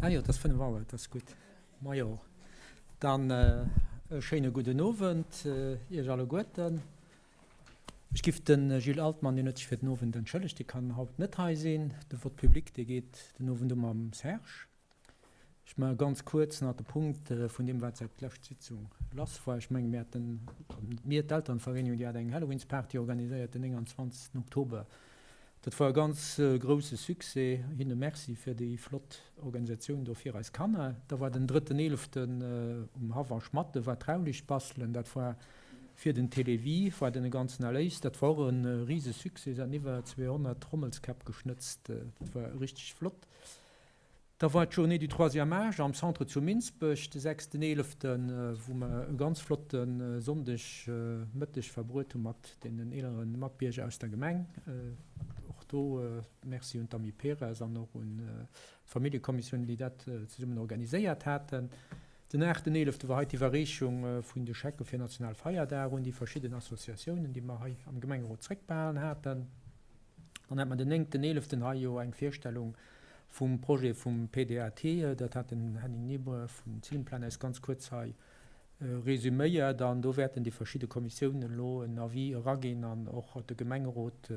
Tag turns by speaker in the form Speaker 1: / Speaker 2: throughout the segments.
Speaker 1: Ah jo, et ass 5 Auer, et ass gutt. Majo, dann e schéine gudden Owend Iech alleguerten. Ech giff de Gilles Altmann, deen huet sech fir den Owend entschëllegt, dee kann haut net hei sinn. De Vote public, dee geet den Owend u mam Serge. Ech maache ganz kuerz nach de Punkt vun deem, wat säit d'lescht Sitzung lass war. Ech menge mir haten, mir, d'Elternvereenigung, déi hat eng Halloweensparty organiséiert den 29. Oktober. Dat war e ganz grousse Succès. Hinne Merci fir déi flott Organisatioun do fir eis Kanner. Da war den drëtten eeleften um Haff a Schmatte war Traulicht bastelen. Dat war fir den Télévie, war den e ganzen Erléis. Dat war och e rise Succès. Se haten iwwer 200 Trommelskäpp geschnëtzt. Dat war richteg flott. Da war d'Journée du troisième âge am Centre zu Minsbech de sechsten eeleften, wou mer e ganz flotte Sonndeg Mëtteg verbruet hu mat deenen eelere Matbierger aus der Gemeng. Och do Merci un d'Amiperas an och un d'Familljekommissioun, déi dat zesummen organiséiert haten. Den aachten eelefte war hei d'Iwwerreechung vun de Schecke fir Nationalfeierdag un déi verschidden Associatiounen, déi mer hei am Gemengerot zréckbehalen haten. Dann hat mer den néngten eeleften hei jo eng Virstellung vum Projet vum PDAT, dat hat den Henning Niebuhr vun Zillenplan eis ganz kuerz hei resüméiert an do wäerten déi verschidde Kommissiounen elo en Avis eraginn an och de Gemengerot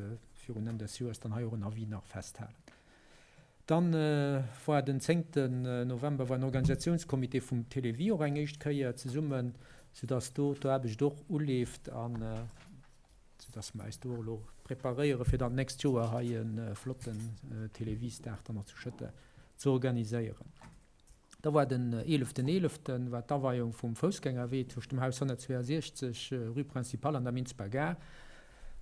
Speaker 1: virun Enn des Joers dann hei och en Avis nach festhalen. Dann war den zéngten November war en Organisatiounscomité vum Télévie och eng éischt Kéier zesummen, soudass do d'Aarbecht och uleeft an Soudass mer eis do och elo preparéiere fir dann d'nächst Joer hei e flotten Téléviesdag dann och zu Schëtter ze organiséieren. Da war den eeleften eeleften war d'Aweiung vum Foussgängerwee tëscht dem Haus 162 rue Principale an der Minsber Gare.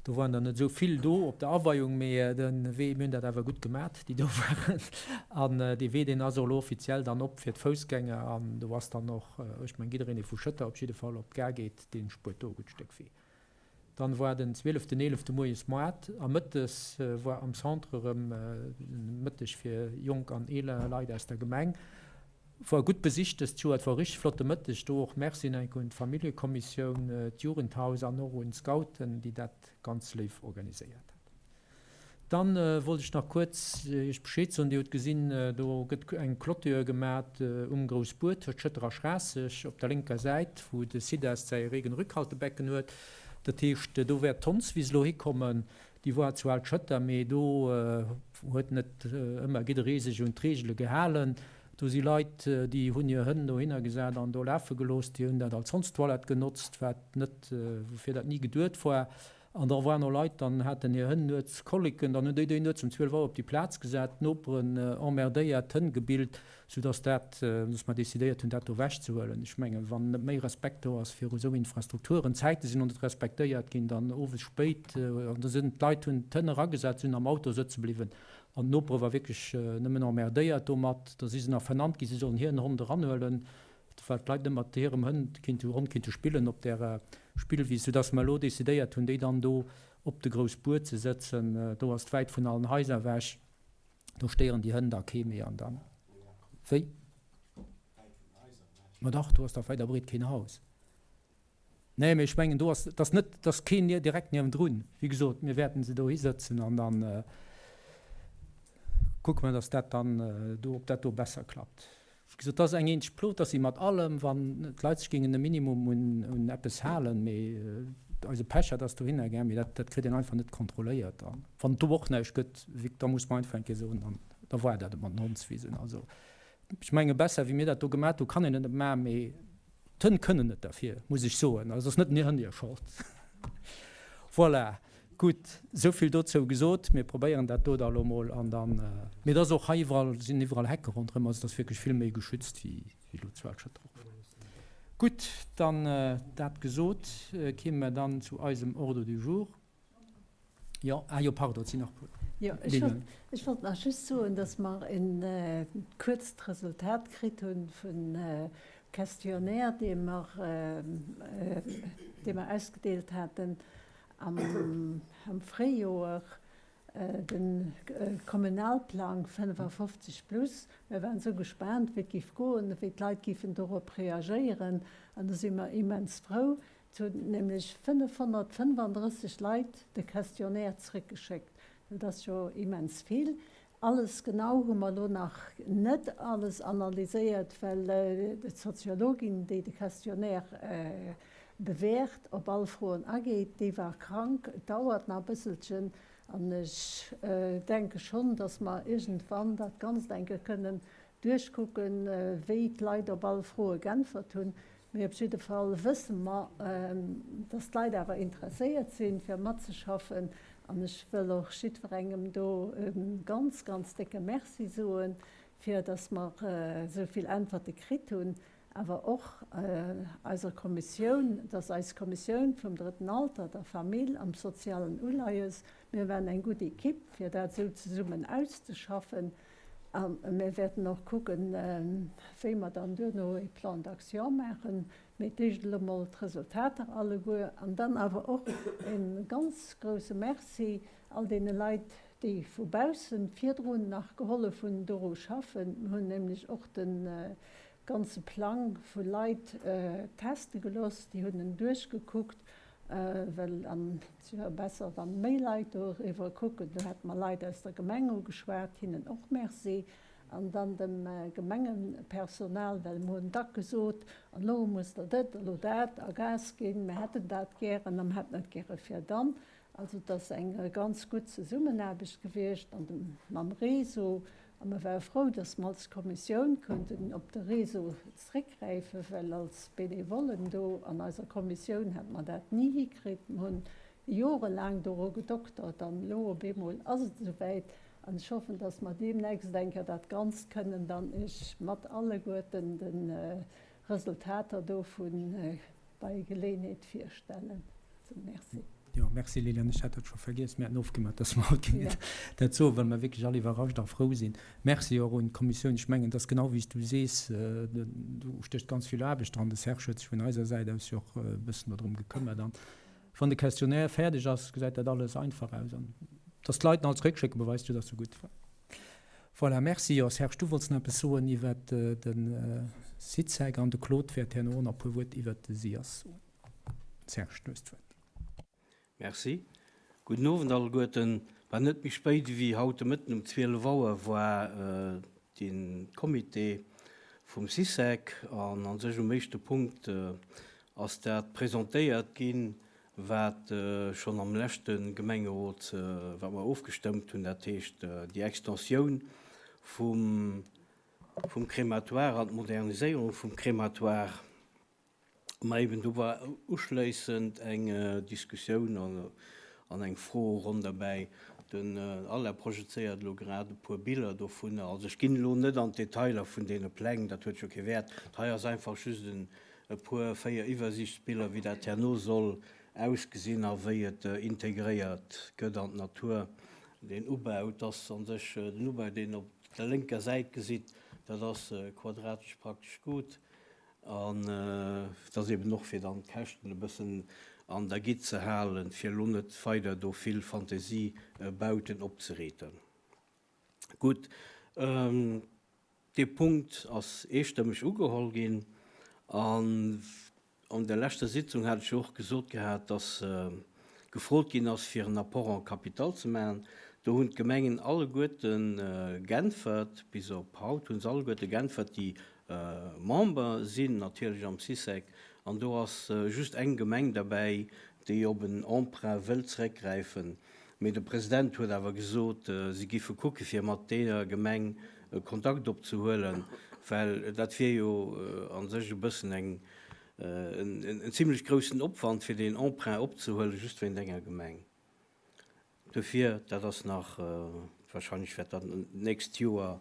Speaker 1: Do waren der net esou vill do op der Aweiung, mee de Wee, mir hunn dat awer gutt gemat, déi do waren. An dee Wee, deen ass och elo offiziell dann op fir d'Foussgänger an do ass dann och, ech meng jiddereen, dee vu Schëtter op jidde Fall op d'Gare geet, dee spuert do e gutt Stéck Wee. Dann war den zwieleften eelefte moies Moart a mëttes war am Centre erëm Mëtteg fir jonk an eeler Leit aus der Gemeng. War gutt besicht dëst Joer, et war e richteg flotte Mëtteg do. Och Merci nach eng Kéier un d'Familljekommissioun, d'Jugendhaus an och un d'Scouten, déi dat ganz léif organiséiert hat. Dann wollt ech nach kuerz Iech Bescheed soen, Dir hutt gesinn, do gëtt eng Clôture gemat um Groussbuer tëscht Schëtter a Schraasseg op der lénker Säit, wou de SIDAS säi Regenrückhaltebecken huet. Dat heescht, do wäert d'Hondswiss elo hikommen. Déi war zu Al Schëtter, mee do huet net ëmmer jidderee sech un d'Reegele gehalen. Do si Leit, déi hunn hir Hënn dohinner gesat an do lafe gelooss. Déi hunn dat als Hondstoilette genotzt, wat net, woufir dat ni geduet war. An da waren och Leit, dann haten hir Hënn nuets Kolliken, dann hunn déi déi nuets um 12 Auer op déi Plaz gesat, d'Noperen emmerdéiert, d'Hënn gebillt, soudass dat, dass mer decidéiert hunn, dat do ewechzehuelen. Ech mengen, wann net méi Respekt do ass viru esou Infrastrukturen, d'Zäite sinn och net respektéiert ginn, dann owes spéit, an da sinn d'Leit hunn d'Hënn eragesat, sinn am Auto sëtze bliwwen an d'Nopere war wierklech nëmmen emmerdéiert domat. Da si se nach vernannt ginn, si sollen hiren Hond eranhuelen. Well d'Leit net mat hirem Hënn kinnte Hond kinnte spillen op där Spillwiss, soudass mer elo decidéiert hunn, déi dann do op de Groussbuer ze sëtzen. Do ass et wäit vun allen Haiser ewech, do stéieren déi Hënn da kee méi. An dann, wéi? Ma dach, do ass dach wäit a breet keen Haus. Nee, mee ech mengen, do ass, et ass net, et ass keen direkt niewendrun. Wéi gesot, mir wäerten se dohi sëtzen an dann kucke mer, dass dat dann do, ob dat do besser klappt. Wéi gesot, dat ass eng eenzeg Plo, dass si mat allem, wann d'Leit sech géingen e Minimum un, un eppes halen, mee eise Pechert ass dohinner gaang, mee dat, dat kritt een einfach net kontrolléiert. A wann et do och näischt gëtt, wéi, da muss mer einfach eng Kéier soen, dann, da war dat et mat den Hondswisen. Also ech menge besser, wéi mir dat do gemat hu, kann een et net maachen, mee D'Hënn kënnen net derfir, muss ech soen. Also ass net den Hënn hir Schold. Voilà, gutt, esou vill dozou gesot. Mir probéieren dat do da elo mol an dann, mee et ass och hei iwwerall, sinn iwwerall Hecke ronderëm, also et ass wierklech vill méi geschützt wéi elo zu Al-Schëtter och war. Gutt, dann dat gesot, kéime mer dann zu eisem Ordre du jour. Jo, ah jo, pardon, et sinn nach e puer.
Speaker 2: Jo, ech wollt, ech wollt nach just soen, dass mer e kuerzt Resultat kritt hu vun Questionnaire, dee mer, dee mer ausgedeelt haten am, am Fréijoer, de Kommunalplang 55 plus. Mir waren esou gespaant, wéi et géif goen, wéi d'Leit géifen dorop reagéieren. An do si mer immens frou, Et hunn nämlech 535 Leit de Questionnaire zréckgeschéckt. Dat ass jo immens vill. Alles genau hu mer elo nach net alles analyséiert, well d'Soziologin, déi de Questionnaire bewäert, op all Froen ageet. Déi war krank, et dauert nach e bësselchen an ech denke schonn, datt mer iergendwann dat Ganzt eng Kéier kënnen duerchkucken, wéi d'Leit op all Froe geäntwert hunn. Mee op jidde Fall wësse mer, dass d'Leit awer interesséiert sinn, fir matzeschaffen. An ech wëll och jiddwerengem do e ganz, ganz décke Merci soen, fir dass mer esou vill Äntwerte kritt hunn. Awer och eiser Kommissioun, dass eis Kommissioun vum Drëtten Alter, der Famill am sozialen Uleies, mir waren eng gutt Ekipp, fir dat esou zesummen auszeschaffen. A mir wäerten och kucken, wéi mer dann duerno e Plan d'action maachen. Mee d'éischt elo mol d'Resultater alleguer. An dann awer och e ganz grouse Merci all deene Leit, déi vu baussen virdrun nach gehollef hunn doru schaffen. Mir hunn nämlech och de ganze Plang vu Leit teste gelooss. Déi hunn en duerchgekuckt, well an et wier besser, wa méi Leit doriwwer kucken. Do hate mer Leit aus der Gemeng ugeschwat, hinnen och Merci. An dann dem Gemengepersonal, well mer hunn dack gesot, an elo musst Der dat, elo dat a Gas ginn, mir hätten dat gären a mir hätten et gäre fir dann. Also et ass eng ganz gutt Zesummenaarbecht gewiescht an dem, mam Réseau. A mir ware frou, dass mer als Kommissioun konnten op de Réseau zréckgräifen, well als Benevollen do an eiser Kommissioun hätte mer dat ni hikritt. Mir hunn jorelaang doru gedoktert an elo op eemol ass et esouwäit. An ech hoffen, dass mer deemnächst eng Kéier dat Ganzt kënnen dann Iech mat alleguerten de Resultater dovun bei Geléenheet virstellen. Merci.
Speaker 1: Jo, merci Liliane, ech hat dat scho vergiess. Mir haten ofgemaach, dass mer haut géingen dat soen, well mer wierklech all iwwerrascht a frou sinn. Merci och un d'Kommissioun. Ech mengen, et ass genau wéi s du sees, do stécht ganz vill Aarbecht dran. De Serge huet sech vun eiser Säit aus jo och e bëssen dodrëm gekëmmert. An wann de Questionnaire fäerdeg ass, gesäit dat alles einfach aus. An dass d'Leit en all zeréckschécken, beweist jo, dass se gutt war. Voilà, merci. Jo, Serge, du wollts nach eppes soen iwwert de Sycec an de Claude wäert herno och nach e puer Wuert iwwert de SIAS soen. Serge, du hues d'Wuert.
Speaker 3: Merci. Gudden Owend alleguerten. War net méi spéit ewéi haut de Mëtten um 12 Auer war de Comité vum Sycec an a sech um éischte Punkt ass dat presentéiert ginn, wat schonn am leschte Gemengerot, wat mer ofgestëmmt hunn, dat heescht déi Extensioun vum vum Crématoire an d'Moderniséierung vum Crématoire. Mä eben do war uschléissend eng Diskussioun an eng Froeronn derbäi. Den Alain projezéiert elo grad e puer Biller dovunner. Also ech ginn elo net an d'Detailer vun deene Pläng, dat huet jo kee Wäert. Hei ass einfach just e puer, 4 Iwwersiichtsbiller, wéi dat herno soll ausgesinn a wéi et integréiert gëtt an d'Natur. Deen Ubau, et ass a sech den Ubau, deen op der lénker Säit gesitt, dat ass quadratesch praktesch gutt. An et ass eben och, fir dann d'Käschten e bëssen an der Gitt ze halen, fir elo net weider do vill Fantasiebauten opzereeten. Gutt, dee Punkt ass eestëmmeg ugeholl ginn. An an der leschter Sitzung hat ech jo och gesot gehat, dass gefrot ginn ass, fir en Apport en capital ze maachen. Do hunn d'Gemengen alleguerte geäntwert, bis op haut hu se alleguerte geäntwert, déi Member sinn natierlech am Sycec. An do ass just eng Gemeng derbäi, déi op en Emprunt wëll zeréckgräifen. Mee de President huet awer gesot, si giffe kucke fir mat deeër Gemeng Kontakt opzehuelen, well dat wier jo a sech e bëssen eng, en zimlech groussen Opwand fir deen Emprunt opzehuelen, just wéint enger Gemeng. Dofir, dat ass nach, wahrscheinlech wäert dat d'nächst Joer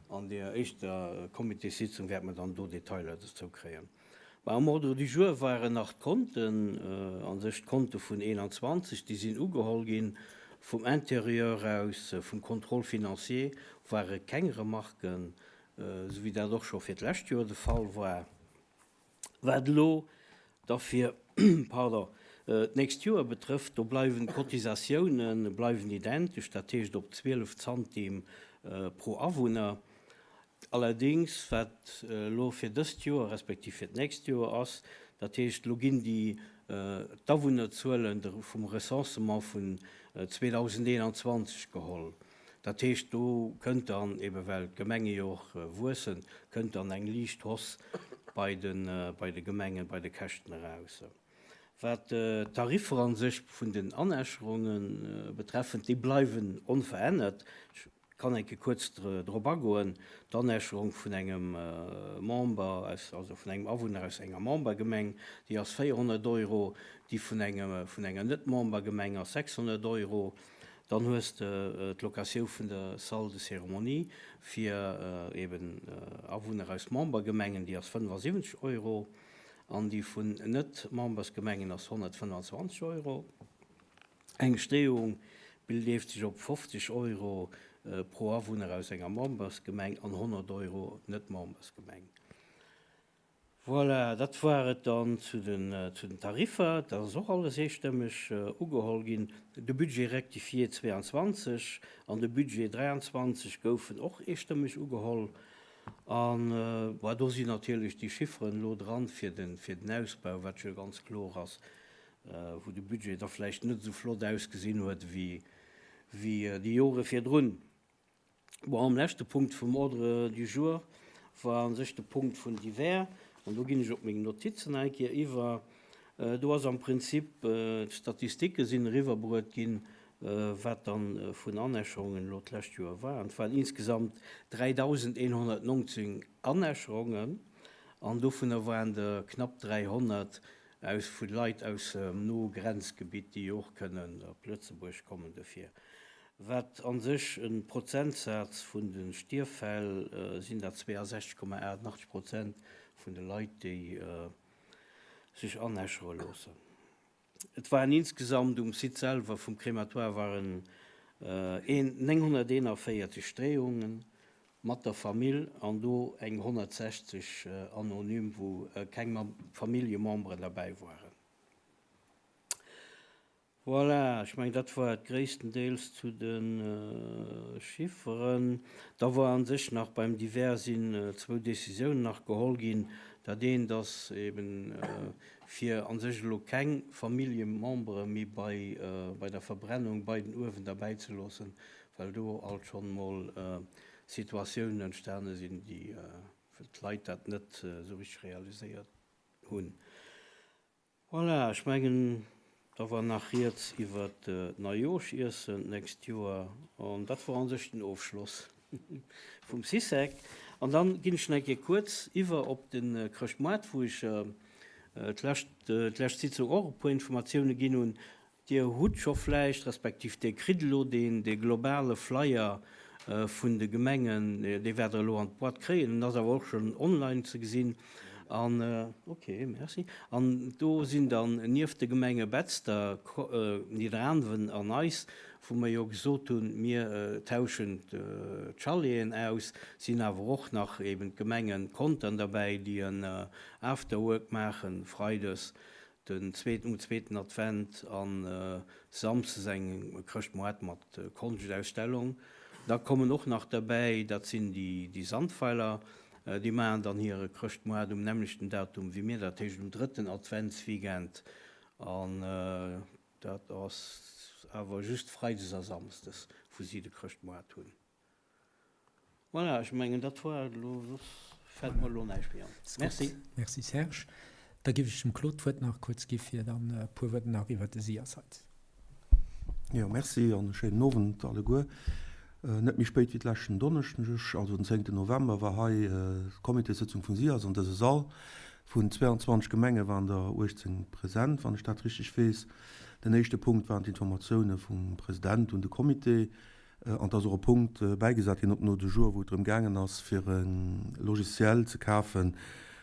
Speaker 3: an der éischter Comitéssitzung wäerte mer dann do Detailer dozou kréien. Mä am Ordre du jour waren nach d'Konten, a sech d'Konte vun 21, déi sinn ugeholl ginn. Vum Intérieur aus, vum Contrôle financier ware keng Remarken, esou wéi dat och scho fir d'lescht Joer de Fall war. Wat elo da fir, pardon, d'nächst Joer betrëfft, do bleiwen d'Cotisatiounen bleiwen identesch, dat heescht op 12 Zantim pro Awunner. Allerdéngs, wat elo fir dëst Joer respektiv fir d'nächst Joer ass, dat heescht, elo ginn déi d'Awunnerzuelen vum Recensement vun 2021 geholl. Dat heescht, do kënnt dann, ebe well d'Gemenge jo och wuessen, kënnt dann eng liicht Hausse bei de, bei de Gemengen, bei de Käschten eraus. Wat d'Tariffer a sech vun den Anäscherunge betreffen, déi bleiwen onverännert. Ech kann eng Kéier kuerz drop agoen. D'Anäscherung vun engem Member aus, also vun engem Awunner aus enger Membergemeng, déi ass 400 Euro, déi vun engem, vun enger Net-Membergemeng ass 600 Euro. Dann hues de d'Locatioun vun der Salle de cérémonie fir eben Awunner aus Membergemengen, déi ass 75 Euro. An déi vun Net-Membersgemengen ass 125 Euro. Eng Steeung beleeft sech op 50 Euro pro Awunner aus enger Membersgemeng an 100 Euro Net-Membersgemeng. Voilà, dat war et dann zu den Tariffer. Dat ass och alles eestëmmeg ugeholl ginn. De Budget rectifié 22 an de Budget 23 goufen och eestëmmeg ugeholl. An, bon, do sinn natierlech déi Chifferen elo dran fir den, fir den Ausbau, wat jo ganz kloer ass, wou de Budget da vläicht net esou flott ausgesinn huet wéi, wéi déi Jore virdrun. Bon, am leschte Punkt vum Ordre du jour war a sech de Punkt vun Divers, an do ginn ech op meng Notizen nach eng Kéier iwwer. Do ass am Prinzip, d'Statistike sinn eriwwerbruet ginn, wat dann vun Anäscherungen elo d'lescht Joer war. Et waren insgesamt 3.119 Anäscherungen an dovunner waren der knapp 300 aus vu Leit aus dem noe Grenzgebitt, déi och kënnen op Lëtzebuerg kommen dofir. Wat a sech e Prozentsaz vun de Stierffäll sinn dat 62,88 Prozent vun de Leit, déi sech anäschere loossen. Et waren insgesamt um Site selwer vum Crématoire waren 941 Streeungen mat der Famill an do eng 160 anonym, wou keng Familljememberen derbäi waren. Voilà, ech mengen, dat war et gréisstendeels zu de Chifferen. Da war a sech nach beim Divers sinn zwou Décisiounen nach geholl ginn. Dat eent ass eben, fir a sech elo keng Familljemembere méi bei bei der Verbrennung bei den Uewen derbäi ze loossen, well do alt schonn emol Situatiounen entstane sinn, déi d'Leit dat net esou richteg realiséiert hunn. Voilà, ech mengen, da war nach rieds iwwert d'Neijoerschiessen d'nächst Joer an dat wor an sech den Ofschloss vum Sysec. An dann ginn ech nach eng Kéier kuerz iwwer op de Chrëschtmoart, wou ech d'lescht d'lescht Sitzung och e puer Informatioune ginn hunn. Dir hutt scho vläicht, respektiv Dir kritt elo deen, dee globale Flyer vun de Gemengen, dee wäert Der elo an d'Boîte kréien, en ass awer och schonn online ze gesinn. An, okay, merci. An do sinn dann nieft de Gemenge Betzder, Nidderaanwen an eis, wou mer jo gesot hunn, mir tauschen d'Chaleten aus, sinn awer och nach eben d'Gemenge Contern derbäi, déi en Afterwork maachen, freides Den zweeten um zweeten Advent an Samsdes eng Chrëschtmoart mat Konschtausstellung. Da kommen och nach derbäi, dat sinn déi Sandweiler, déi maachen dann hire Chrëschtmoart um nämmlechten Datum wéi mir, dat heescht um drëtten Adventsweekend an dat ass awer just Freides a Samsdes, wou si de Chrëschtmoart hunn. Voilà, ech mengen dat war et elo, soss fält mer elo näischt méi an. Merci.
Speaker 1: Merci Serge. Da géif ech dem Claude d'Wuert nach kuerz gi fir dann e puer Wuert nach iwwert de SIAS hei ze.
Speaker 4: Jo, merci an e schéinen Owend alleguer. Net méi spéit wéi d'leschten Donneschdeg, also den zéngten November, war hei d'Comitéssitzung vum SIAS an dëse Sall. Vun 22 Gemenge waren der 18 present, wann ech dat richteg weess. Den éischte Punkt waren d'Informatioune vum President un de Comité. An et ass och e Punkt bäigesat ginn op no de Jour, wou et drëm gaangen ass, fir e Logiciel ze kafen,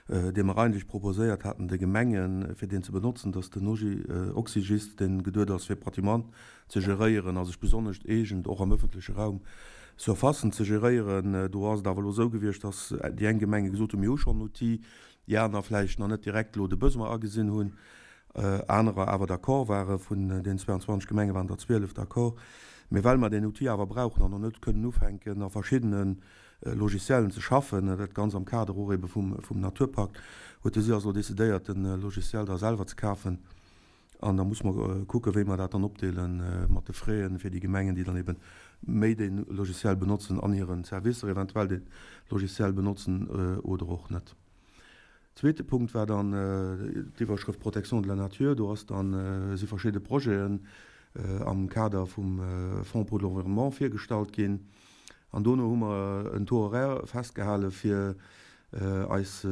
Speaker 4: dee mer eigentlech proposéiert haten de Gemengen, fir deen ze benotzen, dass den Oxygis, deen geduet ass, fir Patrimoine ze geréieren a sech besonnesch eegent, och am öffentleche Raum Surfacen ze geréieren. Do ass et awer elo esou gewiescht, dass déi eng Gemenge gesot hunn, mir hu schonn en Outil, déi aner vläicht nach net direkt elo de Besoin agesinn hunn. Anerer awer d'accord waren. Vun den 22 Gemenge waren der 12 d'accord. Mee well mer deen Outil awer brauchen an och net kënnen ufänken a verschiddene Logiciellen ze schaffen, dat ganz am Kader och ebe vum Naturpakt, huet de SIAS elo decidéiert, de Logiciel da selwer ze kafen. An da muss mer kucken, wéi mer dat dann opdeele mat de Frais fir déi Gemengen, déi dann ebe méi dee Logiciel benotzen an hire Servicer eventuell dee Logiciel benotzen oder och net. Zweete Punkt war dann d'Iwwerschrëft Protection de la nature. Do ass dann, si verschidde Projeten am Kader vum Fonds pour l'environnement virgestallt ginn. An dono hu mer en Taux horaire festgehale fir eis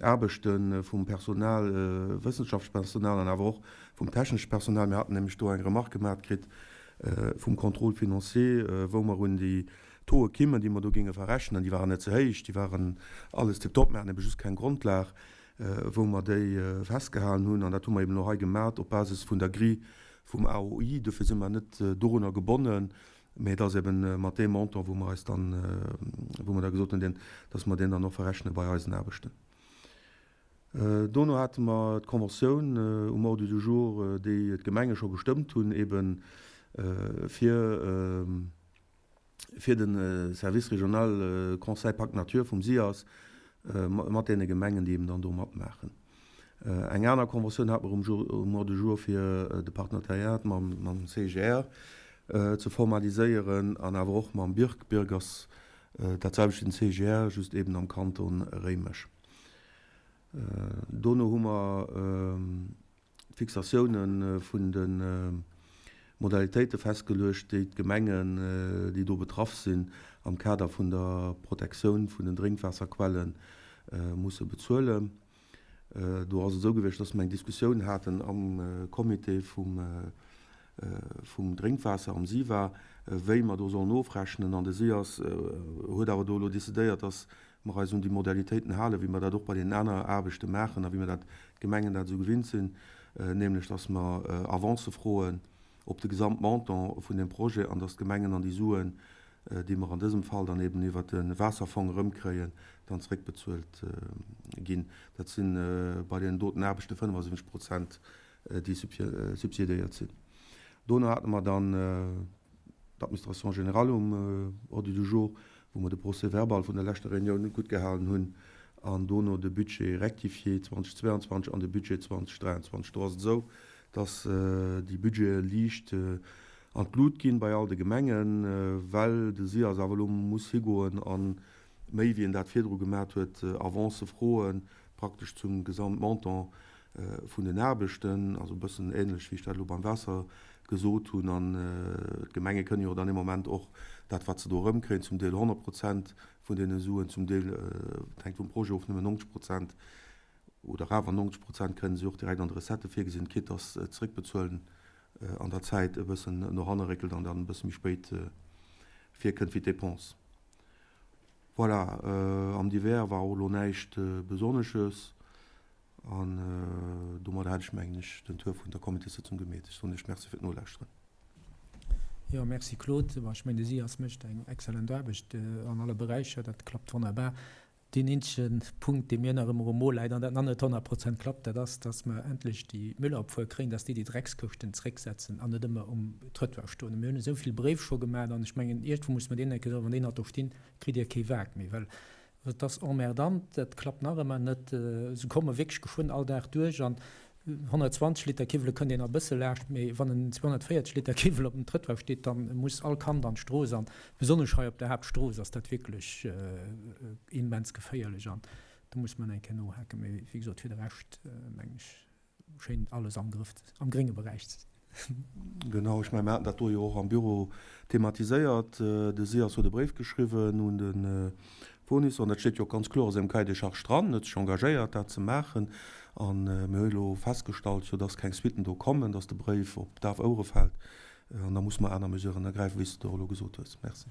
Speaker 4: Aarbechte vum Personal, wëssenschaftlecht Personal an awer och vum technesche Personal. Mir haten nämlech do eng Remarque gemat kritt vum Contrôle financier, wou mer un déi Tauxe kimmen, déi mer do géinge verrechnen. Déi waren net ze héich, déi waren alles tiptop. Mir haten ebe just keng Grondlag, wou mer déi festgehalen hunn. An dat hu mer eben elo hei gemat op Basis vun der Grille vum AOI. Dofir si mer net dorunner gebonnen. Mee et ass eben mat deem Montant, wou mer eis dann, wou mer da gesot hunn, deen, dass mer deen dann och verrechne bei eisen Aarbechten. Dono hate mer d'Conventioun um Ordre du jour, déi d'Gemenge scho gestëmmt hunn, ebe fir, fir de Service régional Conseil Pacte Nature vum SIAS mat deene Gemengen, déi eben dann do matmaachen. Eng aner Conventioun hate mer um Ordre du jour fir de Partenariat mam CIGR ze formaliséieren an awer och mam BIRG. BIRG ass dat selwecht wéi den CIGR, just eben am Kanton Réimech. Dono hu mer d'Fixatioune vun de Modalitéite festgeluecht, déi d'Gemengen, déi do betraff sinn, am Kader vun der Protektioun vun den Drénkwaasserquelle musse bezuelen. Do ass et esou gewiescht, dass mer eng Diskussioun haten am Comité vum Drénkwaasser, am SIVA, wéi mer do sollen ofrechnen. An de SIAS huet awer do elo decidéiert, dass mer eis un déi Modalitéiten halen, wéi mer dat och bei deenen aner Aarbechte maachen a wéi mer dat, d'Gemengen dat esou gewinnt sinn, nämlech dass mer Avancë froen op de Gesamtmontant vun deem Projet an dass d'Gemengen dann déi Suen, déi mer an dësem Fall dann eben iwwert de Waasserfong erëmkréien, dann zréckbezuelt ginn. Dat si bei deenen doten Aarbechte 75 Prozent, déi subsidiéiert sinn. Dono hate mer dann d'Administration générale um Ordre du jour, wou mer de Procès-verbal vun der leschter Reunioun guttgehalen hunn an dono de Budget rectifié 2022 an de Budget 2023. Do ass et esou, dass déi Budgete liicht an d'Lut ginn bei all de Gemengen, well de SIAS awer elo muss higoen a méi wéi en dat virdru gemat huet, Avancë froen, praktesch zum Gesamtmontant vun den Aarbechten, also e bëssen ähnlech wéi ech dat elo beim Waasser gesot hunn. An d'Gemenge kënnen jo dann ee Moment och dat wat se do erëmkréien, zum Deel 100 Prozent vun deene Suen, zum Deel, dat hänkt vum Projet of, nëmmen 90 Prozent oder awer 90 Prozent kënnen si och direkt an de Recettë virgesinn, quitte dass d'Zeréckbezuelen an der Zäit e bëssen no hanne réckelt an dann e bësse méi spéit virkënnt wéi d'Dépense. Voilà, am Divers war och elo näischt Besonnesches. An domadder hätt ech, mengen ech, den Tour vun der Comitéssitzung gemeet. Ech soen Iech Merci fir d'Nolauschteren.
Speaker 1: Jo, merci Claude. Bon, ech mengen, de SIAS mécht eng exzellent Aarbecht an alle Beräicher. Dat klappt wonnerbar. Deen eenzege Punkt, dee mir nach ëmmer um Mo läit an dat nach net 100 Prozent klappt, dat ass, dass mer endlech déi Müllabfuhr kréien, dass déi déi Dreckskëschten zrécksetzen an net ëmmer um Trëttoir stoen. Mir hunn esou vill Bréif scho gemaach an ech mengen, iergendwou muss mer deenen eng Kéier soen, wann déi nach do stinn, kritt Dir kee Wak méi, well Et ass emmerdant, dat klappt nach ëmmer net. Se komme wierklech geschwënn all Dag duerch an 120 Liter Kiwwele kënnt een nach e bësse laascht, mee wann en 240 Liter Kiwwel op dem Trëttoir steet, da muss all Kand an d'Strooss an besonnesch hei op der Haaptstrooss ass dat wierklech immens geféierlech an do muss mer eng Kéier nohaken. Mee wéi gesot, fir de Rescht mengen ech, Schéint alles am Grëff, am grénge Beräich ze sinn.
Speaker 4: Genau, ech mengen, mir haten dat do jo och am Büro thematiséiert. De SIAS huet e Bréif geschriwwen un de Fournisseur, an dat steet jo och ganz kloer a sengem Cahier des charges dran, huet sech engagéiert, dat ze maachen. A mir hu elo festgestallt, jo, dass keng Suitten do kommen, dass de Bréif op daf Ouere fält. An da musse mer aner Mesuren ergräifen, wéi s de och elo gesot hues. Merci.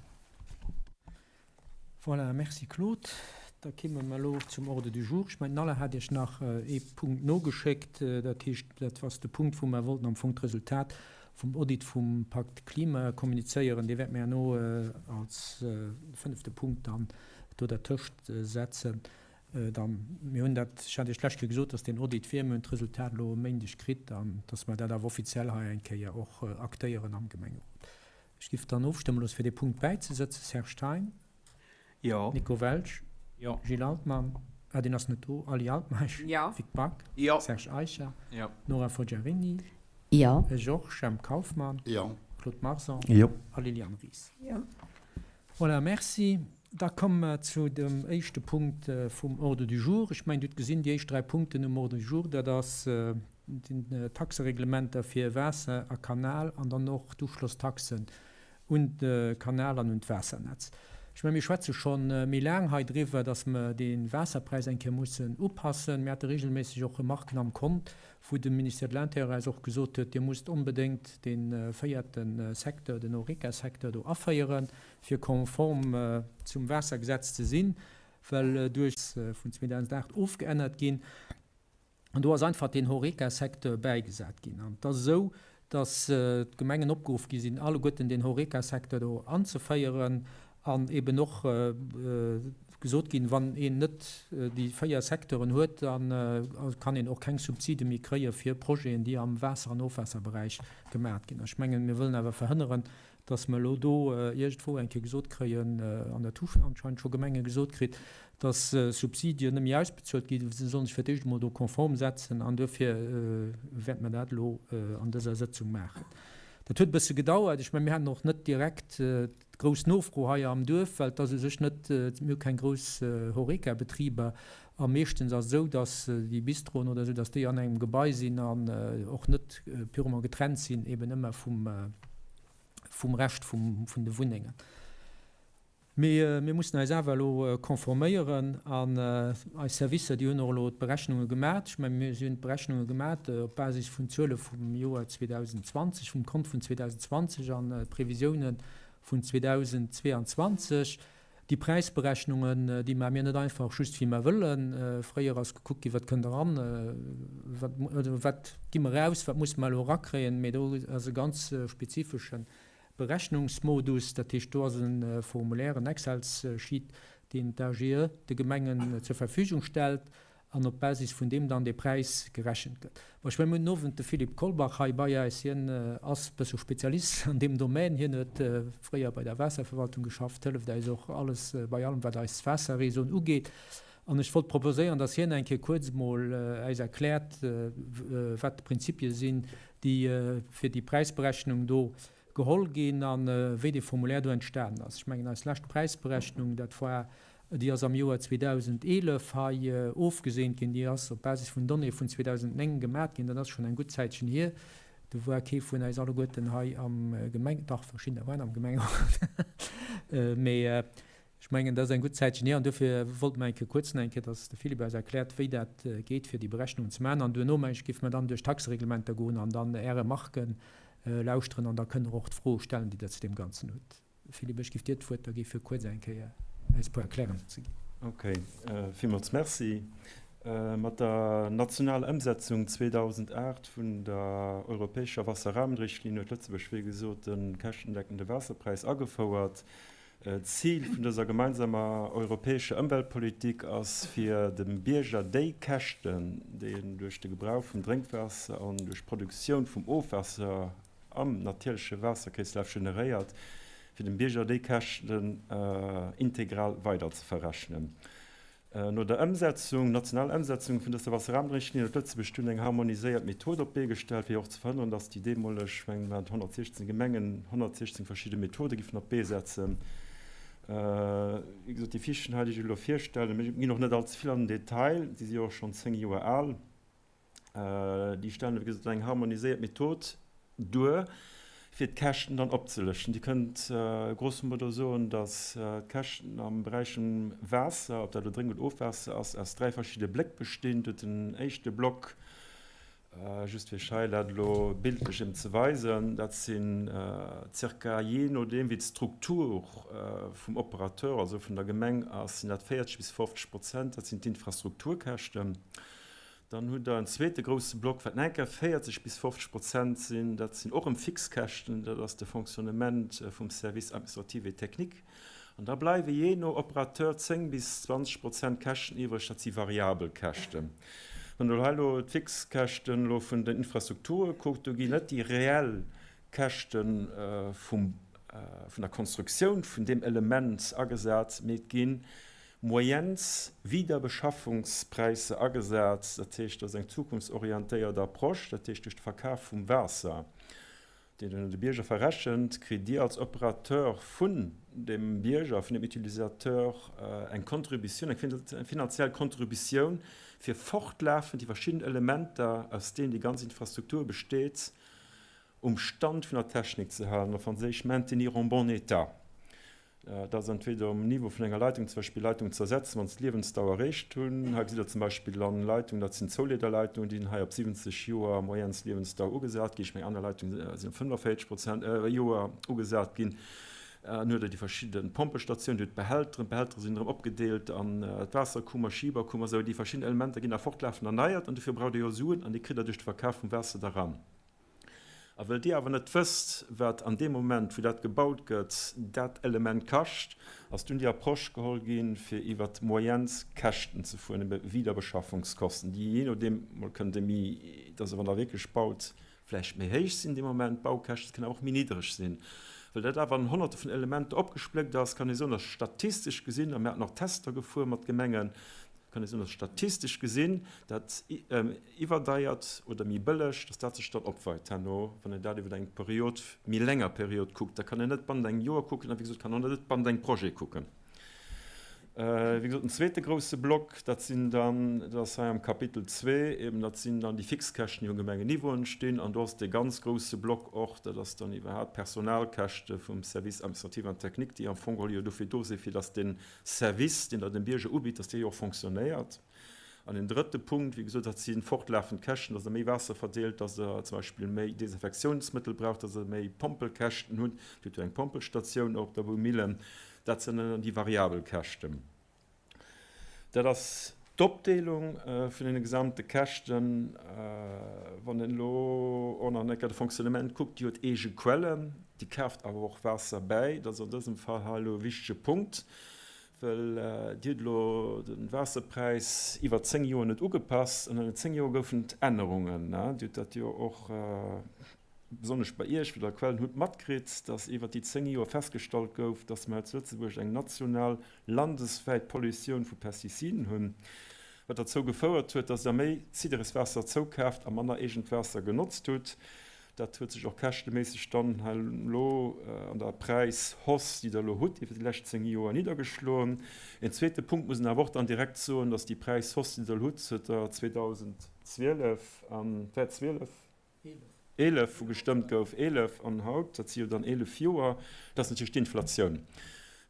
Speaker 1: Voilà, merci Claude. Da kimme mer elo zum Ordre du jour. Ech mengen, den Alain hat Iech nach ee Punkt nogeschéckt. Dat heescht, dat ass de Punkt, wou mer wollten am Fong d'Resultat vum Audit vum Pakt Klima kommunizéieren. Dee wäerte mer herno als fënnefte Punkt dann do dertëscht setzen. Dann, mir hunn dat, ech hat Iech d'lescht Kéier gesot, dass deen Audit wier. Mir hunn d'Resultat elo e Méindeg kritt an dass mer dat awer offiziell hei eng Kéier och aktéieren am Gemengerot. Ech giff dann ofstëmme loosse fir dee Punkt bäizesëtzen. Serge Thein?
Speaker 3: Jo.
Speaker 1: Nico Welsch?
Speaker 3: Jo.
Speaker 1: Gilles Altmann? Ah, deen ass net do. Aly Altmeisch?
Speaker 5: Jo.
Speaker 1: Vic Back?
Speaker 3: Jo.
Speaker 1: Serge Eicher?
Speaker 3: Jo.
Speaker 1: Nora Foggiarini?
Speaker 5: Jo.
Speaker 1: Georges, Jemp Kauffmann.
Speaker 6: Jo.
Speaker 1: Claude Marson.
Speaker 4: Jo.
Speaker 1: A Liliane Ries.
Speaker 2: Jo.
Speaker 1: Voilà, merci. Da komme mer zu dem éischte Punkt vum Ordre du jour. Ech mengen, Dir hutt gesinn, déi éischt dräi Punkten um Ordre du jour, dat ass d'Taxereglementer fir Waasser a Kanal an dann och d'Uschlosstaxen un de Kanal an un d'Waassernetz. Ech mengen, mir schwätze scho méi laang hei driwwer, dass mer dee Waasserpräis eng Kéier mussen upassen. Mir hate regelméisseg och Remarken am Kont, wou de Ministère de l'Intérieur eis och gesot huet, Dir musst onbedéngt dee véierte Secteur, den Horeca-Secteur do aféieren, fir konform zum Waassergesetz ze sinn, well duerch. Vun 2008 ofgeännert ginn. An do ass einfach deen Horeca-Secteur bäigesat ginn. An et ass esou, datt d'Gemengen opgeruff gi sinn, alleguerten deen Horeca-Secteur do anzeféieren an eben och gesot ginn, wann een net déi 4 Secteuren huet, da kann een och keng Subside méi kréie fir Projeten, déi am Waasser an Ofwaasserberäich gemaat ginn. Ech mengen, mir wëllen awer verhënneren, dass mer elo do iergendwou eng Kéier gesot kréien, an dat hu anscheinend scho Gemenge gesot kritt, dass Subsidien net méi ausbezuelt ginn, se sollen sech fir d'éischt emol do konform setzen an duerfir wäerte mer dat elo an dëser Sëtzung maachen. Dat huet e bësse gedauert. Ech mengen, mir haten och net direkt d'grouss Nofro hei am Duerf, well et ass u sech net, mir hu keng grouss Horeca-Betriber a meeschtens ass et esou, dass déi Bistroen oder esou, dass déi an engem Gebai sinn an och net purement getrennt sinn eben ëmmer vum, vum Rescht vum, vun de Wunnengen. Mee mir mussen eis awer elo konforméieren an eis Servicer, déi hunn och elo d'Berechnunge gemat. Ech mengen, mir, si hunn d'Berechnunge gemat op Basis vun Zuele vum Joer 2020, vum Kont vun 2020 an d'Previsiounen vun 2022. Déi Präisberechnungen, déi maache mir net einfach just wéi mer wëllen. Fréier ass gekuckt ginn, wat kënnt eran, wat, oder wat gi mer eraus, wat musse mer elo erakréien. Mee do ass e ganz spezifesche Berechnungsmodus, dat heescht do ass e Formulaire, en Excels-Sheet, deen d'AGE de Gemengen zur Verfügung stellt an op Basis vun deem dann dee Präis gerechent gëtt. Bon, ech mengen, mir hunn den Owend de Philippe Colbach hei bei eis. Hien ass e bësse Spezialist an deem Domän. Hien huet fréier bei der Waasserverwaltung geschafft, hëlleft eis och alles bei allem, wat eis Waasserréseauen ugeet. An ech wollt proposéieren, dass hien eng Kéier kuerz emol äis erkläert, wat d'Prinzipie sinn, déi fir déi Präisberechnung do geholl ginn a wéi dee Formulaire do entstanen ass. Ech mengen, eis lescht Präisberechnung, dat war, déi ass am Joer 2011 hei ofgeseent ginn, déi ass op Basis vun Donnéeë vun 2009 gemat ginn, dat ass schonn eng gutt Zäitchen hier. Do war kee vun eis alleguerten hei am Gemeng, dach, verschiddener waren am Gemengerot, mee Ech mengen, dat ass eng gutt Zäitchen hier an duerfir wollte mer eng Kéier kuerz nach eng Kéier, dass de Philippe eis erkläert, wéi dat geet, fir déi Berechnungen ze maachen. An duerno, meng ech, géife mer dann duerch d'Taxereglementer goen an dann Är Remarken lauschteren an da kënnt Der och d'Froe stellen, déi Der zu deem Ganzen hutt. Philippe, ech géif dir d'Wuert da gi fir kuerz eng Kéier eis e puer Erklärungen ze ginn.
Speaker 7: Okay, villmools Merci. Mat der nationaler Ëmsetzung 2008 vun der europäescher Wasserrahmenrichtlinie huet Lëtzebuerg, wéi gesot, de käschtendeckende Waasserpräis agefouert. D'Zil vun dëser gemeinsamer europäescher Ëmweltpolitik ass, fir dem Bierger déi Käschten, déi en duerch de Gebrauch vum Drénkwaasser an duerch d'Produktioun vum Ofwaasser am natierleche Waasserkreeslaf generéiert, fir dem Bierger déi Käschten integral weiderzeverrechnen. No der Ëmsetzung, nationaler Ëmsetzung vun dëser Wasserrahmenrichtlinie huet Lëtzebuerg dunn eng harmoniséiert Method op d'Bee gestallt, fir och ze verhënneren, dass déi deemoleg, ech mengen et waren 116 Gemengen, 116 verschidde Methode giffen op d'Bee setzen. Wéi gesot, déi Fichen hei, déi ech elo virstellen, mir ginn och net allze vill an den Detail, déi si jo och schonn 10 Joer al, Déi stellen, wéi gesot, eng harmoniséiert Method duer, fir d'Käschten dann opzelëschten. Dir kënnt grosso modo soen, datt d'Käschten am Beräich vum Waasser, ob dat elo Drénk oder Ofwaasser ass, aus dräi verschidde Bléck bestinn. Dir hutt den éischte Block, just fir iech hei dat elo bildlech erëm ze weisen, dat sinn zirka, jee nodeem wéi d'Struktur vum Operateur, also vun der Gemeng ass, sinn dat 40 bis 50 Prozent, dat sinn d'Infrastrukturkäschten. Dann hutt Der en zweete grousse Block, wat enker 40 bis 50 Prozent sinn. Dat sinn och erëm Fixkäschten, dat ass de Fonctionnement vum Service administratif et technique. An da bleiwe jee no Operateur 10 bis 20 Prozent Käschten iwwreg, dat si variabel Käschten. Wann Der hei elo d'Fixkäschten elo vun den Infrastrukture kuckt, do ginn net déi reell Käschte vum, vun der Konstruktioun vun deem Element agesat, mee et ginn. Moyens Wiederbeschaffungspräisser agesat. Dat heescht, dat ass eng zukunftsorientéiert Approche, dat heescht duerch de Verkaf vum Waasser, deen un de Bierger verrechent, kritt Dir als Operateur vun dem Bierger, vun dem Utilisateur eng Contributioun, eng finanziell Contributioun, fir fortlafend déi verschidden Elementer, aus deenen déi ganz Infrastruktur besteet, um Stand vun der Technik ze halen, op Franséisch maintenir en bon état. Dat ass entweder um Niveau vun enger Leitung, zum Beispill Leitungen ze ersetzen, wann se d'Liewensdauer erreecht hunn. Hei gesitt Der zum Beispill an Leitungen, dat sinn Zouleederleitungen, déi sinn hei op 70 Joer Moyennes-Liewensdauer ugesat ginn. Ech mengen, aner Leitungen sinn op 45 Prozent, Joer ugesat ginn. Dann huet Der déi verschidde Pompestatiounen, Dir hutt d'Behälteren, d'Behältere sinn erëm opgedeelt an d'Waasserkummer, Schiberkummer, esou. Déi verschidden Elementer ginn da fortlafend erneiert an dofir braucht Der jo Suen an déi kritt Der duerch de Verkaf vum Waasser da ran. A wëll Dir awer net wësst, wat an deem Moment, wou dat gebaut gëtt, dat Element kascht, ass dunn déi Approche geholl ginn, fir iwwer d'Moyenskäschten ze fueren, ebe Wiederbeschaffungskosten, déi jee nodeem mol kënnte méi, dass e wann Der wierklech baut, vläicht méi héich sinn dee Moment, d'Baukäschten, se kënnen awer och méi niddreg sinn. Well dat awer an Honnerte vun Elementer opgespléckt ass, kann ee soen, dass statistesch gesinn, a mir haten och Tester gefuer mat Gemengen, kann ee soen, dass statistesch gesinn dat iwwerdeiert oder méi bëlleg, dass dat sech dann opweit herno, wann een dat iwwer eng Period, méi länger Period kuckt. Da kann een net bannent engem Joer kucken a wéi gesot, kann och net bannent engem Projet kucken. Wéi gesot, den zweete grouse Block, dat sinn dann, dat ass hei am Kapitel zwee eben, dat sinn dann déi Fixkäschten, déi um Gemengenniveau entstinn. An do ass dee ganz grouse Block och, dat ass dann iwwerhaapt d'Personalkäschte vum Service administratif an technique, déi am Fong geholl jo dofir do sinn, fir dass dee Service, deen Der dem Bierger ubitt, dass dee jo och fonctionnéiert. An en drëtte Punkt, wéi gesot, dat si fortlafend Käschten, dass Der méi Waasser verdeelt, dass Der zum Beispill méi Desinfektionsmëttel braucht, dass Der méi Pompelkäschten hutt. Dir hutt jo eng Pompelstatioun och op der Boumillen. Dat sinn dann déi variabel Käschten. Dat ass d'Opdeelung vun deene gesamte Käschten. Wann een elo och nach eng Kéier de Fonctionnement kuckt, Dir hutt eege Quellen, Dir kaaft awer och Waasser bäi. Dat ass an dësem Fall hei elo e wichtege Punkt. Well Dir hutt elo de Waasserpräis iwwer 10 Joer net ugepasst an an den 10 Joer goufen et Ännerungen. Dir hutt dat jo och besonnesch bei Iech, wou Der Quellen hutt, matkritt, datt iwwer déi 10 Joer festgestallt gouf, datt mer hei zu Lëtzebuerg eng national, landeswäit Pollutioun vu Pestiziden hunn, wat derzou gefouert huet, datt Der méi Zidereswaasser zoukaaft a manner eegent Waasser genotzt hutt. Dat huet sech och käschteméisseg dann elo an der Präishausse, déi Der elo hutt iwwer déi lescht 10 Joer, niddergeschloen. En zweete Punkt muss een awer och dann direkt soen, dass déi Präishausse, déi Der elo hutt, zënter 2012 an, war et 12? 11, wou gestëmmt gouf, 11 an haut, dat si jo dann 11 Joer, dat ass natierlech d'Inflatioun.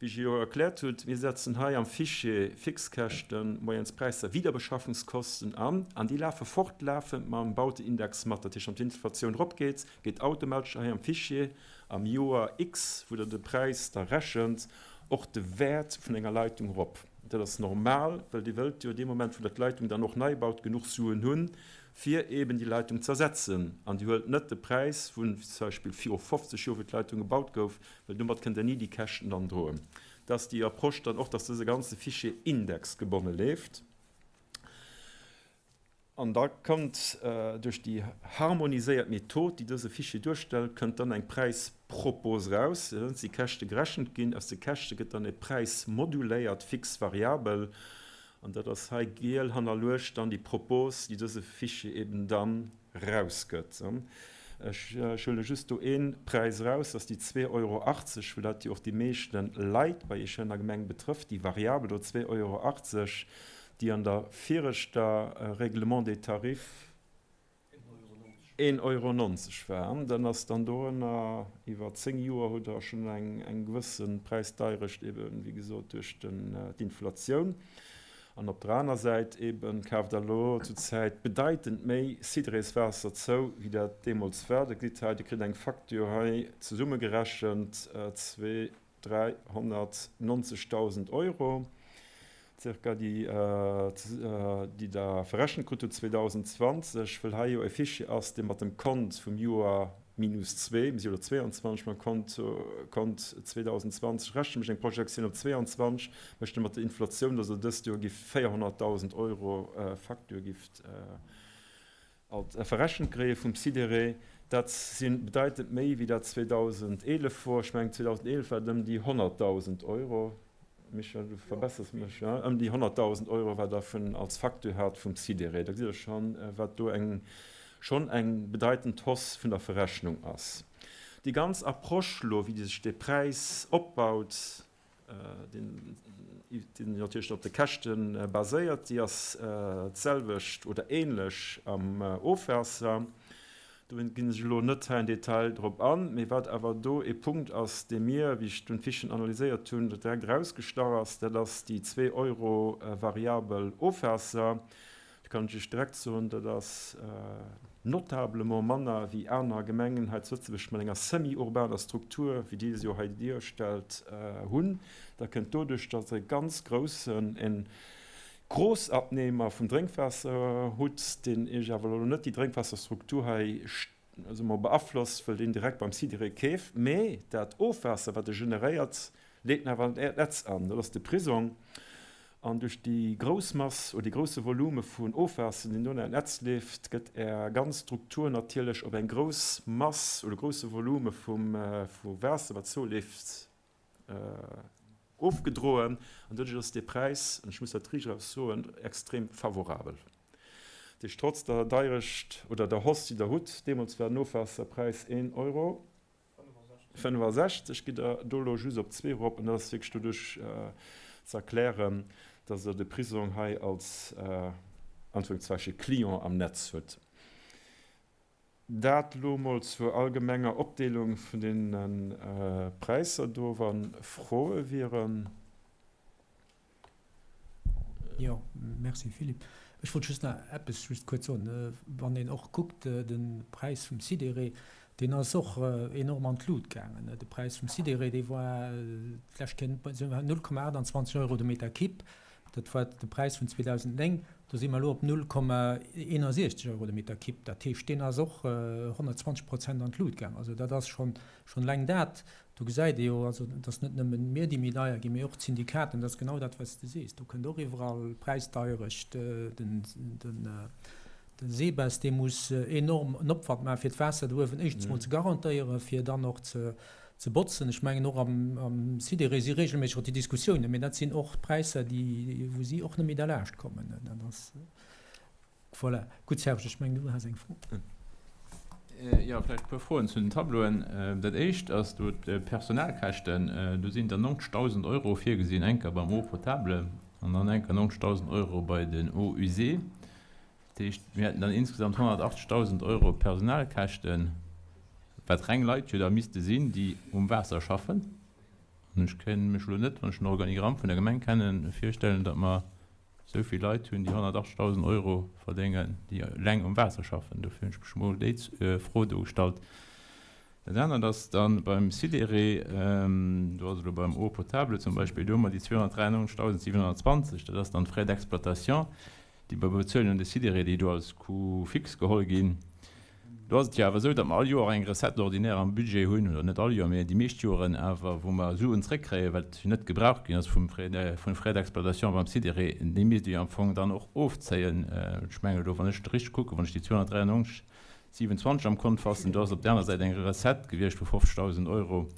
Speaker 7: Wéi ech jo erkläert hutt, mir setzen hei am Fichier Fixkäschten, Moyenspräisser, Wiederbeschaffungskosten an, an déi lafe fortlafend mam Bautenindex mat. Dat heescht, wann d'Inflatioun eropgeet, geet automatesch hei am Fichier am Joer X, wou Der de Präis da rechent, och de Wäert vun enger Leitung erop. Dat ass normal, well Dir wëllt jo dee Moment, wou Der d'Leitung dann och nei baut, genuch Suen hunn, fir eeben déi Leitung z'ersetzen. An Dir huelt net de Präis vun zum Beispill viru 50 Joer, wou d'Leitung gebaut gouf, Well domat kënnt Der ni déi Käschten dann droen. Dass déi Approche dann och, dass dëse ganze Fichier indexgebonne leeft. An da kënnt duerch déi harmoniséiert Method, déi dëse Fichier duerstellt, kënnt dann eng Präispropos eraus. Da si Käschte gerechent ginn. Aus de Käschte gëtt dann e Präis moduléiert, fix, variabel. An dat ass hei giel hannerluecht dann déi Propos, déi dëse Fichier eben dann rausgëtt. Ech huele just do ee Präis eraus, dat ass déi 2,80 Euro, well dat jo och déi meeschte Leit bei Iech hei an der Gemeng betrëfft, déi Variabel do, 2,80 Euro, déi an der viregter Règlement des tarifs 1,90 Euro war. Dann ass dann dorënner iwwer 10 Joer hutt Der schonn eng gewësse Präisdeirecht, eben, wéi gesot, duerch d'Inflatioun. An op der aner Säit eben kaaft der elo zur Zäit bedeitend méi Cidreswaasser zou, wéi dat deemools war. Der gesitt hei, Dir kritt eng Facture hei zesummegerechent, zwee, 390.000 Euro zirka, déi déi Der verrechent krut hutt 2020, wëll hei jo e Fichier ass, dee mat dem Kont vum Joer minus zwee, mir si jo elo 22, mam Kont, Kont 2020 rechne mécht eng Projektioun op 22, mécht e mat der Inflatioun, dass Der dëst Joer gift 400.000 Euro Facture gift alt verrechent kréie vum Sidéré. Dat si bedeitend méi wéi dat 2011 wor. Ech mengen 2011 war et ëm déi 100.000 Euro. Michel, du verbessers mech, ëm déi 100.000 Euro, wat Der vun als Facture hat vum Sidéré. Da gesitt Der schonn, wat do eng schonn eng bedeitend Hausse vun der Verrechnung ass. Déi ganz Approche elo, wéi sech dee Präis opbaut, deen natierlech op de Käschte baséiert, déi ass d'selwecht oder ähnlech am Ofwaasser. Do ginn ech elo net hei en Detail drop an, mee wat awer do ee Punkt ass, dee mir, wéi ech dunn d'Fichen analyséiert hunn, direkt erausgestach ass, dat ass déi zwee Euro variabel Ofwaasser. Do kann ech Iech direkt soen, dat ass notablement manner wéi aner Gemengen hei zu Lëtzebuerg mat enger semi-urbaner Struktur, wéi déi se jo hei duerstellt hunn. Dat kënnt doduerch, datt e ganz groussen, en Grossabnehmer vum Drénkwaasser hutt, deen Iech awer elo net déi Drénkwaasserstruktur hei, soe mer, beaflosst, wëll deen direkt beim Sidéré keeft, mee dat Ofwaasser, wat e generéiert, leet en awer an Äert Netz an. Dat ass de Prisong. An duerch déi grouss Mass oder dee grousse Volume vun Ofwaasser, deen do an Äert Netz leeft, gëtt Är ganz Struktur natierlech op eng grouss Mass oder grousse Volume vu Waasser, wat zouleeft, Ofgedroen an doduerch ass dee Präis, an ech muss dat riicht eraus soen, extrem favorabel. Dat heescht, trotz der Deierecht oder der Hausse, déi Der hutt, deemools war den Ofwaasserpräis een Euro 65, gitt Der do elo just op zwee erop an dat ass wierklech doduerch ze erklären, dass Der de Prisong hei als, Anführungszeichen, Client am Netz hutt. Dat elo mol zur allgemenger Opdeelung vun deene Präisser do, wa Froe wieren.
Speaker 1: Jo, merci Philippe. Ech wollt just nach eppes just kuerz soen. Wann een och kuckt, de Präis vum Sidéré, deen ass och enorm an d'Lut gaangen. De Präis vum Sidéré, dee war d'lescht Kéier 0,28 Euro de Meter Kibb. Dat war de Präis vun 2009. Do si mer elo op 0,61 Euro de Meter Kibb. Dat heescht, deen ass och 120 Prozent an d'Lut gaang. Also dat ass schonn eleng dat. Do gesäit ee jo, also et ass net nëmmen mir, déi méi deier ginn, mee och d'Syndikaten. Dat ass genau dat, wat s de sees. Do kënnt och iwwerall Präisdeierecht. Den SEBES, dee muss enorm en Opwand maachen, fir d'Waasser do uewen éischtens mol ze garantéieren, fir dann och ze ze botzen. Ech mengen och am Sidéré si regelméisseg och déi Diskussiounen, mee dat sinn och Präisser, déi, wou si och net méi derlaascht kommen. Dat ass, voilà. Gutt, Serge, ech mengen, du has eng Fro.
Speaker 5: Jo, vläicht e puer Froen zu den Tableauen. Dat éischt ass do d'Personalkäschten. Do sinn der 90.000 Euro virgesinn, eng Kéier beim Eau potable an dann eng Kéier 90.000 Euro bei den Eaux usées. Dat heescht, mir hätten dann insgesamt 180.000 Euro Personalkäschten, wat reng Leit jo da misste sinn, déi um Waasser schaffen. An ech kënn mech elo net, wann ech den Organigramm vun der Gemeng kennen, virstellen, datt mer esou vill Leit hunn, déi 180.000 Euro verdéngen, déi eleng um Waasser schaffen. Dofir hunn ech mech emol déi Fro do gestallt. Dat anert ass dann beim Sidéré, do ass elo beim Eau potable zum Beispill, do hu mer déi 293.720, dat ass dann d'Frais d'exploitation, déi mer bezuelen un de Sidéré, déi do als Coût fixe geholl ginn. Do ass et jo awer esou, datt mer all Joer eng Recette ordinaire am Budget hunn, oder net all Joer, mä déi meescht Joeren awer, wou mer Suen zréckkréien, wat net gebraucht ginn ass vum Frais, vun Frais d'exploitation beim Sidéré. Déi misst ee jo am Fong dann och ofzéien. Ech mengen elo, wann ech richteg kucken, wann ech déi 293, 27 am Kont fassen, do ass op där aner Säit eng Recette gewiescht vu 50.000 Euro,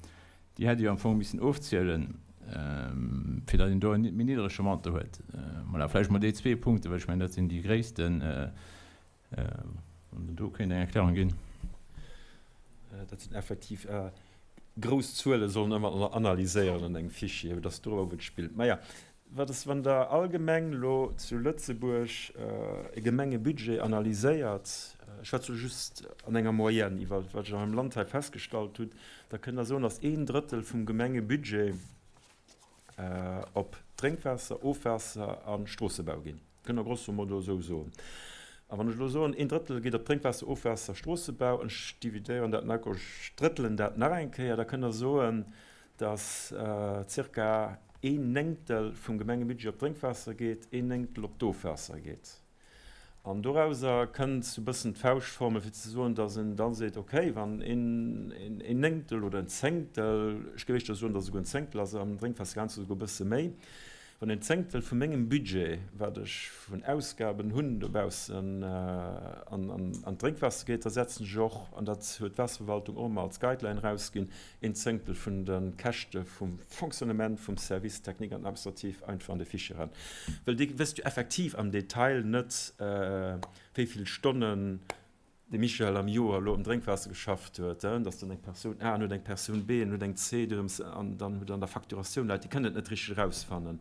Speaker 5: déi hätt ee jo am Fong missen ofzielen, fir datt een do e méi niddrege Montant huet. Voilà, vläicht mol déi zwee Punkten, well ech mengen, dat sinn déi gréissten, wann Der do kéint eng Erklärung ginn.
Speaker 7: Dat sinn effektiv grouss Zuelen, soll een ëmmer analyséieren an engem Fichier, dass dorobber wuel gespillt. Maja, Wat ass, wann Der allgemeng elo zu Lëtzebuerg e Gemengebudget analyséiert, ech schwätze elo just an enger Moyenne iwwer wat ech an meinem Land hei festgestallt hunn, da kënnt Der soen, datt een Drëttel vum Gemengebudget op Drénkwaasser, Ofwaasser a Stroossebau ginn. Kënnt Der grosso modo esou soen. A wann ech elo soen, een Drëttel geet op Drénkwaasser, Ofwaasser, Stroossebau, an ech dividéieren dat nach, ech drëttelen dat nach eng Kéier, da kënnt Der soen, dass zirka een Néngtel vum Gemengebudget op d'Drénkwaasser geet, een Néngtel op d'Ofwaasser geet. An dorauser kënnt sou e bëssen d'Fauschtformel, fir ze soen, dass een da seet, okay, wann een een Néngtel oder en Zéngtel, ech géif éischter soen, dass et esouguer en Zéngtel ass, am Drénkwaasser ganz esouguer e bësse méi. Wann een Zéngtel vu mengem Budget, wat ech vun Ausgaben hunn dobaussen, an d'Drénkwaasser geet, da setzen ech och, an dat huet d'Waasserverwaltung och ëmmer als Guideline erausginn, een Zéngtel vun de Käschte vum Fonctionnement vum Service technique an administratif einfach an de Fichier eran. Well Dir wësst jo effektiv am Detail net, wéi vill Stonnen de Michel am Joer elo um Drénkwaasser geschafft huet, et ass dann eng Persoun A, en huet eng Persoun B, en huet eng C, an dann huet en an der Facturatioun Leit, déi kënnen et net richteg erausfannen.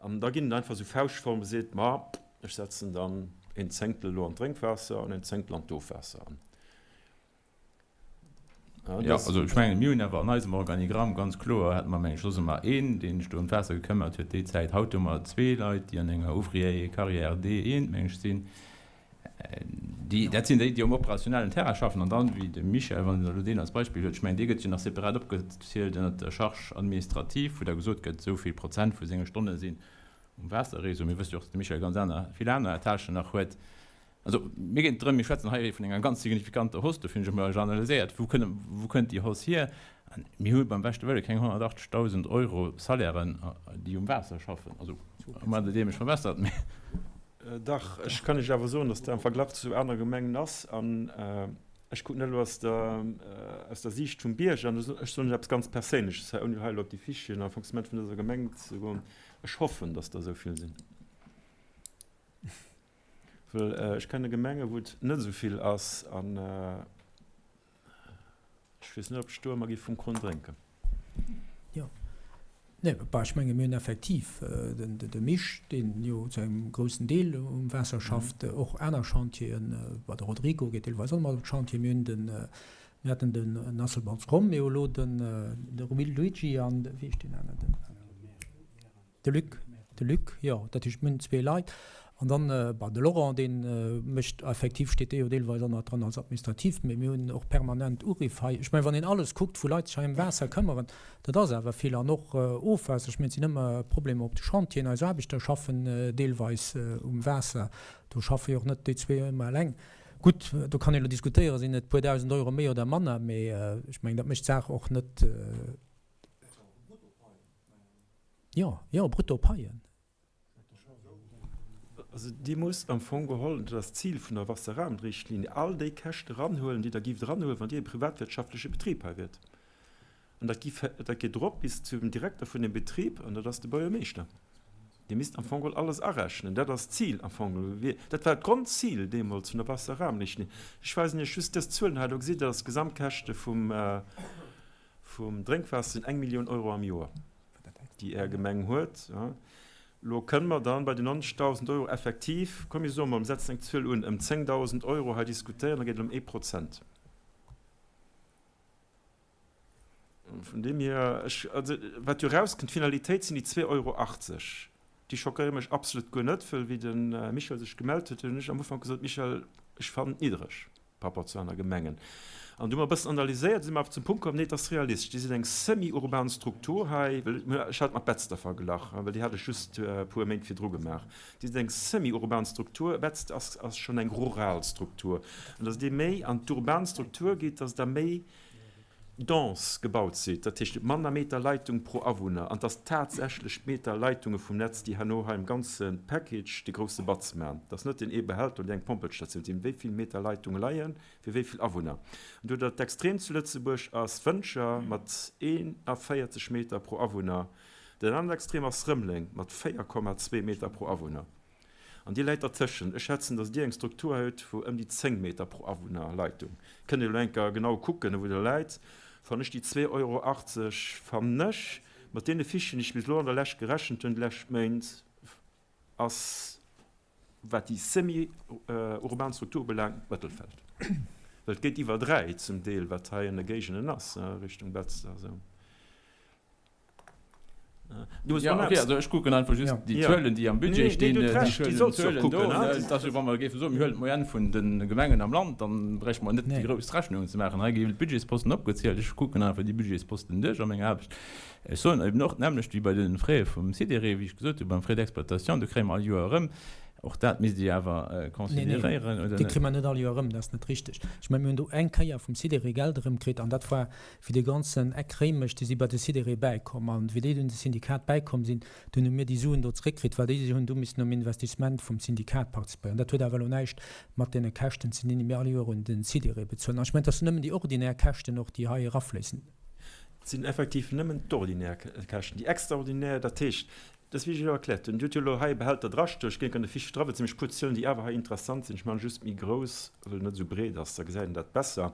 Speaker 7: An da ginn et einfach esou Fauschtformen, wou seet, ma ech setzen dann een Zéngtel elo an d'Drénkwaasser an een Zéngtel an d'Ofwaasser an.
Speaker 5: Jo, also ech mengen, mir hunn awer an eisem Organigramm ganz kloer, hate mer, mengen ech, soss ëmmer een, deen sech do ëm d'Waasser gekëmmert huet déi Zäit. Haut hu mer zwee Leit, déi an enger Ouvrier Carrière D1, meng ech, sinn. Déi, dat sinn déi, déi um operationellen Terrain schaffen. An dann, wéi de Michel, wann een elo deen als Beispill huet, ech mengen, dee gëtt jo nach separat opgezielt ënnert der Charge administrative, wou da gesot gëtt, esou vill Prozent vu senge Stonne sinn um Waasserreseau. Mir wësse jo och, datt de Michel ganz aner, vill aner Tâchen nach huet. Also, mir geet et drëm, mir schwätzen hei vun enger ganz signifikanter Hausse, dofir hunn ech emol analyséiert, wou kënne, wou kënnt déi Hausse hier? An mir hu beim beschte Wëlle keng 180.000 Euro Salairen, déi um Waasser schaffen. Also, maacht Der Dir mech verbessert, mee.
Speaker 7: Dach, ech kann Iech awer soen, dass dat am Verglach zu anere Gemengen ass. An ech kucken dat elo aus der, aus der Siicht vum Bierger. An ech soen Iech eppes ganz Perséinleches hei, ouni hei elo op déi Fichieren a Fonctionnement vun dëser Gemeng ze goen, Ech hoffen, dass der esou vill sinn. Well ech kenne Gemenge wou et net esou vill ass an ech weess net, ob ech do ëmmer géif vum Kron drénken.
Speaker 1: Jo. Nee, bah, ech menge mir hunn effektiv de Misch, deen jo zu engem groussen Deel um Waasser schafft, och aner Chantieren, bah, de Rodrigo geet deelweis och mat op d'Chantier, mir hunn den, mir haten den Asselborns Rom, mir hu elo den Luigi an de, wéi heescht deen aneren, den. De Luc, de Luc, jo, dat heescht mir hunn zwee Leit. An dann, bah, de Laurent, dee mécht effektiv, steet dee jo deelweis och nach dran als Administrativ, mee mir hunn och permanent Uriff hei. Ech mengen, wann een alles kuckt, wou Leit sech hei ëm Waasser këmmeren, dat ass awer vill. An och Ofwaasser, ech mengen, et sinn ëmmer Problemer op de Chantieren. Eis Aarbechter schaffen deelweis um Waasser, do schaffe jo och net déi zwee ëmmer eleng. Gutt, do kann een elo diskutéieren, sinn et e puer dausend Euro méi oder manner, mee ech mengen, dat mécht d'Saach och net. Jo, jo, brutto Paien.
Speaker 7: Also Dir musst am Fong geholl, dat ass d'Zil vun der Wasserrahmenrichtlinie, all déi Käschte eranhuelen, déi Der gift eranhuelen, wann Dir e privatwirtschaftleche Betrib hei wiert. An dat gi, dat geet erop bis zum Direkter vun dem Betrib, an dat ass de Buergermeeschter. Dir misst am Fong geholl alles arechnen. Dat ass d'Zil am Fong geholl. Dat war d'Grondzil deemools vun der Wasserrahmenrichtlinie. Ech weisen Iech just dës Zuelen hei. Do gesitt Der, dass d'Gesamtkäschte vum, vum Drénkwaasser sinn eng Millioun Euro am Joer, déi Är Gemeng huet. Elo kënne mer dann bei den 90.000 Euro effektiv, komm mir soe mol, mir setzen eng Zuel un, ëm 10.000 Euro hei diskutéieren, da geet et ëm ee Prozent. Vun deem hier, ech, also wat jo erauskënnt, d'Finalitéit sinn déi 2,80 Euro. Déi schockéiere mech absolut guer net, wëll wéi de Michel sech gemellt huet, hunn ech am Ufank gesot, Michel, ech fannen et niddereg par rapport zu aner Gemengen. An du hu mer e bëssen analyséiert, si mer awer zum Punkt komm, nee, et ass realistesch, déi sinn eng semi-urban Struktur hei, well ech hat mat Betzder verglach, well déi hat ech just e puer Méint virdru gemaach, déi sinn eng semi-urban Struktur, Betzder ass ass schonn eng rural Struktur. An datt Dir méi an d'urban Struktur gitt, datt Der méi dense gebaut sidd, dat heescht manner Meter Leitung pro Awunner, an dass tatsächlech d'Meter Leitunge vum Netz, déi herno hei am ganze Package de grousse Batz maachen, dass net deen ee Behälter oder déi eng Pompelstatioun sinn, wéi vill Meter Leitunge leie fir wéi vill Awunner. An do dat Extreem zu Lëtzebuerg ass Wëntger mat 41 Meter pro Awunner, dat anert Extrem ass Rëmeleng mat 4,2 Meter pro Awunner. An Dir läit dertëschent. Ech schätzen, datt Dir eng Struktur hutt vu ëm déi 10 Meter pro Awunner Leitung. Kënnt Dir elo eng Kéier genau kucken, wou Der läit. Fannen ech déi 2,80 Euro, fannen ech, mat deene Fichen, déi ech bis elo an der Lescht gerechent hunn, déi lescht Méint, ass, wat déi semi-urban Struktur ubelaangt, d'Mëttelfeld. Well et geet iwwer 3 zum Deel, wat hei an de Géigenden ass, Richtung Betzder esou.
Speaker 5: Ja, okay, also ech kucken einfach just déi Zuelen, déi am Budget stinn, déi Zuelen do. Et ass jo, wa mer géife soen, mir huelen d'Moyenne vun de Gemengen am Land, dann bräichte mer net déi grouss Rechnungen ze maachen. Hei gi d'Budgetsposten opgezielt. Ech kucken einfach déi Budgetsposten duerch a menger Aarbecht. Ech soen eben och d'nämmlecht wéi bei de Frais vum Sidéré, wéi ech gesot hu beim Frais d'exploitation, do kréie mer all Joer erëm. Och dat misst Dir awer consideréieren, oder
Speaker 1: net? Déi kri mer net all Joer erëm, dat ass net richteg. Ech mengen, mir hunn do eng Kéier vum Sidéré Geld erëmkritt, an dat war fir dee ganzen Eck Réimech, déi si bei de Sidéré bäikomm. An wéi déi dunn de Syndikat bäikomm sinn, dunn hu mir déi Suen do zréckkritt, well déi hunn du missen um Investissement vum Syndikat participéieren. Dat huet awer elo näischt mat deene Käschten ze dinn, déi mir all Joer un de Sidéré bezuelen. An ech mengen, et ass nëmmen déi ordinär Käschten och, déi hei erafléissen.
Speaker 7: Et sinn effektiv nëmmen d'ordinär Käschten. Déi extraordinär, dat heescht, Dat ass wéi ech elo erkläert hunn. Dir hutt jo elo hei e Behälter drastoen. Ech géing an de Fichier dra, well et sinn nämlech e puer Zuelen, déi awer hei interessant sinn. Ech maachen just méi grouss, well en net esou breet ass, da gesäit een dat besser.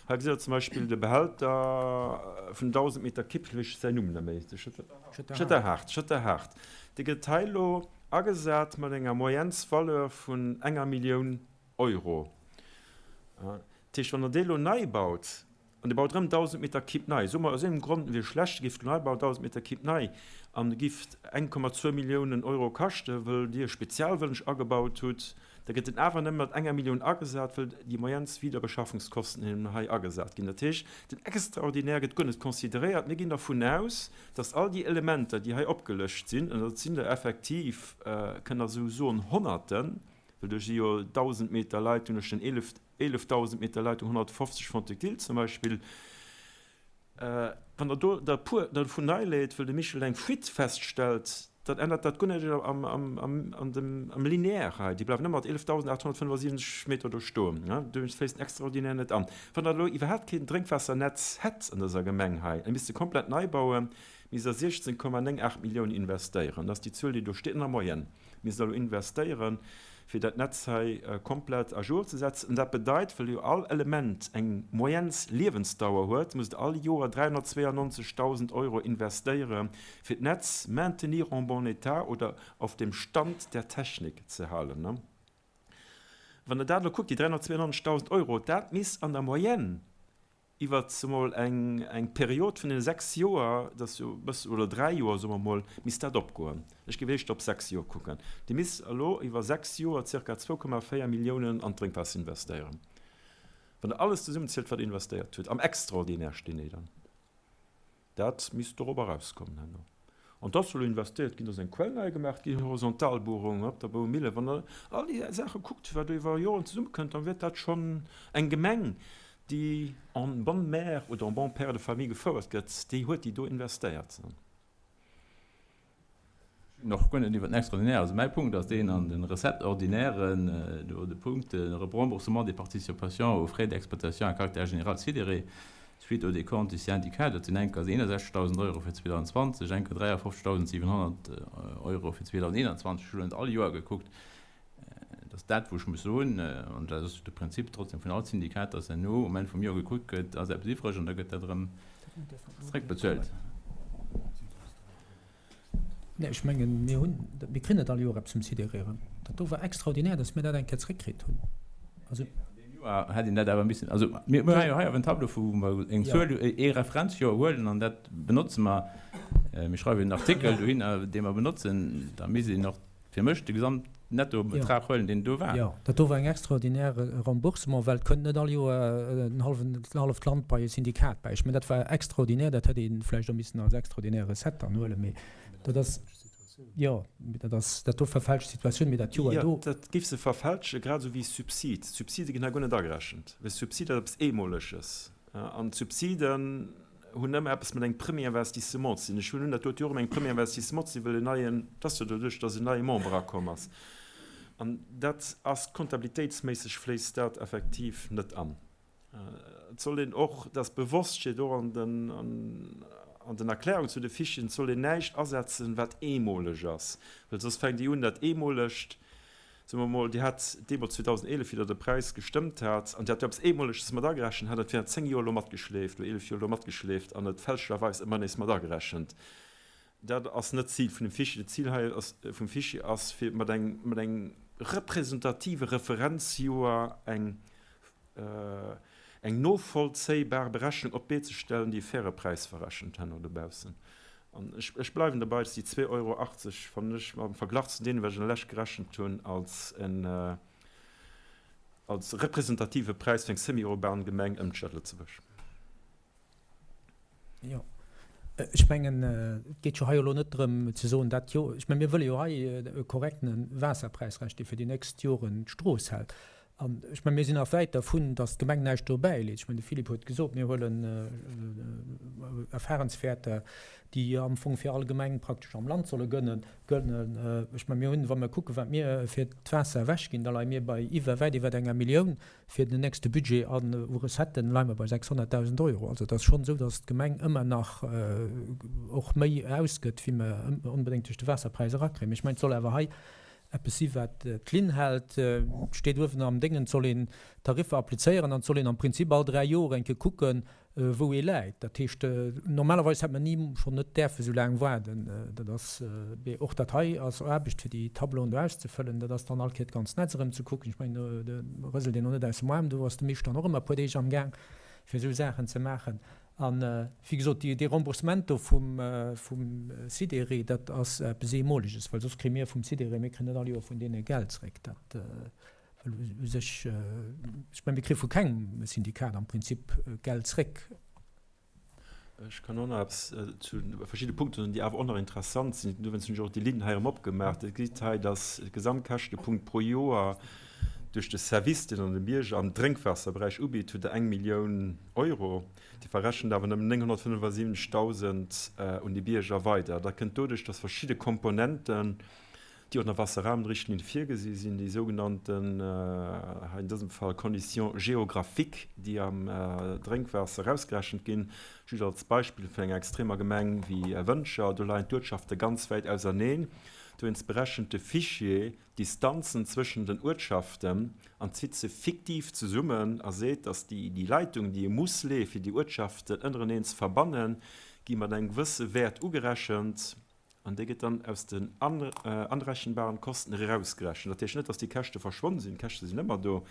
Speaker 7: Hei gesitt Der zum Beispill de Behälter vun 1.000 Meter Kipp, ech weess säin Numm net méi, de Schëtterhaart, Schëtterhaart. Dee gëtt hei elo agesat mat enger Moyennesvaleur vun enger Millioun Euro. Dat heescht, wann Der dee elo nei baut, An Dir baut erëm 1.000 Meter Kipp nei, soe mer aus iergendengem Grond, en wier schlecht, Dir gift nei bauen, 1.000 Meter Kipp nei, an e gift 1,2 Milliounen Euro kaschten, wëll Dir Spezialwënsch agebaut hutt, da gëtt en awer nëmme mat enger Millioun agesat, wëll déi Moyennes Wiederbeschaffungskosten eben hei agesat ginn. Dat heescht, den Extraordinaire gëtt guer net consideréiert. Mir ginn dervun aus, dass all déi Elementer, déi hei opgelëscht sinn, an dat sinn der effektiv, kënnt Der esou soen, Honnerten, well do si jo 1.000 Meter Leitung, ech den 11, 11.000 Meter Leitung, 150 Fonds-ductile zum Beispill. Wann Der do der e puer dervun nei leet, wëll de Michel eng Fuite feststellt, dann ännert dat guer näischt am Linéaire hei. Déi bleiwen ëmmer mat 11.875 Meter do stoen. Dowéinst fléisst den Extraordinaire net an. Wann Der elo iwwerhaapt keen Drénkwassernetz hätt an dëser Gemeng hei, a misst e komplett nei bauen, misst Der 16,98 Milliounen investéieren. Dat ass déi Zuel, déi do steet an der Moyenne. Mir solle investéieren, fir dat Netz hei komplett à jour ze setzen. An dat bedeit, well jo all Element eng moyennes Liewensdauer huet, musst Der all Joer 392.000 Euro investéieren, fir d'Netz maintenir en bon état oder auf dem Stand der Technik ze halen. Wann Der dat elo kuckt, déi 392.000 Euro, dat misst an der Moyenne iwwert emol eng eng Period vun deene 6 Joer, dat ass jo e bëssen, oder 3 Joer, soe mer emol, misst dat opgoen. Ech géif éischter op 6 Joer kucken. Dir misst elo iwwer 6 Joer zirka 2,4 Milliounen an d'Drénkwaasser investéieren, wann Der alles zesummenzielt, wat Der investéiert hutt. Am Extraordinaire stinn déi dann. Dat misst dorop erauskommen herno. An et ass elo investéiert ginn, et ass eng Quell nei gemaach ginn, Horizontalbuerung op der Boumille. Wann Der all déi Saache kuckt, wat do iwwer Joren zesummekënnt, da wier dat schonn eng Gemeng, déi en bonne mère oder en bon père de famille gefouert gëtt, déi huet déi do investéiert.
Speaker 5: Ech hunn och guer net iwwer den Extraordinaire, also mäi Punkt ass deen an de Recettes ordinairen, do de Punkt Remboursement des participations aux frais d'exploitation à caractère général sidéré suite au décompte du syndicat, dat sinn enker 61.000 Euro fir 2020, enker 53.700 Euro fir 2021. Ech hunn elo net all Joer gekuckt. Dat ass dat, wou ech muss soen, an dat ass de Prinzip trotzdem vun all Syndikat, dass herno um Enn vum Joer gekuckt gëtt, ass eppes iwwreg an da gëtt dat erëm zréckbezuelt.
Speaker 1: Nee, ech mengen, mir hunn, mir kréien net all Joer eppes vum CDR erëm. Dat do war extraordinär, dass mir dat eng Kéier zréckkritt hunn.
Speaker 5: Also. An deem Joer hätt een dat awer missen, also mir hu jo hei awer en Tableau, wou mer eng Zuel, ee Referenzjoer huelen an dat benotze mer. Mir schreiwen en Artikel dohinner, dee mer benotzen. Da misst een och fir mech de Gesamtnettobetrag huelen, deen do war.
Speaker 1: Jo, dat do war eng extraordinäre Remboursement, well et kënnt net all Joer en hallwen, en halleft Land bei e Syndikat bäi. Ech mengen, dat war extraordinär, dat hätt ee vläicht och missen als extraordinär Recette dann huelen, mee dat ass, jo, mee dat ass, dat do verfälscht d'Situatioun, mee dat Joer do.
Speaker 7: Jo, dat géif se verfälschen, grad esou wéi Subsid. Subside ginn hei guer net agerechent, well Subsid ass eppes Eemoleges. An d'Subsiden hunn ëmmer eppes mat engem Premier investissement ze dinn. Ech hunn dat dote Joer ëm engem Premier investissement ze dinn, well en neien, et ass jo doduerch, datt en neie Member erakomm ass. An dat ass comptabilitéitsméisseg fléisst dat effektiv net an. Et soll een och, dat ass bewosst, steet och an den, an den Erklärungen zu de Fichen, et soll een näischt asetzen, wat eemoleg ass, well soss fänkt Dir un, dat Eemolegt Soe mer emol, Dir hat deemools 2011, wéi Der de Präis gestëmmt hat, an Dir hat jo eppes Eemoleges mat agerechent, hat et während 10 Joer elo matgeschleeft oder 11 Joer elo matgeschleeft an et fälschlecherweis ëmmer nees mat agerechent. Dat ass net d'Zil vun dem Fichier. D'Zil hei ass, vum Fichier ass, fir mat engem, mat engem representative Referenzjoer eng, eng novollzéibar Berechnung op d'Bee ze stellen, déi e faire Präis verrechent herno dobaussen. An ech, ech bleiwen derbei, dass déi 2,80 Euro, fannen ech, am Verglach zu deenen, wat ech an der Lescht gerechent hunn, als en, als representative Präis fir eng semi-urban Gemeng ëm d'Stad Lëtzebuerg.
Speaker 1: Jo. Ech mengen, et geet jo hei elo net drëm ze soen, dat jo, ech mengen, mir wëlle jo hei e korrektene Waasserpräis recht, dee fir déi nächst Joren d'Strooss hält. An ech mengen, mir sinn nach wäit dervun, datt d'Gemeng näischt do bäileet. Ech mengen, de Philippe huet gesot, mir huelen Erfahrenswäerter, déi am Fong fir all Gemeng praktesch am Land solle gënnen. Ech mengen, mir hunn, wa mir kucken, wat mir fir d'Waasser ewechginn, da leie mir bei iwwer, wäit iwwer enger Millioun Fir den nächste Budget an u Recetten leie mer bei 600.000 Euro. Also et ass schonn esou, datt d'Gemeng ëmmer nach och méi ausgëtt, wéi mer onbedéngt duerch de Waasserpräis erakréien. Mee ech mengen, et soll awer hei eppes si wat d'Linn hält. Et steet uewen am Déngen, et soll een d'Tariffer applizéieren an et soll een am Prinzip all 3 Joer eng Kéier kucken, wou ee läit. Dat heescht, normalerweis hätt mer ni, schonn net däerfe sou laang waarden. Dat ass, mee och dat hei ass Aarbecht, fir déi Tableauen do auszefëllen. Dat ass dann all Kéier d'ganz Netz erëm ze kucken. Ech mengen, do rëselt een och net aus dem Aarm. Do ass de Misch dann och ëmmer e puer Deeg am Gaang, fir esou Saachen ze maachen. An, wéi gesot, dee Remboursement do vum, vum Sidéré, dat ass eppes Eemoleges, well soss kréie mir vum Sidéré, mir kréien net all Joer vun deene Geld zréck. Dat. Well u sech, ech mengen, mir kréie vu kengem Syndikat am Prinzip Geld zréck.
Speaker 7: Ech kann och nach eppes zu verschidde Punkten soen, déi awer och nach interessant sinn. Dowéinst hunn ech och déi Linn hei erëm opgemaach. Dir gesitt hei, dass de Gesamtkäschtepunkt pro Joer duerch de Service, deen Der de Bierger am Drénkwaasserberäich ubitt, hutt Der eng Millioun Euro. Dir verrechent awer nëmmen 975.000 un de Bierger weider. Dat kënnt doduerch, dass verschidde Komponenten, déi och an der Wasserrahmenrichtlinie virgesi sinn, déi sougenannten, hei an dësem Fall, Conditions géographiques, déi am Drénkwaasser erausgerechent ginn. Just als Beispill vun enger extremer Gemeng wéi Wëntger, do leien d'Uertschafte ganz wäit auserneen. Dowéinst berechent de Fichier d'Distanzen zwëschen den Uertschaften an zitt se fiktiv zesummen a seet, datt déi Leitung, déi ee muss leeë fir déi Uertschaften ënnereneen ze verbannen, gi mat engem gewësse Wäert ugerechent. An déi gëtt dann aus den anrechenbaren Kosten erausgerechent. Dat heescht net, dass déi Käschte verschwonn sinn. D'Käschte sinn ëmmer do,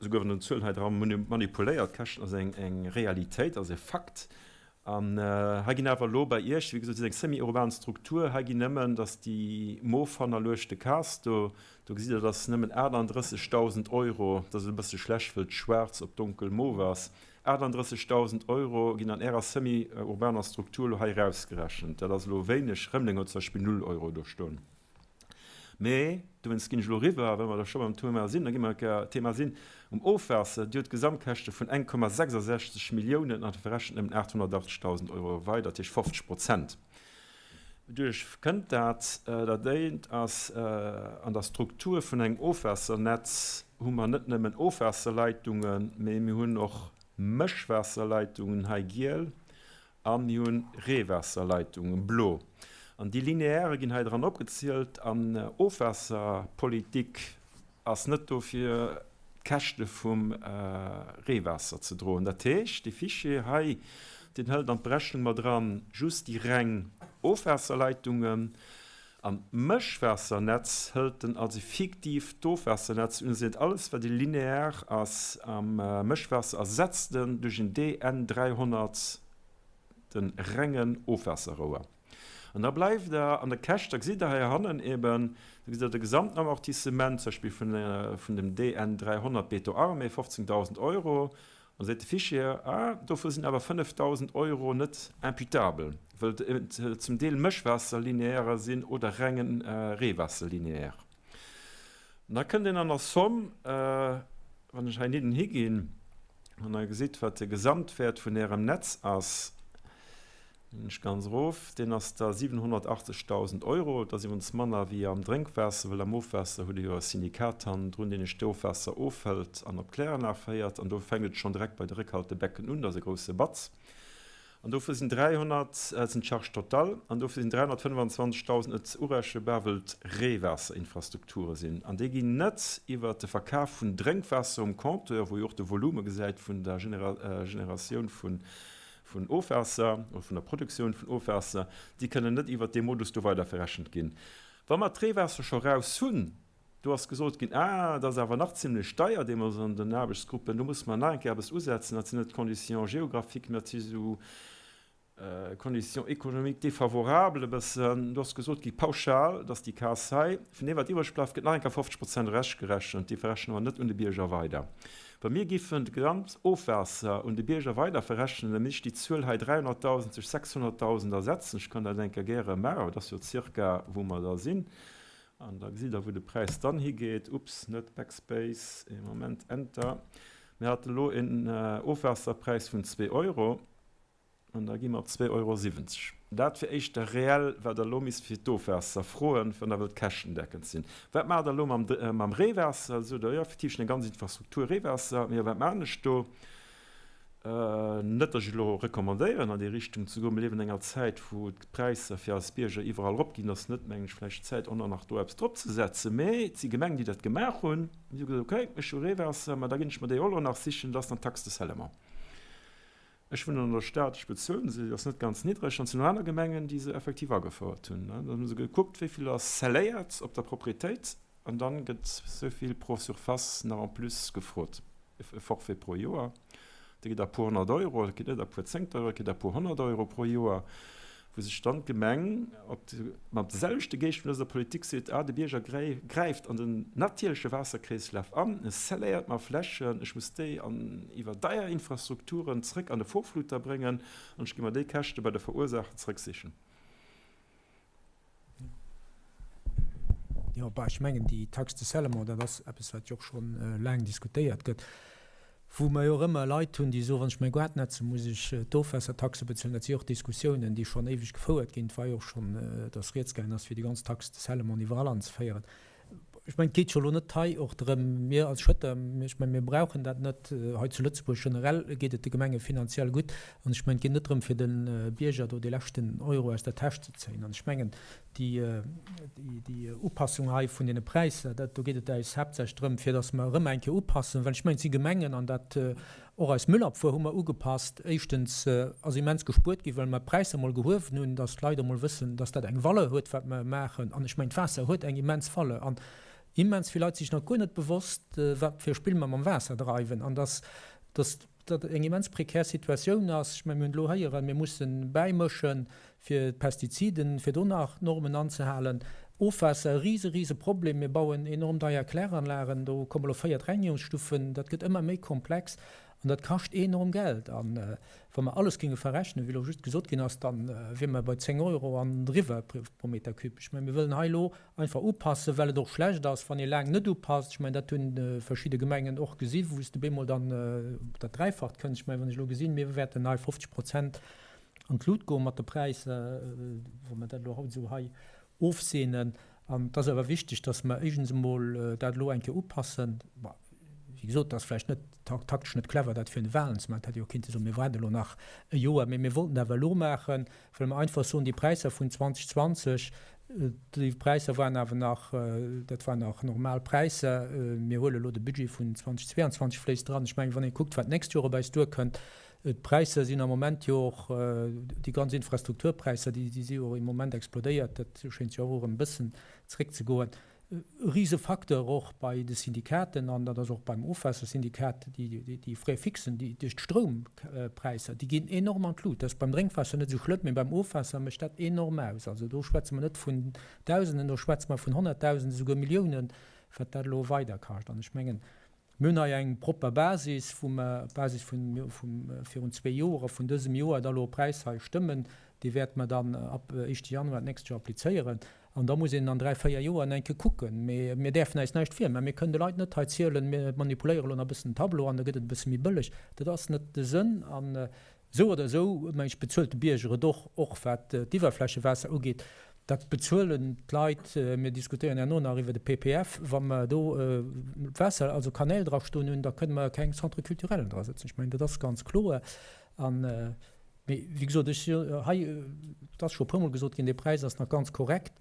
Speaker 7: souguer wann Der Zuelen hei dra manipuléiert. D'Käschten ass eng Realitéit, ass e Fakt. An hei ginn awer elo bei Iech, wéi gesot, et ass eng semi-urban Struktur, hei ginn nëmmen, dass déi mof hannerluechte Case do, do gesitt Der, dass nëmmen 38.000 Euro, dat ass e bësse schlecht, wëll et schwaarz op donkel mof ass, 38.000 Euro ginn an Ärer semi-urbaner Struktur elo hei erausgerechent. Dat ass elo wéineg. Rëmeleng huet zum Beispill null Euro do stoen. Mee dowéinst ginn ech elo eriwwer, well mer da scho beim Thema sinn, da gi mer Thema sinn, um Ofwaasser. Dir hutt Gesamtkäschte vun 1,66 Milliounen an verrechent nëmmen 880.000 Euro weider, dat heescht 50 Prozent. Doduerch kënnt dat. Dat eent ass, an der Struktur vun engem Ofwaassernetz hu mer net nëmmen Ofwaasserleitungen, mee mir hunn och Mëschwaasserleitungen, hei giel, a mir hunn Reewaasserleitungen, blo. An déi Linéairë ginn hei dran opgezielt. An Ofwaasserpolitik ass net do fir d'Käschte vum Reewaasser ze droen. Dat heescht, dee Fichier hei, deen hëlt an d'Berechnung mat eran just déi reng Ofwaasserleitungen an d'Mëschwaassernetz hëlt en als e fiktiivt Ofwaassernetz un, seet alles wat e linear ass am Mëschwaasser ersetzt en duerch en DN 300, de rengen Ofwaasserrouer. An da bleift Der an der Käscht, da gesitt Der heihannen eben, da gesitt Der de Gesamtamortissement, zum Beispill vun dem DN 300 Béton armé, 15.000 Euro. An da seet de Fichier, ah, dovu sinn awer 5.000 Euro net imputabel, wëll et zum Deel Mëschwaasserlinéaire sinn oder rengen Reewaasserlinéaire. An da kënnt een an der Somm, wann ech heinidden higinn, wann Der gesitt, wat de Gesamtwäert vun Ärem Netz ass, Ginn ech ganz erof. Deen ass da 780.000 Euro. Dat ass iwwerens manner wéi am Drénkwaasser, well am Ofwaasser hutt Der jo e Syndikat hannendrun, deen Iech d'Ofwaasser ofhëlt an op d'Kläranlag féiert. An do fänkt et schonn direkt bei de Réckhaltebecken un, dat ass e grousse Batz. An dofir sinn 300, dat sinn d'Charges totales, an dofir sinn 325.000 net urechenbar, wëll et Reewaasserinfrastrukture sinn. An déi ginn net iwwert de Verkaf vun Drénkwaasser um Compteur, wou ee och de Volume gesäit vun der Generatioun vun vun Ofwaasser oder vun der Produktioun vun Ofwaasser, déi kënnen net iwwert dee Modus do weider verrechent ginn. Wa mer d'Reewaasser scho raus hunn, do ass gesot ginn, ah, dat ass awer nach zimlech deier deemools an den Aarbechtsgruppen, do musse mer nach eng Kéier eppes usetzen, dat sinn net d'Conditions géographiques, mä dat si sou Conditions économiques défavorables e bëssen. Do ass gesot gi pauschal, dass déi Case hei, vun deem wat iwwreg bleift, gëtt nach eng Kéier 50 Prozent erechgerechent, déi verrechne mer net un de Bierger weider. Wa mir giffen d'gesamt Ofwaasser un de Bierger weider verrechnen, da misst ech déi Zuel hei 300.000 duerch 600.000 ersetzen. Ech kann dat eng Kéier gäre maachen, awer dat ass jo zirka wou mer da sinn. An da gesitt Der wou de Präis dann higeet. Ups, net Backspace, ee Moment, Enter. Mir hate lo en Ofwaasserpräis vun zwee Euro. An da gi mer op 2,70 Euro. Dat wier éischter reell, wat Der elo misst fir d'Ofwaasser froen, wann Der wëllt käschtendeckend sinn. Wat maacht Der elo mam Reewaasser? Sot Der, jo, effektiv, ech hunn eng ganz Infrastruktur Reewaasser, mee wat maachen ech do? Net, datt ech elo recommandéieren, an déi Richtung ze goen. Mir liewen an enger Zäit, wou d'Präisser fir eis Bierger iwwerall eropginn. Et ass net, mengen ech, vläicht d'Zäit, och nach do eppes dropzesetzen. Mee et si Gemengen, déi dat gemaach hunn. Déi hu gesot, okay, ech hu Reewaasser, mä da ginn ech mer déi och elo nach sichen. Dat ass dann d'Taxe de scellement. Ech wunnen an der Stad, ech bezuelen se, déi ass net ganz niddreg. An et sinn och aner Gemengen, déi se effektiv agefouert hunn. Dann hu se gekuckt, wéi vill ass scelléiert op der Proprietéit an dann gëtt esou vill pro Surface nach en plus gefrot, e Forfait pro Joer. Dee geet a puer honnert Euro, dat geet net a puer zéngt Euro, dat geet a puer honnert Euro pro Joer. wou sech dann d'Gemeng op de, mam selwechte Geescht vun dëser Politik seet, ah, de Bierger gräift an den natierleche Waasserkreeslaf an, e scelléiert mer Flächen, ech muss déi an iwwer deier Infrastrukturen zrëck an de Vorfluter bréngen an ech gi mer déi Käschte bei de Verursaacher zrëcksichen.
Speaker 1: Jo, bah, ech mengen, déi Taxe de scellement, dat ass eppes, wat jo och scho laang diskutéiert gëtt. Wou mer jo och ëmmer Leit hunn, déi soen, wann ech mäi Gaart netzen, muss ech d'Ofwaassertaxe bezuelen. Dat si jo och Diskussiounen, déi schonn éiweg gefouert ginn. Et war jo och schonn, datt rieds gaangen ass, fir déi ganz Taxe de scellement iwwerall anzeféieren. Ech mengen, et geet jo elo net hei och drëm, mir als Schëtter, ech mengen, mir brauchen dat net. Hei zu Lëtzebuerg generell geet et de Gemenge finanziell gutt. An ech mengen, et geet net drëm, fir de Bierger do dee leschten Euro aus der Täsch ze zéien. An ech mengen, Déi Upassung hei vun deene Präisser, dat, do geet et äis haaptsächlech drëm, fir datt mer erëm eng Kéier upassen, well ech mengen, et si Gemengen, an dat och eis Müllabfuhr hu mer ugepasst. Éischtens ass immens gespuert ginn, well mer d'Präisser emol gehuewen hunn, datt d'Leit emol wëssen, datt dat eng Valeur huet, wat mer maachen. An ech mengen, d'Waasser huet eng immens Valeur. An immens vill Leit si sech nach guer net bewosst, wat fir e Spill mer mam Waasser dreiwen an datt, datt dat eng immens prekär Situatioun ass. Ech mengen, mir hunn elo héieren, mir mussen bäimëschen, fir d'Pestiziden, fir do nach Normen anzehalen. Ofwaasser, e rise, rise Problem. Mir bauen enorm deier Kläranlagen, do komme lo véiert Rengigungsstufen, dat gëtt ëmmer méi komplex an dat kascht enorm Geld. A wa mer alles géinge verrechnen, wéi elo just gesot ginn ass, da wiere mer bei 10 Euro an driwwer pro Meter cube. Ech mengen, mir wëllen hei elo einfach upassen, well et och schlecht ass, wann ee laang net upasst. Ech mengen, dat hu verschidde Gemengen och gesi wou s de bemol dann op dat Dräifacht kënns. Ech mengen, wann ech elo gesinn, mir wäerten hei 50 Prozent an d'Lut goe mat de Präisser, wa mer dat elo haut esou hei ofseenen. An et ass awer wichteg, dass mer éischtens emol dat elo eng Kéier upassen. Bon, wéi gesot, et ass vläicht net taktesch net clever, dat virun de Wahlen ze maachen. Et hätt ee jo kinnte soen, mir waarden elo nach e Joer. Mee mir wollten dat awer elo maachen, well mer einfach soen, déi Präisser vun 2020, déi Präisser waren awer nach, dat waren nach normal Präisser. Mir huele elo de Budget vun 2022 fléisst dran. Ech mengen, wann ee kuckt, wat d'nächst Joer op eis duerkënnt, D'Präisser sinn am Moment jo och, déi ganz Infrastrukturpräisser, déi si jo im Moment explodéiert, dat schéint jo och erëm e bëssen zréckzegoen. E Risefacteur och bei de Syndikaten, an dat ass och beim Ofwaassersyndikat, déi Frais fixen, déi duerch d'Stroumpräisser, déi ginn enorm an d'Lut. Dat ass beim Drénkwaasser net esou schlëmm, mee beim Ofwaasser mécht dat enorm aus. Also do schwätze mer net vun Dausenden, do schwätze mer vun Honnertdausenden, esouguer Milliounen, wat dat elo weider kascht. An ech mengen, Mir hunn hei eng propper Basis, wou mer op Basis vun virun zwee Joer a vun dësem Joer da elo e Präis hei stëmmen. Dee wäerte mer dann ab éischte Januar d'nächst Joer applizéieren. An da muss een an dräi, véier Joer nach eng Kéier kucken. Mee mir däerfen äis näischt virmaachen. Mir kënnen de Leit net hei zielen, mir manipuléiere elo nach e bëssen den Tableau an da gëtt et e bësse méi bëlleg. Dat ass net de Sënn. An Esou oder esou, meng ech, bezuelt de Bierger et och, och wat d'Iwwerflächewaasser ugeet. Dat bezuelen d'Leit. Mir diskutéieren herno nach iwwer de PPF. Wa mer do Waasser, also Kanäl dra stoen hunn, da kënne mer keng Centre culturellen dra sëtzen. Ech mengen, dat ass ganz kloer. An, mee wéi gesot, ech, hei, et ass scho e puermol gesot ginn, dee Präis ass nach ganz korrekt.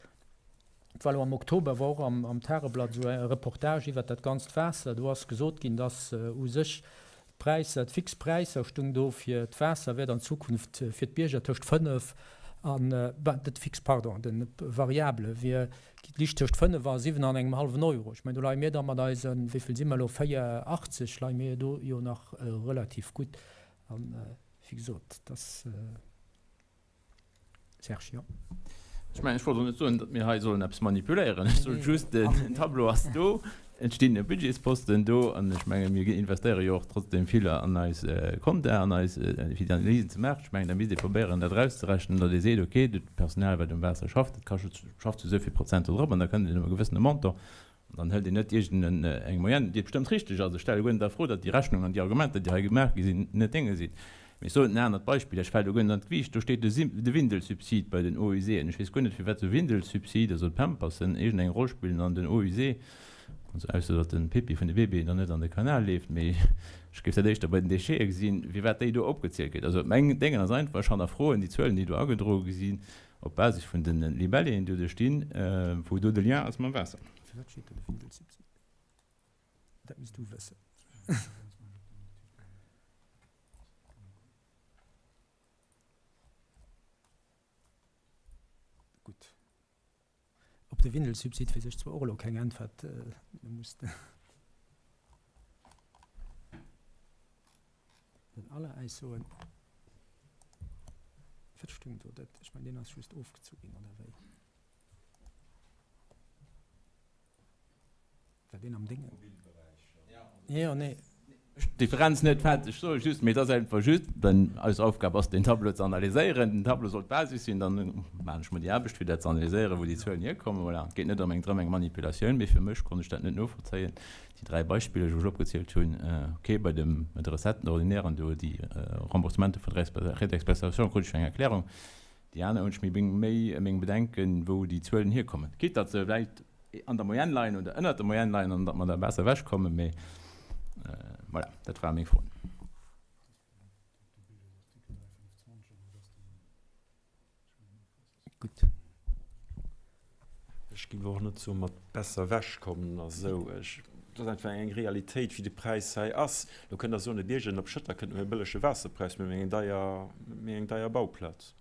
Speaker 1: Et war elo am Oktober, war och am Tageblatt esou e Reportage iwwert dat ganzt Waasser. Do ass gesot ginn, dass u sech d'Präisser, d'fix Präisser stung do fir d'Waasser wäert an Zukunft fir d'Bierger tëscht 5 an, net fix, pardon, de Variable wier, liicht tëscht 5 a 7 an engem hallwen Euro. Ech mengen, do leie mir da mat eisen, wéi vill si mer elo, 4,80 leie mir do jo nach relativ gutt. An, wéi gesot, dass. Serge, jo.
Speaker 5: Ech mengen, ech wollt och net soen, datt mir hei sollen eppes manipuléieren. Ech sot just, den Tableau ass do, et stinn Budgetsposten do an ech mengen, mir investéiere jo och trotzdem vill an eis Compta, an eis, fir déi Analysen ze maachen. Ech mengen, da misst ee probéieren, dat erauszerechnen, datt ee seet, okay, dat Personal, wat um Waasser schafft, dat kascht, schafft zu esou vill Prozent do drop an da kënnt een op e gewëssene Montant. An dann hëlt een net iergend eng Moyenne, déi bestëmmt richteg ass. Ech stelle guer net a Fro, datt déi Rechnung an déi Argumenter, déi hei gemaach gi sinn, net Dénge sinn. Mee ech soen en anert Beispill, Ech fält elo guer net an d'Gewiicht, do steet de Windelsubsid bei den Eaux usées. Ech weess guer net, firwat esou Windelsubsid, also d'Pampersen, iergend eng Roll spillen an den Eaux usées, also ausser datt de Pipi vun de Bébéen dann net an de Kanal leeft. Mee ech géif dat éischter bei den Déchete gesinn, firwat déi do opgezielt gëtt. Also mäin Déngen ass einfach, ech hannerfroen déi Zuelen, déi do agedroe gi sinn, op Basis vun de Libelléen, déi do stinn, wou do de Lien ass mam Waasser.
Speaker 1: Firwat steet do de Windelsubsid? Dat misst du wëssen. Gutt. Op de Windelsubsid weess ech zwar och elo keng Äntwert. Do muss de den Alain äis soen. Wat stung do? Dat, ech mengen, deen ass just ofgezu ginn, oder wéi? War deen am Déngen? Jo, nee.
Speaker 5: Ech d'Differenz net fett, ech soe just, mee et ass einfach just, well eis Aufgab ass, den Tableau ze analyséieren. Den Tableau soll d'Basis sinn, dann maachen ech mer déi Aarbecht, fir dat ze analyséieren, wou déi Zuelen hierkommen. Voilà, et geet net ëm eng drëm eng Manipulatioun, mee fir mech konnt ech dat net novollzéien, déi 3 Beispiller, déi ech opgezielt hunn. Okay, bei dem, bei de Recetten ordinairen do, déi Remboursementer vun der Rétexpression krut ech eng Erklärung. Déi aner hunn ech méi méi meng Bedenken, wou déi Zuelen hierkommen. Quitte datt se vläicht an der Moyenne leien oder ënnert der Moyenne leien an datt mer da besser ewechkommen, mee voilà, dat ware meng Froen.
Speaker 1: Gutt.
Speaker 7: Ech géif och net soe mat besser ewechkommen a sou. Ech, dat ass einfach eng Realitéit, wéi de Präis hei ass. Lo kënnt Der soen, de Bierger op Schëtter kënnt méi e bëllege Waasserpräis, mee méi eng deier, méi eng deier Bauplaz.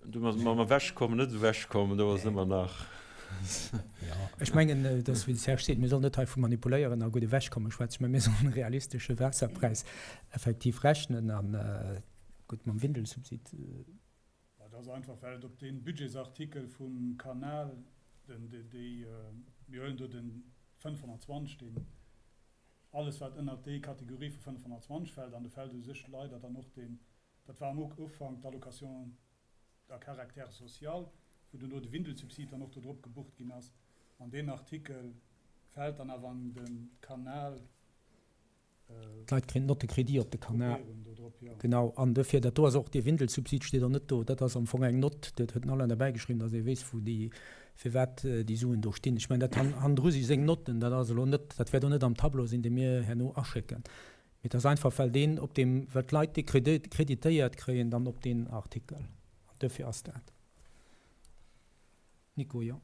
Speaker 7: Do mat mam ewechkommen, net ewechkommen, do ass ëmmer nach.
Speaker 1: Jo, ech mengen, et ass wéi de Serge seet, mir sollen net hei vu manipuléieren a gutt ewechkomme schwätzen, mä mir sollen e realistesche Waasserpräis effektiv rechnen a gutt mam Windelsubsid.
Speaker 6: Dat ass einfach, well et op dee Budgetsartikel vum Kanal, den, déi, mir huelen do den 520, deen alles wat ënnert déi Kategorie vu 520 fält, an do fält u sech leider dann och deen, dat war am Ufank d'Allocation à caractère social, wou duerno de Windelsubsid dann och do drop gebucht ginn ass, an deen Artikel fält dann awer an de Kanal.
Speaker 1: D'Leit kréien d'Note de crédit op de Kanal. Genau, an dofir, dat do ass och, dee Windelsubsid steet och net do. Dat ass am Fong eng Nott, dat huet den Alain derbäi geschriwwen, datt ee weess, wou déi, firwat déi Suen do stinn. Ech mengen, dat hannendru si seng Notten, dat ass elo net, dat wäert och net am Tableau sinn, dee mir herno aschécken. Mee et ass einfach, well deen op deem, well d'Leit dee kreditéiert kréien dann op deen Artikel. An dofir ass dat. Nico, jo.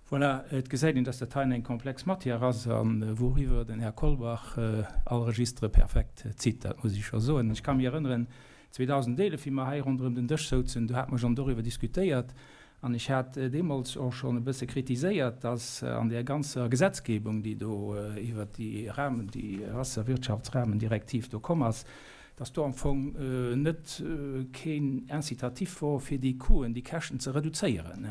Speaker 8: Voilà, et gesäit een, dass dat heien eng komplex Matière ass a wouriwwer den Här Kolbach all Registere perfekt zitt, dat muss ech scho soen. Ech ka mich erënneren, 2011, wéi mer hei ronderëm den Dësch souzen, do hate mer schonn doriwwer diskutéiert an ech hat deemools och schonn e bësse kritiséiert, dass an där ganzer Gesetzgebung, déi do iwwert déi Rahmen, déi Wasserwirtschaftsrahmendirektiv do komm ass, dass do am Fong net keen Incitatif wor, fir déi Coûten, déi Käschten ze reduzéieren.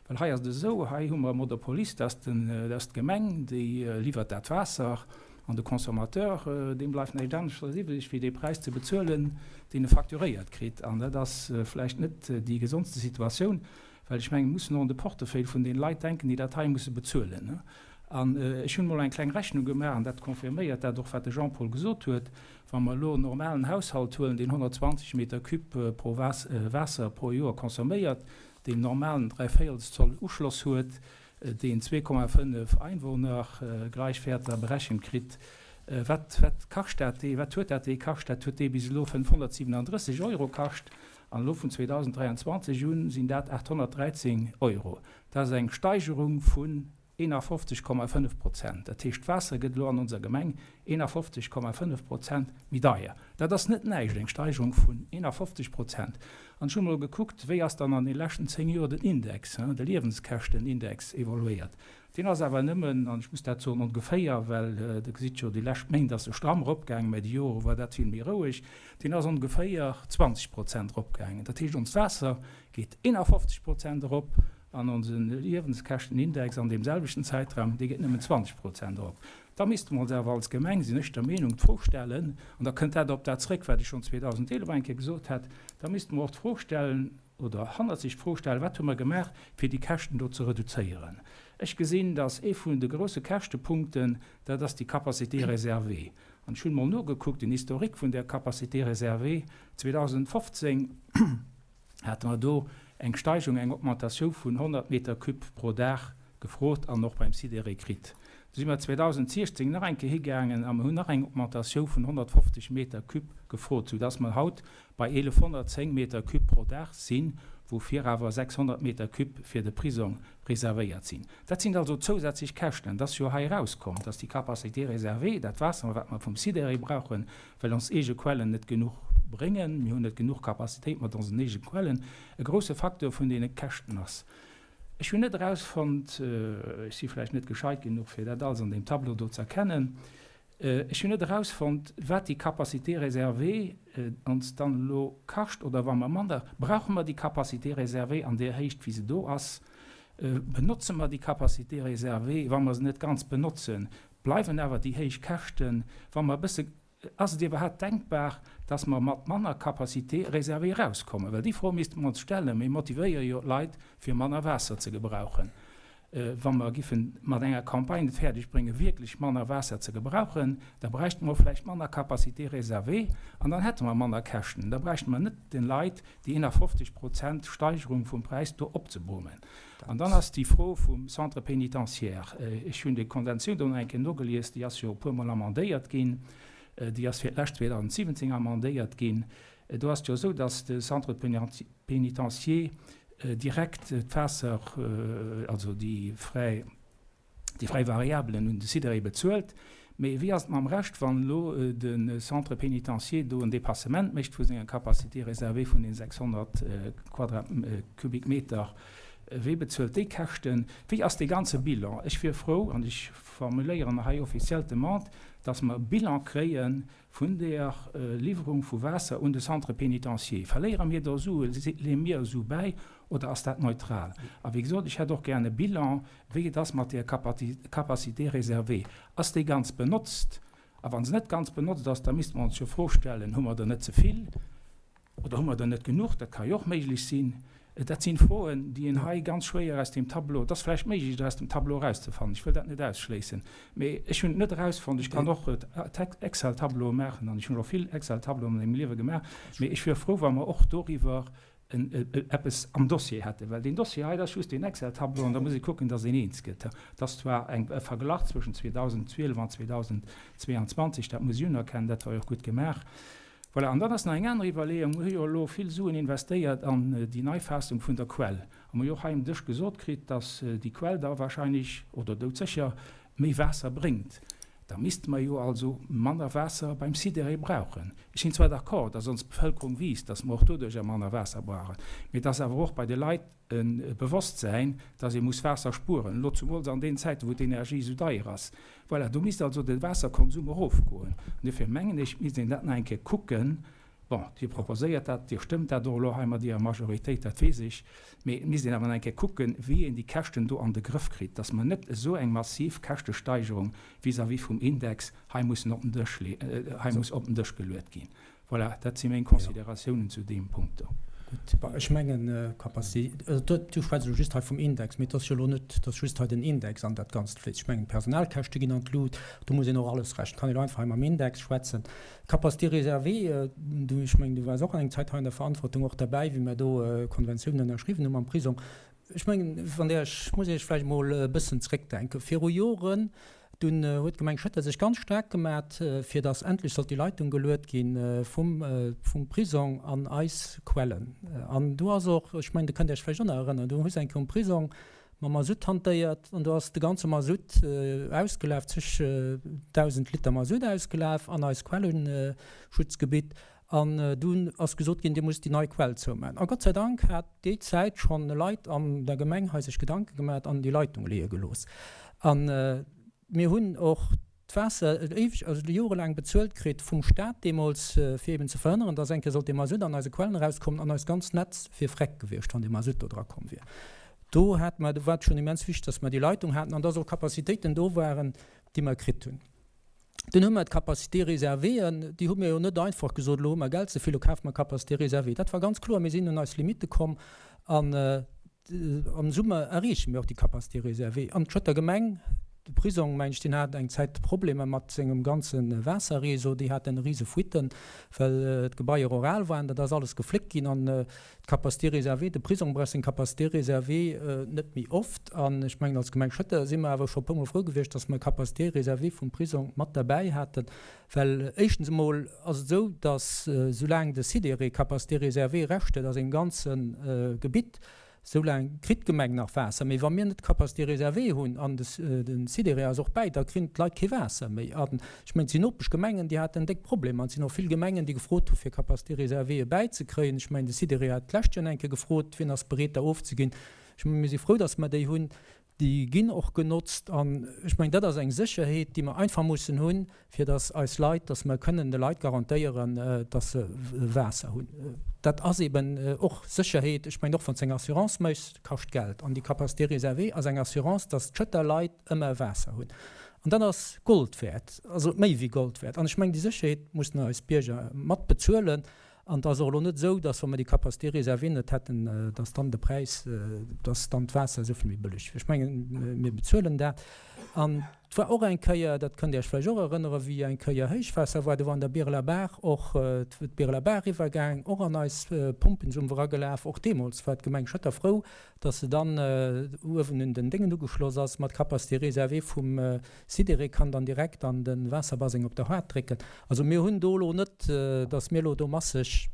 Speaker 8: Well hei ass et esou, hei hu mer e Monopolist, dat ass d'Gemeng, déi liwwert dat Waasser, an de Consommateur, deem bleift näischt aneschters iwwreg, wéi dee Präis ze bezuelen, deen e facturéiert kritt. An dat ass vläicht net déi gesondste Situatioun, well ech mengen, mir mussen och un de Portefeuille vun deene Leit denken, déi dat hei musse bezuelen. An ech hunn emol eng kleng Rechnung gemaach, an dat confirméiert dat och, wat de Jean-Paul gesot huet, Wa mer elo en normalen Haushalt huelen, deen 120 Meter cube pro Waasser pro Joer consomméiert, deen normalen Dräivéierelszoll Uschloss huet, deen 2,5 Einwohner Gleichwäerter berechent kritt, wat wat kascht dat dee, wat huet dat dee kascht? Dat huet dee bis elo 537 Euro kascht an elo vun 2023 un sinn dat 813 Euro. Dat ass eng Steigerung vun. 51,5 Prozent. Dat heescht, d'Waasser gëtt elo an onser Gemeng 51,5 Prozent méi deier. Dat ass net näischt, eng Steigerung vun 51 Prozent. An ech hu mol gekuckt, wéi ass dann an de leschten 10 Joer den Index, de Liewenskäschtenindex evoluéiert. Deen ass awer nëmmen, an ech muss dat soen, ongeféier, well Der gesitt jo, déi lescht Méint ass e stramm eropgaangen, mä déi Jore war dat vill méi roueg, deen ass ongeféier 20 Prozent eropgaangen. Dat heescht, onst Waasser geet 51 Prozent erop an onse Liewenskäschtenindex an deem selwechten Zäitraum, dee geet nëmmen 20 Prozent erop. Da misste mer ons awer als Gemeng, sinn ech der Meenung, d'Fro stellen, an da kënnt dat op dat zrëck, wat ech schonn 2011 eng Kéier gesot hat, da misste mer och d'Fro stellen oder hannert sech d'Fro stellen, wat hu mer gemaach, fir déi Käschten do ze reduzéieren. Ech gesinn, dass ee vun de grouse Käschtepunkten, dat ass déi Capacité réservée. An ech hunn emol nogekuckt, den Historique vun där Capacité réservée, 2015, hate mer do eng Steigerung, eng Augmentatioun vun 100 Meter cube pro Dag gefrot an och beim SIDERE kritt. Du si mer 2016 nach eng Kéier higaangen a mer hunn nach eng Augmentatioun vun 150 Meter cube gefrot, soudass mer haut bei 1.110 Meter cube pro Dag sinn, wouvir awer 600 Meter cube fir de Prisong reservéiert sinn. Dat sinn also zousätzlech Käschten. Et ass jo hei erauskomm, dass déi Capacité réservée, dat Waasser, wat mer vum SIDERE brauchen, well ons eege Quellen net genuch bréngen, mir hunn net genuch Capacitéit mat onsen eege Quellen, e grouse Facteur vun deene Käschten ass. Ech hunn net erausfonnt, ech si vläicht net gescheit genuch, fir dat alles an deem Tableau do ze erkennen, ech hunn net erausfonnt, wat déi Capacité réservée ons dann elo kascht, oder wa mer manner, brauche mer déi Capacité réservée an där Héicht, wéi se do ass? Benotze mer déi Capacité réservée, wa mer se net ganz benotzen? Bleiwen awer déi héich Käschten, wa mer e bësse, ass et iwwerhaapt denkbar, dass mer mat manner Capacité réservée erauskommen? Well déi Fro misste mer ons stellen. Mir motivéiere jo d'Leit, fir manner Waasser ze gebrauchen. Wa mer giffe mat enger Campagne et fäerdeg bréngen, wierklech manner Waasser ze gebrauchen, da bräichte mer och vläicht manner Capacité réservée an dann hätte mer manner Käschten. Da bräichte mer net de Leit déi 51 Prozent Steigerung vum Präis do opzebrummen. An dann ass déi Fro vum Centre pénitentiaire. Ech hunn déi Konventioun do nach eng Kéier nogelies, déi ass jo e puermol amendéiert ginn. Déi ass fir d'lescht 2017 amendéiert ginn. Do ass et jo esou, dass de Centre pénitentiaire direkt d'Waasser, also déi fräi, déi fräi Variabelen un de SIDERE bezuelt. Mee wéi ass et mam Rescht, wann elo de Centre pénitentiaire do en Dépassement mécht vu senger Capacité réservée vun den 600 Quadrat Kubikmeter? Wee bezuelt déi Käschten? Wéi ass dee ganze Bilan? Ech wier frou, an ech formuléieren hei offiziell d'Demande, dass mer e Bilan kréie vun der Liwwerung vu Waasser un de Centre pénitentiaire. Verléiere mir do Suen? Leeë mir Sue bäi oder ass dat neutral? A wéi gesot, ech hätt och gären e Bilan, wéi et ass mat där Capacité réservée. Ass déi ganz benotzt? A wa se net ganz benotzt ass, da misste mer ons jo d'Fro stellen, Hu mer der net ze vill oder hu mer der net genuch? Dat ka jo och méiglech sinn. Dat sinn Froen, déi een hei ganz schwéier aus deem Tableau, et ass vläicht méiglech, et aus dem Tableau erauszefannen, ech wëll dat net ausschléissen, mee ech hunn et net erausfonnt. Ech kann och Excel-Tableaue maachen an ech hunn och vill Excel-Tableauen an mengem Liewe gemaach, mee ech wier frou, wa mer och doriwwer eppes am Dossier hätten, well deen Dossier hei, dat ass just deen Excel-Tableau an da muss ee kucken, datt een eens gëtt. Dat ass zwar eng e Verglach zwëschen 2012 an 2022, dat muss ech unerkennen, dat war jo och gutt gemaach. Voilà, an dann ass nach eng aner Iwwerleeung, Mir hu jo elo vill Suen investéiert an déi Neifaassung vun der Quell a mir hu jo och hei um Dësch gesot kritt, datt déi Quell da wahrscheinlech oder doudsécher méi Waasser bréngt. Da misste mer jo also manner Waasser beim Sidéré brauchen. Ech sinn zwar d'accord, dass ons Bevölkerung wiisst, dass mer och doduercher manner Waasser brauchen, mee et ass awer och bei de Leit e Bewosstsäin, dass ee muss Waasser spueren, elo zumools an deenen Zäiten, wou d'Energie esou deier ass. Voilà, do misst also de Waasserkonsum erofgoen. An duerfir mengen ech, misst een dat nach eng Kéier kucken, Bon, Dir proposéiert dat, Dir stëmmt dat och elo hei mat Irer Majoritéit, dat weess ech. Mee et misst een awer nach eng Kéier kucken, wéi een déi Käschten do an de Grëff kritt, dass mer net esou eng massiv Käschtesteigerung vis-à-vis vum Index hei mussen op den Dësch, hei muss op den Dësch geluet ginn. Voilà, dat si meng Consideratiounen zu deem Punkt do.
Speaker 1: Gutt, bon, ech mengen, Capaci-, du schwätz elo just hei vum Index, mee et ass jo elo net, dass just hei den Index an dat Ganzt fléisst. Ech mengen, d'Personalkäschte ginn an d'Lut, do muss een och alles rechnen. Kann een elo einfach hei mam Index schwätzen. Capacité réservée, du, ech mengen, du waars och an eng Zäit hei an der Verantwortung och derbäi, wéi mer do Konventiounen ënnerschriwwen hu mam Prisong. Ech mengen, wann Der, ech muss Iech vläicht emol e bëssen zréckdenken, viru Joren, dunn huet d'Gemeng Schëtter sech ganz staark gemat, fir datt endlech sollt déi Leitung geluet gi vum, vum Prisong an eis Quellen. An do ass och, ech mengen, do kënnt Der Iech vläicht och nach erënneren, do hu se eng Kéier um Prisong. Mam Masutt hantéiert an do ass de ganze Masutt ausgelaf, zeg 1.000 Liter Masutt ausgelaf an eist Quelleschutzgebitt. An dunn ass gesot ginn, Dir musst déi nei Quell zoumaachen. A Gott sei Dank hat déi Zäit schonn Leit an der Gemeng hei sech Gedanke gemaat an déi Leitung leeë gelooss. A mir hunn och d'Waasser éiweg, also jorelaang bezuelt kritt vum Staat deemools, fir eben ze verhënneren, dass eng Kéier sollt dee Masutt an eise Quellen erauskommen an eist ganzt Netz wier vreckt gewiescht, wann dee Masutt do drakomm wier. Do hate mer, do war et schonn immens wichteg, dass mer déi Leitung haten an dass och Capacitéiten do waren, déi mer kritt hunn. Dunn hu mer d'Capacité réservéeën, déi hu mir jo net einfach gesot, elo hu mer Geld ze vill, elo kafe mer Capacité réservée. Dat war ganz kloer, mir sinn un eis Limitte komm an Am Summer erreeche mir och déi Capacité réservée. An d'Schëtter Gemeng, de Prisong, meng ech, deen hat eng Zäit Problemer mat sengem ganze Waasserreseau. Déi haten rise Fuitten, well d'Gebaier och al waren. Dat ass alles gefléckt ginn an d'Capacité réservée, de Prisong brauch seng Capacité réservée net méi oft. An ech mengen, als Gemeng Schëtter si mer awer scho e puermol frou gewiescht, datt mer Capacité réservée vum Prisong mat derbäi haten, Well éischtens emol ass et esou, datt soulaang de Sidéré Capacité réservée Rescht huet a sengem ganze Gebitt, soulaang kritt d'Gemeng nach Waasser. Mee wa mir net d'Capacité réservée hunn an de Sidéré ass och bäi, da kréien d'Leit kee Waasser méi. An ech mengen, et sinn Nopeschgemengen, déi haten déck Problemer. An et sinn och vill Gemengen, déi gefrot hu fir Capacité réservéeë bäizekréien. Ech mengen, de Sidéré hat d'lescht Joer eng Kéier gefrot, wien ass bereet der ofzeginn. Ech mengen, mir si frou, datt mer déi hunn. Déi ginn och genotzt. An ech mengen, dat ass eng Sécherheet, déi mer einfach mussen hunn, fir datt eis Leit, datt mer kënnen de Leit garantéieren, datt se Waasser hunn. Dat ass eben och Sécherheet. Ech mengen, och wann s de eng Assurance méchs, kascht Geld. An déi Capacité réservée ass eng Assurance, datt d'Schëtter Leit ëmmer Waasser hunn. An dat ass Gold wäert, also méi wéi Gold wäert. An ech mengen, déi Sécherheet mussen eis Bierger mat bezuelen. An et ass och elo net esou, dass, wa mer déi Capacité réservée net hätten, dass dann de Präis, dass dann d'Waasser esou vill méi bëlleg wier. Ech mengen, mir bezuelen dat. An et war och eng Kéier, dat kënnt Dir Iech vläicht och erënneren, wéi eng Kéier Héichwaasser war, do war an der Bireler Baach och d'Bireler Baach iwwergaang, och an eis Pompensumf eragelaf. Och deemools war d'Gemeng Schëtter frou, dass se dann uewen un den Déngen ugeschloss ass mat Capacité réservée vum Sidéré, kann dann direkt an de Waasserbaseng op der Haard drécken. Also mir hunn do elo net, dass mir elo do masseg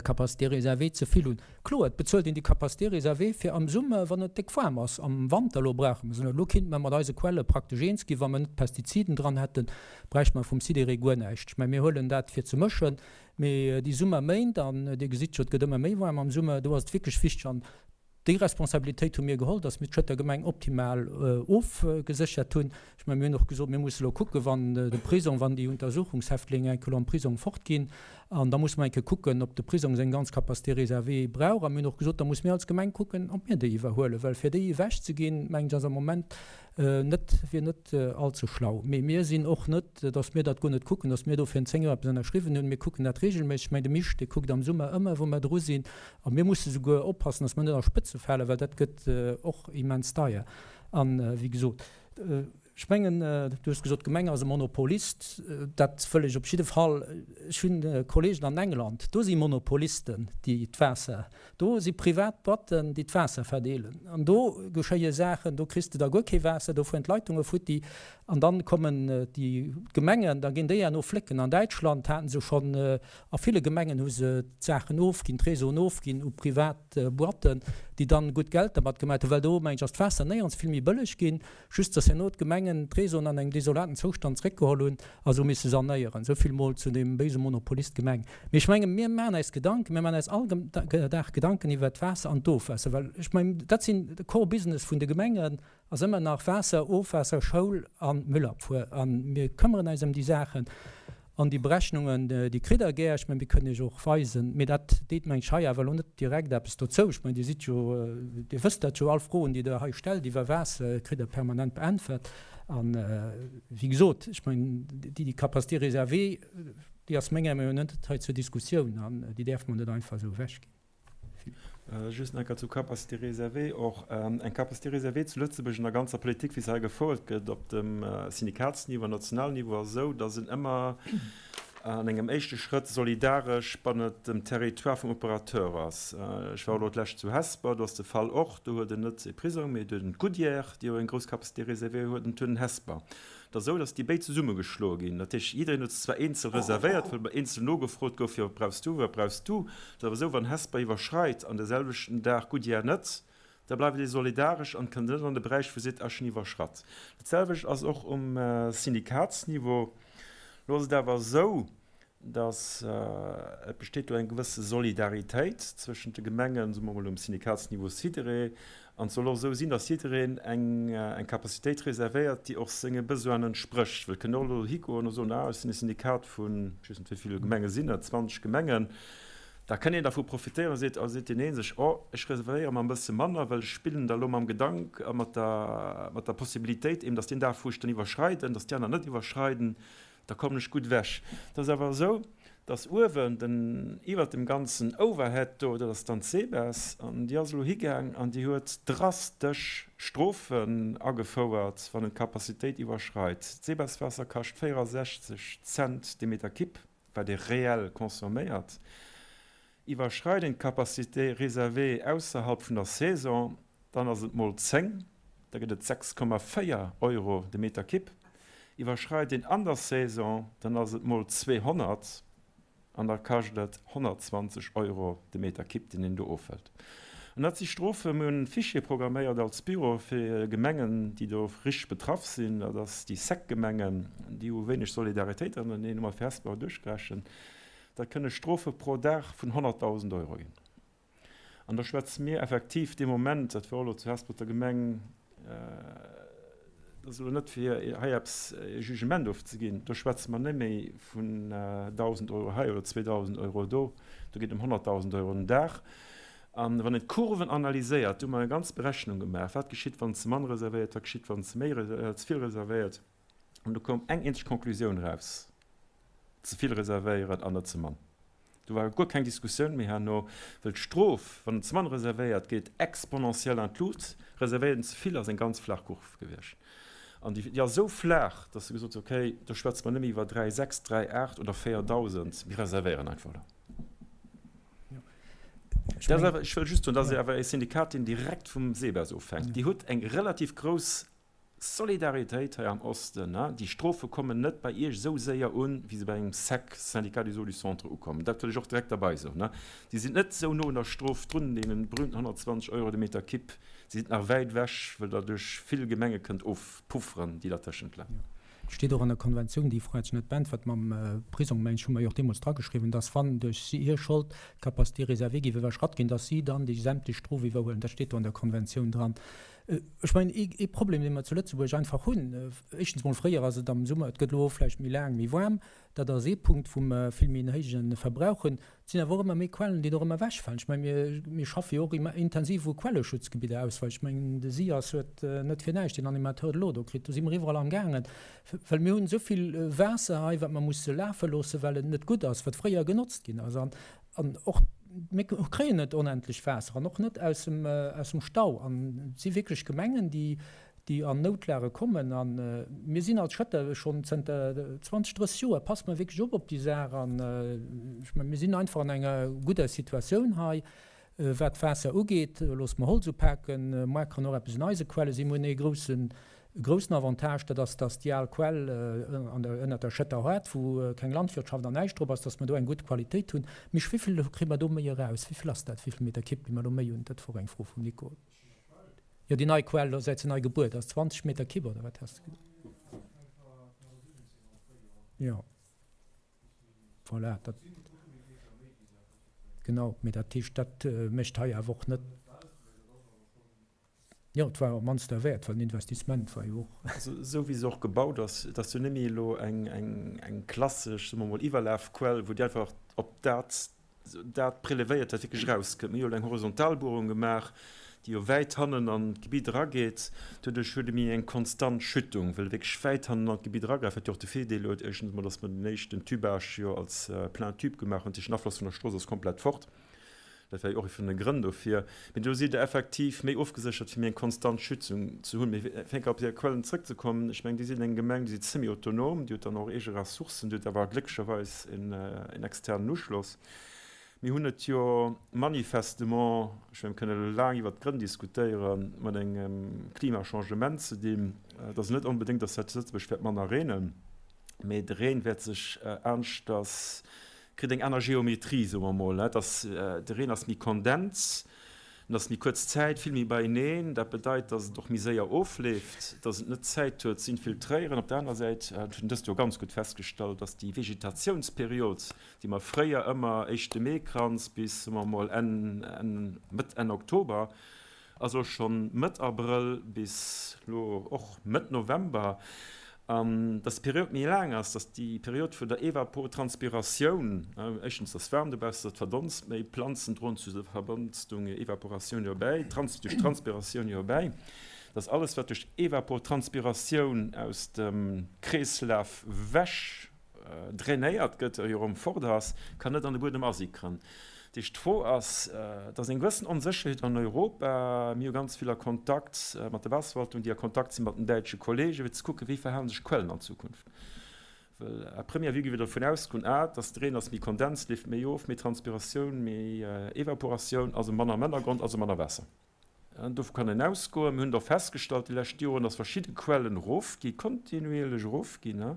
Speaker 1: Capacité réservée ze vill hunn. Kloer, et bezuelt een déi Capacité réservée fir am Summer, wann et déck waarm ass. Am Wanter elo brauche mer se net. Elo kinnte mer mat eise Quelle praktesch eens ginn, wa mer net Pestiziden dran hätten, bräichte mer vum Sidéré guer näischt. Ech mengen, mir huelen dat fir ze mëschen, Mee déi Summerméint, an Dir gesitt jo, et gëtt ëmmer méi waarm am Summer, do ass et wierklech wichteg, an déi Responsabilitéit hu mir geholl, datt mir d'Schëtter Gemeng optimal ofgeséchert hunn. Ech mengen, mir hunn och gesot, mir musse elo kucken, wann de Prisong, wann déi Untersuchungshäftlinge eng Kéier elo am Prisong fortginn, an da musse mer eng Kéier kucken, ob de Prisong seng ganz Capacité réservée brauch. A mir hunn och gesot, da musse mir als Gemeng kucken, ob mir déi iwwerhuelen, well fir déi ewechzeginn, mengen ech, ass am Moment net, wier net allze schlau. Mee mir sinn och net, datt mir dat guer net kucken, datt mir do virun 10 Joer eppes ënnerschriwwen hunn. Mir kucken dat regelméisseg. Ech mengen, de Misch, dee kuckt am Summer ëmmer, wou mer dru sinn. A mir musse souguer oppassen, datt mer net a Spëtze falen, well dat gëtt och immens deier. An, wéi gesot, ech mengen, du hues gesot, d'Gemeng ass e Monopolist. Dat wëll ech op jidde Fall. Ech hunn Kollegen an England, do si Monopolisten, déi d'Waasser Do si privat Boîten, déi d'Waasser verdeelen. An do geschéie Saachen, do kriss de da guer kee Waasser, do fueren d'Leitunge futti. An dann kommen déi Gemengen, da ginn déi herno flécken. An Däitschland haten se schonn, a ville Gemengen hu se d'Saachen ofginn, d'Réseauen ofginn u privat Boîten, déi dann gutt Geld dermat gemaat hunn, well do, meng ech, ass d'Waasser néierens vill méi bëlleg ginn. Just, dass herno d'Gemengen d'Réseauen an engem desolaten Zoustand zréckgeholl hunn a se hu misse sanéieren. Esou vill mol zu deem béise Monopolist Gemeng. Mee ech menge mir maachen eis Gedanken, mir maachen eis all Dag Gedanken iwwert d'Waasser an d'Ofwaasser, well ech mengen, dat sinn de Core Business vun de Gemengen ass ëmmer nach Waasser, Ofwaasser, Schoul a Müllabfuhr. A mir këmmeren eis ëm déi Saachen. An déi Berechnungen, déi kritt Der gär. Ech mengen, mir kënnen Iech och weisen. Mee dat deet, meng ech, hei awer elo net direkt eppes dozou. Ech mengen, Dir sidd jo, Dir wësst dat jo, all Froen, déi Der hei stellt iwwer Waasser, kritt Der permanent beäntwert. A wéi gesot, ech mengen, déi Capacité réservée, déi ass menger Meinung no net hei zur Diskussioun an déi däerfe mer net einfach esou ewechginn.
Speaker 7: Just nach eng Kéier zur Capacité réservée och. Eng Capacité réservée zu Lëtzebuerg an der ganzer Politik, wéi se hei gefouert gëtt op dem Syndikatsniveau an nationalen Niveau, ass esou, datt en ëmmer an engem éischte Schrëtt solidaresch bannent dem Territoire vum Opérateur ass. Ech war elo d'lescht zu Hesper, do ass de Fall och, do huet en net e Prisong, mee do huet en d'Goodyear, déi och eng grouss Capacité réservée huet, an et huet en Hesper. Et ass esou, datt déi béid zesummegeschloe ginn. Dat heescht, jiddereen huet se zwar eenzel reservéiert, well eenzel nogefrot gouf, jo, wat brauchs du, wat brauchs du. Et ass awer esou, wann Hesper iwwerschreit an de selwechten Dag Goodyear net, Da bleift ee solidaresch an kënnt net an de Beräich, wou seet, ech hunn iwwerschratt. Dat selwecht ass och um Syndikatsniveau. Elo ass et awer esou, datt et besteet do eng gewësse Solidaritéit zwëschent de Gemengen, soe mer emol um Syndikatsniveau SIDERE, an et soll och esou sinn, datt jiddereen eng eng Capacitéit reservéiert, déi och senge Besoinen entsprécht. Well et kënnt och elo higoen a soen, ah ech sinn e Syndikat vun, ech weess net wéi vill Gemenge sinn et, 20 Gemengen, da kënn een dervu profitéieren a seet, a seet deen een sech, oh ech reservéiere mer e bësse manner, well ech spillen da elo mam Gedank a mat der mat der Possibilitéit eben, datt deen Dag wou ech dann iwwerschreiden, datt déi aner net iwwerschreiden, Da kommen ech gutt ewech. Et ass awer esou, dass uewen den, iwwert dem ganzen Overhead do, dat ass dann d'SEBES, an déi ass elo higaang an déi huet drastesch Strofen agefouert, wann en d'Capacitéit iwwerschreit. D'SEBES-Waasser kascht 64 Cent de Meter Kibb, wat ee reell consomméiert. Iwwerschreit een d'Capacité réservée ausserhalb vun der Saison, dann ass et mol 10, da gëtt et 6,4 Euro de Meter Kibb. Iwwerschreit een an der Saison, dann ass et mol 200 an da kascht et 120 Euro de Meter Kibb, deen een do ofhëlt. An dat si Strofen. Mir hunn e Fichier programméiert als Büro fir Gemengen, déi do richteg betraff sinn. Dat ass déi sec Gemengen, déi hu wéineg Solidaritéit ënnereneen, hu mer fir Hesper duerchgerechent. Dat kënne Strofe pro Dag vun 100.000 Euro ginn. An da schwätze mir effektiv dee Moment, dat war och elo zu Hesper der Gemeng, dat ass elo net fir hei eppes e Jugement ofzeginn, do schwätze mer net méi vun 1.000 Euro hei oder 2.000 Euro do, do geet et ëm 100.000 Euro den Dag. A wann een d'Kurven analyséiert, do hu mer eng ganz Berechnung gemaach, wat geschitt, wann ze mann reservéiert, wat geschitt, wann ze méi, ze vill reservéiert. An do koum eng eenzeg Konklusioun eraus, Ze vill reservéieren an net ze mann. Do war guer keng Diskussioun méi herno, well d'Strof, wann en ze mann reservéiert, geet exponentiell an d'Lut. Reservéiert en ze vill, ass eng ganz flaach Kurv gewiescht. An déi ass esou flaach, datt se gesot hunn, okay, do schwätze mer net méi iwwer 3,6, 3,8 oder 4.000, mir reservéieren einfach elo. Ech wëll just soen, dat ass awer e Syndikat, deen direkt vum SEBES ofhänkt. Déi huet eng relativ grouss Solidaritéit hei am Osten, déi Strofe kommen net bei Iech esou séier un, wéi se bei engem sec, Syndicat des eaux du Centre, ukommen. Dat wëll ech och direkt derbei soen. Déi sinn net esou no un der Strof drun, deene berühmten 120 Euro de Meter Kipp. Si sinn nach wäit ewech, wëll Der duerch vill Gemenge kënnt ofpufferen, déi dertëschent leien.
Speaker 1: Et steet och an der Konventioun, déi Fro hat ech net beäntwert, mam Prisong, mengen ech, hu mer jo och deemools drageschriwwen, dass wann duerch hir Schold d'Capacité réservée géif iwwerschratt ginn, dass si dann déi sämtlech Strof iwwerhuelen. Dat steet do an der Konventioun dran. Ech mengen, ee Problem, dee mer zu Lëtzebuerg einfach hunn, éischtens mol, fréier ass et am Summer, et gëtt elo vläicht méi laang méi waarm, dat ass ee Punkt, wou mer vill méi en héije Verbrauch hunn. Et sinn awer och ëmmer méi Quellen, déi och ëmmer ewechfalen. Ech mengen, mir, mir schaffe jo och intensiv u Quelleschutzgebidder aus, well ech mengen, de SIAS huet net fir näischt den Animateur de l'eau do kritt. Do si mer iwwerall amgaangen, well mir hunn esou vill Waasser hei, wat mer musse lafe loossen, well et net gutt ass, wat fréier genotzt ginn ass. An, an och mir kréien net onendlech Waasser an och net aus dem, aus dem Stau. An et si wierklech Gemengen, déi, déi an Noutlage kommen. A mir sinn als Schëtter schonn zënter 20, 30 Joer, passe mer wierklech op op déi Saach. An ech mengen, mir sinn einfach an enger gudder Situatioun hei, wat d'Waasser ugeet. Loosse mer Holz upaken, moar kann och eppes un eise Quelle sinn. Mir hunn ee groussen, groussen Avantage, dat ass, dass déi al Quell an der, ënnert der Schëtter Haard, wou keng Landwirtschaft an näischt drop ass, dass mer do eng gutt Qualitéit hunn. Misch, wéi vill kréie mer do méi eraus? Wéi vill ass dat, wéi vill Meter Kibb, déi mer do méi hunn? Dat wor eng Fro vum Nico. Jo, déi nei Quell, säit se nei gebuert ass, 20 Meter Kibb, oder wat has de gesot? Jo, voilà, dat, genau, mee dat heescht, dat mécht hei awer och net. Jo, et war op d'mannst derwäert, well den Investissement war jo och.
Speaker 7: Also esou wéi se och gebaut ass, et ass jo net méi elo eng klassesch, soe mer mol, Iwwerlafquell, wou Dir einfach op dat dat prélevéiert, wat wierklech erauskënnt. Mir hu jo elo eng Horizontalbuerung gemaach, déi jo wäit hannen an d'Gebitt erageet. Doduerch huet ee méi eng konstant Schüttung, well e wierklech wäit hannen an d'Gebitt eragräift, wat jo och de Virdeel huet, éischtens emol, datt mer den éischten Tubage jo als plein tube gemaach hunn, dat heescht den Afloss vun der Strooss ass komplett fort. Dat war jo och ee vun de Grënn dofir. Mee do sidd Der effektiv méi ofgeséchert, fir méi eng konstant Schützung ze hunn. Mee fir eng Kéier op déi Quellen zrëckzekommen, ech mengen, Dir sidd eng Gemeng, déi sidd semi-autonom, Dir hutt dann och eege Ressourcen, Dir hutt awer glécklecherweis en externen Uschloss. Mir hunn et jo manifestement, ech mengen, mir kënnen elo laang iwwert d'Grënn diskutéieren, mat engem Klimachangement ze dinn. Et ass net onbedéngt, datt hei zu Lëtzebuerg wäert manner reenen, mee de Reen wäert sech aneschters kritt eng aner Geometrie, soe mer emol, et ass, de Reen ass méi kondens. Et ass méi kuerz Zäit, vill méi beieneen. Dat bedeit, dass et och méi séier ofleeft, dass et net Zäit huet ze infiltréieren. Op der anerer Säit huet een dëst Joer ganz gutt festgestallt, dass déi Vegetatiounsperiod, déi mer fréier ëmmer éischte Meekranz bis, soe mer emol, Enn, Enn, Mëtt, Enn Oktober, Also schonn Mëtt Abrëll bis lo och Mëtt November, an dass d'Period méi laang ass, dass déi Period vun der Evapotranspiratioun, éischtens ass waarm dobaussen, dat verdonst méi, d'Planzen droen zu der Verdonstung, Evaporatioun, jo bäi, duerch Transpiratioun jo bäi, dass alles wat duerch Evapotranspiratioun aus dem Kreeslaf wech drainéiert gëtt, jo erëm fort ass, kann net an de Buedem asickeren. Dat heescht, d'Fro ass, et ass eng gewëssen Onsécherheet an Europa, mir hu ganz vill a Kontakt mat der Waasserverwaltung, déi a Kontakt si mat den däitsche Kollegen, fir ze kucken, wéi verhale sech d'Quellen an Zukunft. Well à première vue géif een dervun ausgoen, ah, dass de Reen ass méi Kondens, leeft méi of, méi Transpiratioun, méi Evaporatioun, also manner am Ënnergrond, also manner Waasser. Dovu kann een ausgoen. Mir hunn et och festgestallt déi lescht Joren, dass verschidde Quellen erofgi, kontinuierlech erofginn,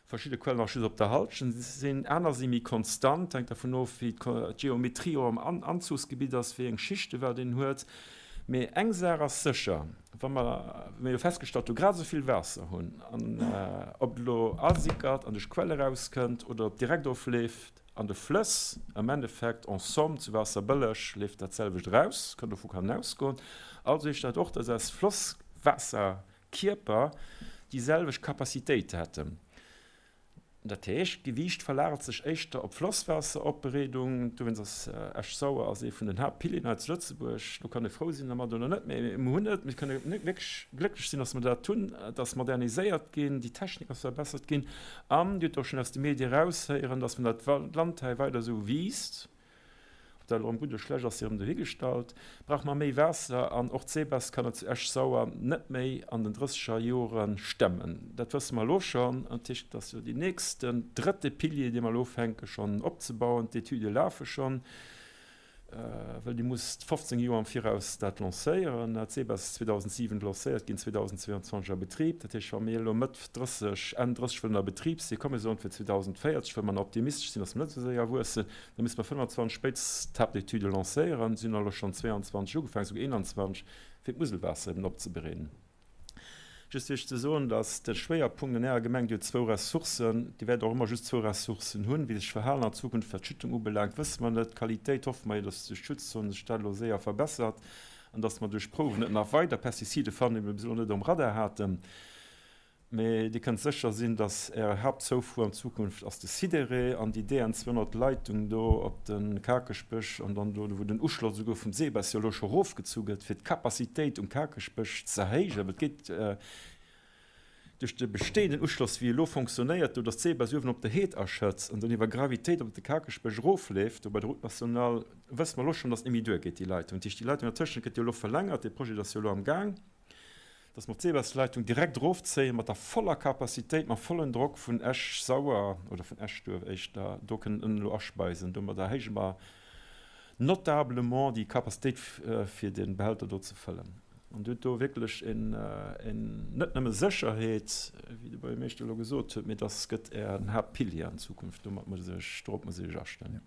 Speaker 7: verschidde Quellen och just op der Halschent sinn, aner si méi konstant, hänkt dervun of, wéi d'Geometrie och am Anzuchsgebitt ass, wéi eng Schichte wat een huet. Mee eng Saach ass sécher, Wa mer, wéi mir jo festgestallt hu, grad esou vill Waasser hunn, an ob et elo asickert an duerch d'Quell erauskënnt oder ob et direkt ofleeft, An de Flëss, am Endeffekt, en somme, zu Waasserbëlleg leeft dat selwecht eraus, kann dovu kann ausgoen. Also heescht dat och, dass eis Flosswaasserkierper déi selwecht Capacitéit hätten. Dat heescht, d'Gewiicht verlagert sech éischter op Flosswaasseropbereedung. Dowéinst ass Esch-Sauer ass ee vun den Haaptpilieren hei zu Lëtzebuerg. Do kann ee frou sinn dermat oder net, mä mir hunn et. Mir kënne wierklech glécklech sinn, dass mer dat hunn. Et ass moderniséiert ginn, déi Technik ass verbessert ginn. An Dir hutt och schonn aus de Medie eraushéieren, dass wann dat Land hei weider esou wiisst, ob dat elo erëm gutt oder schlecht ass, sief erëm dohigestallt, brauche mer méi Waasser. An och d'Sebes kann et zu Esch-Sauer net méi an den drësseger Jore stemmen. Dat wësse mer elo schonn. Dat heescht, et ass jo deen nächsten, drëtte Pilier, dee mer elo ufänke schonn opzebauen. D'Etüde lafe schonn. Well Dir musst 15 Joer am Viraus dat lancéieren. D'SEBES ass 2007 lancéiert ginn, 2022 a Betrib. Dat heescht, wa mir elo Mëtt 30, Enn 30 wëllen a Betrib sinn, komm mir soen fir 2040, wëll mer nach optimistesch sinn, datt mer net esou séier wuessen, da misste mer 25 spéitstens d'Haaptetüde lancéieren. Si hunn elo schonn 22 ugefaangen, esouguer 21, fir d'Muselwaasser eben opzebereeden. Just fir Iech ze soen, dass de Schwéierpunkt an Ärer Gemeng, Dir hutt zwou Ressourcen, Dir wäert och ëmmer just zwou Ressourcen hunn. Wéi sech d'Verhalen an Zukunft wat d'Schüttung ubelaangt, wësse mer net. D'Qualitéit hoffe mer jo, dass duerch d'Schutzzon sech dat elo séier verbessert an dass mer duerch Prouwen net nach weider Pestizide fannen, déi mer bis elo net um Radar haten. Mee Dir kënnt sécher sinn, dass Är Haaptzoufuer an Zukunft ass de Sidéré an déi DN 200 Leitung do op de Kakeschbësch an dann do, wou den Uschloss esouguer vum Sebes jo elo scho erofgezu gëtt, fir d'Capacitéit um Kakeschbësch ze erhéijen. Well et geet duerch de bestehenden Uschloss, wéi e elo fonctionnéiert, do dass d'Sebes uewen op der Heed aschëtzt an dann iwwer Gravitéit op de Kakeschbësch erofleeft, do bei der Route nationale, wësse mer elo schonn, dass et net méi duergeet, déi Leitung. Dat heescht, déi Leitung dertëschent gëtt jo elo verlängert, dee Projet ass jo elo am Gaang. dass mer d'Seebasleitung direkt erofzéien, mat der voller Capacitéit, mam vollen Drock vun Esch-Sauer oder vun Eschduerf éischter, do kënnen ënnen elo aspeisen. Domat erhéije mer notablement déi Capacitéit, fir de Behälter do ze fëllen. An Dir hutt do wierklech en, net nëmme Sécherheet, wéi de Buergermeeschter elo gesot huet, mee dass gëtt Ären Haaptpilier an Zukunft. Domat muss Dir Iech, dorop muss Dir Iech astellen.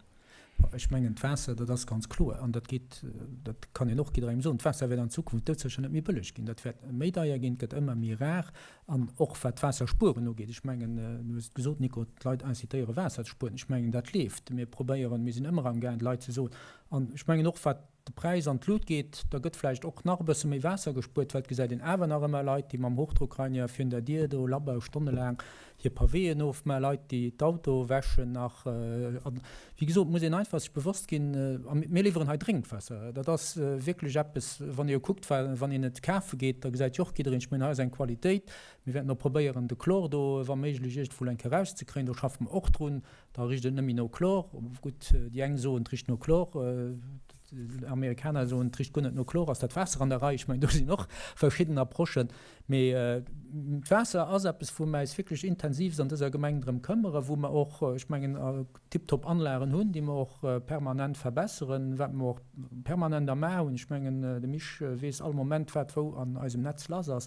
Speaker 1: Ech mengen, d'Waasser, dat ass ganz kloer, an dat geet, dat kann een och jidderengem soen, d'Waasser wäert an Zukunft doudsécher net méi bëlleg ginn. Dat wäert méi deier ginn, et gëtt ëmmer méi rar. An och wat d'Waasserspueren ugeet, ech mengen, du hues et gesot, Nico, d'Leit incitéiere Waasser ze spueren. Ech mengen, dat leeft. Mir probéieren, mir sinn ëmmer amgaangen, de Leit ze soen, an ech mengen och wat de Präis an d'Lut geet, da gëtt vläicht och nach e bësse méi Waasser gespuert, well et gesäit een awer nach ëmmer Leit, déi mam Hochdruckreiniger virun der Dier do Labau stonnelaang hir Pavéen ofmaachen, Leit, déi d'Auto wäschen nach. A wéi gesot, muss een einfach sech bewosst ginn, a mir liwweren hei Drénkwaasser, dat ass wierklech eppes, wann ee jo kuckt, wann een et kafe geet, da gesäit jo och jiddereen, ech mengen, hei ass eng Qualitéit. Mir wäerten och probéieren, de Chlor do wa méiglech iergendwou eng Kéier erauszekréien, do schaffe mer och drun. Da richt et net méi no Chlor. Gutt, déi eng soen, et richt no Chlor, d'Amerikaner soen, et richt guer net no Chlor, ass dat Waasser an der Rei. Ech mengen, do sinn och verschidden Approchen. Mee d'Waasser ass eppes, wou mer eis wierklech intensivst an dëser Gemeng drëm këmmere, wou mer och, ech mengen, tiptop Anlagen hunn, déi mer och permanent verbesseren, wat mer och permanent am A hunn. Ech mengen, de Misch weess all Moment, wat wou an eisem Netz lass ass.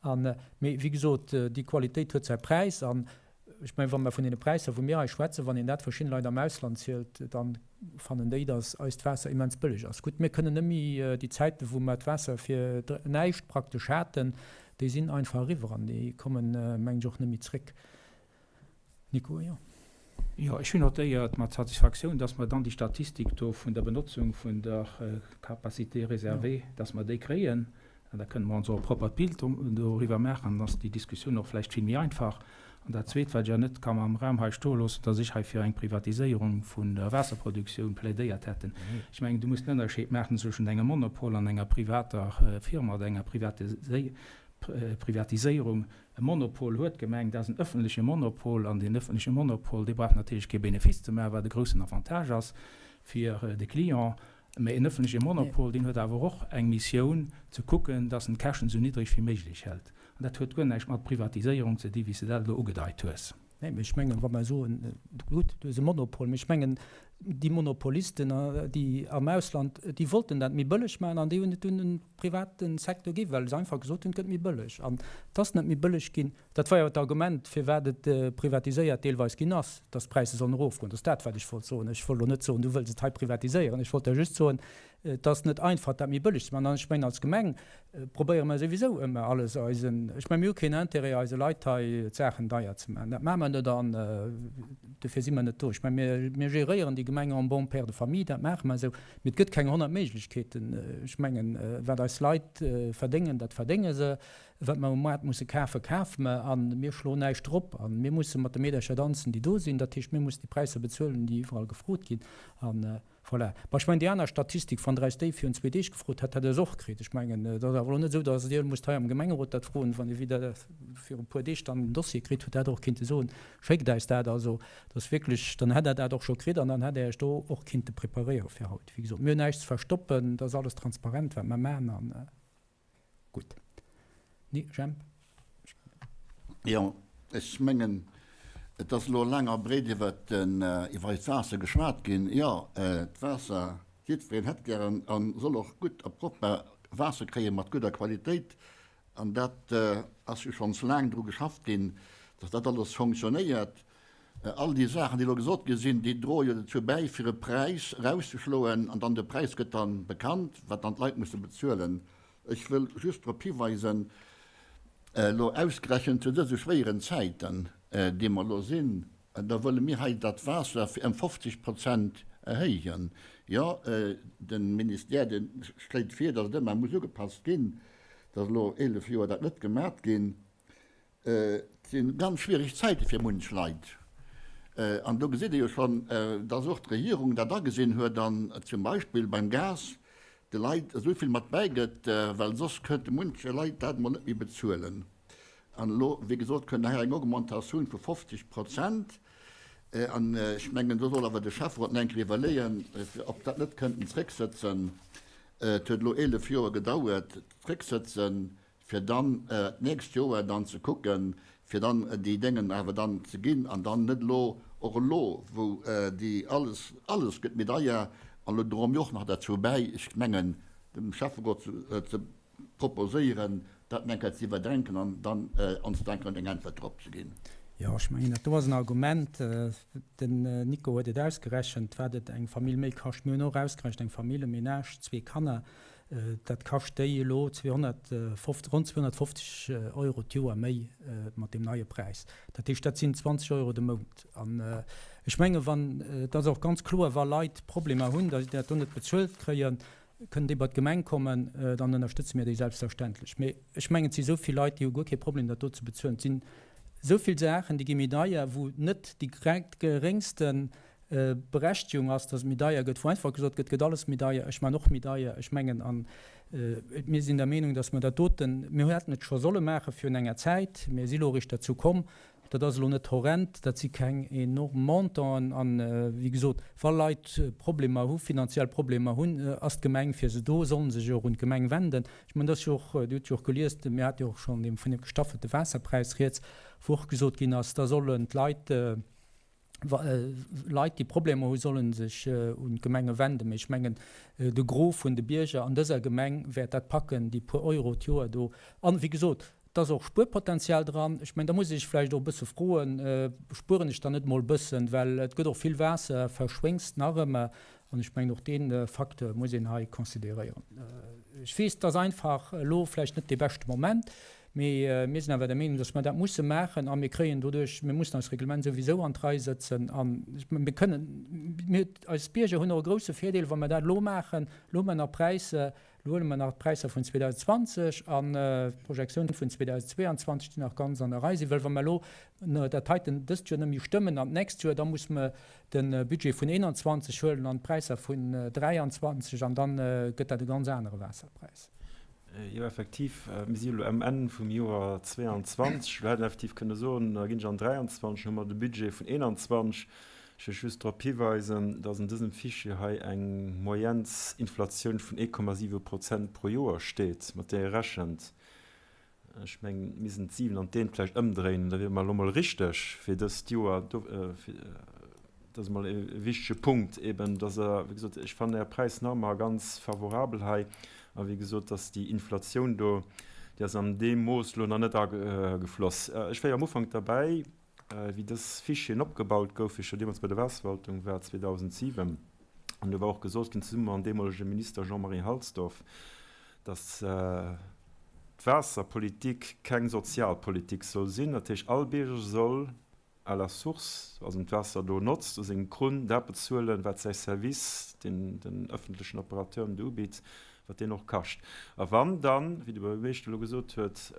Speaker 1: Mee wéi gesot, déi Qualitéit huet säi Präis. An. Ech mengen, wa mer vun deene Präisser, wou mir hei schwätzen, wann een dat verschidde Leit am Ausland zielt, da fannen déi, datt eist Waasser immens bëlleg ass. Gutt, mir kënnen net méi déi Zäiten, wou mer d'Waasser fir näischt praktesch haten, déi sinn einfach eriwwer an déi kommen, mengen ech, och net méi zréck. Nico, jo.
Speaker 8: Jo, ech hunn notéiert mat Satisfaktioun, dass mer dann déi Statistik do vun der Benotzung vun der Capacité réservée, dass mer déi kréien. An da kënne mer ons och e proppert Bild doriwwer maachen. Dann ass déi Diskussioun och vläicht vill méi einfach. An dat Zweet, wat ech awer net ka am Raum hei stoe loossen, dass ech hei fir eng Privatiséierung vun der Waasserproduktioun plädéiert hätten. Ech mengen, du muss den Ënnerscheed maachen zwëschent engem Monopol an enger privater Firma oder enger Privatiséierung. E Monopol huet d'Gemeng, dat ass en öffentleche Monopol, an deen öffentleche Monopol, dee brauch natierlech kee Benefice ze maachen, wat e groussen Avantage ass fir de Client. Mä en öffentleche Monopol, deen huet awer och eng Missioun, ze kucken, dass en d'Käschten esou niddreg wéi méiglech hält. An dat huet guer näischt mat Privatiséierung ze di wéi s de dat elo ugedeit hues.
Speaker 1: Nee, mä ech mengen, wa mer soen, gutt, du hues e Monopol, mä ech mengen, déi Monopolisten, déi am Ausland, déi wollten dat méi bëlleg maachen an déi hunn et dunn un de private Secteur gi, well se einfach gesot hunn, et gëtt méi bëlleg. An et ass net méi bëlleg ginn. Dat war jo d'Argument, firwat et privatiséiert deelweis ginn ass, dass d'Präisser sollen erofgoen. Dat ass dat, wat ech wollt soen. Ech wollt elo net soen, du wëlls et hei privatiséieren. Ech wollt der just soen, et ass net einfach, dat méi bëlleg ze maachen. An ech mengen, als Gemeng probéiere mer souwisou ëmmer alles eisen, ech mengen, mir hu keen Intérêt, eise Leit hei d'Saachen deier ze maachen. Dat maache mer net an dofir si mer net do. Ech mengen, mir, mir géréieren déi Gemeng en bon père de famille, dat maache mer esou. Mee et gëtt keng 100 Méiglechkeeten. Ech mengen, wat eis Leit verdéngen, dat verdénge se. Wat mer um Moart musse kafen, kafe mer a mir schloen näischt drop. A mir musse mat de Meedercher danzen, déi do sinn. Dat heescht, mir mussen déi Präisser bezuelen, déi iwwerall gefrot ginn. A voilà. Bon, ech mengen, déi aner Statistik, wann Der eis déi virun zwee Deeg gefrot hätt, hätt Der se och kritt. Ech mengen, et ass awer elo net esou, datt Dir musst hei am Gemengerot dat froen. Wann Dir wieder viru e puer Deeg dann den Dossier kritt hutt, hätt Der och kinnte soen, Schéckt eis dat. Also, et ass wierklech, dann hätt Der dat och scho kritt an dann hätt Der Iech do och kinnte preparéiere fir haut. Wéi gesot, mir hunn näischt ze verstoppen. Et ass alles transparent, wat mer maachen. Gutt. Nee, Jemp?
Speaker 9: Jo, ech mengen, et ass elo laang a breet iwwer den, iwwer eist Waasser geschwat ginn. Jo, d'Waasser, jiddwereen hätt gären a soll och gutt a propper Waasser kréie mat gudder Qualitéit. An dat ass jo schonns laang dru geschafft ginn, dass dat alles fonctionnéiert. All déi Saachen, déi elo gesot gi sinn, déi droe jo dozou bäi, fir e Präis erauszeschloen, an dann de Präis gëtt da bekannt, wat dann d'Leit musse bezuelen. Ech wëll just drop hiweisen, elo ausgerechent zu dëse schwéieren Zäiten, déi mer elo sinn, da wëlle mir hei dat Waasser fir ëm 50 Prozent erhéijen. Jo, de Ministère, dee schléit vir, datt et ëmmer muss ugepasst ginn, et ass elo 11 Joer dat net gemat ginn. Et si ganz schwiereg Zäite fir munch Leit. An do gesitt Dir jo schonn, dass och d'Regierung dat agesinn huet an zum Beispill beim Gas de Leit esou vill mat bäigëtt, well soss könnte munche Leit dat emol net méi bezuelen. An elo, wéi gesot, kënnt nachher eng Augmentatioun vu 50 Prozent. An ech mengen, do soll awer de Schäfferot nach eng Kéier iwwerleeën, ob dat net kënnten zrécksëtzen. Et huet elo 11 Joer gedauert, zrécksëtzen, fir dann d'nächst Joer dann ze kucken, fir dann déi Déngen awer dann ze ginn an dann net elo, och elo wou déi alles, alles gëtt méi deier an elo droe mir och nach derzou bäi. Ech mengen, dem Schäfferot ze proposéieren, dat nach eng Kéier ze iwwerdenken an dann ons da eng Kéier eng Äntwert drop ze ginn.
Speaker 1: Jo, ech mengen, dat do ass en Argument. Den Nico huet et ausgerechent, wat et eng Famill méi kascht. Mir hunn och ausgerechent, eng Famill, e Ménage, zwee Kanner, Dat kascht déi elo 250, ronn 250 Euro d'Joer méi mat deem neie Präis. Dat heescht, dat sinn 20 Euro de Mount. An ech menge wann, et ass och ganz kloer, wa Leit Problemer hunn, datt si dat do net bezuelt kréien, kënnen déi bei d'Gemeng kommen, dann ënnerstëtze mir déi selbstverständlech. Mee ech mengen, et si esou vill Leit, déi hu guer kee Problem, dat do ze bezuelen. Et sinn esou vill Saachen, déi gi méi deier, wou net déi geréngsten Berechtigung ass, dass et méi deier gëtt, wou einfach gesot gëtt, et gëtt alles méi deier, ech man och méi deier. Ech mengen, a mir sinn der Meenung, dass mer dat doten, mir hätten et scho solle maache virun enger Zäit, mir si elo eréischt derzou komm, dat ass elo net horrend, dat si keng enorm Montanten an, wéi gesot, wa Leit Problemer hu, finanziell Problemer hunn, ass d'Gemeng fir se do, solle se sech och un d'Gemeng wenden. Ech mengen, dat ass jo och, Dir hutt jo och gelies, mir hate jo och schonn vun deem gestaffelte Waasserpräis rieds, wou och gesot ginn ass, da sollen d'Leit, Leit, déi Problemer hu solle sech un d'Gemenge wenden. Mee ech mengen, de Gros vun de Bierger an dëser Gemeng wäert dat packen, déi puer Euro d'Joer do. An, wéi gesot, Et ass och Spuerpotenzial dran. Ech mengen, da muss ee sech vläicht och e bësse froen, Spueren ech dann net emol e bëssen? Well et gëtt och vill Waasser verschwéngst nach ëmmer. An ech mengen, och dee Facteur muss een hei consideréieren. Ech weess, et ass einfach elo vläicht net dee beschte Moment, mee mir sinn awer der Meenung, dass mer dat musse maachen a mir kréien doduerch, mir mussen eist Reglement souwisou an d'Rei sëtzen a mir kënnen, mir, eis Bierger hunn och e grouse Virdeel, wa mer dat elo maachen. Elo hu mer nach Präisser, Elo huele mer nach d'Präisser vun 2020 an d'Projektioun vun 2022, déi nach ganz an der Rei sinn, well wa mer elo dat heiten dëst Joer net méi stëmmen an d'nächst Joer, da muss mer de Budget vun 21 huelen an d'Präisser vun 23 an da gëtt dat e ganz anere Waasserpräis.
Speaker 7: Jo, effektiv, mir si elo um Enn vum Joer 22. Elo hätt een effektiv kënne soen, da ginn ech an 23, hu mer de Budget vun 21. Ech wëll just drop hiweisen, dass an dësem Fichier hei eng Moyennesinflatioun vun 1,7 Prozent pro Joer steet, mat där ee rechent. Ech mengen, mir missten d'Siwen an d'Eent vläicht ëmdréinen, da wiere mer elo mol richteg fir dëst Joer. Dat ass emol e wichtege Punkt eben, dass Der, wéi gesot, ech fannen Är Präisnormer ganz favorabel hei a wéi gesot, dass déi Inflatioun do, déi ass an deem Mooss elo nach net agefloss. Ech war jo am Ufank derbäi, Wéi dës Fichieren opgebaut gouf, wéi ech jo deemools bei der Waasserverwaltung war, 2007, an do war och gesot ginn, zesumme mam deemolege Minister Jean-Marie Halsdorf, datt d'Waasserpolitik keng Sozialpolitik soll sinn. Dat heescht, all Bierger soll à la source, also en d'Waasser do notzt, u sengem Krunn dat bezuelen, wat säi Service, deen den ëffentlechen Operateur em do ubitt, wat deen och kascht. A wann dann, wéi de Buergermeeschter elo gesot huet,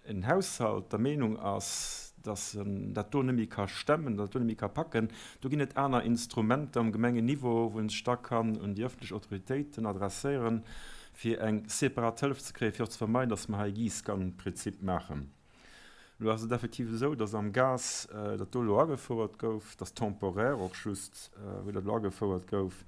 Speaker 7: en Haushalt der Meenung ass, datt en dat do net méi ka stemmen, dat do net méi ka packen, do ginn et aner Instrumenter um Gemengenniveau, wou en sech da kann un déi ëffentlech Autoritéiten adresséieren, fir eng separat Hëllef ze kréien, fir och ze vermeiden, datt mer hei e Giesskannenprinzip maachen. Elo ass et effektiv esou, datt am Gas dat do elo agefouert gouf, dat ass temporaire och just, wou dat elo agefouert gouf,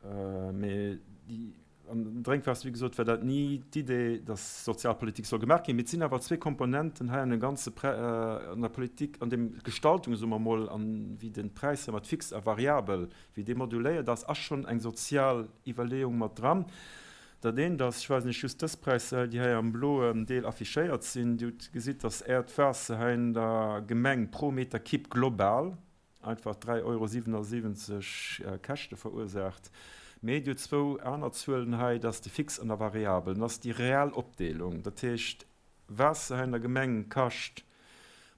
Speaker 7: Mee déi, an dem Drénkwaasser, wéi gesot, war dat ni d'Idee, dass Sozialpolitik soll gemaach ginn. Mee et sinn awer zwee Komponenten hei an dem ganze, an der Politik, an dem Gestaltung, soe mer emol, an wéi de Präisser mat fix a variabel, wéi dee moduléiert ass, ass schonn eng sozial Iwwerleeung mat dran. Dat eent ass, ech weisen Iech just dës Präisser hei, déi hei am bloen Deel affichéiert sinn. Dir gesitt, dass Äert Waasser hei an der Gemeng pro Meter Kibb global, einfach 3,77 Euro Käschte verursaacht. Mee Dir hutt zwou aner Zuelen hei, dat ass de Fix an der Variabel, dat ass déi real Opdeelung. Dat heescht, Waasser hei an der Gemeng kascht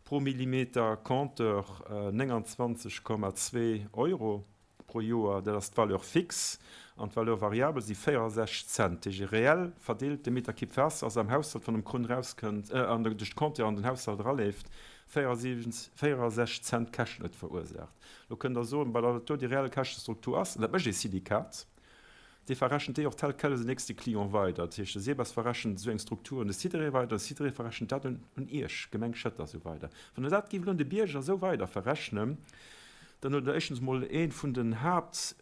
Speaker 7: pro Millimeter Compteur 29,2 Euro pro Joer, dat ass d'Valeur fixe, an d'Valeur variable si 64 Cent. Dat heescht, e reell verdeelte Meterkibb Waasser ass am Haushalt, wann um Krunn erauskënnt, an duerch de Compteur an den Haushalt eraleeft, 64 Cent Käschten huet verursaacht. Lo kënnt Der soen, bah, datt dat do déi reell Käschtestruktur ass, an dat mécht ee Syndikat, dee verrechent déi och tel quel u säin nächste Client weider. Dat heescht, de Sebas verrechent esou eng Struktur un de Sidéré weider, de Sidéré verrechent dat un Iech, Gemeng Schëtter, esou weider. Wann Der dat géift elo un de Bierger esou weider verrechnen, dann huet Der éischtens emol ee vun den Haapt,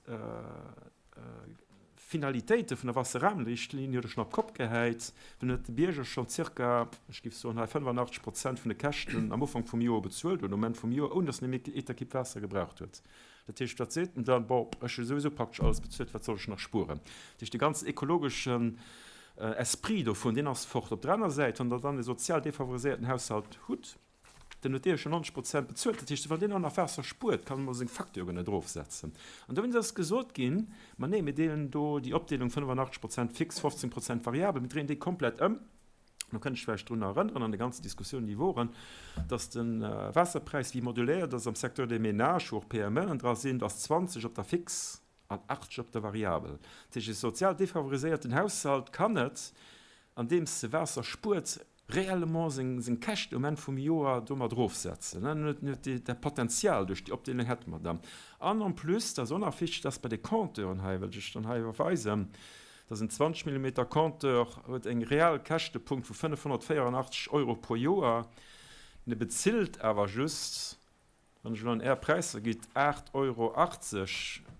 Speaker 7: Finalitéite vun der Wasserrahmenrichtlinie huet e schonn op d'Kopp gehäit. Dunn huet de Bierger schonn zirka, ech géif soen hei 85 Prozent vun de Käschten am Ufank vum Joer bezuelt oder um Enn vum Joer, ouni datt en e Meterkibb Waasser gebraucht huet. Dat heescht, wat seet en dann? Bon, ech hu souwisou praktesch alles bezuelt, wat soll ech nach spueren? Dat heescht, de ganzen ekologeschen Esprit dovun, deen ass fort. Op der aner Säit, wann Der dann e sozial defavoriséierten Haushalt hutt, Den huet dee jo scho 90 Prozent bezuelt. Dat heescht, wann deen och nach Waasser spuert, kann e mol seng Facture net erofsetzen. An dowéinst ass gesot ginn, Ma nee, mir deelen do déi Opdeelung 85 Prozent fix, 15 Prozent variabel, mir dréinen déi komplett ëm. Do kënnt ech vläicht drun erënneren an de ganzen Diskussiounen, déi woren, dass de Waasserpräis, wéi moduléiert ass am Secteur des ménages, wou och PMEen dra sinn, do ass 20 op der fix an 80 op der variabel. Dat heescht, e sozial defavoriséierten Haushalt kann net, andeems e Waasser spuert, réellement seng Käschten um Enn vum Joer domat erofsetzen. En huet dat Potenzial duerch déi Opdeelung hätte mer dann. An en plus, dat ass och nach wichteg, dass bei de Compteuren hei, wëllt ech dann hei iwwerweisen, dass en 20 Millimeter Compteur huet eng reell Käschtepunkt vu 584 Euro pro Joer, en bezilt awer just, Wann ech elo an Är Präisser gitt, 8,80 Euro,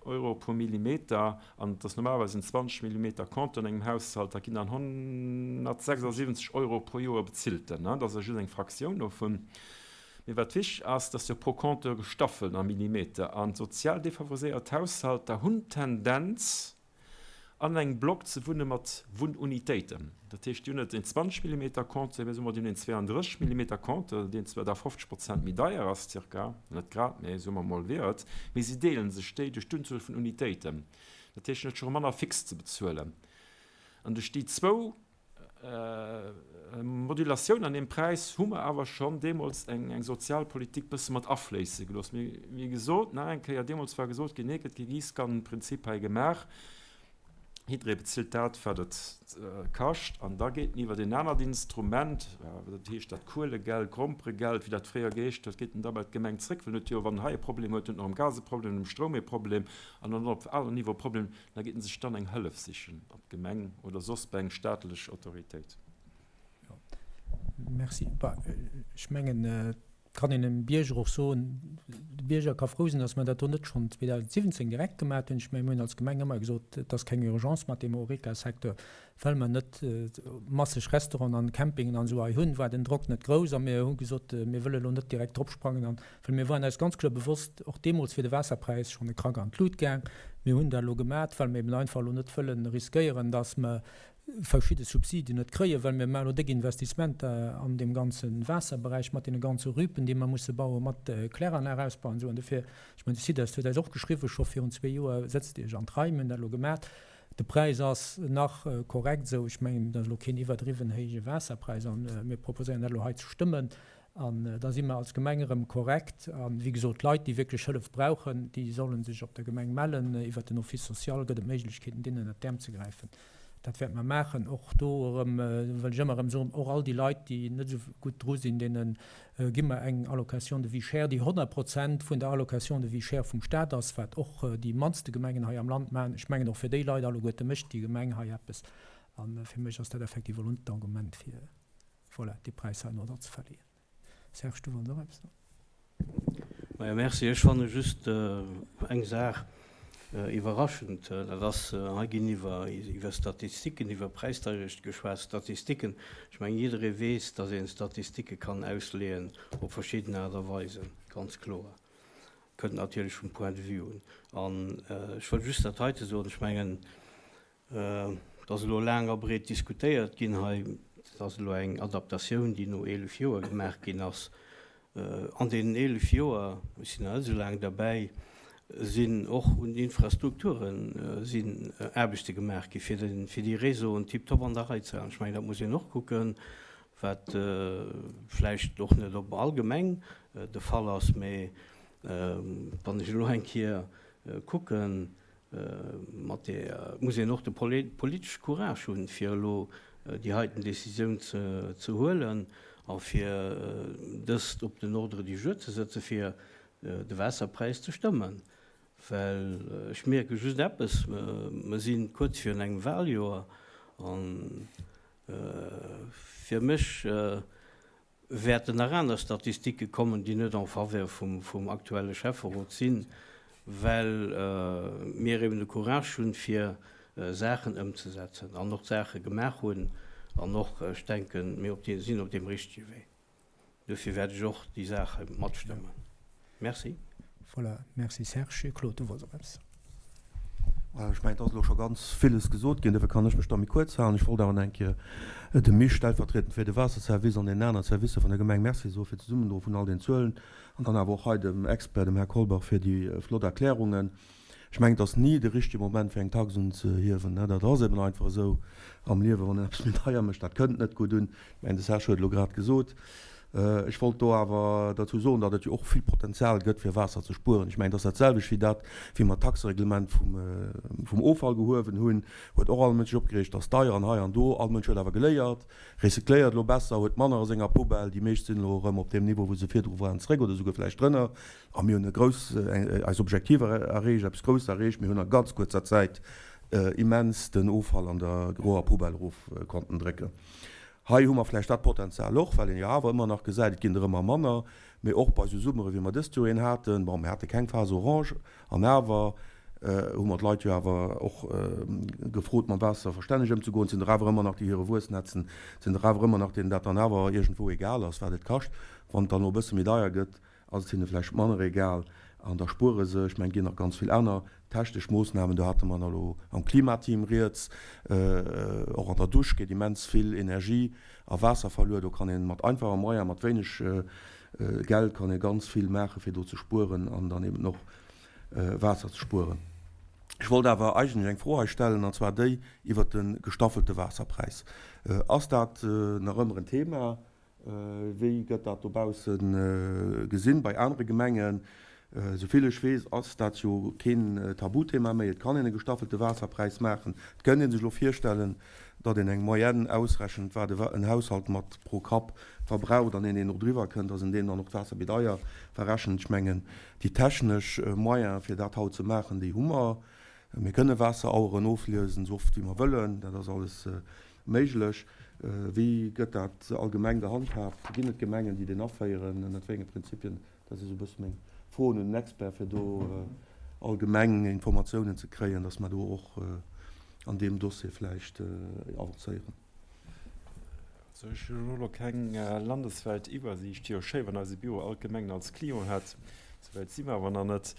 Speaker 7: Euro pro Millimeter, an et ass normalerweis en 20 Millimeter Compteur an engem Haushalt, da ginn dann 176 Euro pro Joer bezilt. Dat ass just eng Fraktioun dovun. Mee wat wichteg ass, dat ass jo pro Compteur gestaffelt a Millimeter. An d'sozial defavoriséiert Haushalter hunn d'Tendenz. An engem Block ze wunne mat Wunnunitéiten. Dat heescht, déi hunn net een 20 Millimeter Compteur, mä soe mer, déi hunn een 32 Millimeter Compteur, deen zwar da 50 Prozent méi deier ass circa, net grad, mä soe mer mol wier et, mee si deele sech déi duerch d'Unzuel vun Unitéiten. Dat heescht, en huet scho manner fix ze bezuelen. An duerch déi zwou Modulatioun an deem Präis hu mer awer schonn deemools eng Sozialpolitik bësse mat afléisse gelooss. Mee wéi gesot, nach eng Kéier, deemools war gesot ginn, nee, et gëtt kee Giisskannenprinzip hei gemaach, jidderee bezilt dat, wat et kascht. An da geet en iwwert en anert Instrument, dat heescht dat Kuelegeld, Gromperegeld, wéi dat fréier geheescht huet, geet en da bei d'Gemeng zréck, well en huet jo, wann en hei e Problem huet, huet en och am Gas e Problem, um Stroum e Problem an dann och op aneren Niveau e Problem. Da geet en sech dann eng Hëllef sichen an d'Gemeng oder soss bei eng staatlech Autoritéit.
Speaker 1: Jo, merci. Bah, ech mengen, et kann een dem Bierger och soen, de Bierger ka frou sinn, datt mer dat do net schonn 2017 direkt gemaat hunn. Ech mengen, mir hunn als Gemeng ëmmer gesot, et ass keng Urgence mat deem Horeca-Secteur, well mer net masseg Restauranten an Campingen an esou hei hunn, war den Drock net grouss a mir hu gesot, mir wëlle lo net direkt dropsprangen an Well mir waren eis ganz kloer bewosst, och deemools wier de Waasserpräis schonn e Krack an d'Lut gaang. Mir hunn dat elo gemat, well mir eben einfach elo net wëlle riskéieren, dass mer verschidde Subsiden net kréien, well mir maachen elo déck Investissementer an deem ganze Waasserberäich mat deene ganze Rüpen, déi mer musse bauen, mat Kläranlagausbau an esou. An dofir, ech mengen, de SIDEST huet eis och geschriwwen scho virun zwee Joer, Sëtzt Iech an d'Rei. Mir hunn dat elo gemat. De Präis ass nach korrekt esou. Ech mengen, et ass elo keen iwwerdriwwen héije Waasserpräis a mir proposéieren dat elo hei ze stëmmen. An da si mer als Gemeng erëm korrekt. A wéi gesot, d'Leit, déi wierklech Hëllef brauchen, déi solle sech op der Gemeng mellen. Iwwert den Office social gëtt et Méiglechkeeten, deenen ënnert d'Äerm ze gräifen. Dat wäerte mer maachen. Och do erëm wëll ech ëmmer erëm soen, och all déi Leit, déi net esou gutt dru sinn, deene gi mer eng Allocation de vie chère, déi 100 Prozent vun der Allocation de vie chère vum Stat ass, wat och déi mannste Gemengen hei am Land maachen. Ech mengen, och fir déi Leit alleguerte mécht déi Gemeng hei eppes. A fir mech ass dat effektiv elo net d'Argument fir. Voilà, dee Präis hei no der ze verleeën. Serge, du wollts och eppes soen?
Speaker 3: Majo, merci. Ech fanne just eng Saach iwwerraschend, dat ass, hei ginn iwwer, iwwer Statistiken, iwwer Präisdeierecht geschwat. Statistiken, ech mengen, jidderee weess, datt ee Statistike kann ausleeën op verschidden Aart a Weisen, ganz kloer. Kënnt natierlech vum Point de vue un. An ech wëll just dat heite soen, ech mengen, Et ass elo laang a breet diskutéiert ginn hei. Et ass elo eng Adaptatioun, déi no 11 Joer gemaach ginn ass. An deenen 11 Joer, ech sinn nach net esou laang derbäi, sinn och un den Infrastrukture sinn Aarbechte gemaach gi fir fir déi Réseauen tiptop an der Rei ze halen. Ech mengen, dat muss een och kucken, wat vläicht och net op all Gemeng de Fall ass. Mä wann ech elo eng Kéier kucken, Mat där muss een och de politesche Courage hunn, fir elo déi heiten Décisioun ze huelen a fir dëst op den Ordre du jour ze setzen, fir de Waasserpräis ze stëmmen. Well ech mierke just eppes, Mer si kuerz virun engem Wahljoer a fir mech wäerten nach aner Statistike kommen, déi net en faveur vum aktuelle Schäfferot sinn, well mir eben de Courage hunn, fir Saachen ëmzesetzen an och Saache gemaach hunn an och, ech denken, mir sinn op deem richtege Wee. Duerfir wäert ech och déi Saach hei matstëmmen. Merci.
Speaker 1: Voilà, merci Serge. Claude, du wollts och eppes soen.
Speaker 4: Voilà, ech mengen, et ass elo scho ganz villes gesot ginn, dofir kann ech mech da méi kuerz halen. Ech wollt awer nach eng Kéier dem Misch, stellvertriedend fir de Waasserservice an deenen anere Servicer vun der Gemeng, Merci soe fir d'Zesummendroe vun all den Zuelen an dann awer och hei dem Expert, dem Här Kolbach, fir déi flott Erklärungen. Ech mengen, et ass ni de richtege Moment, fir eng Tax unzehiewen. Dat ass eben einfach esou am Liewen, wann een eppes méi deier mécht, dat kënnt net gutt un. Ech mengen, de Serge huet elo grad gesot. Ech wollt do awer derzou soen, datt et jo och vill Potenzial gëtt, fir Waasser ze spueren. Ech mengen, et ass dat selwecht wéi dat, wéi mer d'Taxereglement vum Offall gehuewen hunn, huet och all Mënsch sech opgereegt, ass deier an hei an do. All Mënsch huet awer geléiert, recycléiert elo besser, huet manner a senger Poubelle. Déi meescht sinn elo erëm op deem Niveau, wou se virdru waren, zréck oder souguer vläicht drënner. A mir hunn e grouss, eis Objektiver erreecht, eppes Grousses erreecht. Mir hunn a ganz kuerzer Zäit immens den Offall an der groer Poubelle erof konnten drécken. Hei hu mer vläicht dat Potenzial och, well een jo awer ëmmer nach gesäit, et ginn der ëmmer manner, mee och bei esou Summere wéi mer dëst Joer een haten, bon, mir hate keng Phase orange, an awer hu mer d'Leit jo awer och gefrot, mam Waasser verstänneg ëmzegoen. Et sinn der awer ëmmer nach, déi hire Wuess netzen, et sinn der awer ëmmer nach, deenen dat dann awer iergendwou egal ass, wat et kascht. Wann et dann elo e bësse méi deier gëtt, ass et hinne vläicht manner egal. An da spuere se. Ech mengen, et ginn nach ganz vill aner technesch Moossnamen. Do hate mer elo am Klimateam rieds. Och an der Dusch geet immens vill Energie a Waasser verluer. Do kann ee mat einfache Moyen, mat wéineg Geld kann ee ganz vill maachen, fir do ze spueren an dann eben och Waasser ze spueren. Ech wollt awer eigentlech eng Fro hei stellen, an zwar déi iwwert de gestaffelte Waasserpräis. Ass dat nach ëmmer en Thema? Wéi gëtt dat dobausse gesinn bei anere Gemengen? Esou vill ech weess, ass dat jo keen Tabuthema méi. Et kann een e gestaffelte Waasserpräis maachen. Et kënnt ee sech elo virstellen, datt een eng Moyenne ausrechent, wat en Haushalt mat pro Kapp verbraucht, an een, deen och driwwer kënnt, datt een deem dann och d'Waasser méi deier verrechent. Ech mengen, déi technesch Moyene fir dat haut ze maachen, déi hu mer. Mir kënne Waasseraueren ofliesen, esou oft wéi mer wëllen. Dat ass alles Méiglech? Wéi gëtt dat allgemeng gehandhaabt? Ginn et Gemengen, déi deen aféieren? Ënnert wéi enge Prinzipien? Dat si sou e bësse meng Froen un den Expert, fir do allgemeng Informatiounen ze kréien, dass mer do och an deem Dossier vläicht avancéieren.
Speaker 7: Also ech hunn elo keng landeswäit Iwwersiicht. Wier jo schéi, wann eise Büro all d'Gemengen als Client hätt. Souwäit si mer awer nach net.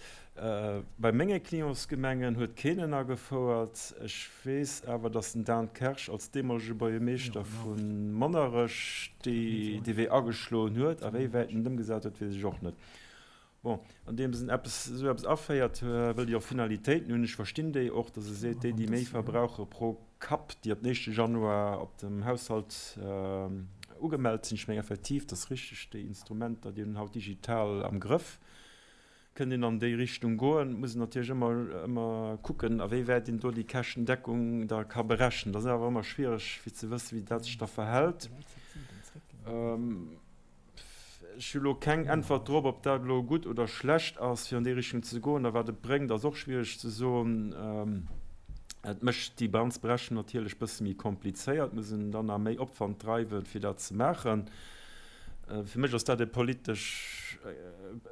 Speaker 7: Bei menge Clientsgemengen huet keen en agefouert. Ech weess awer, datt den Dan Kersch als deemolege Buergermeeschter vu Monnerech dee Wee ageschloen huet. A wéi wäit en et ëmgesat huet, weess ech och net. Bon, andeems en eppes, esou eppes aféiert, wëll déi och Finalitéiten hunn. Ech verstinn déi och, datt e seet, déi, déi méi verbrauche pro Kapp, déi ab den éischte Januar op dem Haushalt ugemellt sinn. Ech mengen effektiv, dat ass richteg, déi Instrumenter, déi hunn haut digital am Grëff, kënnt een an déi Richtung goen. Et muss een natierlech ëmmer, ëmmer kucken, a wéi wäit een do déi Käschtendeckung da ka berechnen. Dat ass awer ëmmer schwiereg, fir ze wëssen, wéi dat sech da verhält. Ech hu lo keng Äntwert drop, ob dat elo gutt oder schlecht ass, fir an déi Richtung ze goen. A wat et bréngt, ass och schwiereg ze soen. Et mécht déi ganz Berechnung natierlech bësse méi komplizéiert, muss een dann nach méi Opwand dreiwen, fir dat ze maachen. Fir mech ass dat e politesch,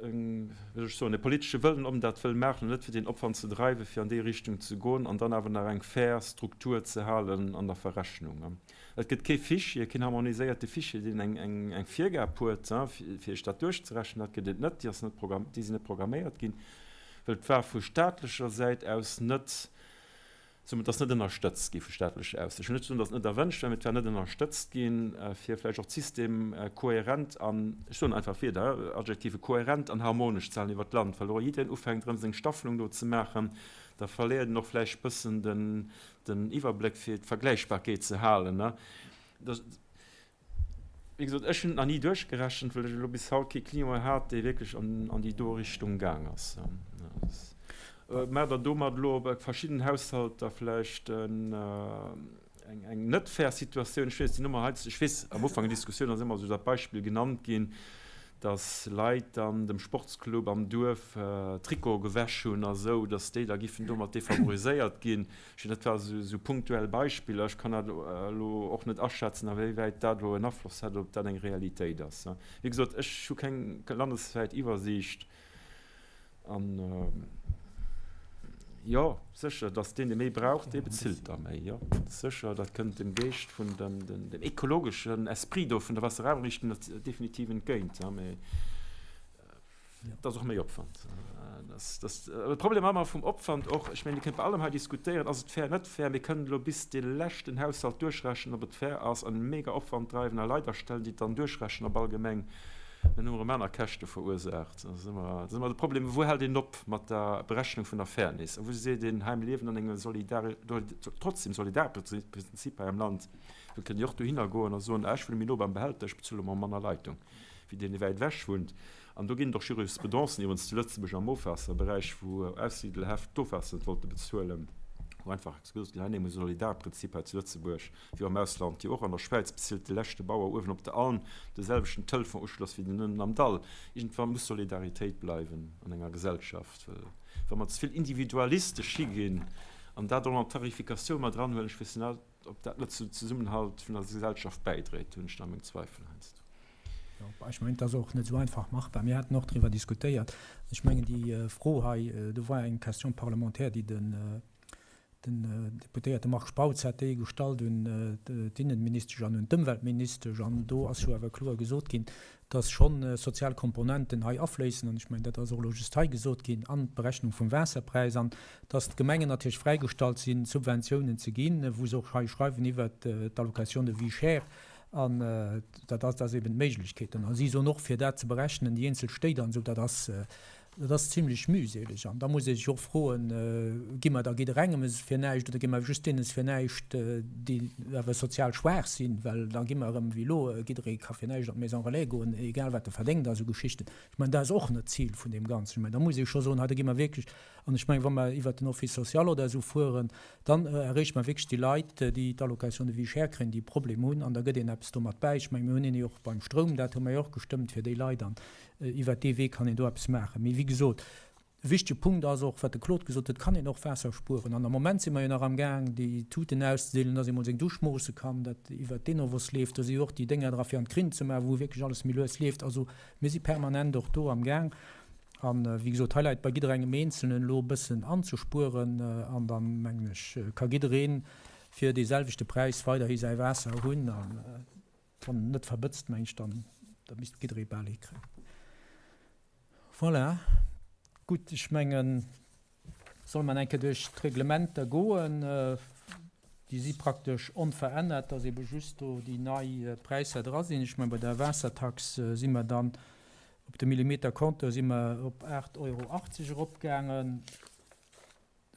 Speaker 7: wéi soll ech soen, e politesche Wëllen, ob een dat wëll maachen oder net, fir deen Opwand ze dreiwen, fir an déi Richtung ze goen an dann awer nach eng fair Struktur ze halen an der Verrechnung. Et gëtt kee Fichier, keen harmoniséierte Fichier, deen eng Virgab huet, fir Iech dat duerchzerechnen. Dat gëtt et net. Déi ass net, déi sinn net programméiert ginn, well et war vu staatlecher Säit aus net, soen mer, et ass net ënnerstëtzt gi vu staatlecher aus. Ech wëll net soen, datt et net erwënscht war, mee et war net ënnerstëtzt ginn, fir vläicht och d'System kohärent an, ech soen einfach Wierder, Adjektive, kohärent an harmonesch ze halen iwwert d'Land. Well wa jiddereen ufänkt erëm seng Staffelung do ze maachen, da verléiert en och vläicht bëssen den, den Iwwerbléck fir d'Vergläichbarkeet ze halen. Wéi gesot, ech hunn et nach ni duerchgerechent, well ech elo bis haut kee Client hat, dee wierklech an déi do Richtung gaang ass. Maacht Der domat elo bei verschiddenen Haushalter vläicht eng net fair Situatioun? Ech weess, déi Nummer hei, ech weess, am Ufank der Diskussioun ass ëmmer esou dat Beispill genannt ginn, dass Leit dann dem Sportsclub am Duerf Trikote gewäsch hunn a sou, dass déi da giffen domat defavoriséiert ginn. Ech dat war esou punktuell Beispiller. Ech kann dat elo och net aschätzen, awéiwäit dat elo en Afloss hätt oder ob dat eng Realitéit ass. Wéi gesot, ech hu keng landeswäit Iwwersiicht an, jo, sécher, dass deen, dee méi brauch, dee bezilt da méi. Jo, dat ass sécher. Dat kënnt dem Geescht vun dem, dem ekologeschen Esprit do vun der Wasseraarmrichtung definitiv entgéint. Mee Et ass och méi Opwand. De Problem ëmmer vum Opwand och, ech mengen, Dir kënnt bei allem hei diskutéieren, ass et fair, net fair. Mir kënnen elo bis de leschten Haushalt duerchrechnen, ob et fair ass, an e mega Opwand dreiwen a Leit astellen, déi et dann duerchrechnen op all Gemeng. Dann hu mer erëm aner Käschte verursaacht. Dat ass ëmmer, dat ass ëmmer de Problem, wou hält een op mat der Berechnung vun der Fairness a wou seet een, hei mir liewen an engem solidare, trotzdem Solidarprinzip hei am Land, do kënnt Dir och dohinner goen a soen, ah ech wunne méi no beim Behälter, ech bezuele mol manner Leitung wéi deen, dee wäit ewech wunnt. An do ginn et och Jurisprudencen iwwerens zu Lëtzebuerg am Ofwaasserberäich, wou Aussidelhäff d'Ofwaasser net wollte bezuelen, wou einfach gesot ginn, hei nee, mir hu Solidarprinzip hei zu Lëtzebuerg, wéi am Ausland jo och. An der Schwäiz bezilt de leschte Bauer uewen op der Alm de selwechten Telefonusschloss wéi den ënnen am Dall. Iergendwann muss Solidaritéit bleiwen an enger Gesellschaft, well wa mer ze vill individualistesch higinn an dat och an d'Tarifikatioun mat eranhuelen, ech weess net, ob dat net zum Zesummenhalt vun der Gesellschaft bäidréit, do hunn ech nach meng Zweifel heiansdo.
Speaker 1: Jo, ech mengen, et ass och net esou einfach machbar. Mir haten och driwwer diskutéiert. Ech mengen, déi Fro hei, do war eng Question parlementaire, déi den. Den Deputéierte Marc Spautz hat déi gestallt un d'Innenministesch an un d'Ëmweltministesch. An do ass jo awer kloer gesot ginn, dass schonn sozial Komponenten hei afléissen, an ech mengen, dat ass och elo just hei gesot ginn, an d'Berechnung vum Waasserpräis, an dass d'Gemengen natierlech fräigestallt sinn, Subventiounen ze ginn, wou se och hei schreiwen iwwert d'Allocation de vie chère. An dat ass eben d'Méiglechkeet. An si soen och, fir dat ze berechnen, déi eenzel Stéit an esou, dat ass Dat ass zimlech mühselig. An da muss ee sech och froen, Gi mer da jidderengem es fir näischt oder gi mer just deenen es fir näischt, déi awer sozial schwaach sinn? Well da gi mer erëm wéi elo, jidderee ka fir näischt an d'Maison relais goen, egal wat e verdéngt a sou Geschichten. Ech mengen, dat ass och net d'Zil vun deem Ganzen. Ech mengen, da muss ee scho soen, hei, da gi mer wierklech, an ech mengen, wa mer iwwert den Office social oder esou fueren, dann erreeche mer wierklech déi Leit, déi d'Allocation de vie chère kréien, déi e Problem hunn, an da gëtt een eppes domat bäi. Ech mengen, mir hunn een jo och beim Stroum, dat hu mer jo och gestëmmt fir déi Leit. An Iwwert dee Wee kann een do eppes maachen. Mee wéi gesot, e wichtege Punkt ass och, wat de Claude gesot huet, et kann een och Waasser spueren. An am Moment si mer jo nach amgaang, déi Tuten auszedeelen, dass ee mol seng Dusch moosse kann, dat iwwert d'Enovos leeft. Do si jo och déi Dénger dra fir an d'Krinn ze maachen, wou wierklech alles méi lues leeft. Also mir si permanent och do amgaang. A wéi gesot, hei läit bei jidderengem Eenzelnen elo e bëssen anzespueren. An dann, mengen ech, ka jidderee fir dee selwechte Präis weiderhi säi Waasser hunn. Wann en net verbëtzt, meng ech, dann da misst jidderee bal ee kréien. Voilà. Gutt, ech mengen, solle mer eng Kéier duerch d'Reglementer goen. Déi si praktesch onverännert, dass ebe just do déi nei Präisser dra sinn. Ech mengen, bei der Waassertax si mer dann op de Millimeter-Compteur si mer op 8,80 Euro eropgaangen.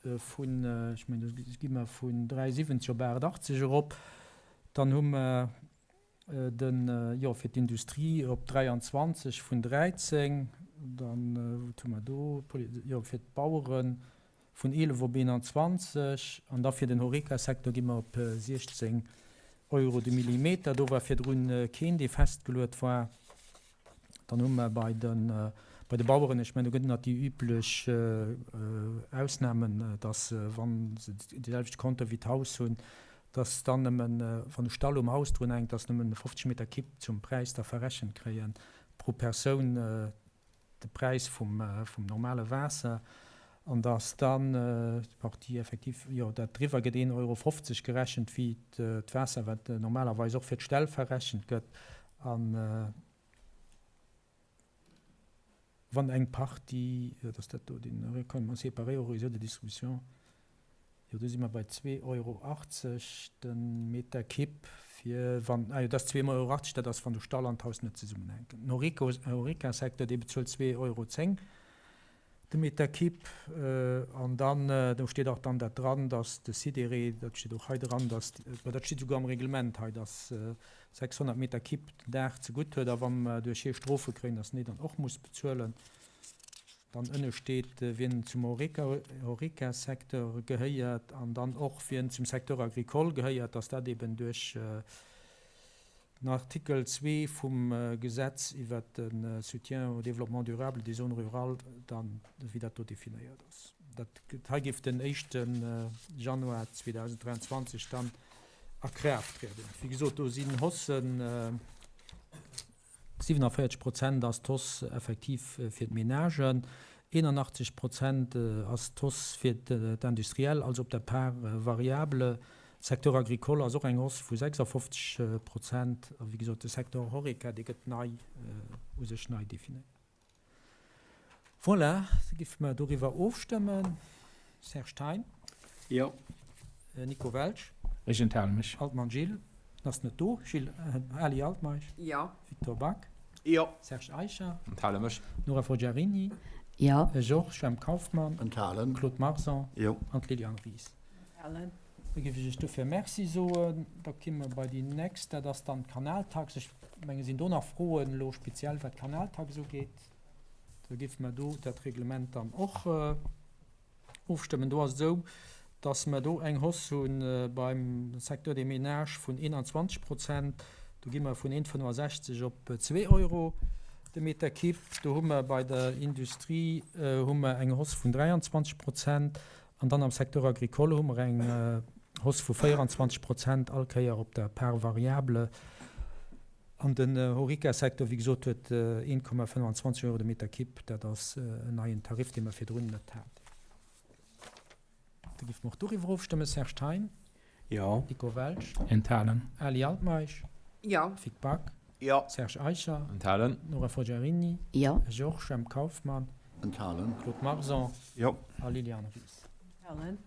Speaker 1: Vun, ech mengen, do gi mer vun 3,70 op 8,80 erop. Dann hu mer den, jo, fir d'Industrie op 23 vun 13. Dann, wat hu mer do? Jo, fir d'Bauere vun 11 op 21. An da fir den Horeca-Secteur gi mer op 16 Euro de Millimeter. Do war virdrun keen, dee festgeluet war. Dann hu mer bei de, bei de Baueren, ech mengen, do gëtt et nach déi üblech Ausnamen, dass, wa se dee selwechte Compteur wéi d'Haus hunn, dass dann nëmmen, wann e Stall um Haus drun hänkt, dass nëmmen 50 Meter Kibb zum Präis da verrechent kréie pro Persoun de Präis vum, vum normale Waasser. An dass dann d'Partie effective, jo, dat driwwer gëtt 1,50 Euro gerechent wéi d'Waasser, wat normalerweis och fir d'Ställ verrechent gëtt. An wann eng Partie, dat ass dat do, den Recouvrement séparé au réseau de distribution, jo do si mer bei 2,80 Euro de Meter Kibb fir wann, ah jo, dat ass 2,80 Euro, dat ass wann de Stall an d'Haus net zesummenhänken. Den Horeca-Secteur, dee bezuelt 2,10 Euro. De Meter Kibb, an dann, do steet och dann dat dran, dass de Sidéré, dat steet och hei dran, dass, mä dat steet souguer am Reglement hei, dass 600 Meter Kibb den Dag zegutt huet a wa mer duerch hie Strofe kréien, dass en déi dann och muss bezuelen. Dann ënne steet, wien zum Horeca, Horeca-Secteur gehéiert an dann och wien zum Secteur agricole gehéiert, dass dat eben duerch, Den Artikel zwee vum Gesetz iwwert de Soutien au développement durable des zones rurales, dann, wéi dat do definéiert ass. Dat hei géif den éischte Januar 2023 dann a Kraaft trieden. Wéi gesot, do sinn Haussen, 47 Prozent ass d'Hausse effektiv fir d'Menagen, 81 Prozent ass d'Hausse fir d'Industriell, also op der Part variable. Secteur agricole ass och eng Hausse vu 56 Prozent. A wéi gesot, de Secteur Horeca, dee gëtt nei, u sech nei definéiert. Voilà, da géife mer doriwwer ofstëmmen. Serge Thein.
Speaker 3: Jo.
Speaker 1: Nico Welsch.
Speaker 8: Ech enthale mech.
Speaker 1: Altmann Gilles, ass net do. Gilles, Ali Altmeisch.
Speaker 10: Jo.
Speaker 1: Victor Back.
Speaker 3: Jo.
Speaker 1: Serge Eicher.
Speaker 5: Enthale mech.
Speaker 1: Nora Forgiarini.
Speaker 2: Jo.
Speaker 1: Georges Jemp Kauffmann.
Speaker 9: Enthalen.
Speaker 1: Claude Marson.
Speaker 4: Jo.
Speaker 1: An d'Liliane Ries.
Speaker 2: Enthalen.
Speaker 1: Da géif ech Iech dofir Merci soen. Da ki mer bei déi nächst, dat ass dann d'Kanaltax. Ech menge sinn do nach Froen elo speziell wat d'Kanaltax ugeet? Da géife mer do dat Reglement dann och ofstëmmen. Do ass et esou, datt mer do eng Hausse hu beim Secteur des ménages vun 21 Prozent. Do gi mer vun 1,65 op 2 Euro de Meter Kibb. Do hu mer bei der Industrie hu mer eng Hausse vun 23 Prozent An dann am Secteur agricole hu mer eng Hausse vu 24 Prozent all Kéier op der Part variable. An den Horeca-Secteur, wéi gesot, huet 1,25 Euro de Meter Kibb. Dat ass en neien Tarif, dee mer virdrun net haten. Da géife mer och doriwwer ofstëmmen. Serge Thein?
Speaker 3: Jo.
Speaker 1: Nico Welsch?
Speaker 8: Enthalen.
Speaker 1: Ali Altmeisch?
Speaker 10: Jo.
Speaker 1: Vic Back?
Speaker 3: Jo.
Speaker 1: Serge Eicher?
Speaker 5: Enthalen.
Speaker 1: Nora Forgiarini?
Speaker 10: Jo.
Speaker 1: Georges Jemp Kauffmann?
Speaker 9: Enthalen.
Speaker 1: Claude Marson?
Speaker 7: Jo.
Speaker 1: A Liliane Ries?
Speaker 2: Enthalen.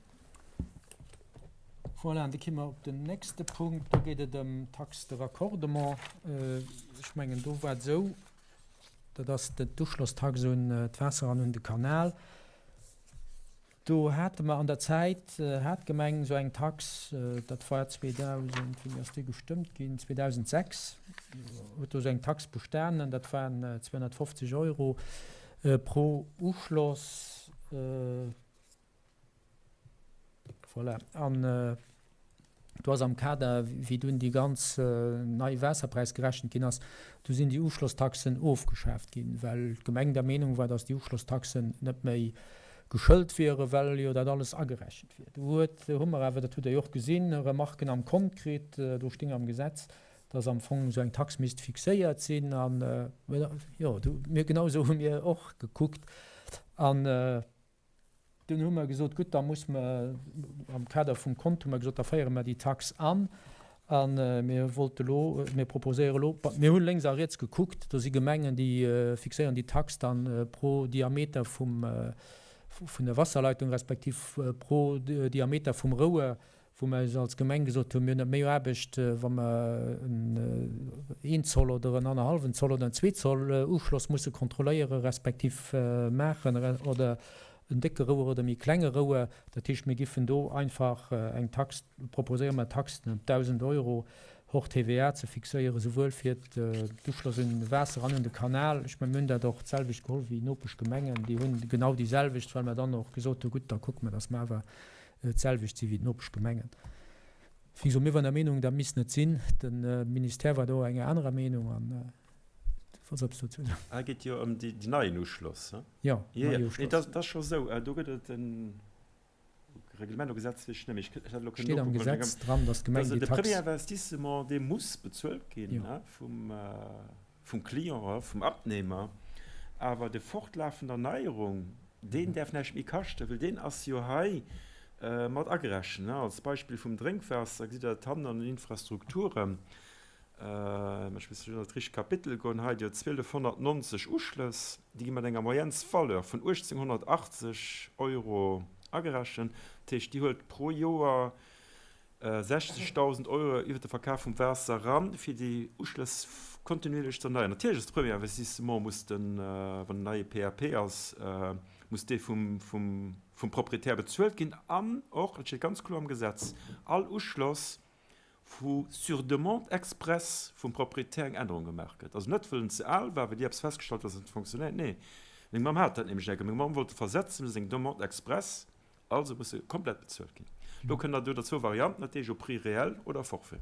Speaker 1: Voilà, an da ki mer op den nächste Punkt. Do geet et ëm d'Taxe de raccordement. Ech mengen, do war et esou, dat ass d'Uschlosstax un d'Waasser an un de Kanal. Do hate mer an der Zäit, hat d'Gemeng esou eng Tax, dat war 2000, wéini ass déi gestëmmt ginn, 2006 huet do esou eng Tax bestanen, dat waren 250 Euro pro Uschloss. Voilà. An do ass am Kader, wéi dunn déi ganz nei Waasserpräis gerechent ginn ass, do sinn déi Uschlosstaxen ofgeschaaft ginn, well d'Gemeng der Meenung war, datt déi Uschlosstaxen net méi geschëlt wieren, well jo dat alles agerechent wier. Do huet, hu mer awer, dat hutt Der jo och gesinn, Remarken am Kont kritt, do sting am Gesetz, datt am Fong esou eng Tax misst fixéiert sinn. An, jo, do, mir, genau esou hu mir och gekuckt. An Dunn hu mer gesot, gutt, da muss mer am Kader vum Kont hu mer gesot, da féiere mer déi Tax an. A mir wollte elo, mir proposéiere elo, mir hunn lénks a riets gekuckt, do si Gemengen, déi fixéieren déi Tax dann pro Diameter vum, vun der Wasserleitung respektiv pro Diameter vum Rouer. wou mer eis als Gemeng gesot hunn, mir hunn net méi Aarbecht, wa mer en een Zoll oder en annerhallwen Zoll oder en Zweezoll Uschloss musse kontrolléiere respektiv maachen oder en décke Rouer oder e méi klenge Rouer. Dat heescht, mir giffen do einfach eng Tax, proposéiere mer Tax op 1.000 Euro hors TVA ze fixéieren, souwuel fir d'Uschloss un de Waasser an un de Kanal. Ech mengen, mir hunn dat och d'selwecht geholl wéi Nopeschgemengen, déi hunn genau déi selwecht, well mer dann och gesot hu gutt, da kucke mer, datt mer awer d'selwecht si wéi d'Nopeschgemengen. Wéi gesot, mir waren der Meenung, dat misst net sinn. De Ministère war do enger anerer Meenung an wa se eppes dozou soen.
Speaker 7: Hei geet jo ëm deen neien Uschloss, he?
Speaker 1: Jo, neie Uschloss.
Speaker 7: Nee, dat ass scho esou. Do gëtt et e Reglement oder Gesetz, weess ech net méi. Ech hätt elo kënnen
Speaker 1: Steet am
Speaker 7: nokucken.
Speaker 1: Gesetz dran, datt d'Gemeng
Speaker 7: Also
Speaker 1: déi
Speaker 7: de
Speaker 1: Tax.
Speaker 7: Premier Investissement, dee muss bezuelt ginn,
Speaker 1: Jo.
Speaker 7: he, vum. vum Client, vum Abnehmer, awer de fortlaafend Erneierung, deen däerf näischt méi kaschten, well deen ass jo hei mat agerechent. Als Beispill vum Drénkwaasser gesitt Der dat hannen an den Infrastrukturen, ech muss just an dat richtegt Kapitel goen, hei, Dir hutt 1.290 Uschlëss, déi gi mat enger Moyennesvaleur vun 1.880 Euro agerechent, dat heescht, Dir huelt pro Joer 60.000 Euro iwwer de Verkaf vum Waasser eran, fir déi Uschlëss kontinuierlech ze erneieren. Natierlech ass de Premier Investissement, muss den, wann en neie PAP ass, muss dee vum, vum, vum Proprietär bezuelt ginn. An och, dat steet ganz kloer am Gesetz, all Uschloss, wou sur demande expresse vum Proprietär eng Ännerung gemaach gëtt, also net wëll en ze al war, well déi eppes festgestallt, dass en net fonctionnéiert, nee, meng Mamm hat dat nämlech eng Kéier, meng Mamm wollt e versetzen, dat ass eng Demande expresse, Also muss se komplett bezuelt ginn. Do kënnt der, do der zwou Varianten, dat heescht au prix réel oder forfait.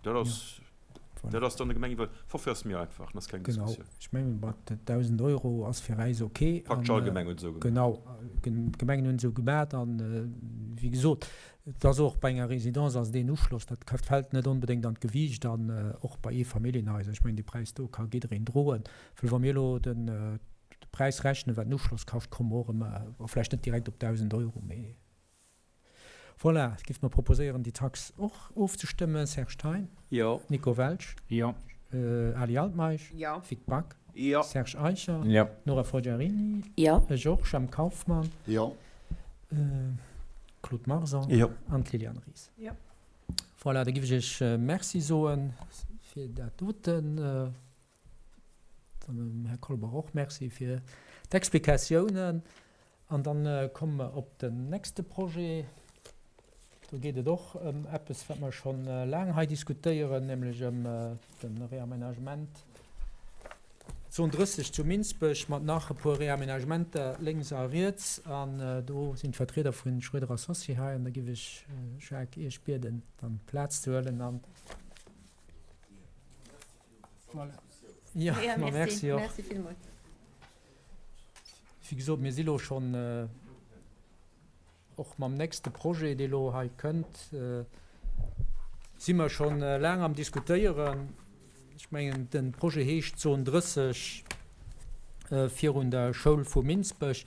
Speaker 7: Dat ass, dat ass dann der Gemeng iwwer. Forfait ass méi einfach, dat ass keng
Speaker 1: Genau,
Speaker 7: Diskussioun.
Speaker 1: ech mengen, mat 1.000 Euro ass fir äis ok.
Speaker 7: Praktesch all Gemeng huet esou gemaach.
Speaker 1: Genau, d'Gemengen hunn esou gemaach. An, wéi gesot, et ass och bei enger Résidence ass et een Uschloss, dat fält net onbedéngt an d'Gewiicht. An och bei Eefamilljenhaiser, ech mengen, dee Präis do ka jiddereen droen. Well wa mir elo den De Präis rechnen, wat den Uschloss kascht, komme mer och ëm, vläicht net direkt op 1.000 Euro, mee voilà. Ech géif mer proposéieren, déi Tax och ofzestëmmen. Serge Thein?
Speaker 3: Jo.
Speaker 1: Nico Welsch?
Speaker 8: Jo.
Speaker 1: Ali Altmeisch?
Speaker 10: Jo.
Speaker 1: Vic Back?
Speaker 3: Jo.
Speaker 1: Serge Eicher?
Speaker 5: Jo.
Speaker 1: Nora Forgiarini?
Speaker 10: Jo.
Speaker 1: Georges Jemp Kauffmann?
Speaker 9: Jo.
Speaker 1: Claude Marson?
Speaker 7: Jo.
Speaker 1: An d'Liliane Ries?
Speaker 2: Jo.
Speaker 1: Voilà, da géif ech Iech Merci soe fir dat doten. Dann dem Här Kolber och Merci fir d'Explikatiounen. An dann komme mer op den nächste Projet. Do geet et och ëm eppes, wat mer scho laang hei diskutéieren, nämlech ëm de Réaménagement Zon 30 zu Minsbech mat nach e puer Réaménagementer lénks a riets. An do sinn d'Vertrieder vu Schroeder Associés hei. An da géif ech, Jacques, Iech bieden, dann Plaz ze huelen an. Voilà. Ja,
Speaker 10: ja,
Speaker 1: ma
Speaker 10: merci.
Speaker 1: merci och.
Speaker 10: Merci villmools.
Speaker 1: Wéi gesot, mir si lo schonn och mam nächste Projet, dee lo hei kënnt, si mer schonn laang am Diskutéieren. Ech mengen, de Projet heescht Zon 30 virun der Schoul vu Minsbech.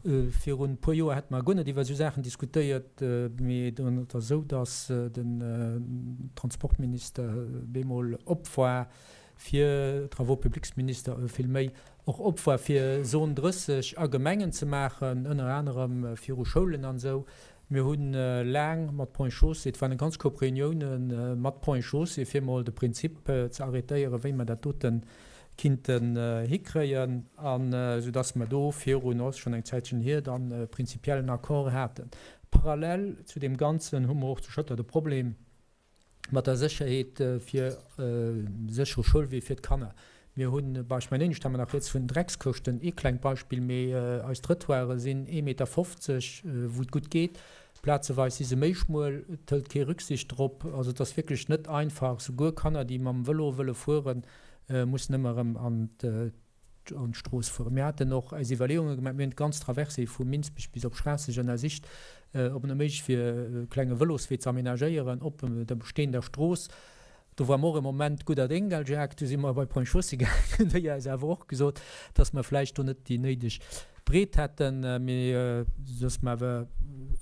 Speaker 1: Virun e puer Joer hätte mer guer net iwwer esou Saachen diskutéiert, mee et ass esou, datt den Transportminister bemol op war fir, Travaux-publics-Minister villméi, och op war fir Zone 30 a Gemengen ze maachen, ënner anerem viru Schoulen an esou. Mir hu laang mat Ponts et Chaussées, et waren e ganz Koup Reuniounen mat Ponts et Chaussées, fir emol de Prinzip ze arrêtéieren, wéi mer dat dote kinnten hikréien, an soudass mer do virun, oh, ass schonn eng Zäitchen hier, dann e prinzipiellen Accord haten. Parallel zu deem Ganzen hu mer och zu Schëtter de Problem, mat der Sécherheet fir séchere Schoulwee fir d'Kanner. Mir hunn, bah, ech mengen, éinescht ha mer nach rieds vun Dreckskëschten, ee klengt Beispill, mee eis Trëttoiren sinn ee Meter 50, wou et gutt geet. Plazeweis si se méi schmuel, et hëlt kee Rücksicht drop. Also et ass wierklech net einfach. Souguer Kanner, déi mam Vëlo wëlle fueren, mussen ëmmer erëm an an d'Strooss fueren. Mir haten och eis Iwwerleeunge gemaach, mir hunn d'ganz Traversée vu Minsbech bis op Schraasseg ënnersicht, ob et méiglech wier, e klenge Vëloswee ze amenagéieren op der bestehender Strooss. Do ware mer och e Moment gudder Déng, gell Jacques? Du si mer bei Ponts et Chaussées gaangen, hunn déi eis awer och gesot, dass mer vläicht do net déi néideg Breet hätten, mee dass mer awer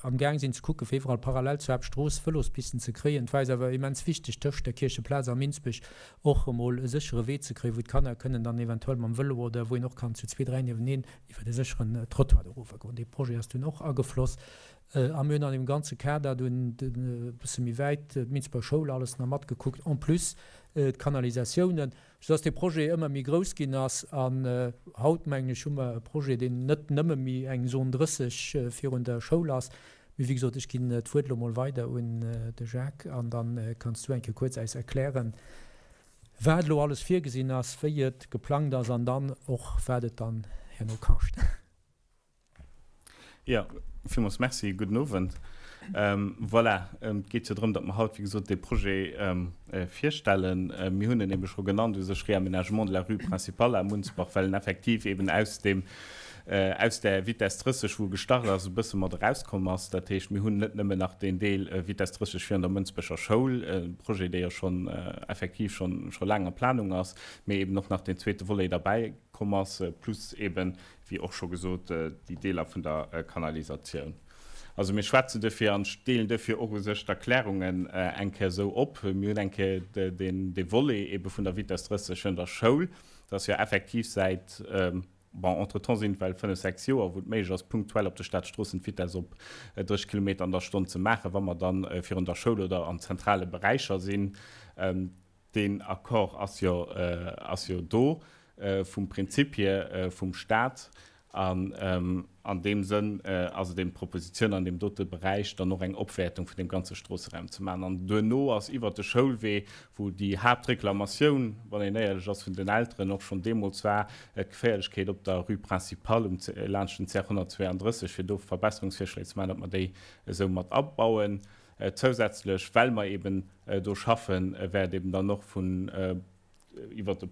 Speaker 1: amgaang sinn ze kucken, fir iwwerall parallel zur Haaptstrooss Vëlospisten ze kréien. Et war eis awer immens wichteg, tëscht der Kiercheplaz a Minsbech och emol e séchere Wee ze kréien, wou d'Kanner kënnen dann eventuell mam Vëlo oder wou een och kann zu zwee, dräi nieweneen iwwer e sécheren Trottoir dorower goen. Dee Projet ass dunn och agefloss a mir hunn an deem ganze Kader dunn e bësse méi wäit d'Minsber Schoul alles nach matgekuckt, en plus d'Kanalisatiounen, soudass dee Projet ëmmer méi grouss ginn ass. An haut, mengen ech, hu mer e Projet, deen net nëmme méi eng Zone 30 virun der Schoul ass, Mee wéi gesot, ech ginn d'Wuert elo mol weider un de Jacques an da kanns du eng Kéier kuerz äis erklären, wat elo alles virgesinn ass, wéi et geplangt ass an dann och, wat et dann herno kascht.
Speaker 10: Jo, villmools Merci. Gudden Owend. Voilà, et geet jo drëm, datt mer haut, wéi gesot, dee Projet virstellen. Mir hunn en ebe scho genannt u sech Réaménagement de la rue principale à Munsbach, well en effektiv eben aus deem, aus där Vitess 30, wou e gestart ass, e bësse mat erauskomm ass. Dat heescht, mir hunn net nëmmen nach deen Deel Vitess 30 virun der Mënsbecher Schoul, e Projet, dee jo schonn effektiv schonn scho laang a Planung ass, mee eben och nach deen zweete Volet derbäi komm ass, plus eben, wéi och scho gesot, déi Deeler vun der Kanalisatioun. Also mir schwätzen duerfir an ech deelen duerfir och u sech d'Erklärungen eng Kéier esou op. Mir hunn eng Kéier deen, dee Volet ebe vun der Vitess 30 virun der Schoul, dat ass jo effektiv säit, Bon, entretemps sinn et well fënnef, sechs Joer, wou et méiglech ass, punktuell op de Stadstroossen d'Vitess op 30 Kilometer an der Stonn ze maachen, wa mer da virun der Schoul oder an zentrale Beräicher sinn. Deen Accord ass jo, ass jo do vum Prinzip hier vum Stat. An an deem Sënn ass et eben d'Propositioun, an deem dote Beräich dann och eng Opwäertung vun deem ganze Stroosseraum ze maachen. An duerno ass iwwert de Schoulwee, wou déi Haaptreklamatioun, wann een éierlech ass, vun den Elteren och schonn deemools war, d'Geféierlechkeet op der Rue Principale um laanscht den CR 132, fir do Verbesserungsvirschléi ze maachen, datt mer déi esou mat abauen. Zousätzlech, well mer eben do schaffen, wäert eben dann och vun iwwert de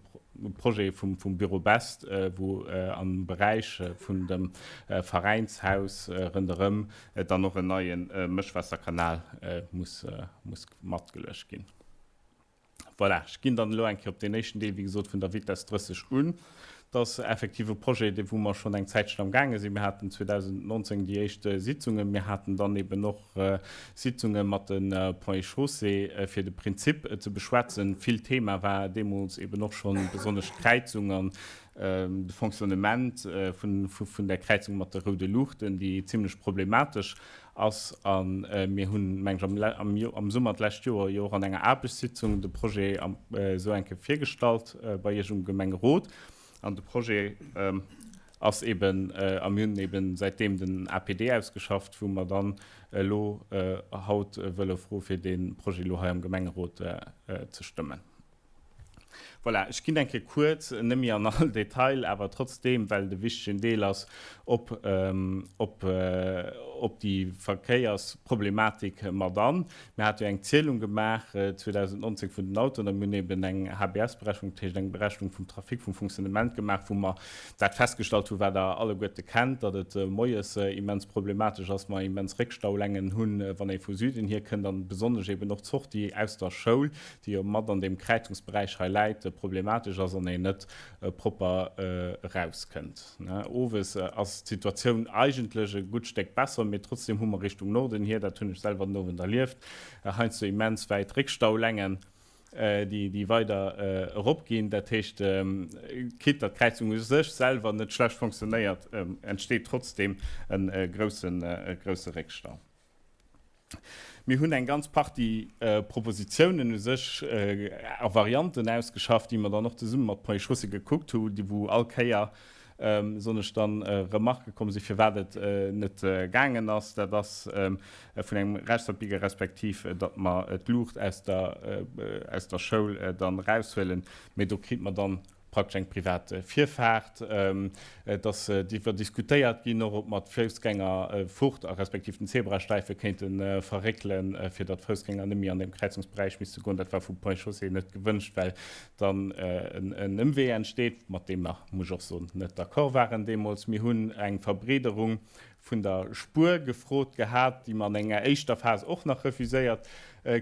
Speaker 10: Projet vum Büro Best, wou am Beräich vun dem Veräinshaus ronderëm dann och en neie Mëschwaasserkanal muss matgeluecht ginn. Voilà, ech ginn dann elo eng Kéier op deen éischten Deel, wéi gesot, vun der Vitess 30 un. Dat ass effektiv e Projet, dee wou mer schonn eng Zäitchen amgaange sinn. Mir haten 2019 déi éischt Sitzungen. Mir haten dann eben och Sitzunge mat de Ponts et Chaussées, fir de Prinzip ze beschwätzen. Vill Thema war deemools eben och schonn besonnesch d'Kräizung an de Fonctionnement vun där Kräizung mat de roude Luuchten, déi zimlech problematesch ass. A mir hunn, meng ech, am Summer d'lescht Joer jo och an enger Aarbechtssitzung de Projet esou eng Kéier virgestallt bei Iech um Gemengerot. An de Projet ass eben, a mir hunn eben säitdeem den APD ausgeschafft, wou mer dann elo haut wëlle froe fir dee Projet elo hei am Gemengerot ze stëmmen. Voilà, ech ginn eng Kéier kuerz, net méi an all Detail, awer trotzdeem, well et e wichtegen Deel ass, op, op, op déi Verkéiersproblematik mat an. Mir hate jo eng Zielung gemaach 2019 vun den Autoen a mir hunn eben eng HBS-Berechnung, dat heescht eng Berechnung vum Trafic, vum Fonctionnement gemaach, wou mer dat festgestallt hunn, wat Der alleguerte kennt, datt et moies immens problematesch ass, mer immens Réckstaulängen hunn, wann ee vu Süden hier kënnt an besonnesch eben och d'Sortie aus der Schoul, déi jo mat an deem Kräizungsberäich hei läit. problematesch ass an een net propper erauskënnt. Owes ass d'Situatioun eigentlech e gutt Stéck besser, mee trotzdem hu mer Richtung Norden hier, dat hunn ech selwer den Owend erlieft, heiansdo immens wäit Réckstaulängen, déi weider eropginn. Dat heescht, quitte datt d'Kräizung u sech selwer net schlecht fonctionnéiert, entsteet trotzdem e grousse Réckstau. Mir hunn eng ganz Partie Propositionen u sech a Varianten ausgeschafft, déi mer dann och zesumme mat Ponts et Chaussées gekuckt hu, wou all Kéier, soen ech dann, Remarquë komm sinn, firwat et net gaangen ass. Dat ass vun engem Rechtsabbieger respektiv datt mer d'Luucht aus der, aus der Schoul dann eraushuelen, mee do kritt mer dann praktesch eng privat Virfaart. Et ass driwwer diskutéiert ginn och, ob mer d'Foussgängerfurt a respektiv den Zebrasträife kéinte verréckelen, fir datt d'Foussgänger net méi an deem Kräizungsberäich misste goen. Dat war vu Ponts et Chaussées net gewënscht, well dann en Ëmwee entsteet, mat deem mer, muss ech och soen, net d'accord waren deemools. Mir hunn eng Verbreederung vun der Spuer gefrot gehat, déi mer an enger éischter Phas och nach refuséiert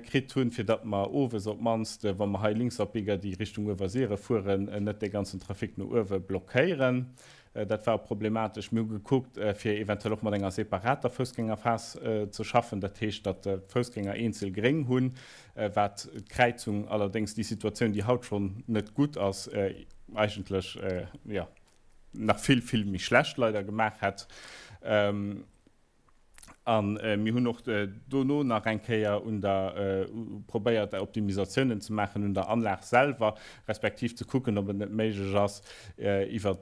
Speaker 10: kritt hunn, fir datt mer owes op d'mannst, wa mer hei Linksabbiger, déi Richtung Uewersiere fueren, net dee ganzen Trafic no uewe blockéieren. Dat war problematesch. Mir hu gekuckt, fir eventuell och mat enger separater Foussgängerphas ze schaffen, dat heescht, datt d'Foussgänger eenzel gréng hunn, wat d'Kräizung allerdéngs, déi Situatioun, déi haut schonn net gutt ass, eigentlech, jo, nach vill, vill méi schlecht leider gemaach hätt. A mir hunn och dono nach eng Kéier un der, probéiert Optimisatiounen ze maachen un der Anlag selwer, respektiv ze kucken, ob et net méiglech ass, iwwer,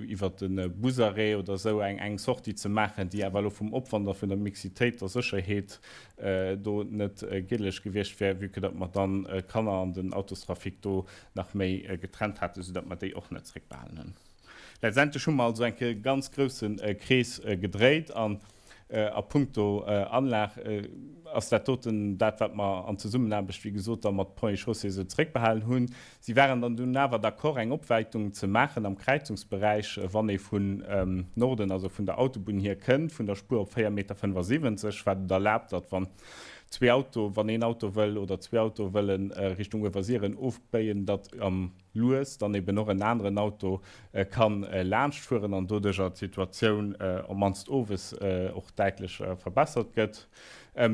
Speaker 10: iwwer de Busarrêt oder esou eng, eng Sortie ze maachen, déi awer elo vum Opwand a vun der Mixitéit, der Sécherheet do net gielech gewiescht wär, vue que datt mer dann d'Kanner an den Autostrafic do nach méi getrennt haten, soudatt mer déi och net zréckbehalen hunn. Letztendlech hu mer also eng Kéier e ganz grousse Krees gedréit an a puncto Anlag ass dat doten dat, wat mer an Zesummenaarbecht, wéi gesot, da mat Ponts et Chaussées esou zréckbehalen hunn. Si waren dann dunn awer d'accord, eng Opwäitung ze maachen am Kräizungsberäich, wann ee vun Norden, also vun der Autobunn hier kënnt, vun der Spuer op 4,75 Meter, wat et erlaabt, datt wann zwee Auto, wann een Auto wëll oder zwee Autoe wëlle Richtung Uewersiren ofbéien, datt am lues dann eben och en aneren Auto kann laanscht fueren an doduercher d'Situatioun op mannst owes och däitlech verbessert gëtt.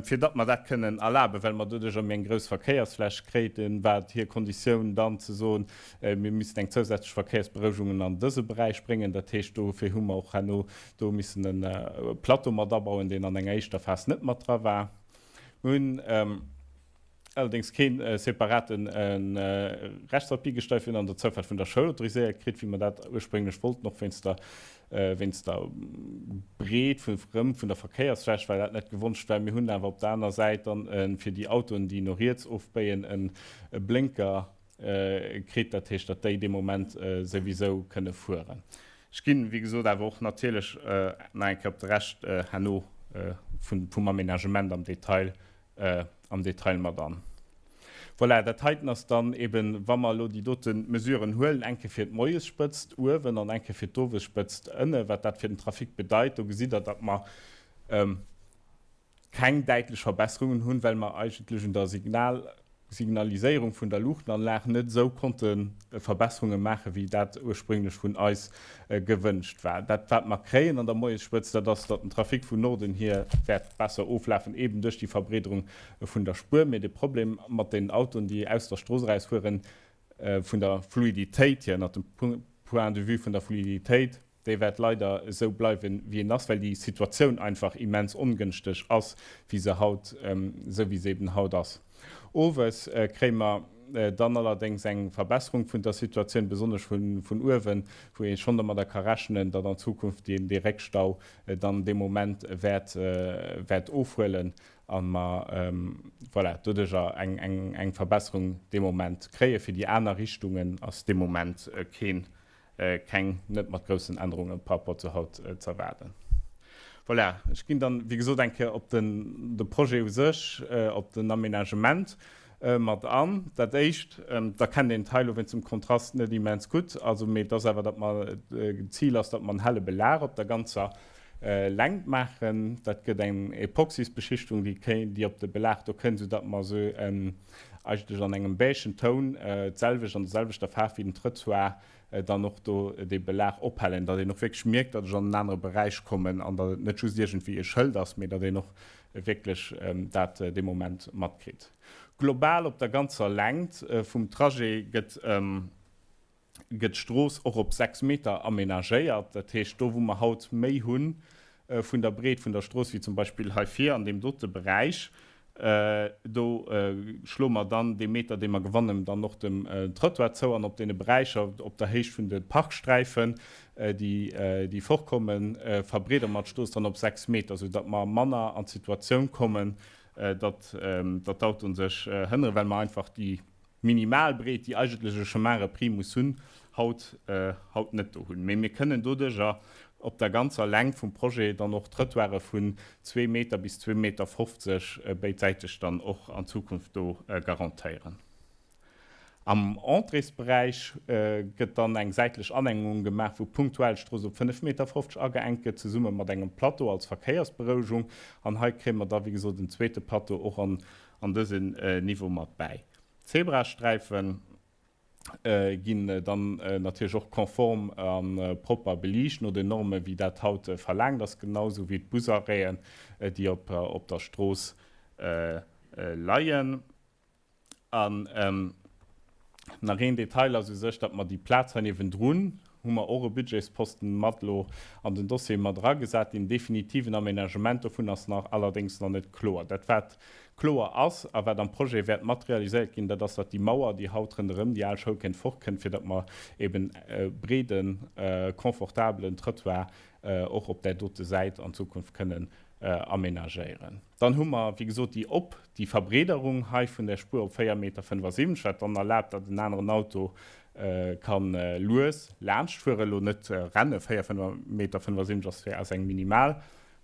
Speaker 10: Fir datt mer dat kënnen erlaben, well mer doduercher méi eng grouss Verkéiersfläch kréiten, war et hir Konditioun dann ze soen, mir missten eng zousätzlech Verkéiersberouegung an dëse Beräich bréngen. Dat heescht, dofir hu mer och herno do missen e Plateau mat abauen, deen an enger éischter Phas net mat dra war. Mir hunn allerdéngs kee separate Rechtsabbiegestreifchen an der Zoufahrt vun der Schoul autoriséiert kritt, wéi mer dat ursprénglech wollten, och wéinst der, wéinst der Breet vun, rëm vun der Verkéiersfläch, well dat net gewonscht war. Mir hunn awer op der aner Säit dann fir déi Autoen, déi no riets ofbéien, e Blénker kritt, dat heescht, datt déi dee Moment souwisou kënne fueren. Ech ginn, wéi gesot, awer och natierlech nach eng Kéier op de Rescht herno vum Aménagement am Detail am Detail mat an. Voilà, dat heiten ass dann eben, wa mer elo déi dote Mesuren huelen, eng Kéier fir d'Moiesspëtzt uewen an eng Kéier fir d'Owesspëtzt ënne, wat dat fir den Trafic bedeit. Do gesitt Der, datt mer keng däitlech Verbesserungen hunn, well mer eigentlech un der Signal Signaliséierung vun der Luuchtenanlag net esou konnte Verbesserunge maachen, wéi dat ursprünglech vun eis gewënscht war. Dat, wat mer kréien an der Moiesspëtzt, dat ass, datt den Trafic vun Norden hier wäert besser oflafen, eeben duerch déi Verbreederung vun der Spuer. Mee de Problem mat den Autoen, déi aus der Strooss erausfueren, vun der Fluiditéit hier, ënnert dem Point de vue vun der Fluiditéit, Dee wäert leider esou bleiwen, wéi en ass, well déi Situatioun einfach immens ongënschteg ass, wéi se haut, esou wéi se eben haut ass. Owes kréie mer dann allerdéngs eng Verbesserung vun der Situatioun, besonnesch vun uewen, wou ee schonn domadder ka rechnen, datt an Zukunft dee Réckstau dann dee Moment wäert, wäert ofhuelen a mer, voilà, doduerjer eng, eng Verbesserung dee Moment kréien. Fir déi aner Richtungen ass dee Moment keen keng, net mat groussen Ännerunge par rapport zu haut ze erwaarden. Voilà, ech ginn dann, wéi gesot, eng Kéier op den, de Projet u sech, op den Aménagement mat an. Dat Éischt, da kennt een d'hei elo wéinst dem Kontrast net immens gutt, also, mee et ass awer, datt mer, d'Zil ass, datt mer en helle Belag op der ganzer Längt maachen. Dat gëtt eng Epoxysbeschichtung, déi, déi op de Belag do kënnt, soudatt mer esou en. eigentlech an engem beigen Toun, d'selwecht, an der selwechter Faarf wéi den Trëttoir, dann och do dee Belag ophellen, datt een och wierklech mierkt, datt ech an en anere Beräich kommen an datt et net just iergendwéi e Schëld ass, mee datt een och wierklech dat dee Moment matkritt. Global op der ganzer Längt vum Trajet gëtt gëtt d'Strooss och op 6 Meter amenagéiert. Dat heescht, do wou mer haut méi hu vun der Breet vun der Strooss, wéi zum Beispill hei vir an deem dote Beräich, do schloe mer dann dee Meter, dee mer gewannen, dann och dem Trottoir zou. An op deene Beräicher op der Héicht vun de Parksträifen, déi déi fortkommen, verbreedere mer d'Strooss dann op 6 Meter, soudatt mer manner an d'Situatioun kommen, datt d'Autoen sech hënneren, well mer einfach déi minimal Breet, déi eigentlech e Chemin repris muss hunn, haut haut net do hunn. Mee mir kënnen doduerjer op der ganzer Längt vum Projet dann och Trëttoire vun zwee Meter bis zwee Meter 50 béidsäiteg dann och an Zukunft do garantéieren. Am Entréesberäich gëtt dann eng säitlech Anengung gemaach, wou punktuell d'Strooss op 5,50 Meter ageengt gëtt, zesumme mat engem Plateau als Verkéiersberouegung. An hei kréie mer da wéi gesot en zweete Plateau och an an dësen Niveau mat bäi. D'Zebrasträife ginn dann natierlech och konform a propper beliicht no den Normen, wéi dat haut verlaangt ass, genau sou wéi d'Busarrêten, déi op der Strooss leien. An nach een Detail ass u sech, datt mer déi Plaz hei niewendrun, hu mer och e Budgetsposten mat elo an den Dossier mat eragesat. Deen definitiven Aménagement dovun ass nach allerdéngs nach net kloer. Dat wat kloer ass a wat am Projet wäert mat realiséiert ginn, dat ass, datt déi Mauer, déi haut ronderëm déi al Schoul kéint, fortkënnt, fir datt mer eben e breeden, confortabelen Trottoir och op där dote Säit an Zukunft kënnen aménagéieren. Dann hu mer, wéi gesot, déi op déi Verbreederung hei vun der Spuer op 4,75 Meter, wat dann erlaabt, datt en aneren Auto ka lues laanschtfueren, elo net rennen. 4,75 Meter ass fir eis eng minimal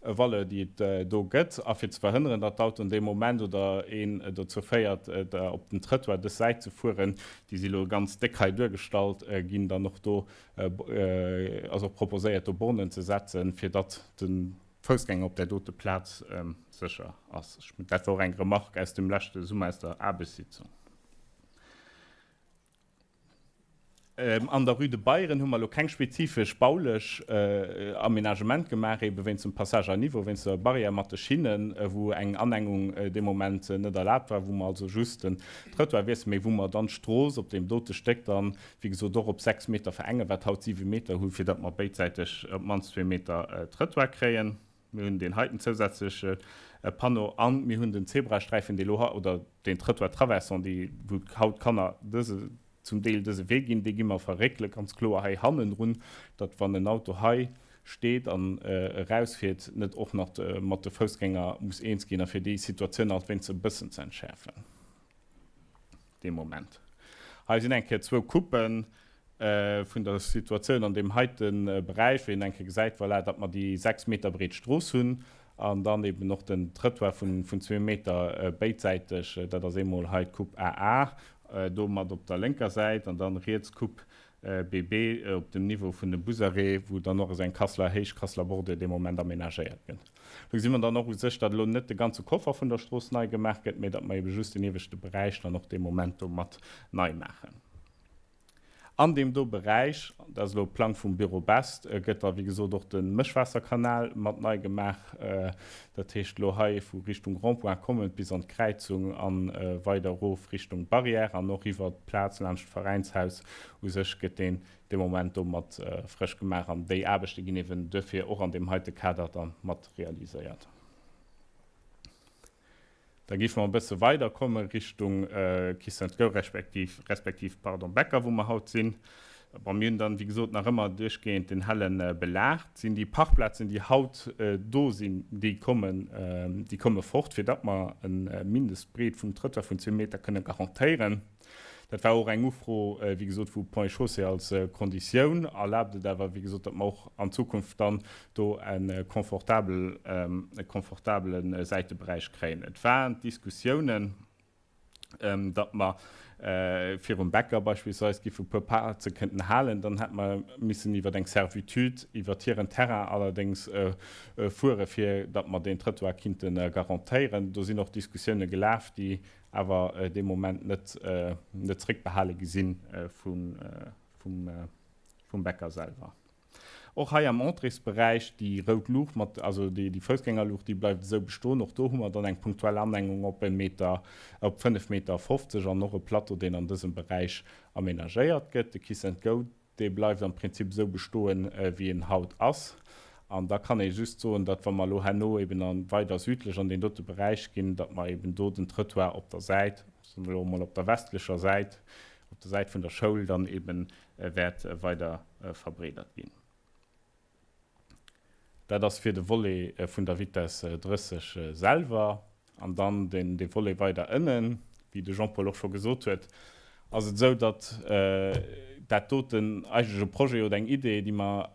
Speaker 10: Valeur, déi et do gëtt. A fir ze verhënneren, datt d'Autoen dee Moment oder een dozou féiert, op den Trëttoir dës Säit ze fueren, déi si elo ganz déck hei duergestallt, ginn dann och do, ass och proposéiert, do Bornen ze setzen, fir datt de Foussgänger op där dote Plaz sécher ass. Dat war och eng Remarque aus dem leschte Summer aus der Aarbechtssitzung. An der Rue de Beyren hu mer elo keng spezifesch baulech Aménagement gemaach, ebe wéinst dem Passage à niveau, wéinst der Barrière mat de Schinnen, wou eng Anengung dee Moment net erlaabt war, wou mer also just den Trottoir wiesselen, mee wou mer dann d'Strooss op deem dote Stéck dann, wéi gesot, och op 6 Meter verengen, wat haut 7 Meter hu, fir datt mer béidsäiteg op d'mannst zwee Meter Trottoir kréien. Mir hunn deen heiten zousätzleche Panneau a mir hunn den Zebrasträifen, dee lo hei, oder deen Trottoir traversant, dee wou haut d'Kanner dëse, zum Deel dëse Wee ginn, dee gi mer verréckele ganz kloer hei hannendrun, datt wann en Auto hei steet an erausfiert, net och nach mat de Foussgänger muss eens ginn a fir déi Situatioun alt wéinst e bëssen ze entschäerfen. Dee Moment. Hei sinn eng Kéier zwou Coupen vun der Situatioun an deem heite Beräich, wou een eng Kéier gesäit, voilà, datt mer déi 6 Meter breet Strooss hunn an dann eben och den Trëttoir vun zwee Meter béidsäiteg. Dat ass eemol hei d'Coupe AA do mat op der lénker Säit an dann riets d'Coupe BB op dem Niveau vun dem Busarrêt, wou dann och esou eng Kasseler Héich, Kasseler Bordure dee Moment aménagéiert gëtt. Do gesi mer dann och u sech, datt elo net de ganze Koffer vun der Strooss nei gemaach gëtt, mee datt mer ebe just den ieweschte Beräich dann och dee Moment do mat nei maachen. An deem do Beräich, dat ass elo e Plang vum Büro Best, gëtt da wéi gesot och de Mëschwaasserkanal mat nei gemaach. Dat heescht elo hei vu Richtung Rond-point kommend bis an d'Kräizung a weider erof Richtung Barrière an och iwwert d'Plaz laanscht d'Veräinshaus u sech gëtt deen dee Moment do mat frësch gemaach an déi Aarbechte ginn eeben duerfir och an deem heite Kader da mat realiséiert. Da géife mer e bësse weiderkomme Richtung Kiss and Go respektiv, respektiv, pardon, Bäcker, wou mer haut sinn. Bon, mir hunn dann, wéi gesot, nach ëmmer duerchgehend den helle Belag. Et sinn déi Parkplazen, déi haut do sinn, déi kommen, déi komme fort, fir datt mer e Mindestbreet vum Trëttoir vun zwee Meter kënne garantéieren. Dat war och eng Ufro, wéi gesot, vu Ponts et Chaussées als Konditioun. Erlaabt et awer, wéi gesot, datt mer och an Zukunft dann do e confortabel, e confortabele Säiteberäich kréien. Et waren d'Diskussiounen, datt mer. Virum Bäcker beispillsweis giff e puer Plaze kënnten halen, dann hätt mer missen iwwer eng Servitude iwwert hiren Terrain allerdéngs fuere fir datt mer deen Trëttoir kinnte garantéieren. Do sinn och Diskussioune gelaf, déi awer dee Moment net net zréckbehale gi si vum vum Bäcker selwer. Och hei am Entréesberäich, déi rout Luucht mat, also déi Foussgängerluucht, déi bleift esou bestoen. Och do hu mer dann eng punktuell Anengung op e Meter, op 5 Meter 50 an och e Plateau, deen an dësem Beräich aménagéiert gëtt. De Kiss and Go, dee bleift am Prinzip esou bestoen, wéi en haut ass. An da kann ee just soen, datt wa mer elo herno eben a weider südlech an deen dote Beräich ginn, datt mer eben do den Trëttoir op der Säit, soe mer elo emol op der westlecher Säit, op der Säit vun der Schoul dann eben wäert weider verbreedert ginn. Dat ass fir de Volet vun der Vitess 30 selwer. An dann den dee Volet weider ënnen, wéi de Jean-Paul och scho gesot huet, ass et esou, datt dat doten eigentlech e Projet oder eng Idee, déi mer,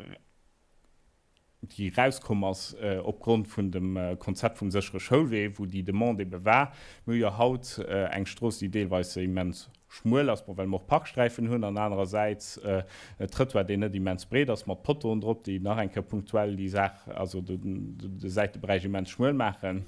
Speaker 10: déi erauskomm ass opgrond vun dem Konzept vum séchere Schoulwee, wou déi Demande ebe war. Mir hu jo haut eng Strooss, déi deelweis immens schmuel ass, bon, well mer och Parksträifen hunn, an anerersäits e Trëttoir, deen net immens breet ass, mat Pottoen drop, déi nach eng Kéier punktuell déi Saach, also de Säiteberäich immens schmuel maachen.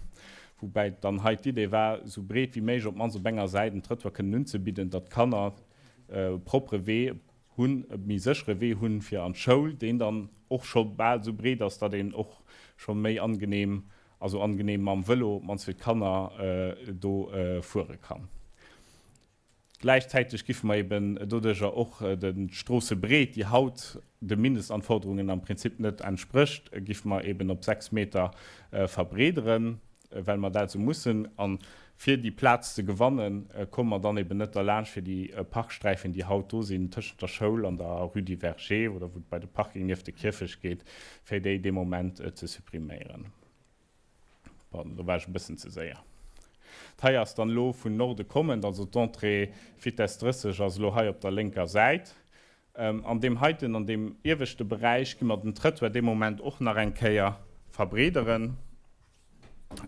Speaker 10: Woubäi dann hei d'Idee war, esou breet wéi méiglech op d'mannst op enger Säit en Trëttoir kënnen unzebidden, datt d'Kanner e propre Wee, hunn, e méi séchere Wee hunn fir an d'Schoul, deen dann och scho bal esou breet ass, datt een och scho méi angenehm, also angenehm mam Vëlo, op d'mannst fir d'Kanner, do fuere kann. Gläichzäiteg giffe mer eben doduerjer och d'Stroossebreet, déi haut de Mindestanforderungen am Prinzip net entsprécht, giffe mer eben op 6 Meter verbreederen. well mer dat esou mussen. A fir déi Plaz ze gewannen, komme mer dann eben net derlaanscht, fir déi Parksträifen, déi haut do sinn, tëschent der Schoul an der Rue du Verger oder wou et bei de Parking nieft de Kierfecht geet, fir déi dee Moment ze suppriméieren. Pardon, do war ech e bëssen ze séier. Hei ass dann elo vun Norde kommend, also d'Entrée Vitess 30 ass elo hei op der lénker Säit. An deem heiten, an deem ieweschte Beräich gi mer den Trëttoir dee Moment och nach eng Kéier verbreederen.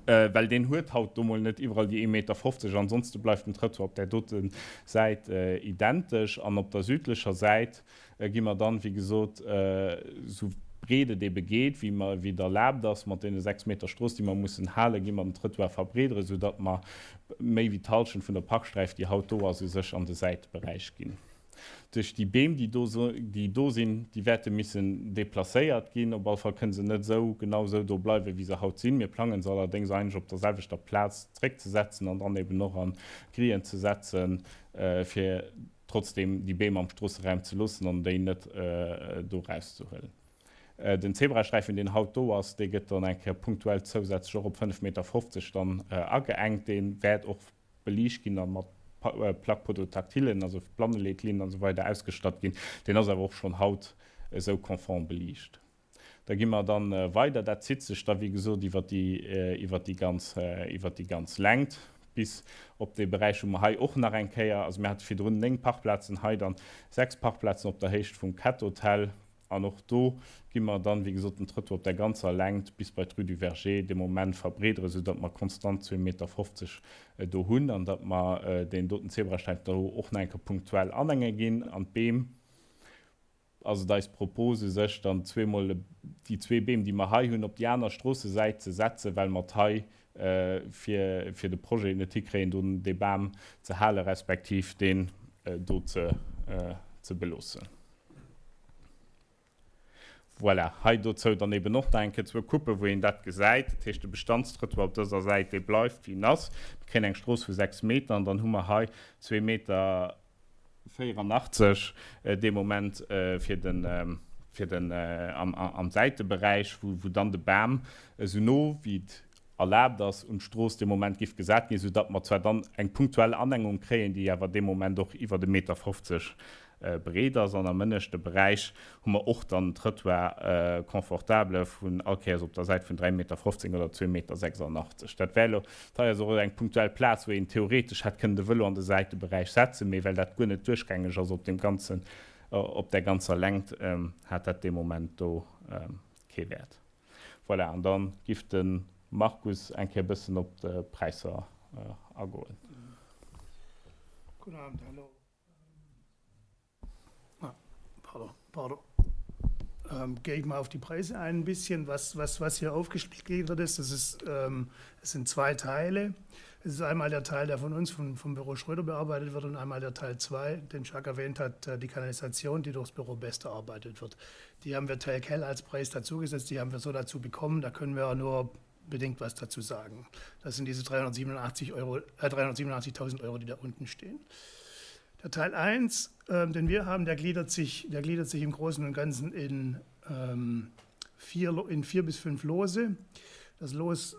Speaker 10: Well deen huet haut do mol net iwwerall déi 1,50 Meter. Ansonste bleift den Trëttoir op där dote Säit identesch. An op der südlecher Säit gi mer dann, wéi gesot, esou breet et ebe geet, wéi mer, wéi et erlaabt ass mat deene 6 Meter Strooss, déi mer mussen halen, gi mer den Trëttoir verbreederen, soudatt mer méi wéi d'Hallschent vun der Parksträif, déi haut do ass, u sech an de Säiteberäich ginn. Duerch déi Beem, déi do, déi do sinn, déi wäerte missen deplacéiert ginn. Op alle Fall kënne se net esou, genau esou do bleiwen, wéi se haut sinn. Mir plangen se allerdéngs eigentlech op der selwechter Plaz zréckzesetzen an dann eben och an Grilllen ze setzen, fir trotzdeem déi Beem am Stroosseraum ze loossen an déi net do erauszehuelen. Den Zebrasträifen, deen haut do ass, dee gëtt dann eng Kéier punktuell zousätzlech och op 5,50 Meter dann ageengt. Dee wäert och beliicht ginn a mat Plaques podotactilen, also Blanneleetlinnen an esou weider ausgestatt ginn. Deen ass awer och schonn haut esou konform beliicht. Da gi mer dann weider. Dat zitt sech da wéi gesot iwwer déi, iwwer déi ganz, iwwer déi ganz Längt bis op dee Beräich, wou mer hei och nach eng Kéier, also mir hate virdrun 9 Parkplazen, hei dann 6 Parkplazen op der Héicht vum Cat Hotel. An och do gi mer dann, wéi gesot, den Trëttoir op der ganzer Längt bis bei d'Rue du Verger de Moment verbreederen, soudatt mer konstant 2,50 Meter do hunn an datt mer deen doten Zebrasträifen do och nach eng Kéier punktuell anenge ginn. An d'Beem ass et eis Propos u sech, dann zweemol déi zwee Beem, déi mer hei hunn, op déi aner Stroossesäit ze setzen, well mer et hei fir fir de Projet net hikréien, do dee Bam ze hale respektiv deen do ze ze beloossen. Voilà, hei dozou dann eben och nach eng Kéier zwou Coupen, wou een dat gesäit. Dat heescht, de Bestandstrëttoir op dëser Säit, dee bleift wéi en ass. Mir kréien eng Strooss vu 6 Meter an dann hu mer hei zwee Meter 84 dee Moment fir den, fir den am, am Säiteberäich, wou, wou dann de Bam esou no wéi et erlaabt ass un d'Strooss dee Moment giff gesat ginn, soudatt mer zwar dann eng punktuell Anengung kréien, déi awer dee Moment och iwwert e Meter 50 breet ass. An am ënneschte Beräich hu mer och dann en Trëttoir confortable vun all Kéiers op der Säit vun 3,15 Meter oder 2,86 Meter. Dat wär elo, dat hei ass och eng punktuell Plaz, wou een theoretesch hätt kënnen de Vëlo an de Säiteberäich setzen, mee well dat guer net duerchgängeg ass op deem ganzen, op där ganzer Längt, hat dat dee Moment do kee Wäert. Voilà, an da giff de Markus eng Kéier e bëssen op d'Präisser agoen.
Speaker 11: Guten Abend, hallo. Ah, pardon, pardon. Ähm, gehe ich mal auf die Preise ein, ein bisschen, was, was, was hier aufgegliedert ist. Das ist, ähm, es sind zwei Teile. Es ist einmal der Teil, der von uns, vom, vom Büro Schröder bearbeitet wird und einmal der Teil 2, den Jacques erwähnt hat, äh, die Kanalisation, die durchs Büro Best erarbeitet wird. Die haben wir Telkel als Preis dazugesetzt, die haben wir so dazu bekommen. Da können wir nur bedingt was dazu sagen. Das sind diese 387 Euro, äh, 387.000 Euro, die da unten stehen. Der Teil 1, äh, den wir haben, der gliedert sich, der gliedert sich im Großen und Ganzen in, ähm, vier, in vier bis fünf Lose. Das Los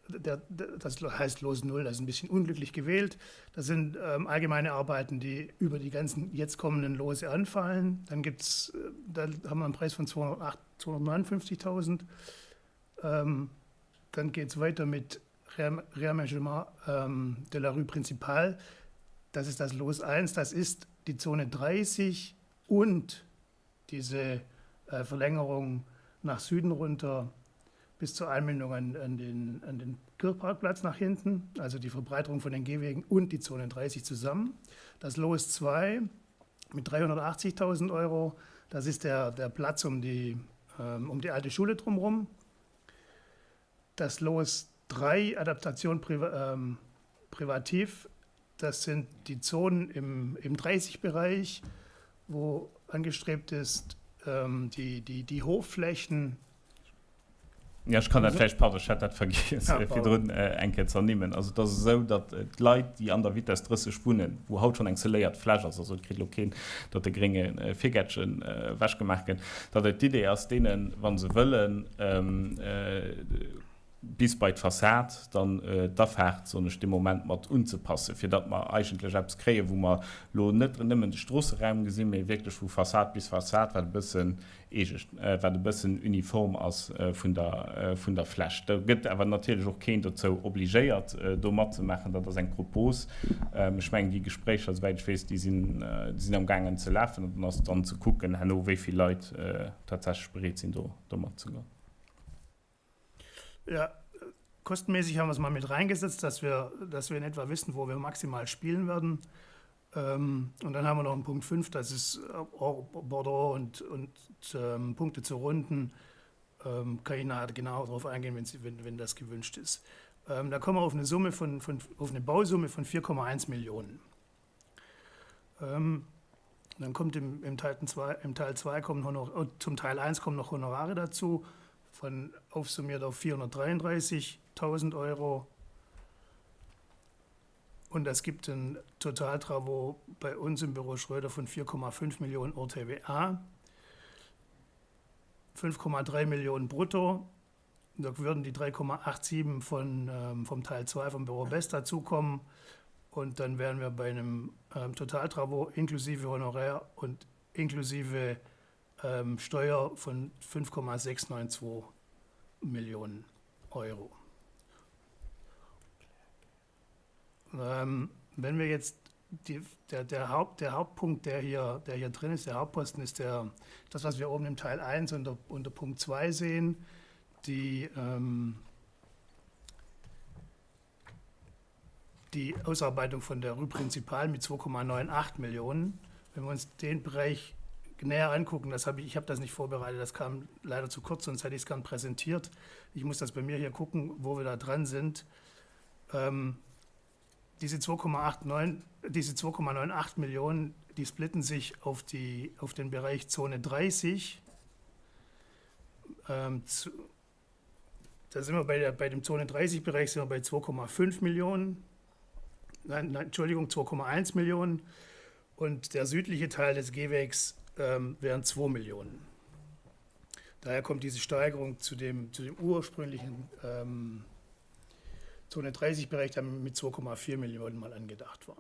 Speaker 11: der, das heißt Los 0, das ist ein bisschen unglücklich gewählt. Das sind ähm, allgemeine Arbeiten, die über die ganzen jetzt kommenden Lose anfallen. Dann gibt's, äh, da haben wir einen Preis von 259.000. Ähm, dann geht es weiter mit Réaménagement ähm, de la Rue Principale. Das ist das Los 1, das ist die Zone 30 und diese äh, Verlängerung nach Süden runter bis zur Einmündung an, an, den, an den Kirchparkplatz nach hinten, also die Verbreiterung von den Gehwegen und die Zone 30 zusammen. Das Los 2 mit 380.000 Euro, das ist der, der Platz um die, ähm, um die alte Schule drumherum. Das Los 3, Adaptation Priva, ähm, Privativ, das sind die Zonen im, im 30-Bereich, wo angestrebt ist, ähm, die, die, die Hofflächen
Speaker 10: Ja, ech kann dat vläicht, pardon, ech hat dat vergiess virdrun eng Kéier ze ernimmen. Also et ass esou, datt d'Leit, déi an der Vitess 30 wunnen, wou haut schonn eng sceléiert Fläch ass, also et kritt elo keen, datt de grénge Virgäertchen ewechgemaach gëtt, datt et d'Idee ass, deenen, wa se wëllen, bis bei d'Fassad dann d'Afaart, soen ech, dee Moment mat unzepassen, fir datt mer eigentlech eppes kréien, wou mer elo net nëmmen de Stroosseraum gesinn, mee wierklech vu Fassad bis Fassad, wat e bëssen eegegt, wat e bëssen uniform ass vun der, vun der Fläch. Do gëtt awer natierlech och keen dozou obligéiert, do matzemaachen. Dat ass eng Propos. Ech mengen, déi Gespréicher, souwäit ech weess, déi sinn, déi sinn amgaangen ze lafen. An dann ass dann ze kucken herno, wéi vill Leit tatsächlech bereet sinn, do, do matzegoen.
Speaker 11: Ja, kostenmäßig haben wir es mal mit reingesetzt, dass wir, dass wir in etwa wissen, wo wir maximal spielen werden. Ähm, und dann haben wir noch einen Punkt 5, das ist auch Bordeaux und, und ähm, Punkte zu runden. Ähm, kann ich nachher genau darauf eingehen, wenn, Sie, wenn, wenn das gewünscht ist. Ähm, da kommen wir auf eine Summe von, von auf eine Bausumme von 4,1 Millionen. Ähm, dann kommt im, im Teil 2 im Teil 2 kommen Honor, oh, zum Teil 1 kommen noch Honorare dazu von aufsummiert auf 433.000 Euro. Und das gibt ein Totaltravo bei uns im Büro Schröder von 4,5 Millionen OTWA, 5,3 Millionen brutto. Da würden die 3,87 von, ähm, vom Teil 2 vom Büro Best dazukommen. Und dann wären wir bei einem ähm, Totaltravo inklusive Honorär und inklusive ähm, Steuer von 5,692 Millionen Euro. Ähm, wenn wir jetzt die, der, der, Haupt, der Hauptpunkt, der hier, der hier drin ist, der Hauptposten ist der, das, was wir oben im Teil 1 unter, unter Punkt 2 sehen, die, ähm, die Ausarbeitung von der Rue Principal mit 2,98 Millionen. Wenn wir uns den Bereich näher angucken, das habe ich, ich habe das nicht vorbereitet, das kam leider zu kurz, sonst hätte ich es gern präsentiert. Ich muss das bei mir hier gucken, wo wir da dran sind. Ähm, diese 2,89 diese 2,98 Millionen, die splitten sich auf, die, auf den Bereich Zone 30. Ähm, zu, da sind wir bei, der, bei dem Zone 30 Bereich sind wir bei 2,5 Millionen. Nein, nein, Entschuldigung, 2,1 Millionen. Und der südliche Teil des Gehwegs ähm, wären 2 Millionen. Daher kommt diese Steigerung zu dem, zu dem ursprünglichen ähm, Zone 30 Bereich, der mit 2,4 Millionen mal angedacht war.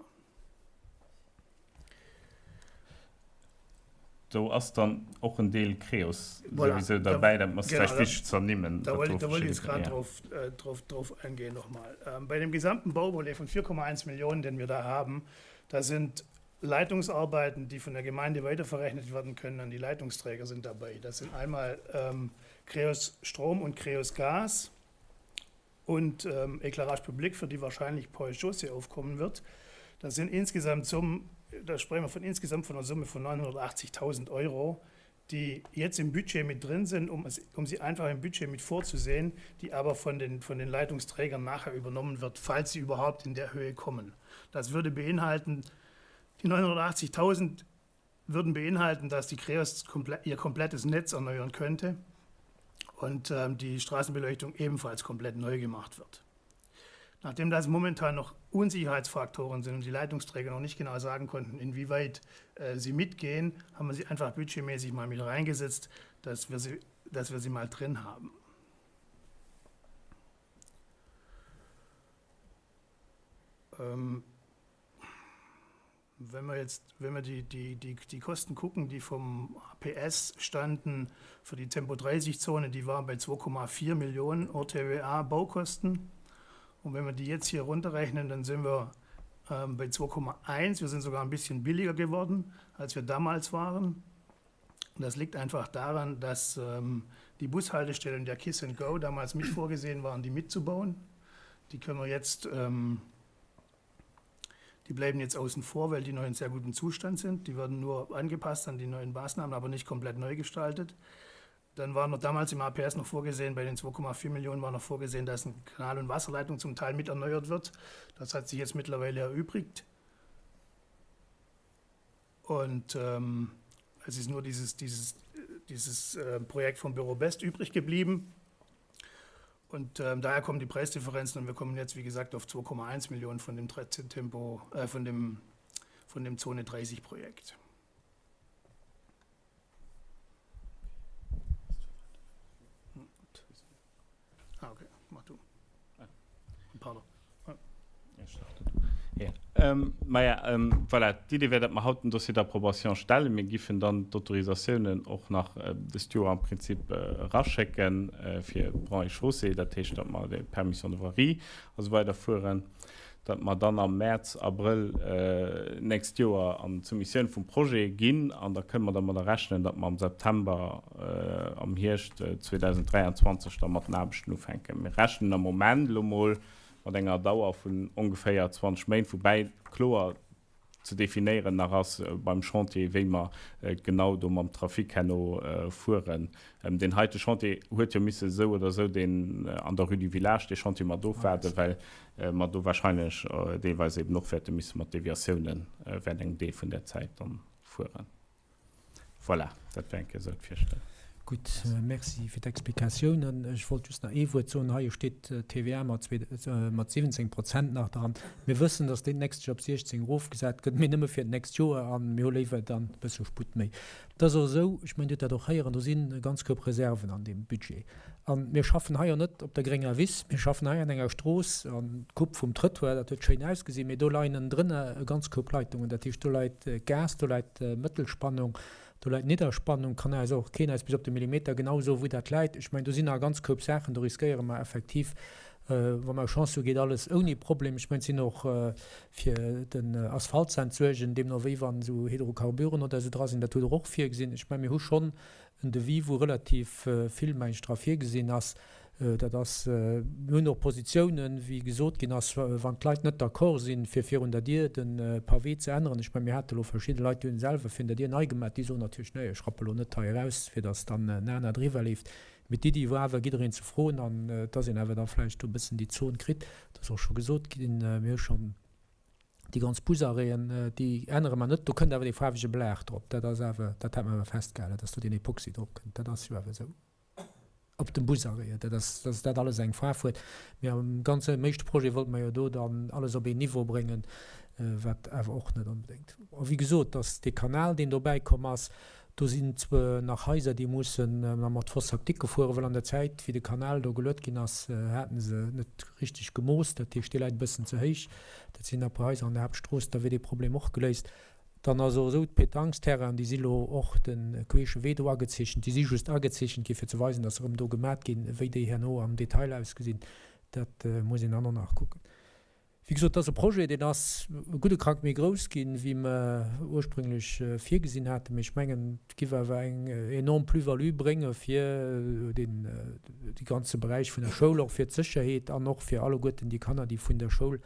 Speaker 10: Do ass dann och en Deel Creos souwisou derbäi, dat ass vläicht wichteg ze ernimmen.
Speaker 11: Da wollt ich jetzt grad drauf, drauf, drauf eingehen nochmal. Bei dem gesamten Bauvolet von 4,1 Millionen, den wir da haben, da sind Leitungsarbeiten, die von der Gemeinde weiterverrechnet werden können an die Leitungsträger sind dabei. Das sind einmal ähm, Creos Strom und Creos Gas und ähm, Éclairage public, für die wahrscheinlich Paul Chaussee aufkommen wird. Das sind insgesamt Summen, da sprechen wir von insgesamt von einer Summe von 980.000 Euro, die jetzt im Budget mit drin sind, um, es, um sie einfach im Budget mit vorzusehen, die aber von den, von den Leitungsträgern nachher übernommen wird, falls sie überhaupt in der Höhe kommen. Das würde beinhalten, die 980.000 würden beinhalten, dass die Creos komplett, ihr komplettes Netz erneuern könnte und ähm, die Straßenbeleuchtung ebenfalls komplett neu gemacht wird. Nachdem das momentan noch Unsicherheitsfaktoren sind und die Leitungsträger noch nicht genau sagen konnten, inwieweit äh, sie mitgehen, haben wir sie einfach budgetmäßig mal mit reingesetzt, dass wir sie, dass wir sie mal drin haben. Ähm, wenn wir jetzt, wenn wir die, die, die, die Kosten gucken, die vom APS standen für die Tempo 30-Zone, die waren bei 2,4 Millionen OTWA Baukosten. Und wenn wir die jetzt hier runterrechnen, dann sind wir ähm, bei 2,1. Wir sind sogar ein bisschen billiger geworden, als wir damals waren. Und das liegt einfach daran, dass ähm, die Bushaltestellen der Kiss and Go damals mit vorgesehen waren, die mitzubauen. Die können wir jetzt ähm, Die bleiben jetzt außen vor, weil die noch in sehr gutem Zustand sind. Die werden nur angepasst an die neuen Maßnahmen, aber nicht komplett neu gestaltet. Dann war noch damals im APS noch vorgesehen, bei den 2,4 Millionen war noch vorgesehen, dass eine Kanal- und Wasserleitung zum Teil mit erneuert wird. Das hat sich jetzt mittlerweile erübrigt. Und ähm, es ist nur dieses, dieses, dieses äh, Projekt vom Büro Best übrig geblieben. Und ähm, daher kommen die Preisdifferenzen und wir kommen jetzt, wie gesagt, auf 2,1 Millionen von dem Tempo, äh, von dem, von dem Zone 30 Projekt. Ah, okay, mach du. Pardon.
Speaker 10: Maja, voilà, d'Idee wär, datt mer haut den Dossier d'approbation stellen. Mir giffen dann d'Autorisatiounen och nach dëst Joer am Prinzip eraschécke fir Ponts et Chaussées, dat heescht, datt mer déi Permission de voirie a sou weider fueren, datt mer dann am Mäerz, Abrëll nächst Joer an d'Soumissioun vum Projet ginn an da kënne mer dermadder rechnen, datt mer am September, am Hierscht 2023 da mat den Aarbechten ufänken. Mir rechnen am Moment elo mol mat enger Dauer vun ongeféier 20 Méint, woubäi kloer ze definéieren nach ass beim Chantier, wéi mer genau do mam Trafic herno fueren. Deen heite Chantier huet jo misse esou oder esou deen an der Rue du Village, dee Chantier mat ofwaarden, well mer do wahrscheinlech deelweis eben och wäerte misse mat Deviatiounen während engem Deel vun där Zäit dann fueren. Voilà, dat wär eng Kéier esou d'Virstellung.
Speaker 1: Gutt, Merci fir d'Explikatiounen. Ech wollt just nach ee Wuert soen. Hei steet d'TVA mat 17 Prozent nach dran. Mir wëssen, datt déi d'nächst Joer op 16 erofgesat gëtt, mee nëmme fir d'nächst Joer a mir hu léiwer dann e bësse Sputt méi. Et ass och esou, ech mengen, Dir hutt dat och héieren, do sinn e ganz Koup Reserven an deem Budget. A mir schaffen hei jo net op der grénger Wiss, mir schaffen hei an enger Strooss, an d'Coupe vum Trëttoir, dat huet schéin ausgesinn, mee do leien ënnendrënner e ganz Koup Leitungen. Dat heescht, do leit Gas, do läit Mëttelspannung, do läit Nidderspannung, kann eis och keen eis bis op de Millimeter genau soen, wou dat läit. Ech mengen, do sinn nach e ganz Koup Saachen, do riskéiere mer effektiv, wa mer Chance hu geet alles ouni Problem. Ech mengen, et sinn och fir den Asphalt ze entsuergen, deemno wéi wann esou Hydrocarburen oder esou dra sinn, dat hutt Der och virgesinn. Ech mengen, mir hu schonn En Devis, wou relativ vill, meng ech, dra virgesinn ass. Dat ass, mir hunn och Positiounen, wéi gesot ginn ass, wann d'Leit net d'accord sinn, fir virun der Dier de Pavé ze änneren. Ech mengen, mir hate lo verschidde Leit, déi hunn selwer virun der Dier nei gemaach. Déi soen natierlech, Nee, ech rappe lo net hei eraus, fir datt dann en aner driwwer leeft. Mee d'Iddi war awer, jiddereen ze froen an dass een awer da vläicht do e bëssen déi Zon kritt. Dat ass och scho gesot ginn. Mir hu schonn Déi ganz Busarrêten, déi ännere mer net. Do kënnt awer dee faarwege Belag drop. Dat ass awer, dat hat mer awer festgehalen, dass do deen Epoxy drop kënnt. Dat ass jo awer esou op dem Busarrêt, dat ass, dass dat alles eng Faarf huet. Mee am ganzen, am éischte Projet wollte mer jo do dann alles op een Niveau bréngen, wat awer och net onbedéngt. A wéi gesot, dass dee Kanal, deen dobäi komm ass, Do sinn zwar nach Haiser, déi mussen nach mat Fosse septique fueren, well an der Zäit, wéi de Kanal do geluet ginn ass, haten se net richteg gemooss. Dat heescht, dee läit e bëssen ze héich. Dat sinn nach e puer Haiser an der Haaptstrooss, da wier dee Problem och geléist. Dann ass och esou, d'Pétangsterrainen, déi si lo och de queesche Wee do agezeechent. Déi si just agezeechent gi fir ze weisen, datt se erëm do gemat ginn. Wéi déi herno am Detail ausgesinn, dat muss een dann och nach kucken. Wéi gesot, et ass e Projet, deen ass e gudde Krack méi grouss ginn, wéi mer ursprünglech virgesinn haten. Mee ech mengen, et giff awer eng enorm Plus-value brénge fir deen, dee ganze Beräich vun der Schoul, och fir d'Sécherheet an och fir alleguerten déi Kanner, déi vun der Schoul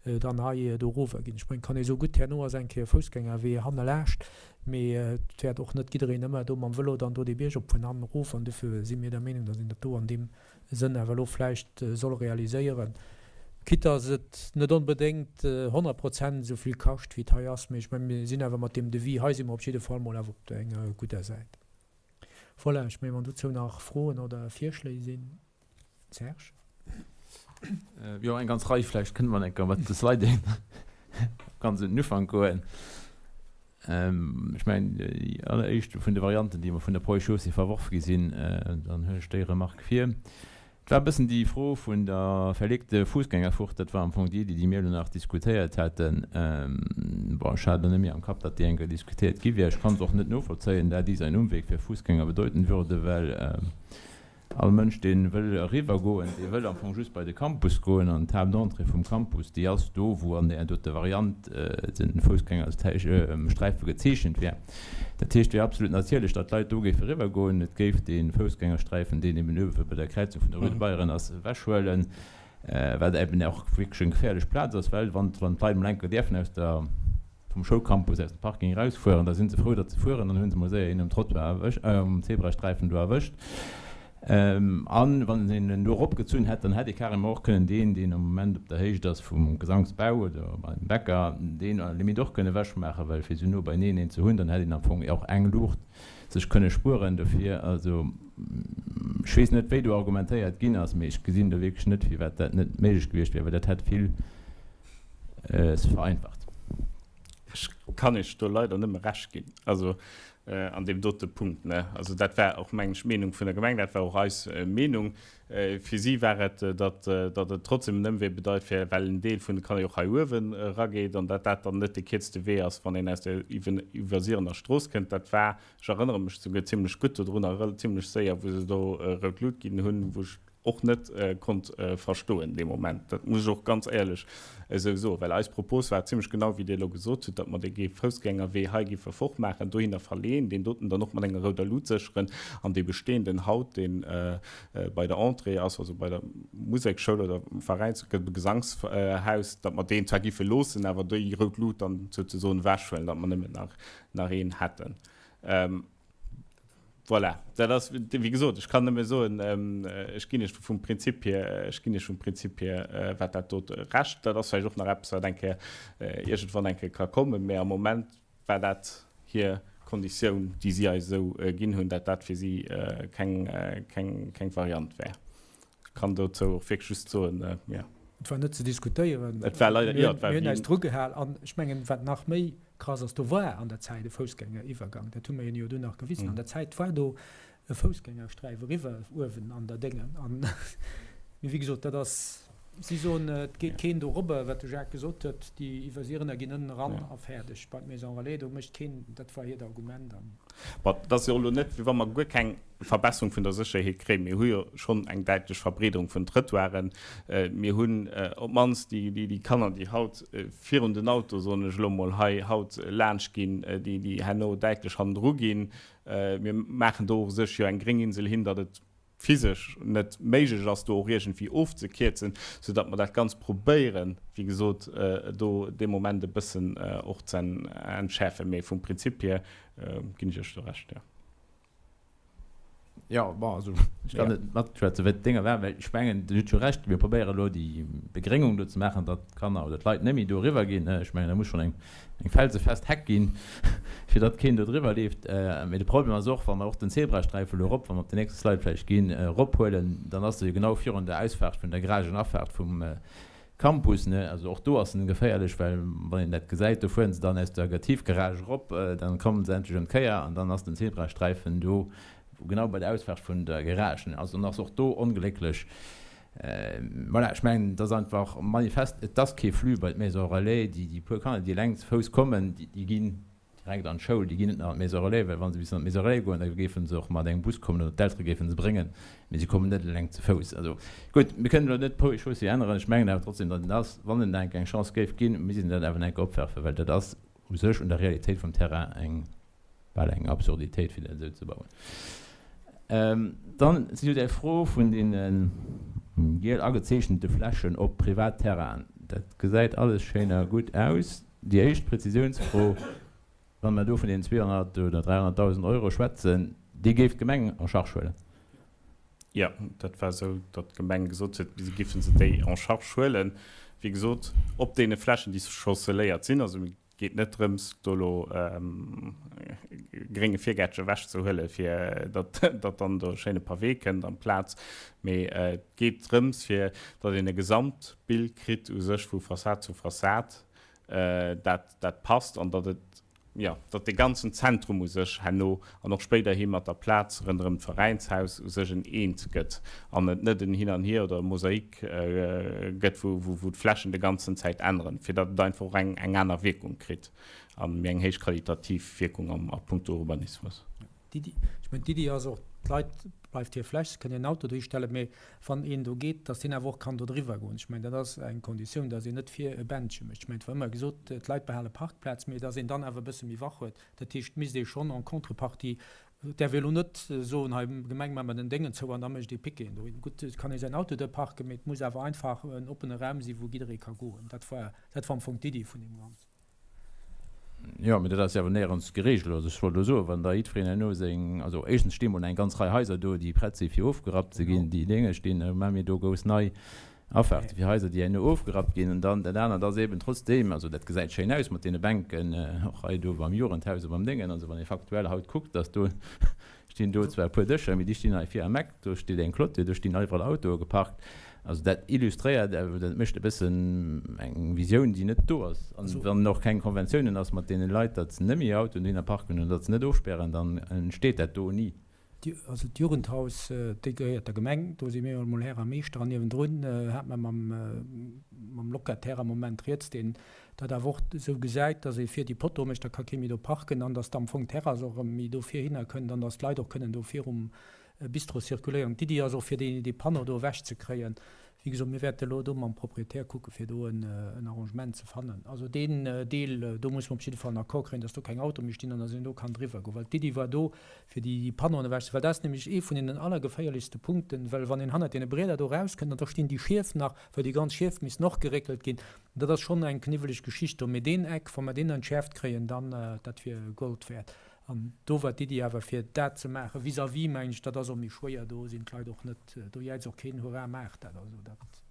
Speaker 1: dann hei do erover ginn. Ech mengen, et kann ee soe gutt, herno ass eng Kéier e Foussgängerwee hannelaascht, mee et wäert och net jiddereen ëmmer do mam Vëlo dann do dee Bierg op vun hannen erof. An dofir si mir der Meenung, datt een dat do an deem Sënn awer elo vläicht soll realiséieren, quitte dass et net onbedéngt 100 Prozent esou vill kascht, wéi et hei ass. Mee ech mengen, mir sinn awer mat deem Devis hei si mer op jidde Fall mol awer op enger gudder Säit. Voilà, ech mengen, wann dozou nach Froen oder Virschléi sinn. Serge?
Speaker 5: Jo, eng ganz Rei. Vläicht kënne mer enker mat de Sliden ganz un den Ufank goen. Ech mengen, déi alleréischt vun de Varianten, déi mer vun der Ponts et Chaussées verworf gi sinn, dann huelen ech déi Remarque vir. Et war e bëssen déi Fro vun der verlegte Fussgängerfurt, dat war am Fong déi, déi mir elo nach diskutéiert haten. Bon, ech hat elo net méi am Kapp, datt déi eng Kéier diskutéiert gi wär. Ech kann se och net novollzéien, da dies ein Umweg für Fußgänger bedeuten würde, well All Mënsch, dee wëll eriwwer goen, dee wëll am Fong just bei de Campus goen. An d'Haaptentrée vum Campus, déi ass do, wou an där dote Variant de Foussgängersträife gezeechent wär. Dat heescht, et wier absolut natierlech, datt d'Leit do géife eriwwer goen. Et géif dee Foussgängersträifen, deen eben uewe bei der Kräizung vun der Rue de Bayern ass, ewechhuelen, wat eben och wierklech eng geféierlech Plaz ass, well wann d'Leit emol eng Kéier däerfen aus der vum Schoulcampus aus dem Parking erausfueren, da si se frou, datt se fueren, dann hu se mol séier een um Trottoir erwëscht, um Zebrasträifen do erwëscht. An wann een en do eropgezunn hätt, dann hätt ee carrément och kënnen deen, deen am Moment op der Héicht ass vum Gesangsbau oder beim Bäcker, deen à la limite och kënnen ewechmaachen, well fir esou no beineen een ze hunn, dann hätt een am Fong och eng Luucht sech kënne spueren dofir. Also ech weess net, wéi do argumentéiert ginn ass, mee ech gesinn do wierklech net, firwat dat net méiglech gewiescht wär, well dat hätt vill Es vereinfacht.
Speaker 10: Ech kann Iech do leider nëmme Recht ginn, also an deem dote Punkt. Ne? Also dat war och, mengen ech, d'Meenung vun der Gemeng, dat war och eis Meenung. Fir si war et, datt, datt et trotzdem en Ëmwee bedeit, fir, well en Deel vun de Kanner jo och hei uewen erageet an datt dat dann net dee kierzte Wee ass, wann een aus der Iwwersierener Strooss kënnt. Dat war, ech erënnere mech souguer zimlech gutt dodrunner, zimlech séier, wou se do rout Lut ginn hunn, wou ech och net konnt verstoen dee Moment. Dat muss ech och ganz éierlech esou soen, well eis Propos war zimlech genau, wéi Dir elo gesot hutt, datt mer dee Foussgängerwee hei géife fortmaachen, dohinner verleeën, deen doten dann och mat enger rouder Lut sécheren an dee bestehenden haut, dee bei der Entrée ass, also bei der Museksschoul oder Veräins-, Gesangshaus, datt mer deen zwar géife loossen, awer déi rout Lut dann souzesoen ewechhuelen, datt mer nëmmen nach een hätten. Voilà, dat ass, wéi gesot, ech kann nëmme soen, ech ginn Iech vum Prinzip hier, ech ginn Iech vum Prinzip hier, wat dat dot, Recht. Dat ass vläicht och nach eppes, wat eng Kéier iergendwann eng Kéier ka kommen, mä am Moment war dat hir Konditioun, déi si eis esou ginn hunn, dat dat fir si keng, keng, keng Variant wär. Kann dozou och wierklech just soen, jo.
Speaker 1: Et war net ze diskutéieren.
Speaker 10: Et war leider, jo, et war
Speaker 1: Mir hunn eis dru gehal. An ech mengen, wat nach méi krass ass, do war an der Zäit e Foussgängeriwwergang. Dat hu mir hinne jo dunn nach gewisen. An der Zäit war do e Foussgängersträif eriwwer uewen an der Déngen. An, mee wéi gesot, dat ass, si soen, et geet keen do robber, wat de Jacques gesot huet, déi Iwwersierener ginn ënnen eran a fäerdeg bei d'Maison relais. Do mécht keen, dat war hiert Argument. An.
Speaker 10: Bon, et ass jo elo net, wéi wa mer guer keng Verbesserung vun der Sécherheet kréien. Mir hu jo schonn eng däitlech Verbreederung vun Trëttoiren. Mir hunn op d'mannst déi Kanner, déi haut virun den Auto, soen ech elo mol hei, haut laanscht ginn, déi herno däitlech hannendru ginn. Mir maachen do u sech jo eng gréng Insel hin, datt et physesch net méiglech ass, do och iergendwéi ofzekierzen, soudatt mer dat Ganzt probéieren, wéi gesot, do dee Moment e bëssen och ze entschäerfen. Mee vum Prinzip hier ginn ech Iech do Recht, jo.
Speaker 5: Jo, bon, also ech kann net matschwätzen, wéi d'Dénger waren, well ech mengen, Dir hutt jo Recht, mir probéieren elo déi Begréngung do ze maachen, datt d'Kanner oder d'Leit net méi do eriwwer ginn. Ech mengen, da muss schonn eng felsefest Heck ginn, fir datt keen do driwwer leeft. Mee de Problem ass och, wa mer och den Zebrasträifen elo erop, wa mer op den nächste Slide vläicht ginn, erophuelen, dann ass e jo genau virun der Ausfaart vun der Garagenafaart vum Campus, ne, also och do ass en geféierlech, well wann een dat gesäit, do fueren se dann aus der Tiefgarage erop, dann kommen se endlech ëm d'Kéier an dann ass den Zebrasträifen do genau bei der Ausfaart vun der Garage, ne, also dann ass och do onglécklech. Voilà, ech mengen, et ass einfach manifest, et ass kee Flux bei d'Maison Relais, déi, déi puer Kanner, déi eleng ze Fouss kommen, déi, déi ginn. Direkt an d'Schoul, déi ginn net nach an d'Maison Relais, well wa se bis an d'Maison Relais goen, da géife se och mat engem Bus kommen oder d'Eltere géife se bréngen, mee se kommen net eleng ze Fouss. Also gutt, mir kënnen elo net d'Ponts et Chaussées änneren. Ech mengen awer trotzdem, datt et ass, wann et enk eng Chance géif ginn, misst een dat awer enk opwerfen, well dat ass u sech un der Realitéit vum Terrain eng bal eng Absurditéit, fir dat esou ze bauen. Dann zu der Fro vun deene giel agezeechnete Flächen op Privatterrainen. Dat gesäit alles schéin a gutt aus. Déi éischt Präzisiounsfro, Wa mer do vun deenen 200 oder 300.000 Euro schwätzen, déi géif d'Gemeng en charge huelen?
Speaker 10: Jo, dat war esou, datt d'Gemeng gesot huet, si géife se déi en charge huelen. Wéi gesot, op deene Flächen, déi chanceléiert sinn. Also et geet net drëms, do elo grénge Virgäertche ewechzehuelen, fir datt dann do e schéine Pavé kënnt amplaz. Mee et geet drëms, fir datt een e Gesamtbild kritt u sech vu Fassad zu Fassad, dat dat passt an datt et, jo, datt dee ganzen Zentrum u sech herno an och spéiderhi mat der Plaz ronderëm d'Veräinshaus u sech en Eent gëtt an et net en Hin an Hier oder e Mosaik gëtt, wou, wou d'Flächen de ganzen Zäit änneren, fir datt et einfach och eng, eng aner Wierkung kritt a méi eng héich qualitativ Wierkung am, a puncto Urbanismus.
Speaker 1: D'Iddi, ech mengen, d'Iddi ass och, d'Leit, bleift hir Fläch, se kënnen hiren Auto dohi stellen, mä wann een do geet, datt deen awer och kann do driwwer goen. Ech mengen, dat ass eng Konditioun, datt een net vir e Bändche mécht. Ech mengen, et war ëmmer gesot, d'Leit behale Parkplaz, mä datt een dann awer e bësse méi wach huet. Dat heescht, et misst ee schonn en contrepartie, et däerf ee elo net soen, hei Gemeng, maache mer den Déngen zou an da mécht ee Piqueten dohin. Gutt, et kann ee säin Auto do parken, mä et muss awer einfach en oppene Raum sinn, wou jidderee ka goen. Dat war, dat war am Fong d'Iddi vun deem Ganzen.
Speaker 5: Jo, mee dat ass jo awer néierens geregelt. Also ech wollt elo soen, wann da jiddwereen herno seng, also éischtens sti mol eng ganz Rei Haiser do, déi prett si fir ofgerappt ze ginn, déi Dénge stinn, da maache mir do grouss nei Afahrte fir Haiser, déi herno ofgerappt ginn. An dann dat anert ass eben trotzdeem, also dat gesäit schéin aus mat deene Bänken, och hei do beim Jugendhaus a beim Déngen, also wann ee faktuell haut kuckt, datt do stinn do zwar e puer Dëscher, mee déi stinn hei vir am Eck, do steet eng Clôture, do stinn iwwerall Autoe geparkt. Also dat illustréiert, dat mécht e bëssen eng Visioun, déi net do ass. An wann och keng Konventiounen ass mat deene Leit, datt se net méi hir Autoen dohinner parken oder datt se net ofspären, dann entsteet dat do ni.
Speaker 1: Also d'Jugendhaus, déi gehéiert der Gemeng, do si mir jo emol Här a Meeschter. An niewendrun hat mer mam Locataire am Moment rieds, deen dat awer och esou gesäit, datt ee vir déi Poteau mécht, da ka kee méi do parken an datt am Fong d'Terrass och erëm méi do vir hinner kënnt an datt d'Leit och kënnen do virum Bistro zirkuléieren. D'Iddi ass och fir déi dee Panneau do ewech ze kréien. Wéi gesot, mir wäerte elo do mam Proprietär kucke fir do en Arrangement ze fannen. Also deen Deel do musse mer op jidde Fall en Accord kréien, datt do keng Autoe méi stinn an datt een do kann driwwer goen. Well d'Iddi war do fir déi Panneauen ewech ze, well dat ass nämlech ee vun deenen allergeféierlechste Punkten, well wann een hannert deene Brieder do erauskënnt an da stinn déi Schief nach, well déi ganz Schief missten och geréckelt ginn. Dat ass schonn eng kniwweleg Geschicht do. Mee deen Eck, wa mer deen entschäerft kréien, dann dat wier Gold wäert. An do war d'Iddi awer fir dat ze maachen. Vis-à-vis mengen ech, dat ass och méi schwéier, do sinn d'Leit och net, do jäizt och keen Hurra, maacht dat. Also dat.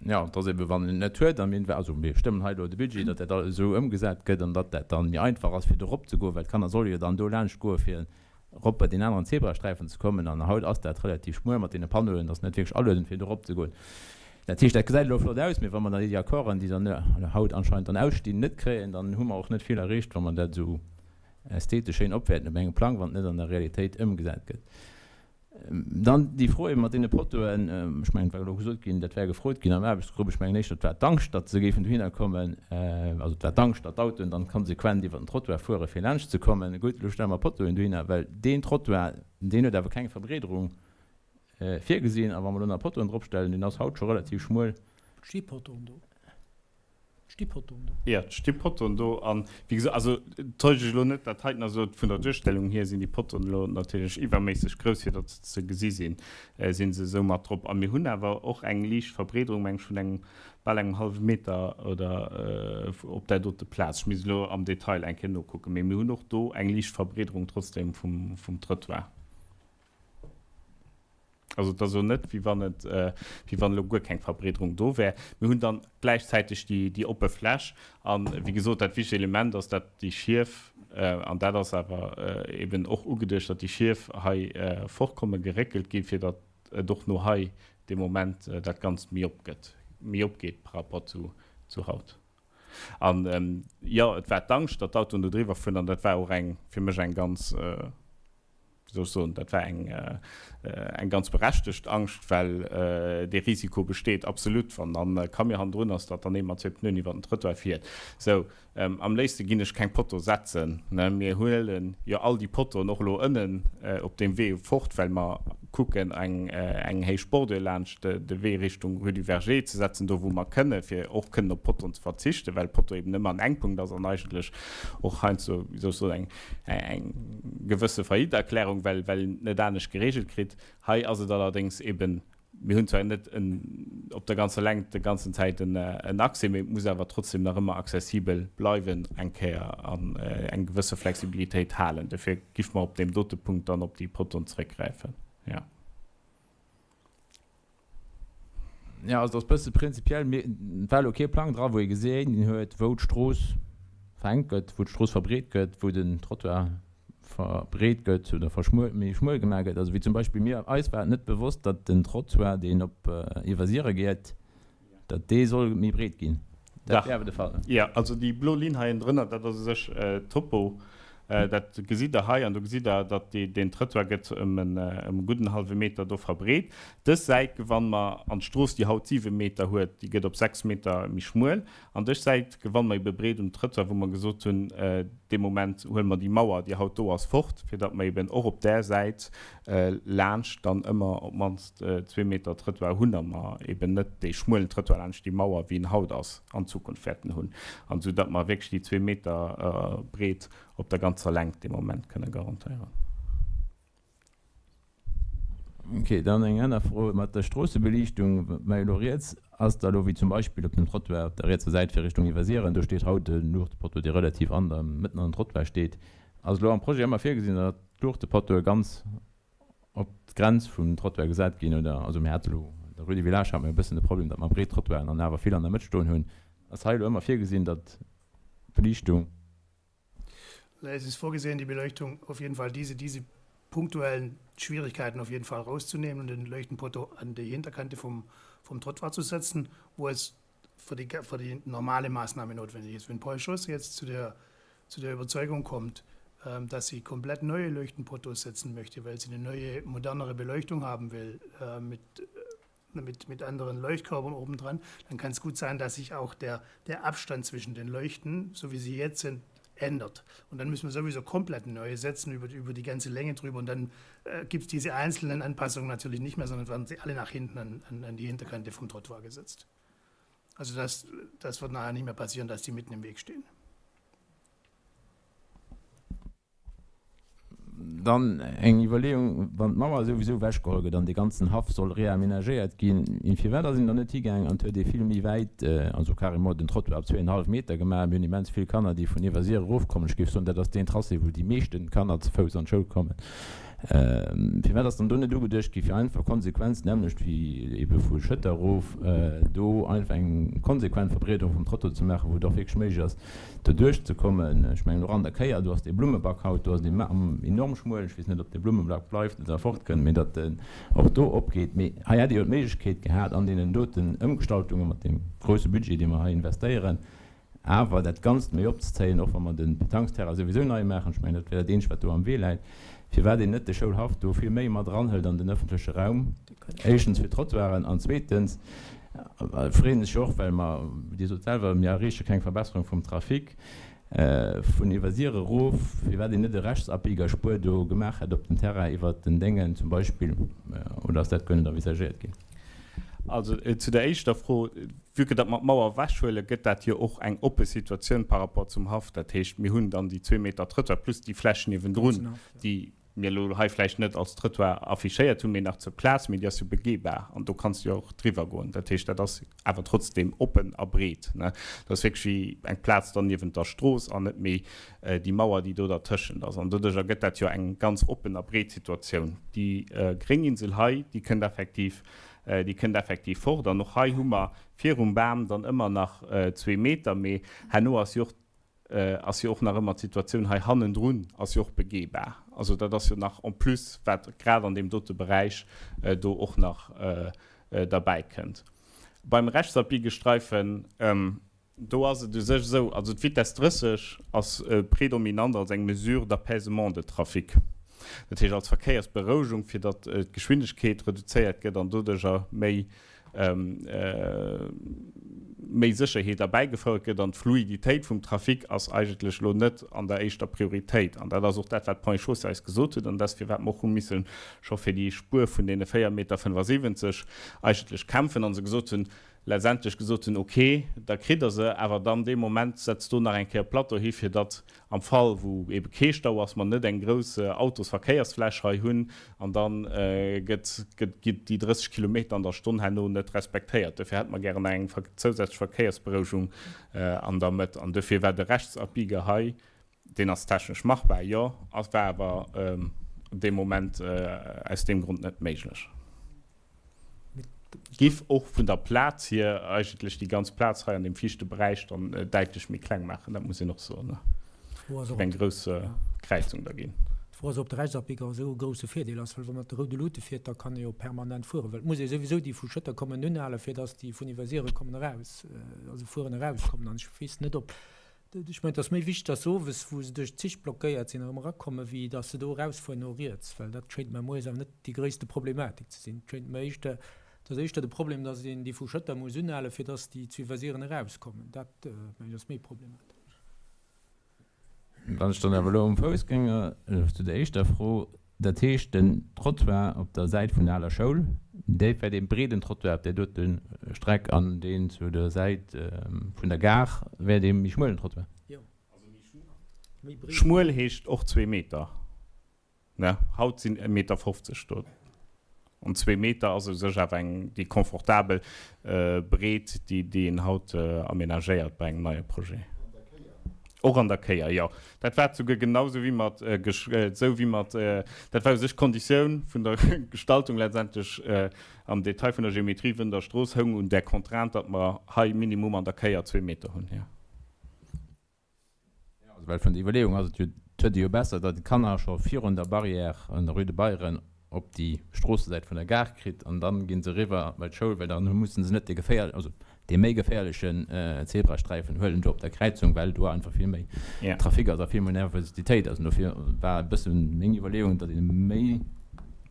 Speaker 5: Jo, et ass ebe wann een et net huet, a mir, also mir stëmmen hei elo de Budget, datt dat alles esou ëmgesat gëtt an datt dat dann méi einfach ass fir do erop ze goen, well d'Kanner solle jo dann do laanscht goe fir erop bei deen aneren Zebrasträifen ze kommen an haut ass dat relativ schmuel mat deene Panneauen, ass net wierklech aluedend fir do erop ze goen. Dat heescht, dat gesäit elo flott aus, mee wa mer dann déi Accorden, déi dann haut anscheinend dann ausstinn, net kréien, dann hu mer och net vill erreecht, wa mer dat esou ästhetesch schéin opwäerten op engem Plang, wann et net an der Realitéit ëmgesat gëtt. Dann déi Fro ebe mat deene Pottoen, ech mengen, et war elo gesot ginn, dat wär gefrot ginn am Aarbechtsgrupp, ech mengen éischter, et war d'Angscht, datt se géifen dohinner kommen, also et war d'Angscht, datt d'Autoen dann konsequent iwwer den Trottoir fuere fir laanscht ze kommen. Gutt, elo stelle mer Pottoen dohinner, well deen Trottoir, deen huet awer keng Verbreederung virgesinn a wa mer elo nach Pottoen dropstellen, deen ass haut scho relativ schmuel.
Speaker 1: Et sti Pottoen do. Sti Pottoen do.
Speaker 10: Jo, et sti Pottoen do. An, wéi gesot, also täuscht ech elo net, dat heiten ass elo vun der Duerstellung hier sinn déi Pottoen elo natierlech iwwerméisseg grouss, fir datt se ze gesi sinn, si se esou mat drop. A mir hunn awer och eng liicht Verbreederung, meng ech, vun engem, bal engem hallwe Meter oder op där dote Plaz. Ech misst elo am Detail eng Kéier nokucken, mee mir hunn och do eng liicht Verbreederung trotzdem vum, vum Trëttoir. Also et ass elo net, wéi wann et, wéi wann elo guer keng Verbreederung do wär. Mir hunn dann gläichzäiteg déi, déi oppe Fläch. An, wéi gesot, dat wichteg Element ass, dat déi Schief, an dat ass awer eben och ugeduecht, datt déi Schief hei fortkommen, geréckelt ginn, fir datt et och no hei dee Moment dat Ganzt méi op gëtt, méi opgeet par rapport zu, zu haut. An, jo, et war d'Angscht, datt d'Autoen do driwwer fueren, an dat war och eng, fir mech eng ganz. wéi soll ech soen, dat war eng, eng ganz berechtegt Angscht, well dee Risiko besteet absolut, wann dann e Camion hannendrun ass, datt dann ee mat zwee Pneuen iwwer den Trëttoir fiert. Sou, am léifste ginn ech keng Potto setzen. Mir huele jo all déi Pottoen och elo ënnen op deem Wee fort, well mer kucken, eng, eng héich Bordure laanscht de Wee Richtung Rue du Verger ze setzen, do wou mer kënnen, fir och kënnen op Pottoen ze verzichten, well Potto eben ëmmer en Enkpunkt ass an eigentlech och heiansdo, wéi soll ech soen, eng, eng gewësse Faillite-Erklärung, well well een et net anescht geregelt kritt. Hei ass et allerdéngs eben, mir hunn zwar net en op der ganzer Längt de ganzen Zäit en en Accès, mee et muss awer trotzdem nach ëmmer accessibel bleiwen eng Kéier an eng gewësse Flexibilitéit halen. Dofir giff mer op deem dote Punkt dann op déi Poteauen zréckgräifen, jo.
Speaker 5: Jo, also et ass bësse prinzipiell, mee et war elo kee Plang dra wou ee gesinn huet, wou d'Strooss verengt gëtt, wou d'Strooss verbreet gëtt, wou den Trottoir verbreet gëtt oder verschmuel, méi schmuel gemaach gëtt. Also wéi zum Beispill mir, eis war et net bewosst, datt den Trottoir, deen op Iwwersiere geet, datt dee soll méi breet ginn.
Speaker 10: Dat wär awer de Fall. Jo, also déi blo Linn hei ënnendrënner, dat ass u sech d'Topo. Dat gesitt Der hei an do gesitt Der, datt deen Trëttoir gëtt ëm en gudden hallwe Meter do verbreet. Dës Säit gewanne mer an d'Strooss, déi haut 7 Meter huet, déi gëtt op 6 Meter méi schmuel. An dës Säit gewanne mer ebe breet um Trëttoir, wou mer gesot hunn, dee Moment huele mer déi Mauer, déi haut do ass, fort, fir datt mer eben och op där Säit laanscht dann ëmmer op d'mannst zwee Meter Trëttoir hunn a mer eben net dee schmuelen Trëttoir laanscht déi Mauer, wéi en haut ass, an Zukunft wäerten hunn, an esou datt mer wierklech déi zwee Meter Breet op der ganzer Längt dee Moment kënne garantéieren.
Speaker 5: Ok, dann eng aner Fro mat der Stroossebeliichtung. Mä elo riets ass da elo, wéi zum Beispill op dem Trottoir op der rietser Säit fir Richtung Iwwersiren, do steet haut e Luuchtepotto, dee relativ an der, mëtten an den Trottoir steet. Ass elo am Projet ëmmer virgesinn, datt d'Luuchtepottoe ganz op d'Grenz vum Trottoir gesat ginn, oder? Also mir hate elo an der Rue du Village hate mir e bëssen de Problem, datt mer breet Trottoiren an awer vill an der Mëtt stoen hunn. Ass hei elo ëmmer virgesinn, datt d'Beliichtung.
Speaker 11: Es ist vorgesehen, die Beleuchtung auf jeden Fall diese, diese punktuellen Schwierigkeiten auf jeden Fall rauszunehmen und den Leuchtenpotto an die Hinterkante vom, vom Trottoir zu setzen, wo es für die, für die normale Maßnahme notwendig ist. Wenn Paul Schoss jetzt zu der, zu der Überzeugung kommt, ähm, dass sie komplett neue Leuchtenpotos setzen möchte, weil sie eine neue, modernere Beleuchtung haben will, äh, mit, äh, mit, mit anderen Leuchtkörpern obendran, dann kann es gut sein, dass sich auch der, der Abstand zwischen den Leuchten, so wie sie jetzt sind, ändert. Und dann müssen wir sowieso komplett neue setzen über, über die ganze Länge drüber. Und dann äh, gibt es diese einzelnen Anpassungen natürlich nicht mehr, sondern werden sie alle nach hinten an, an, an die Hinterkante vom Trottoir gesetzt. Also das, das wird nachher nicht mehr passieren, dass die mitten im Weg stehen.
Speaker 5: Dann eng Iwwerleeung, Wann d'Mauer souwisou ewechgeholl gëtt an dee ganzen Haff soll reamenagéiert ginn, firwat ass een dann net higaang an huet ee vill méi wäit, also carrément den Trottoir op zweeënhallef Meter gemaach? Mir hunn immens vill Kanner, déi vun Iwwersier erofkommen. Ech géif soen, dat ass deen Tracé, wou déi meeschten Kanner ze Fouss an d'Schoul kommen. Firwat ass dann do net ugeduecht gi fir einfach konsequent, d'nämmlecht wéi ebe vu Schëtter erof, do einfach eng konsequent Verbreederung vum Trottoir ze maachen, wou et och wierklech méiglech ass, doduerch ze kommen? Ech mengen och an der Kéier, do ass dee Blummeback haut, do ass dee enorm schmuel, ech weess net, ob dee Blummeback bleift oder fortkënnt, mee datt en och do opgeet. Mee hei hätt ee jo d'Méiglechkeet gehat, an deenen doten Ëmgestaltunge mat deem grousse Budget, dee mer hei investéieren, Awer dat Ganzt méi opzezéien, och wa mer de Pétangsterrain souwisou nei maachen, ech mengen, dat wär dat eenzegt, wat do am Wee läit, firwat een net de Schoulhaff do vill méi mat eranhëlt an den öffentleche Raum, éischtens fir d'Trottoiren an zweetens freeën ech och, well mer, Dir sot selwer, mir erreeche keng Verbesserung vum Trafic vun Iwwersier erof, firwat een net e Rechtsabbiegerspuer do gemaach hätt op dem Terrain iwwert den Déngen zum Beispill, oder ass dat guer net envisagéiert ginn?
Speaker 10: Also zu der éischter Fro, Vue que datt mer d'Mauer ewechhuelen, gëtt dat jo och eng oppe Situatioun par rapport zum Haff. Dat heescht, mir hunn dann déi zwee Meter Trëttoir plus déi Fläch niewendrun, déi mir elo hei vläicht net als Trëttoir affichéiert hunn, mee nach zur Plaz, mee déi ass jo begehbar an do kanns du jo och driwwer goen. Dat heescht, dat ass awer trotzdeem oppen a breet. Dat ass wierklech wéi eng Plaz dann niewent der Strooss an net méi déi Mauer, déi do dertëschent ass. An doduercher gëtt dat jo eng ganz oppen a breet Situatioun. Déi gréng Insel hei, déi kënnt effektiv, déi kënnt effektiv fort. An och hei hu mer virum Bam dann ëmmer nach zwee Meter, mee herno ass jo och, ass jo och nach ëmmer d'Situatioun hei hannendrun ass jo och begehbar. Also dat ass jo nach en plus, wat grad an deem dote Beräich do och nach derbäikënnt. Beim Rechtsabbiegestraifen, Do ass et u sech esou, also d'Vitesse 30 ass predominant als eng Mesure d'apaisement de trafic. Dat heescht als Verkéiersberouegung, fir datt d'Geschwindegkeet reduzéiert gëtt an doduercher méi méi Sécherheet erbäigefouert gëtt. An d'Fluiditéit vum Trafic ass eigentlech elo net an der éischter Prioritéit. An dat ass och dat, wat d'Ponts et Chaussées eis gesot huet an dat ass, firwat mer och hu misse scho fir déi Spuer vun deene 4,75 Meter eigentlech kämpfen a se gesot hunn, letztendlech gesot hunn, ok, da kritt Der se, awer dann dee Moment setzt do nach eng Kéier e Plateau hi fir datt am Fall wou ebe kee Stau ass, mer net eng grouss Autosverkéiersfläch hei hunn an da gëtt gëtt déi 30 Kilometer an der Stonn herno net respektéiert. Dofir hätte mer gären nach eng zousätzlech Verkéiersberouegung an der Mëtt. An dofir war de Rechtsabbieger hei, deen ass technesch machbar, jo, ass war awer dee Moment aus deem Grond net méiglech. Giff och vun der Plaz hier eigentlech déi ganz Plaz hei an deem viischte Beräich dann däitlech méi kleng maachen, dat muss een och soen. Giff eng grouss Kräizung da ginn.
Speaker 1: D'Fro ass, ob de Rechtsabbieger esou e grousse Virdeel ass, well wa mat de roude Luute fiert, da kann e jo permanent fueren, well et muss ee souwisou déi vu Schëtter kommen unhalen, fir datt déi vun Iwwersiere kommen eraus, also fueren erauskommen. An ech weess net, ob Ech mengen, et ass méi wichteg, dass se owes, wou se duerch d'Zich blockéiert sinn, erëm erakommen, wéi dass se do erausfueren no riets, well dat schéint mer moies awer net déi gréisste Problematik ze sinn. Et schéint mer éischter, et ass éischter de Problem, dass een déi vu Schëtter muss unhalen, fir dass déi zu Iwwersiren erauskommen. Dat, mengen ech, ass méi problematesch.
Speaker 5: Wann ech dann awer elo um Foussgänger, zu der éischter Fro, Dat heescht, den Trottoir op der Säit vun der aler Schoul, dee wär dee breeden Trottoir op där dote Streck an deen zu der Säit vun der Gare wär dee méi schmuelen Trottoir?
Speaker 10: Schmuel heescht och zwee Meter, ne? Haut sinn e Meter 50 do. An zwee Meter ass u sech awer eng déi confortabel Breet, déi déi een haut amenagéiert bei engem neie Projet. Och an der Kéier, jo. Dat war souguer genau esou wéi mer et esou wéi mer et, dat war u sech d'Konditioun vun der Gestaltung letztendlech am Detail vun der Geometrie vun der Strooss houng un där Contrainte, datt mer hei minimum an der Kéier zwee Meter hunn, jo.
Speaker 5: Jo, also well vun der Iwwerleeung ass et jo, et huet ee jo besser, datt d'Kanner scho virun der Barrière an der Rue de Beyren op déi Stroossesäit vun der Gare kritt an dann gi se eriwwer bei d'Schoul, well dann musse se net dee geféier, also dee méi geféierlechen Zebrasträifen huelen do op der Kräizung, well do einfach vill méi Trafic ass a vill méi Nervositéit ass. An dofir war e bësse meng Iwwerleeung, datt ee méi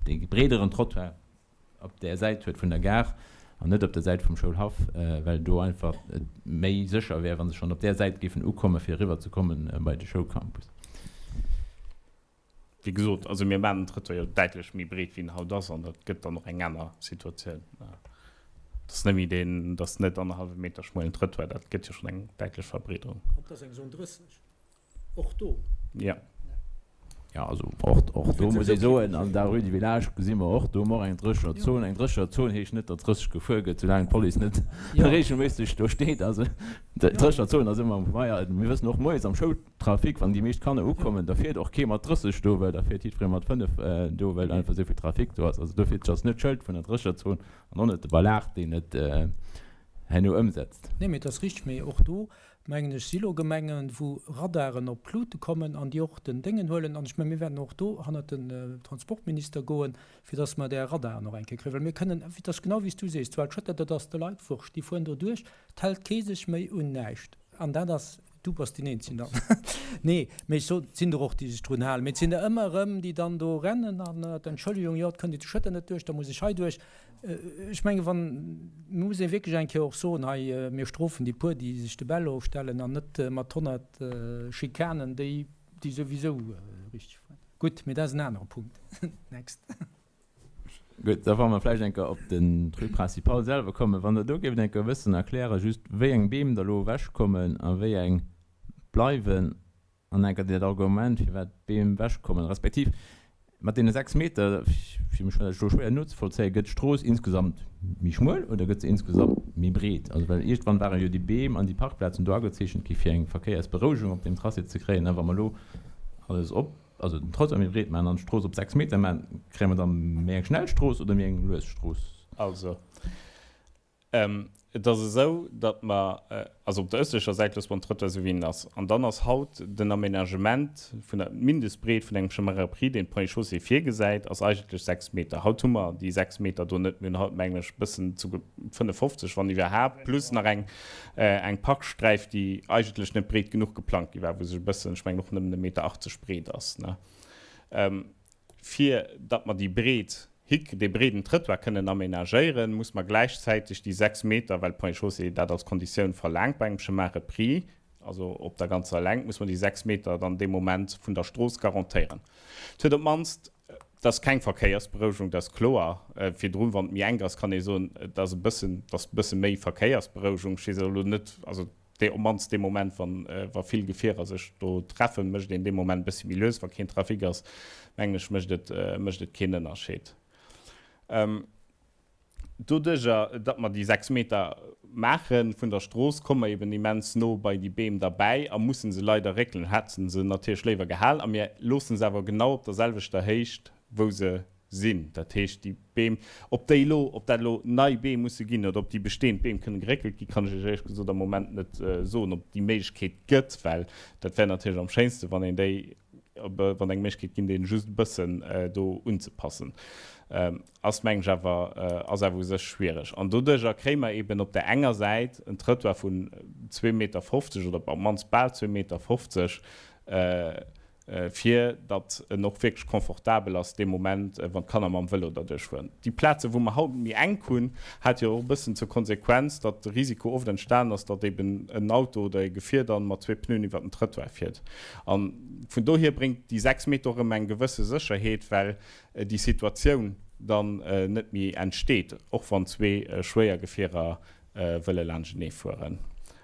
Speaker 5: dee breederen Trottoir op där Säit huet vun der Gare an net op der Säit vum Schoulhaff, well do einfach et méi sécher wär, wa se schonn op där Säit géifen ukommen, fir eriwwer ze kommen bei de Schoulcampus.
Speaker 10: Wéi gesot, also mir maachen den Trëttoir jo däitlech méi breet, wéi en haut ass, an dat gëtt dann och eng aner Situatioun. Et ass net méi deen, et ass net annerhallwe Meter schmuelen Trëttoir, dat gëtt jo schonn eng däitlech Verbreederung.
Speaker 1: An et ass eng Zone 30. Och do.
Speaker 10: Ja.
Speaker 5: Ja, also och, och do muss ee soen, an der Rue du Village gesi mer och, do hu mer och eng dréchener Zon. Eng dréchener Zon heescht net, datt 30 gefuer gëtt, soulaang d'Police net reegelméisseg do steet. Also dréchener Zon ass ëmmer, maja, mir wëssen och moies am Schoultrafic, wann déi meescht Kanner ukommen, da fiert och kee mat 30 do, well da fiert jiddweree mat 5 do, well einfach esou vill Trafic do ass. Also dofir, et ass net d'Schëld vun der dréchener Zon an och net de Belag, deen et herno ëmsetzt.
Speaker 1: Nee, mee et ass richteg. Mee och do mengen ech, si lo Gemengen, wou Radaren op d'Luute kommen an déi och den Déngen huelen. An ech mengen, mir wäerten och do hannert den Transportminister goen, fir dass mer där Radaren och eng Kéier kréien. Well mir kënnen, et ass genau wéi s du sees, zu Alschëtter, dat ass de Leit wurscht, déi fueren do duerch, et hält kee sech méi un näischt. An dat ass, du bass deen Eenzegen dann, nee, mee ech soen, et sinn der och, déi sech drun halen, mee et sinn der ëmmer erëm, déi dann do rennen an, Entschëllegung, jo, et kënnt ee zu Schëtter net duerch, da muss ech hei duerch. Ech menge wann, muss ee wierklech eng Kéier och soen, hei mir strofen déi puer, déi sech de Bäll ofstellen an net mat 100 Schikanen déi, déi souwisou richteg fueren. Gutt, mee dat ass en anere Punkt. Next.
Speaker 5: Gutt, da wa mer vläicht eng Kéier op den d'Rue Principale selwer kommen, wann Der do géift eng Kéier e bëssen erklären, just wéi eng Beem da elo ewechkommen a wéi eng bleiwen. An enker dat Argument, firwat d'Beem ewechkommen, respektiv mat deene 6 Meter, fir mech war dat elo schwéier nozevollzéien, gëtt d'Strooss insgesamt méi schmuel oder gëtt se insgesamt méi breet? Also well iergendwann ware jo déi Beem an déi Parkplazen do agezeechent gi fir eng Verkéiersberouegung op deem Tracé ze kréien. A wa mer elo alles op, also den Trottoir méi breet maachen an d'Strooss op 6 Meter maachen, kréie mer da méi eng schnell Strooss oder méi eng lues Strooss?
Speaker 10: Also Et ass esou, datt mer, also op der ëstlecher Säit loosse mer den Trottoir esou wéi en ass. An dann ass haut den Aménagement vun der Mindestbreet vun engem Chemin repris, deen d'Ponts et Chaussées virgesäit, ass eigentlech 6 Meter. Haut hu mer déi 6 Meter do net. Mir hunn haut, mengen ech, e bëssen zu 55, wann iwwerhaapt, plus nach eng eng Parksträif, déi eigentlech net breet genuch geplangt gi war, wou se e bëssen, ech mengen och nëmmen e Meter 80 breet ass, ne. Fir datt mer déi breet Hick, dee breeden Trëttoir kënnen aménagéieren, muss mer gläichzäiteg déi 6 Meter, well d'Ponts et Chaussées dat als Konditioun verlaangt bei engem Chemin repris, also op der ganzer Längt, muss mer déi 6 Meter dann dee Moment vun der Strooss garantéieren. Et huet op d'mannst, et ass keng Verkéiersberouegung, dat ass kloer. Virdrun, wann et méi enk ass, kann ee soen, et ass e bëssen, et ass e bësse méi Verkéiersberouegung. Ech weess elo net, also dee, op d'mannst dee Moment, wann, wa vill Gefierer sech do treffen, mécht een dee Moment e bëssi méi lues. Wa keen Trafic ass, mengen ech, mécht et, mécht et keen Ënnerscheed. Doduerjer, datt mer déi 6 Meter maache vun der Strooss, komme mer eben immens no bei déi Beem derbäi a musse se leider réckelen. Hätte se natierlech léiwer gehal a mir loosse se awer genau op der selwechter Héicht, wou se sinn. Dat heescht, déi Beem, ob déi elo, ob dat elo nei Beem musse ginn oder ob déi bestehend Beem kënne geréckelt ginn, kann ech Iech éierlech gesot am Moment net soen, ob et déi Méiglechkeet gëtt, well dat wär natierlech am schéinsten, wann een déi, wann eng Méiglechkeet ginn, deen just e bëssen do unzepassen. Ass, mengen ech awer, ass awer u sech schwierig. An doduerjer kréie mer eeben op där enger Säit en Trëttoir vun zwee Meter 50 oder op d'mannst bal zwee Meter 50, fir datt en och wierklech confortabel ass dee Moment, wann d'Kanner mam Vëlo derduerch fueren. Déi Plaze wou mer haut méi enk hunn, hat jo och e bëssen zur Konsequenz, datt de Risiko oft entstanen ass, datt eben en Auto oder e Gefier dann mat zwee Pneuen iwwert den Trëttoir fiert. A vun dohier bréngt déi 6 Meter och erëm eng gewësse Sécherheet, well déi Situatioun dann net méi entsteet, och wann zwee schwéier Gefierer wëlle laanschtenee fueren.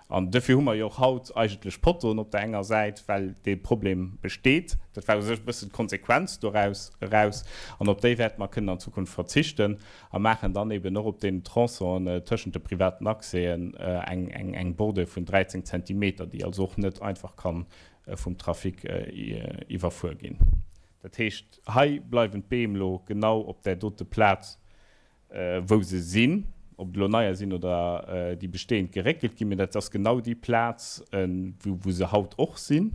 Speaker 10: An duerfir hu mer jo och haut eigentlech Pottoen op der enger Säit, well dee Problem besteet. Dat war u sech e bëssen d'Konsequenz doraus eraus. An op déi wäerte mer kënnen an Zukunft verzichten a maachen dann eben och op deenen Tronçonen tëschent de privaten Accèsen eng Bordure vun 13 Zentimeter, déi also och net einfach ka vum Trafic iwwerfuer ginn. Dat heescht, hei bleiwen d'Beem elo genau op där dote Plaz, wou se sinn, ob et elo neier sinn oder déi bestehend geréckelt ginn, mee dat ass genau déi Plaz, wou se haut och sinn.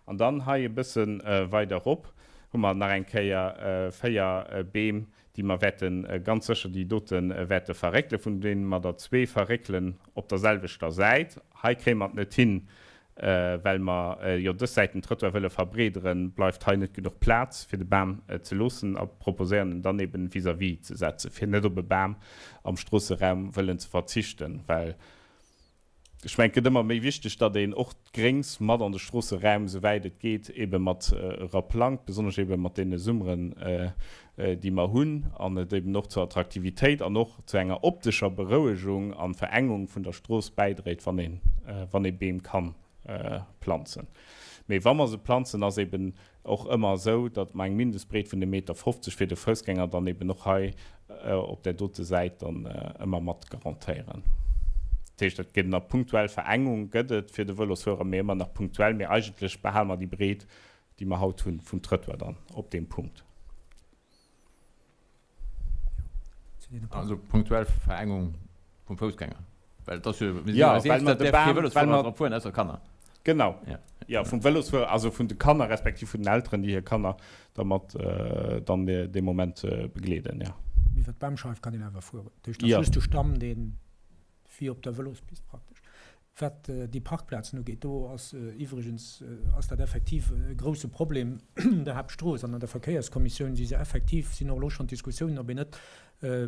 Speaker 10: An dann hei e bësse weider erop hu mer nach eng Kéier 4 Beem, déi mer wäerte ganz sécher déi dote wäerte verréckelen, vun deene mer der zwee verréckelen op der selwechter Säit. Hei kréie mer et net hin, Well mer jo dës Säit den Trëttoir wëlle verbreederen, bleift hei net genuch Plaz fir de Bam ze loossen a proposéieren en dann eben vis-à-vis ze setzen, fir net op e Bam am Stroosseraum wëllen ze verzichten. Well ech mengen, et gëtt ëmmer méi wichteg, datt een och d'Gréngs mat an de Stroosseraum, souwäit et geet, ebe mat eraplangt, besonnesch ebe mat deene Summeren, déi mer hunn, an et eben och zur Attraktivitéit an och zu enger optescher Berouegung an Verengung vun der Strooss bäidréit, wann een, wann ee Beem kann planzen. Mee wa mer se planzen, ass eben och ëmmer esou, datt mer eng Mindestbreet vun e Meter 50 fir de Foussgänger dann eben och hei op där dote Säit dann ëmmer mat garantéieren. Dat heescht, et gëtt nach punktuell Verengung gëtt et fir de Vëlosfuerer, mee ëmmer nach punktuell. Mee eigentlech behale mer déi Breet, déi mer haut hunn, vum Trëttoir dann op deem Punkt.
Speaker 5: Also punktuell Verengung vum Foussgänger, well et ass jo, mir sinn
Speaker 10: jo eis eens, datt däerf kee Vëlosfuerer drop fueren, ausser Kanner. Genau, jo, vum Vëlosfuerer, also vun de Kanner respektiv vun den Elteren, déi hir Kanner da mat dann dee Moment begleeden, jo.
Speaker 1: Iwwer d'Bamscheif kann een awer fueren, dat heescht, et ass just de Stamm, deen wéi op der Vëlospist praktesch. Wat déi Parkplazen ugeet, do ass iwwregens ass dat effektiv e grouse Problem un der Haaptstrooss an an der Verkéierskommissioun si se effektiv, sinn och elo schonn d'Diskussiounen, ob een net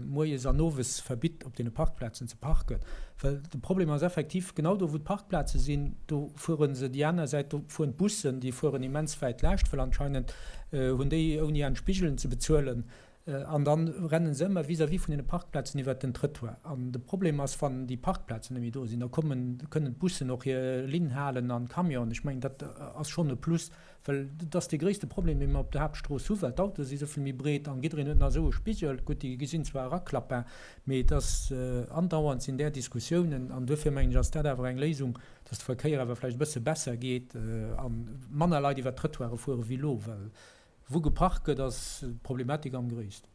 Speaker 1: moies an owes verbitt op deene Parkplazen ze parken. Well de Problem ass effektiv, genau do wou d'Parkplaze sinn, do fuere se déi aner Säit, do fueren d'Bussen, déi fueren immens wäit laascht, well anscheinend hunn déi ouni Enn Spigelen ze bezuelen, An dann rennen se ëmmer vis-à-vis vun deene Parkplazen iwwert den Trëttoir. An de Problem ass, wann déi Parkplazen net méi do sinn, da kommen, kënnen d'Bussen och hir Linn halen an d'Camionen. Ech mengen, dat ass schonn e Plus, well dat ass dee gréisste Problem, dee mer op der Haaptstrooss hu, well d'Autoe si souvill méi breet an jiddereen huet nach esou e Spigel. Gutt, déi gesinn zwar eraklappbar, mee et ass andauernd sinn där Diskussiounen. An duerfir mengen ech, ass dat awer eng Léisung, dass de Verkéier awer vläicht e bësse besser geet a manner Leit iwwert d'Trëttoire fuere wéi elo, well Wou geparkt gëtt, ass d'Problematik am gréissten.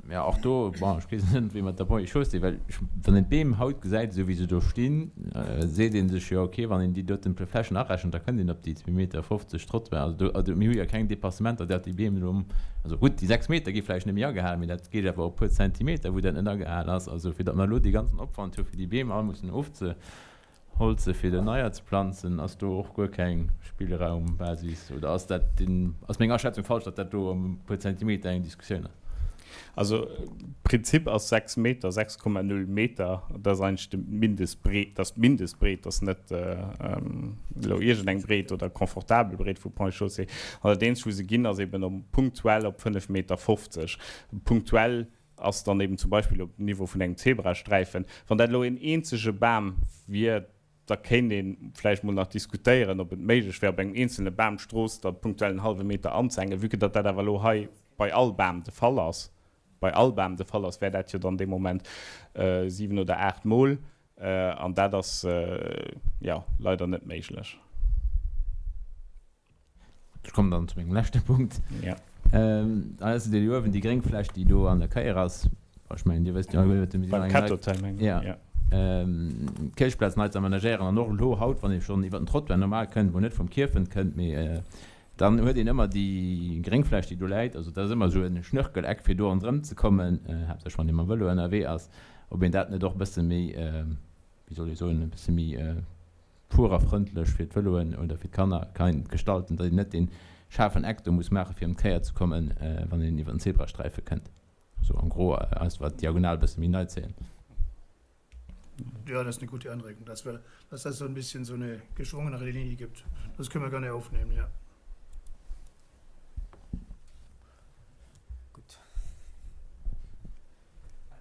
Speaker 5: Jo, och do, bon, ech weess net, wéi mat der Ponts et Chaussées, well ech, wann een d'Beem haut gesäit, esou wéi se do stinn, seet ee sech jo, okay, wann een déi doten Flächen arechent, da kënnt een op déi 2,50 Meter Trottoir. Also do, also mir hu jo keng Dépassementer, dat déi Beem elo, also gutt, déi 6 Meter gi vläicht net méi agehalen, mee dat geet awer op e puer Zentimeter, wou dat net agehal ass. Also fir datt mer elo dee ganzen Opwand hu fir déi Beem all mussen ofze. Holze fir do neier ze planzen? Ass do och guer keng Spillraumbasis oder ass dat den, ass meng Aschätzung falsch, datt dat do ëm e puer Zentimeter eng Diskussioun ass?
Speaker 10: Also Prinzip ass 6 Meter, 6,0 Meter, dat ass eigentlech de Mindestbreet, dat ass d'Mindestbreet, dat ass net elo iergendeng Breet oder confortabel Breet vu Ponts et Chaussées. An dat eenzegt wou se ginn ass eben op punktuell op 5,50 Meter. Punktuell ass dann eben zum Beispill op Niveau vun engem Zebrasträifen. Wann dat elo een eenzege Bam wier, da kéint ee vläicht mol nach diskutéieren, ob et méiglech wär, op engem eenzelne Bam d'Strooss da punktuell en hallwe Meter anzeengen. Vue que datt dat awer elo hei bei all Bam de Fall ass, bei all Bam de Fall ass, wär dat jo dann dee Moment 7 oder 8 Mol. An dat ass, jo, leider net méiglech.
Speaker 5: Ech kommen dann zu mengem leschte Punkt.
Speaker 10: Ja.
Speaker 5: Hei ass déi uewen, déi gréng Fläch, déi do an der Kéier ass. Ech mengen, Dir wësst jo alleguerten, mir sinn
Speaker 10: Beim Cat Hotel, mengen ech.
Speaker 5: Ja. D'Kierchplaz nei ze amenagéieren an och elo haut, wann ee schonn iwwer den Trottoir normal kënnt, wou net vum Kierfent kënnt, mee dann huet een ëmmer déi gréng Fläch, déi do läit. Also dat ass ëmmer esou e Schnörkeleck, fir do ronderëm ze kommen, haaptsächlech wann ee mam Vëlo ënnerwee ass, ob een dat net och e bësse méi, wéi soll ee soen, e bësse méi fuererfrëndlech fir d'Vëloen oder fir d'Kanner kann gestalten, datt een net dee schaarfen Eck do muss maache fir ëm d'Kéier ze kommen, wann een iwwer den Zebrasträife kënnt. Also en gros eis war d'Diagonal e bësse méi nei zéien.
Speaker 11: Ja, das ist eine gute Anregung, dass wir, dass das so ein bisschen so eine geschwungenere Linie gibt. Das können wir gerne aufnehmen, ja.
Speaker 1: Gutt.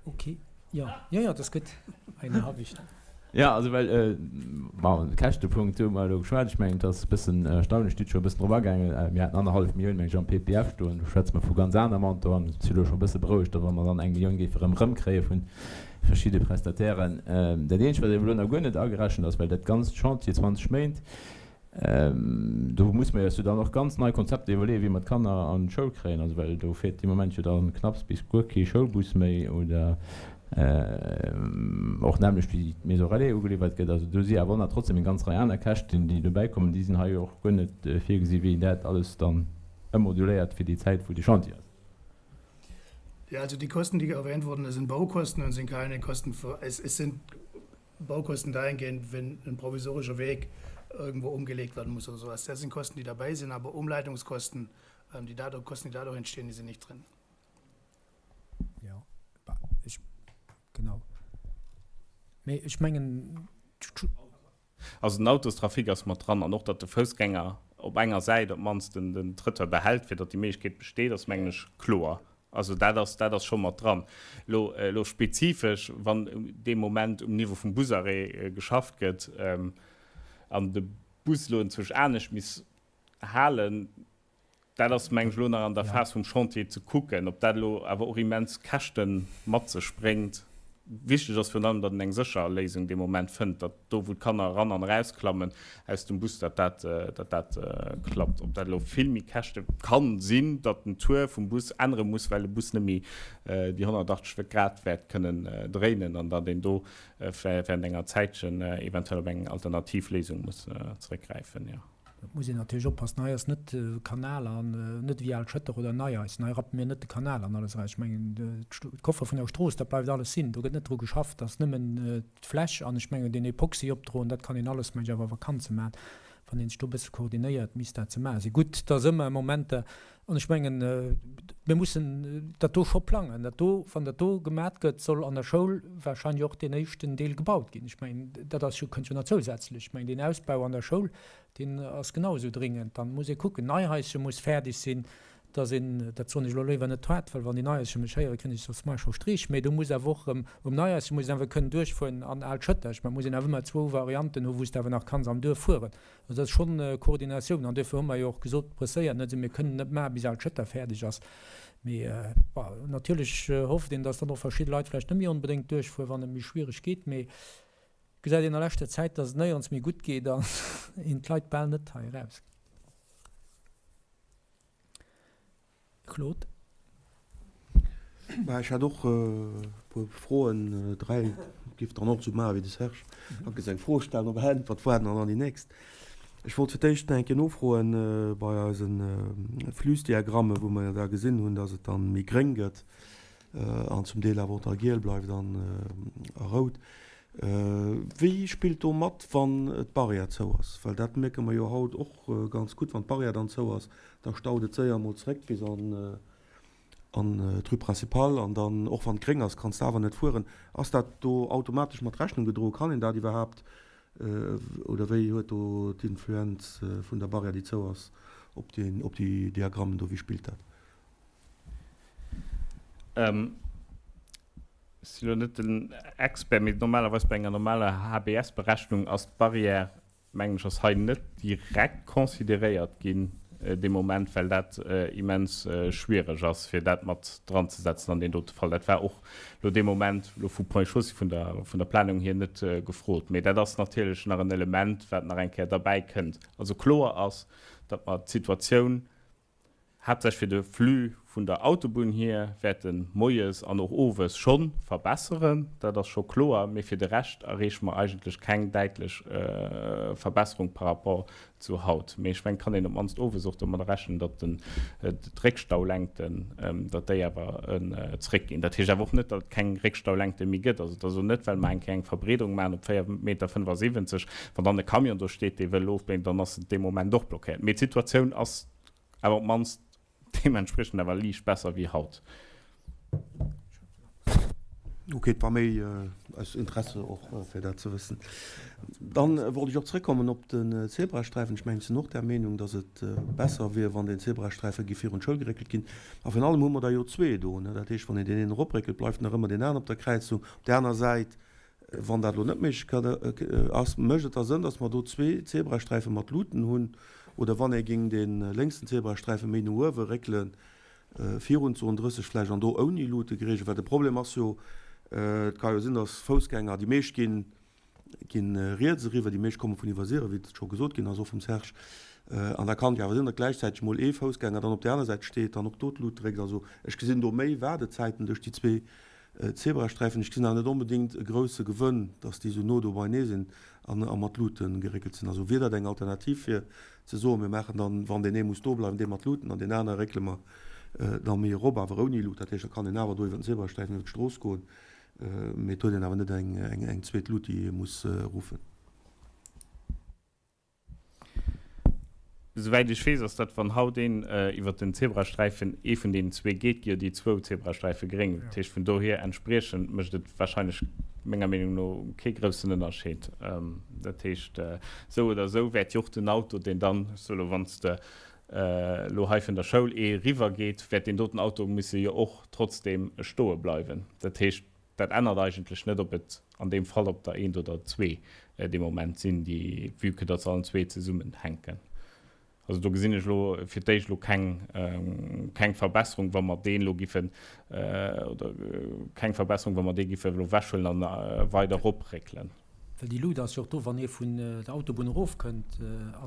Speaker 1: Ok, jo, jo, jo, dat ass gutt. Eine habe ich.
Speaker 5: Jo, also well, bon, de Käschtepunkt hu mer elo geschwat. Ech mengen, et ass e bëssen erstaunlech, Dir hutt scho e bëssen drop agaangen. Mir haten annerhallef Millioun, meng ech, am PPF stoen. Do schwätze mer vu ganz aner Montanten. Ech si elo scho e bësse berouegt, datt wa mer dann eng Millioun géife rëm erëmkréie vu verschidde Prestatairen. Dat Eenzegt, wat ebe elo nach guer net agerechent ass, well dat ganzt Chantier 20 Méint, Do muss mer eis jo dann och ganz nei Konzepter iwwerleeën, wéi mer d'Kanner an d'Schoul kréien. Also well do fiert dee Moment jo dann knapps bis guer kee Schoulbus méi oder och nämmlecht wéi d'Maison relais ugeliwwert gëtt. Also do si awer och nach trotzdem eng ganz Rei aner Käschten, déi dobäi kommen. Déi sinn hei jo och guer net virgesi wéi een dat alles dann ëmmoduléiert fir déi Zäit wou de Chantier ass.
Speaker 11: Ja, also die Kosten, die erwähnt wurden, das sind Baukosten und sind keine Kosten für, es, es sind Baukosten dahingehend, wenn ein provisorischer Weg irgendwo umgelegt werden muss oder sowas. Das sind Kosten, die dabei sind, aber Umleitungskosten, ähm, die dadurch, Kosten, die dadurch entstehen, die sind nicht drin.
Speaker 1: Ja, ech, genau. Mee ech mengen.
Speaker 10: Also den Autostrafic ass mat dran an och datt de Foussgänger op enger Säit op d'mannst den Trëttoir behält, fir datt déi Méiglechkeet besteet, ass mengen ech kloer. Also dat ass, dat ass scho mat dran. Elo, elo spezifesch, wann dee Moment um Niveau vum Busarrêt geschafft gëtt an de Bus elo enzwousch anescht misst halen, Dat ass, meng ech, elo nach an der Phas vum Chantier ze kucken, ob dat elo awer och immens Käschte mat sech bréngt. Wichteg ass virun allem, datt een eng sécher Léisung dee Moment fënnt, datt do, wou d'Kanner eran an erausklammen aus dem Bus, datt dat, datt dat klappt. Ob dat elo vill méi Käschte kann sinn, datt den Tour vum Bus ännere muss, well de Bus net méi déi 180 Grad wäert kënnen dréinen an datt een do während enger Zäitchen eventuell op eng alternativ Léisung muss zeréckgräifen, jo.
Speaker 1: Et muss een natierlech oppassen, hei ass net Kanal an net ewéi Al Schëtter oder Neiais. Hei rappe mir net de Kanal an alles eraus. Ech mengen, d'Koffer vun der Strooss, dat bleift alles sinn. Do gëtt net dru geschafft, dat ass nëmmen d'Fläch an ech mengen deen Epoxy opdroen, dat kann een alles, mengen ech, awer a Vakanze maachen. Wann ee sech do e bësse koordinéiert, misst dat ze maache sinn. Gutt, da si mer Momenter, an ech mengen, mir mussen dat do scho plangen. Dat do, wann dat do gemat gëtt, soll an der Schoul wahrscheinlech och deen éischten Deel gebaut ginn. Ech mengen, dat ass jo, kënnt jo nach zousätzlech. Ech mengen, deen Ausbau an der Schoul, deen ass genau esou dringend. Dann muss ee kucken, d'Neihaische muss fäerdeg sinn, dass een, dat soen ech elo léiwer net haart, well wann déi Neihaische mech héieren, kréien ech soss muer scho Streech, mee do muss awer och erëm, um Neihaische muss een awer kënnen duerchfueren an Al Schëtter. Ech mengen, et muss een awer ëmmer zwou Varianten hu wou s de awer nach kanns am Duerf fueren. Also dat ass schonn Koordinatioun an duerfir hu mer jo och gesot, presséiert net esou, mir kënnen net maachen, bis al Schëtter fäerdeg ass. Mee bon, natierlech hofft een, datt dann och verschidde Leit vläicht net méi onbedéngt duerchfueren, wann et méi schwiereg geet. Mee gesäit een a leschter Zäit, datt et néierens méi gutt geet an een d'Leit bal net hei erauskritt. Claude.
Speaker 4: Mä ech hätt och e puer Froen, dräi, géif dann och esou maache wéi de Serge, Hackes eng Fro stellen, op eng Äntwert waarden an dann déi nächst. Ech wollt fir d'éischt nach eng Kéier nofroen bei eise Flux-Diagramme, wou mer jo da gesinn hunn, datt et dann méi gréng gëtt an zum Deel awer och da giel bleift an a rout. Wéi spillt do mat, wann d'Barrière zou ass? Well dat mierke mer jo haut och ganz gutt, wann d'Barrière dann zou ass, da staut et séier emol zréck bis an d'Rue Principale an dann, och wann et gréng ass, kanns de awer net fueren. Ass dat do automatesch mat Rechnung gedroen? Kann een dat iwwerhaapt, oder wéi huet do d'Influenz vun der Barrière, déi zou ass, op déi Diagrammen do, wéi spillt dat?
Speaker 10: Ech sinn elo net den Expert, mee normalerweis bei enger normaler HBS-Berechnung ass d'Barrière, mengen ech, ass hei net direkt consideréiert ginn dee Moment, well dat immens schwiereg ass, fir dat mat dranzesetzen an deen dote Fall. Dat war och elo dee Moment elo vu Ponts et Chaussées, vun der, vun der Planung hier net gefrot. Mee dat ass natierlech nach en Element, wat nach eng Kéier derbäikënnt. Also kloer ass, datt mer d'Situatioun, haaptsächlech fir de Flux vun der Autobunn hier, wäerte moies an och owes scho verbesseren, dat ass scho kloer, mee fir de Rescht erreeche mer eigentlech keng däitlech Verbesserung par rapport zu haut. Mee ech mengen, et kann een op d'mannst owes och domadder rechnen, datt d'Réckstaulängten, datt déi awer zréckginn. Dat heescht awer och net, datt et keng Réckstaulängte méi gëtt. Also et ass elo net, well mer eng Kéier eng Verbreederung maachen op 4,75 Meter, wann dann e Camion do steet, dee wëll ofbléien, dann ass en dee Moment och blockéiert. Mee d'Situatioun ass awer op d'mannst deementspriechend awer liicht besser wéi haut.
Speaker 4: Ok, et war méi aus Interesse och, fir dat ze wëssen. Dann wollt ech och zrëckkommen op den Zebrasträifen. Ech mengen, ech sinn och där Meenung, dass et besser wier, wann den Zebrasträife géif virun d'Schoul geréckelt ginn. A virun allem hu mer der jo zwee do. Dat heescht, wann een deen een eropréckelt, bleift nach ëmmer deen aneren op der Kräizung. Op där aner Säit, wann dat elo net méiglech ass, mécht et da Sënn, dass mer do zwee Zebrasträife mat Luuten hunn? Oder wann ee géing dee lénksen Zebrasträife méi no uewe réckelen, virun d'Zon 30 vläicht, an do ouni Luute geregelt? Well de Problem ass jo, et ka jo sinn, dass Foussgänger, déi meescht ginn, gi riets eriwwer, déi meescht komme vun Iwwersiren, wéi et scho gesot ginn ass, och vum Serge, an da kann et jo awer sinn, datt gläichzäiteg mol ee Foussgänger dann op där aner Säit steet, dann och do d'Lut dréckt. Also ech gesinn do méi Waardezäiten duerch déi zwee Zebrasträifen. Ech gesinn awer net onbedéngt e grousse Gewënn, datt déi esou no do beinee sinn an a mat Lute geréckelt sinn. Also wier dat eng Alternativ fir ze soen, mir maachen dann, wann deen ee muss do bleiwen, dee mat Luten an deen anere réckele mer da méi erop, awer ouni Lut. Dat heescht, da kann een awer do iwwer den Zebrasträifen iwwer d'Strooss goen. Mee et huet een awer net eng zweet Lut, déi ee muss ruffen.
Speaker 10: Souwäit ech weess, ass dat, wann haut een iwwer den Zebrasträifen, ee vun deenen zwee geet, gi jo déi zwou Zebrasträife gréng. Dat heescht, vun dohier entspriechend mécht et warscheinlech menger Meenung no kee groussen Ënnerscheed. Dat heescht, esou oder esou wäert jo och den Auto, deen dann, ech soe lo, wann s de elo hei vun der Schoul ee riwwer geet, wäert deen doten Auto musse jo och trotzdeem stoe bleiwen. Dat heescht, dat ännert eigentlech net, ob et an deem Fall op der eent oder zwee dee Moment sinn, déi, vue que datt se allen zwee zesummenhänken. Also do gesinn ech elo fir d'éischt elo keng, keng Verbesserung, wa mer deen elo giffen, oder keng Verbesserung, wa mer dee giffe elo ewechhuelen a weider eropréckelen.
Speaker 1: Well déi Lut ass jo och do, wann ee vun der Autobunn erofkënnt, a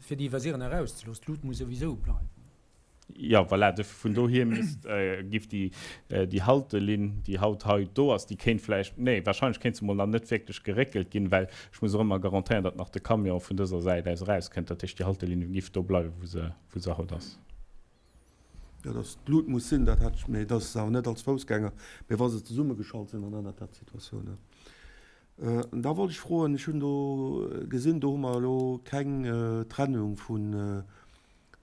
Speaker 1: fir déi Iwwersieren erauszeloossen. D'Lut muss souwisou bleiwen.
Speaker 10: Jo, voilà, de, vun dohier misst, giff déi, déi Haltelinn, déi haut hei do ass, déi kéint vläicht, nee, wahrscheinlech kéint se mol nach net wierklech geréckelt ginn, well ech muss och ëmmer garantéieren, datt nach de Camion vun dëser Säit aus erauskënnt. Dat heescht, déi Haltelinn giff do bleiwen, wou se, wou se haut ass.
Speaker 4: Jo, datt d'Lut muss sinn, dat hat ech, mee datt se awer net als Foussgänger, mee wa se zesummegeschalt sinn, dann ännert dat d'Situatioun, ne? Da wollt ech froen, ech hunn do gesinn, do hu mer elo keng Trennung vun,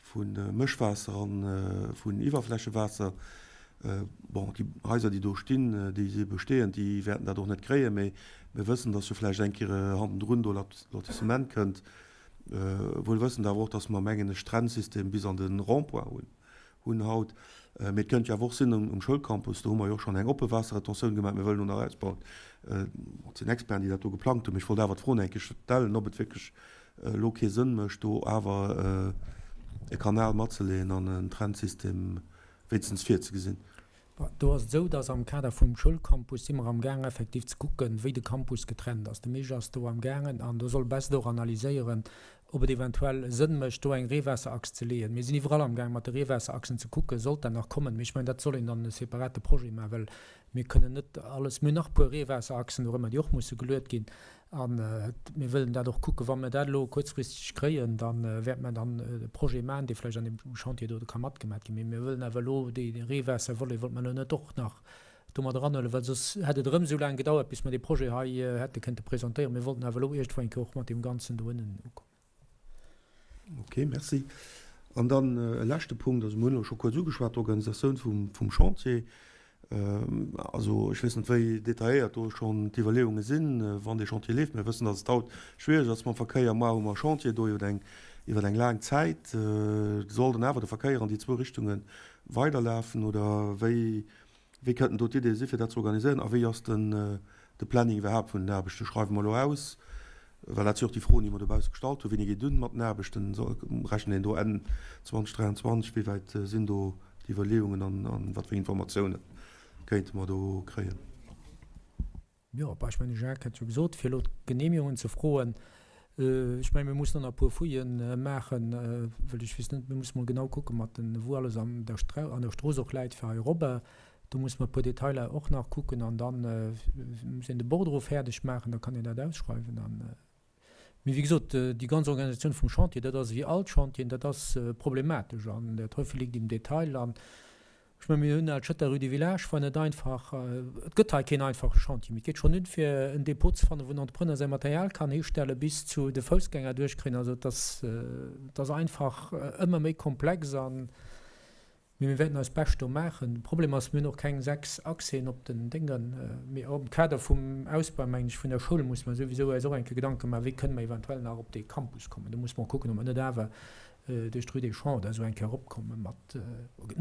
Speaker 4: Vu Mëschwaasser a vun Iwwerflächewaasser. Bon, déi Haiser, déi do stinn, déi si bestehend, déi wäerten dat och net kréien. Mee mir wëssen, dass jo vläicht eng Kéier hannendrun do Lotissement kënnt. Wuel wëssend awer och, dass mer, mengen ech, Trennsystem bis an de Rond-point hunn. Hunn haut. Mee et kënnt jo awer och sinn, um Schoulcampus, do hu mer jo och schonn eng oppe Waasserretentioun gemaach, mir wëllen elo nach ausbauen. Et sinn Experten, déi dat do geplangt hunn. Mee ech wollt awer d'Fro nach eng Kéier stellen, ob et wierklech elo kee Sënn mécht, do awer e Kanal matzeleeën an en Trennsystem wéinstens virzegesinn.
Speaker 1: Do ass et esou, dass am Kader vum Schoulcampus si mer amgaang effektiv ze kucken, wéi de Campus getrennt ass. De Misch ass do amgaangen an do soll best och analyséieren, ob et eventuell Sënn mécht, do eng Reewaasserachs ze leeën. Mir sinn iwwerall amgaang mat de Reewaasserachsen ze kucken, sollt dat nach kommen. Mee ech mengen, dat soll een dann e separate Projet maachen, well mir kënnen net alles, mir hunn nach e puer Reewaasserachsen dorëmmer, déi och musse geluet ginn. A mir wëllen dat och kucken. Wa mir dat elo kuerzfristeg kréien, da wäerte mer dann e Projet maachen, dee vläicht an deem Chantier do ka matgemat ginn. Mee mir wëllen awer elo dee Reewaasservolet wollte mer elo net och nach. do mat eranhuelen, well soss hätt et erëm esou laang gedauert, bis mer dee Projet hei hätte kënnte presentéieren. Mir wollten awer elo iergendwou eng Kéier och mat deem Ganzen do ënnen ukommen.
Speaker 4: Ok, merci. An dann e leschte Punkt, also mir hunn elo scho kuerz ugeschwat, d'Organisatioun vum Chantier. Also ech weess net, wéi detailléiert do schonn d'Iwwerleeunge sinn, wann dee Chantier leeft. Mir wëssen, datt et haut schwiereg ass mam Verkéier. Moar hu mer e Chantier do iwwer eng, iwwer eng laang Zäit. Soll dann awer de Verkéier an déi zwou Richtunge weiderlafen oder wéi, wéi kënnten do d'Idee si fir dat ze organiséieren? A wéi ass den, de Planning iwwerhaapt vun den Aarbechten? Schreiwe mer elo aus, well dat si och déi Froen, déi mer dobausse gestallt hunn, wéini geet et un mat den Aarbechten? Rechent een do Enn 2023? Wéi wäit sinn do d'Iwwerleeungen an wat fir eng Informatioune kéinte mer do kréien?
Speaker 1: Jo, bah, ech mengen, de Jacques hat jo gesot, fir elo d'Genehmigungen ze froen, ech mengen, mir mussen och nach e puer Fouillë maachen, well ech weess net, mir musse mol genau kucke mat den, wou alles an der Stra, an der Strooss och läit fir hei erobber. Do musse mer e puer Detailer och nach kucken an da muss een de Bordereau fäerdeg maachen, da kann een dat ausschreiwen an. Mee wéi gesot, déi ganz Organisatioun vum Chantier, dat ass ewéi all Chantieren, dat ass problematesch an der Teufel liegt im Detail. An ech mengen, mir hunn alt Schëtter Rue du Village war net einfach, et gëtt hei keen einfache Chantier, mee et geet schonn un, fir en Depot ze fannen, wou en Entrepreneur säi Material kann histelle bis zu de Foussgänger duerchkréien. Also et ass, et ass einfach ëmmer méi komplex an Mee mir wäerten eist Bescht do maachen. De Problem ass, mir hunn och keng 6 Accèsen op den Déngen. Mee am Kader vum Ausbau, mengen ech, vun der Schoul musse mer souwisou eis och eng Kéier Gedanke maachen, wéi kënne mer eventuell nach op dee Campus kommen. Do musse mer och kucken, ob mer net awer duerch d'Rue des Champs oder esou eng Kéier eropkomme mat,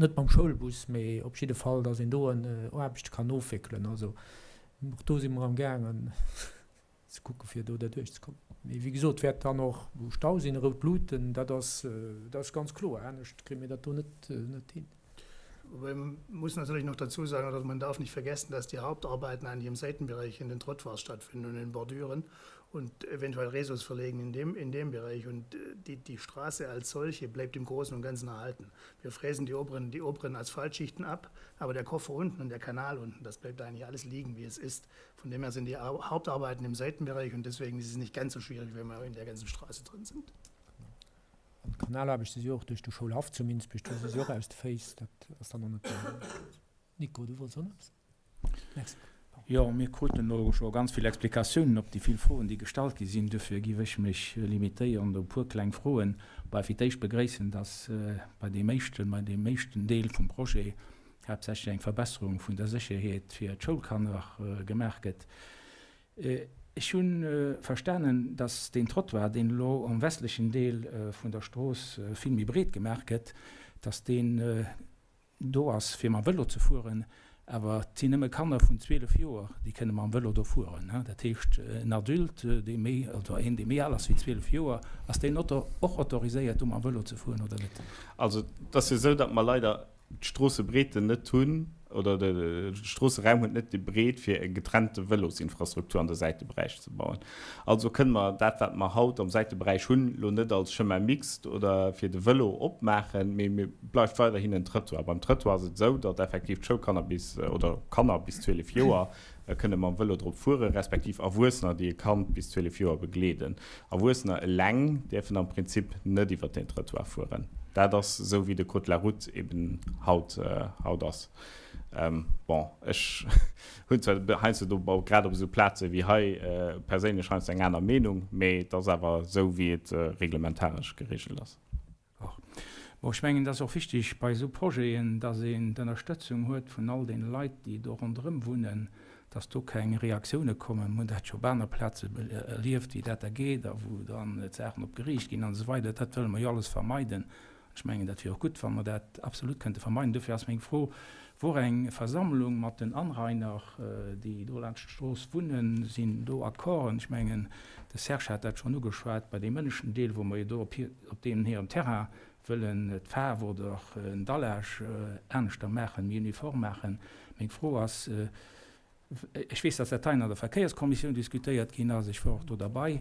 Speaker 1: net mam Schoulbus, mee op jidde Fall, datt een do en Aarbechte kann ofwéckelen. Also och do si mer amgaangen. ze kucke fir do derduerch ze kommen. Mee wéi gesot, wäert dann och Stau sinn, rout Luuten, dat ass, dat ass ganz kloer. Anescht kréie mir dat do net, net hin.
Speaker 11: Wobei man muss natürlich noch dazu sagen, oder man darf nicht vergessen, dass die Hauptarbeiten eigentlich im Seitenbereich in den Trottoirs stattfinden und in den Bordüren und eventuell Réseaux verlegen in dem, in dem Bereich. Und die, die Straße als solche bleibt im Großen und Ganzen erhalten. Wir fräsen die oberen, die oberen Asphaltschichten ab, aber der Koffer unten und der Kanal unten, das bleibt eigentlich alles liegen, wie es ist. Von dem her sind die Hauptarbeiten im Seitenbereich und deswegen ist es nicht ganz so schwierig, wenn wir in der ganzen Straße drin sind.
Speaker 1: An d'Kanalaarbechte si jo och duerch de Schoulhaff zu Minsbech, do si se och aus de Féiss. Dat ass dann och net Nico, du wollts och nach eppes?
Speaker 8: Merci. Jo, mir kruten elo scho ganz vill Explikatiounen op déi vill Froen, déi gestallt gi sinn. Dofir giff ech mech limitéieren op e puer kleng Froen. Bei fir d'éischt begréissen, dass bei deem éischten, bei deem éischten Deel vum Projet haaptsächlech eng Verbesserung vun der Sécherheet fir d'Schoulkanner gemaach gëtt. Ech hu verstanen, datt deen Trottoir, deen elo am westlechen Deel vun der Strooss vill méi breet gemaach gëtt, datt deen do ass, fir mam Vëlo ze fueren. Awer et sinn nëmme Kanner vun 12 Joer, déi kënne mam Vëlo do fueren. Dat heescht, en Adulte, dee méi, oder een, dee méi al ass wéi 12 Joer, ass deen och autoriséiert, do mam Vëlo ze fueren oder net?
Speaker 10: Also, et ass jo esou, datt mer leider d'Stroossebreeten net hunn, oder de Stroosseraum huet net déi Breet, fir e getrennte Vëlosinfrastruktur an de Säiteberäich ze bauen. Also kënne mer dat, wat mer haut am Säiteberäich hunn, elo net als Chemin mixte oder fir de Vëlo opmaachen, mee mir bleift weiderhin en Trëttoir. Beim Trëttoir ass et esou, datt effektiv d'Schoulkanner bis, oder Kanner bis 12 Joer kënne mam Vëlo drop fueren, respektiv Erwuessener, déi e Kand bis 12 Joer begleeden. Erwuessener eleng däerfen am Prinzip net iwwer den Trëttoir fueren. Dat ass esou, wéi de Code de la route eben haut haut ass. Bon, ech hunn zwar heiansdo do, grad op esou Plaze wéi hei, perséinlech heiansdo eng aner Meenung, mee et ass awer esou, wéi et reglementaresch geregelt ass.
Speaker 8: Och. Bon, ech mengen, et ass och wichtig bei esou Projeten, dass een d'Ënnerstëtzung huet vun all deene Leit, déi do ronderëm wunnen, dass do keng Reaktioune kommen. Mir hunn dat scho op aner Plaze erlieft, wéi dat da geet a wou dann d'Saachen op d'Geriicht ginn an esou weider. Dat wëlle mer jo alles vermeiden. Ech mengen, dat wier och gutt, wa mer dat absolut kënnte vermeiden. Dofir ass meng Fro, Wor eng Versammlung mat den Anrainer, déi do laanscht d'Strooss wunnen? Sinn do Accorden? Ech mengen, de Serge hat dat schonn ugeschwat, bei deem ënneschten Deel, wou mer jo do op hir, op deenen hirem Terrain wëllen d'Faarf oder en Dallage aneschter maachen, méi uniform maachen. Meng Fro ass, Ech weess, dass dat hei an der Verkéierskommissioun diskutéiert ginn ass, ech war och do derbei,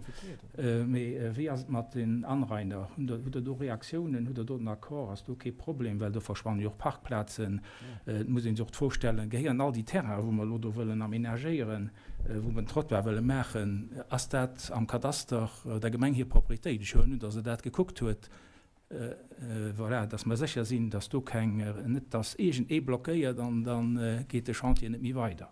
Speaker 8: mee wéi ass et mat den Anrainer? Hutt Der do Reaktiounen? Hutt Der do den Accord? Ass do kee Problem? Well do verschwannen jo och Parkplazen. Et muss ee sech och d'Fro stellen, Gehéieren all déi Terrainen, wou mer elo do wëllen aménagéieren, wou mer den Trottoir wëlle maachen, ass dat am Kadaster der Gemeng hir Propriétéit? Ech huelen un, dass Der dat gekuckt huet. Voilà, dass mer sécher sinn, dass do keng, net dass iergend ee blockéiert an da geet de Chantier net méi weider.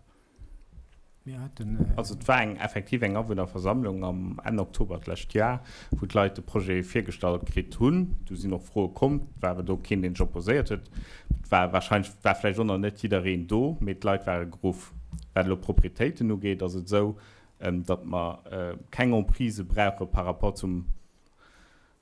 Speaker 1: Mir haten.
Speaker 10: Also et war eng effektiv eng Awunnerversammlung am Enn Oktober d'lescht Jar, wou d'Leit de Projet virgestallt kritt hunn. Do sinn och Froe komm. Et war awer do keen, deen sech opposéiert huet. Et war warscheinlech, war vläicht och nach net jiddereen do, mee d'Leit ware geruff. Wat elo d'Proprietéiten ugeet, ass et esou, datt mer keng Emprise brauche par rapport zum,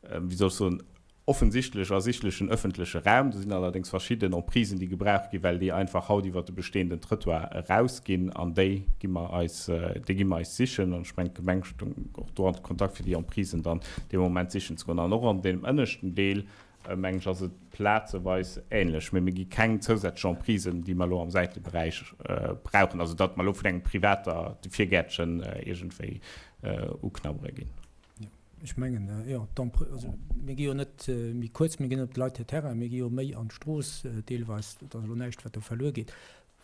Speaker 10: wéi soll ech soen, offensichtlech ersichtlechen öffentleche Raum. Do sinn allerdéngs verschidden Emprisen, déi gebraucht ginn, well déi einfach haut iwwert de bestehenden Trëttoir erausginn an déi gi mer eis, déi gi mer eis sichen. An ech mengen, d'Gemeng stoung och do an Kontakt, fir déi Emprisen dann dee Moment sichen ze goen. An och an deem ënneschten Deel, mengen ech, ass et plazeweis ähnlech. Mee mir gi keng zousätzlech Emprisen, déi mer elo am Säiteberäich brauchen, also datt mer elo vun engem privater de Virgäertchen iergendwéi uknabbere ginn.
Speaker 1: Ech mengen, jo, also mir gi jo net méi kuerz, mir ginn op de Leit hir Terrain, mir gi jo méi an d'Strooss deelweis. Dat ass elo näischt, wat do verluer geet.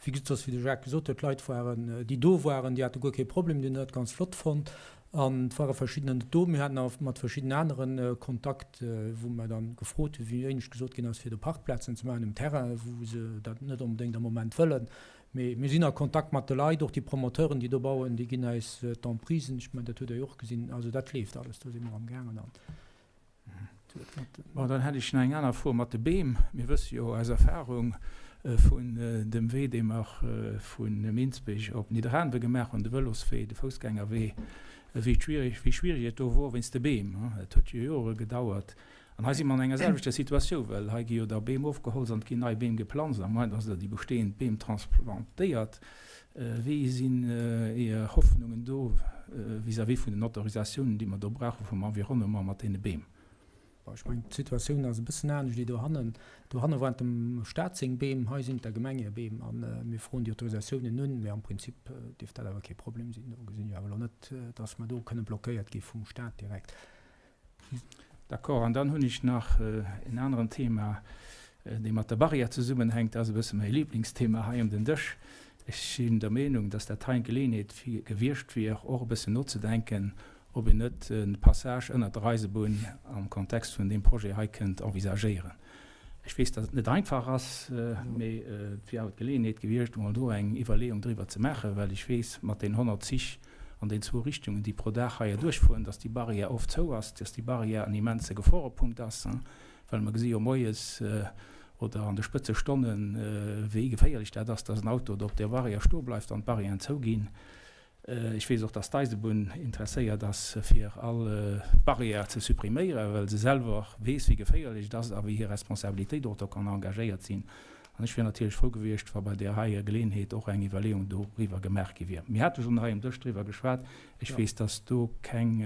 Speaker 1: Wéi gesot, ass wéi de Jacques gesot huet, d'Leit waren, déi do waren, déi hate guer kee Problem, déi hunn dat ganz flott fonnt. An et ware verschiddener net do. Mir haten awer mat verschidden anere Kontakt, wou mer dann gefrot hunn, wéi éinescht gesot ginn ass, fir do Parkplazen ze maachen um Terrain, wou se dat net onbedéngt am Moment wëllen. Mee mir sinn a Kontakt mat de Leit, och déi Promoteuren, déi do bauen, déi ginn eis d'Emprisen. Ech mengen, dat hutt Der jo och gesinn. Also dat leeft alles, do si mer amgaangen an
Speaker 8: Bon, dann hätt ech nach eng aner Fro mat de Beem. Mir wësse jo aus Erfahrung vun dem Wee, dee mer vu Minsbech op Nidderaanwe gemaach hunn, de Vëloswee, de Foussgängerwee, wéi schwierig, wéi schwierig et do wor wéinst de Beem. Et huet jo Jore gedauert. An hei si mer an enger selwechter Situatioun, well hei gi jo da Beem ofgeholzt an et ginn nei Beem geplanzt, à moins dass Der déi bestehend Beem transplantéiert. Wéi sinn Är Hoffnungen do vis-à-vis vun den Autorisatiounen, déi mer do brauche vum Environnement mat deene Beem?
Speaker 1: Bon, ech mengen, d'Situatioun ass e bëssen anescht déi dohannen. Dohanne waren et dem Stat seng Beem, hei sinn et der Gemeng hir Beem. A mir froen déi Autorisatiounen un, mä am Prinzip dierft dat awer kee Problem sinn. Do gesinn ech awer elo net, dass mer do kënne blockéiert gi vum Stat direkt.
Speaker 8: D'accord. An dann hunn ech nach en aneren Thema, dee mat der Barrière zesummenhänkt. Dat ass e bësse mäi Liblingsthema hei ëm den Dësch. Ech sinn der Meenung, dass dat hei eng Geleeënheet gewiescht wier, och e bëssen nozedenken, ob een net e Passage ënnert der Eisebunn am Kontext vun deem Projet hei kënnt envisagéieren. Ech weess, dass et net einfach ass, mee et wier awer d'Geleeënheet gewiescht, emol do eng Iwwerleeung driwwer ze maachen, well ech weess, mat den 100 Zich an den zwou Richtungen, déi pro Dag hei erduerchfueren, dass déi Barrière oft zou ass, dass déi Barrière en immense Geforepunkt ass, well mer gesi jo moies oder an de Spëtzestonnen, wéi geféierlech dat ass, dass en Auto do op där Barrière stoe bleift an d'Barrièren zouginn. Ech weess och, dass d'Eisebunn interesséiert ass, fir all Barrière ze suppriméieren, well se selwer weess, wéi geféierlech et ass a wéi hir Responsabilitéit och do kann engagéiert sinn. An ech wier natierlech frou gewiescht, wa bei där heier Geleeënheet och eng Iwwerleeung doriwwer gemaach gi wier. Mir hate schonn hei um Dësch driwwer geschwat. Ech weess, dass do keng,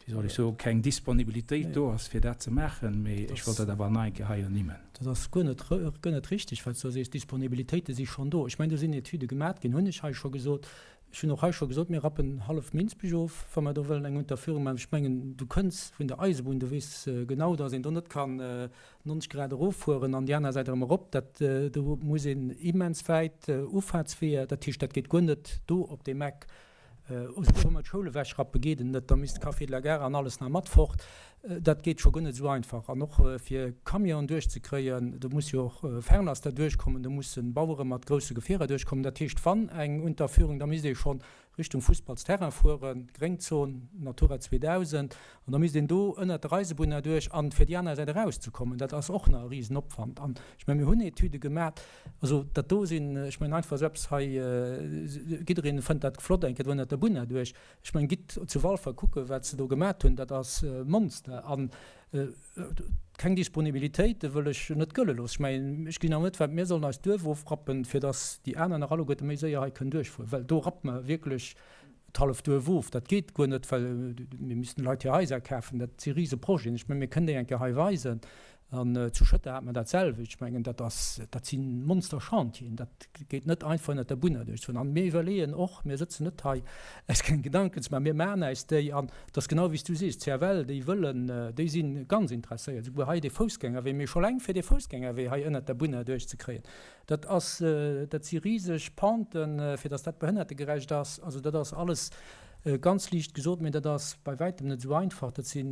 Speaker 8: wéi soll ech soen, keng Disponibilitéit do ass, fir dat ze maachen, mee ech wollt dat awer nach eng Kéier hei ernimmen.
Speaker 1: Dat ass guer net, guer net richtig, wat s du da sees. D'Disponibilitéite si schonn do. Ech mengen, do sinn Etüde gemat ginn, hunn ech hei scho gesot. Ech hunn och hei scho gesot, mir rappen hallef Minsbech of, wa mer do wëllen eng Unterführung maachen. Ech mengen, du kënns vun der Eisebunn, du weess genau, dass een do net kann 90 Grad eroffueren an déi aner Säit erëm erop. Dat, do muss een immens wäit Ufahrtsweeër, dat heescht, dat geet guer net do op deem Eck. Esouguer wa mer d'Schoul ewechrappe geet et net, da misst de Café de la Gare an alles nach mat fort. Dat geet scho guer net esou einfach. An och fir Camionen duerchzekréien, do muss jo och Fernlaster duerchkommen, do musse Bauere mat grousse Gefierer duerchkommen. Dat heescht, wann eng Unterführung, da misst ee schonn Richtung Fussballsterrain fueren, Gréngzon, Natura 2000, an da misst een do ënnert der Eisebunn erduerch an fir déi aner Säit erauszekommen, dat ass och nach e Risenopwand. An ech mengen, mir hunn Etüde gemaat, also dat do sinn, ech mengen einfach esou eppes hei, jiddereen fënnt dat flott eng Kéier do ënnert der Bunn erduerch. Ech mengen, gitt zu Walfer kucken, wat se do gemaat hunn, dat ass Monster. An Keng Disponibilitéit, wëll ech net gëlle loossen. Ech mengen, ech gesinn awer net, wat mir sollen eist Duerf ofrappen, fir datt déi aner nach alleguerte méi séier hei kënnen duerchfueren, well do rappe mer wierklech d'halleft Duerf of. Dat geet guer net, well mir missten de Leit hir Haiser kafen. Dat si Riseprojeten. Ech mengen, mir kënnen déi eng Kéier hei weisen. An zu Schëtter hat mer dat selwecht. Ech mengen, dat ass, dat si Monsterchantieren. Dat geet net einfach ënnert der Bunn erduerchzefueren. An mir iwwerleeën och, mir sëtzen net hei eis keng Gedanken ze maachen, mir maachen äis déi. An et ass genau wéi s du sees, d'CFL, déi wëllen, déi si ganz interesséiert, esouguer hei dee Foussgängerwee, mee scho eleng fir dee Foussgängerwee hei ënnert der Bunn erduerchzekréien, dat ass, dat si riseg Penten, fir datt dat behënnertegerecht ass. Also dat ass alles. Ganz liicht gesot, mä dat ass bei wäitem net esou einfach. Dat si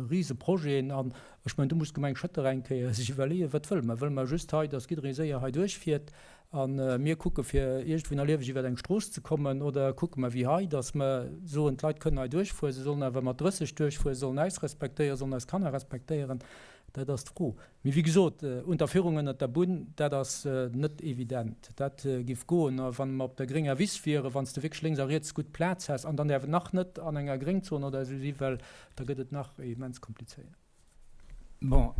Speaker 1: rise Projeten an ech mengen, do muss d'Gemeng Schëtter eng Kéier sech iwwerleeën, Wat wëlle mer? Wëlle mer just hei, dass jidderee séier hei duerchfiert a mir kucke fir iergendwou nach lieweg iwwer eng Strooss ze kommen? Oder kucke mer wéi hei, dass mer soen, d'Leit kënnen hei duerchfueren, se sollen awer mat 30 duerchfueren, se sollen äis respektéieren, se sollen eis Kanner respektéieren? Dat ass d'Fro. Mee wéi gesot, Unterführung ënnert der Bunn, dat ass net evident. Dat giff goen, wa mer op der grénger Wiss wieren, wann s de wierklech lénks a riets gutt Plaz häss an dann däerf et nach net an enger Gréngzon oder esou si, well da gëtt et nach immens komplizéiert.
Speaker 8: Bon,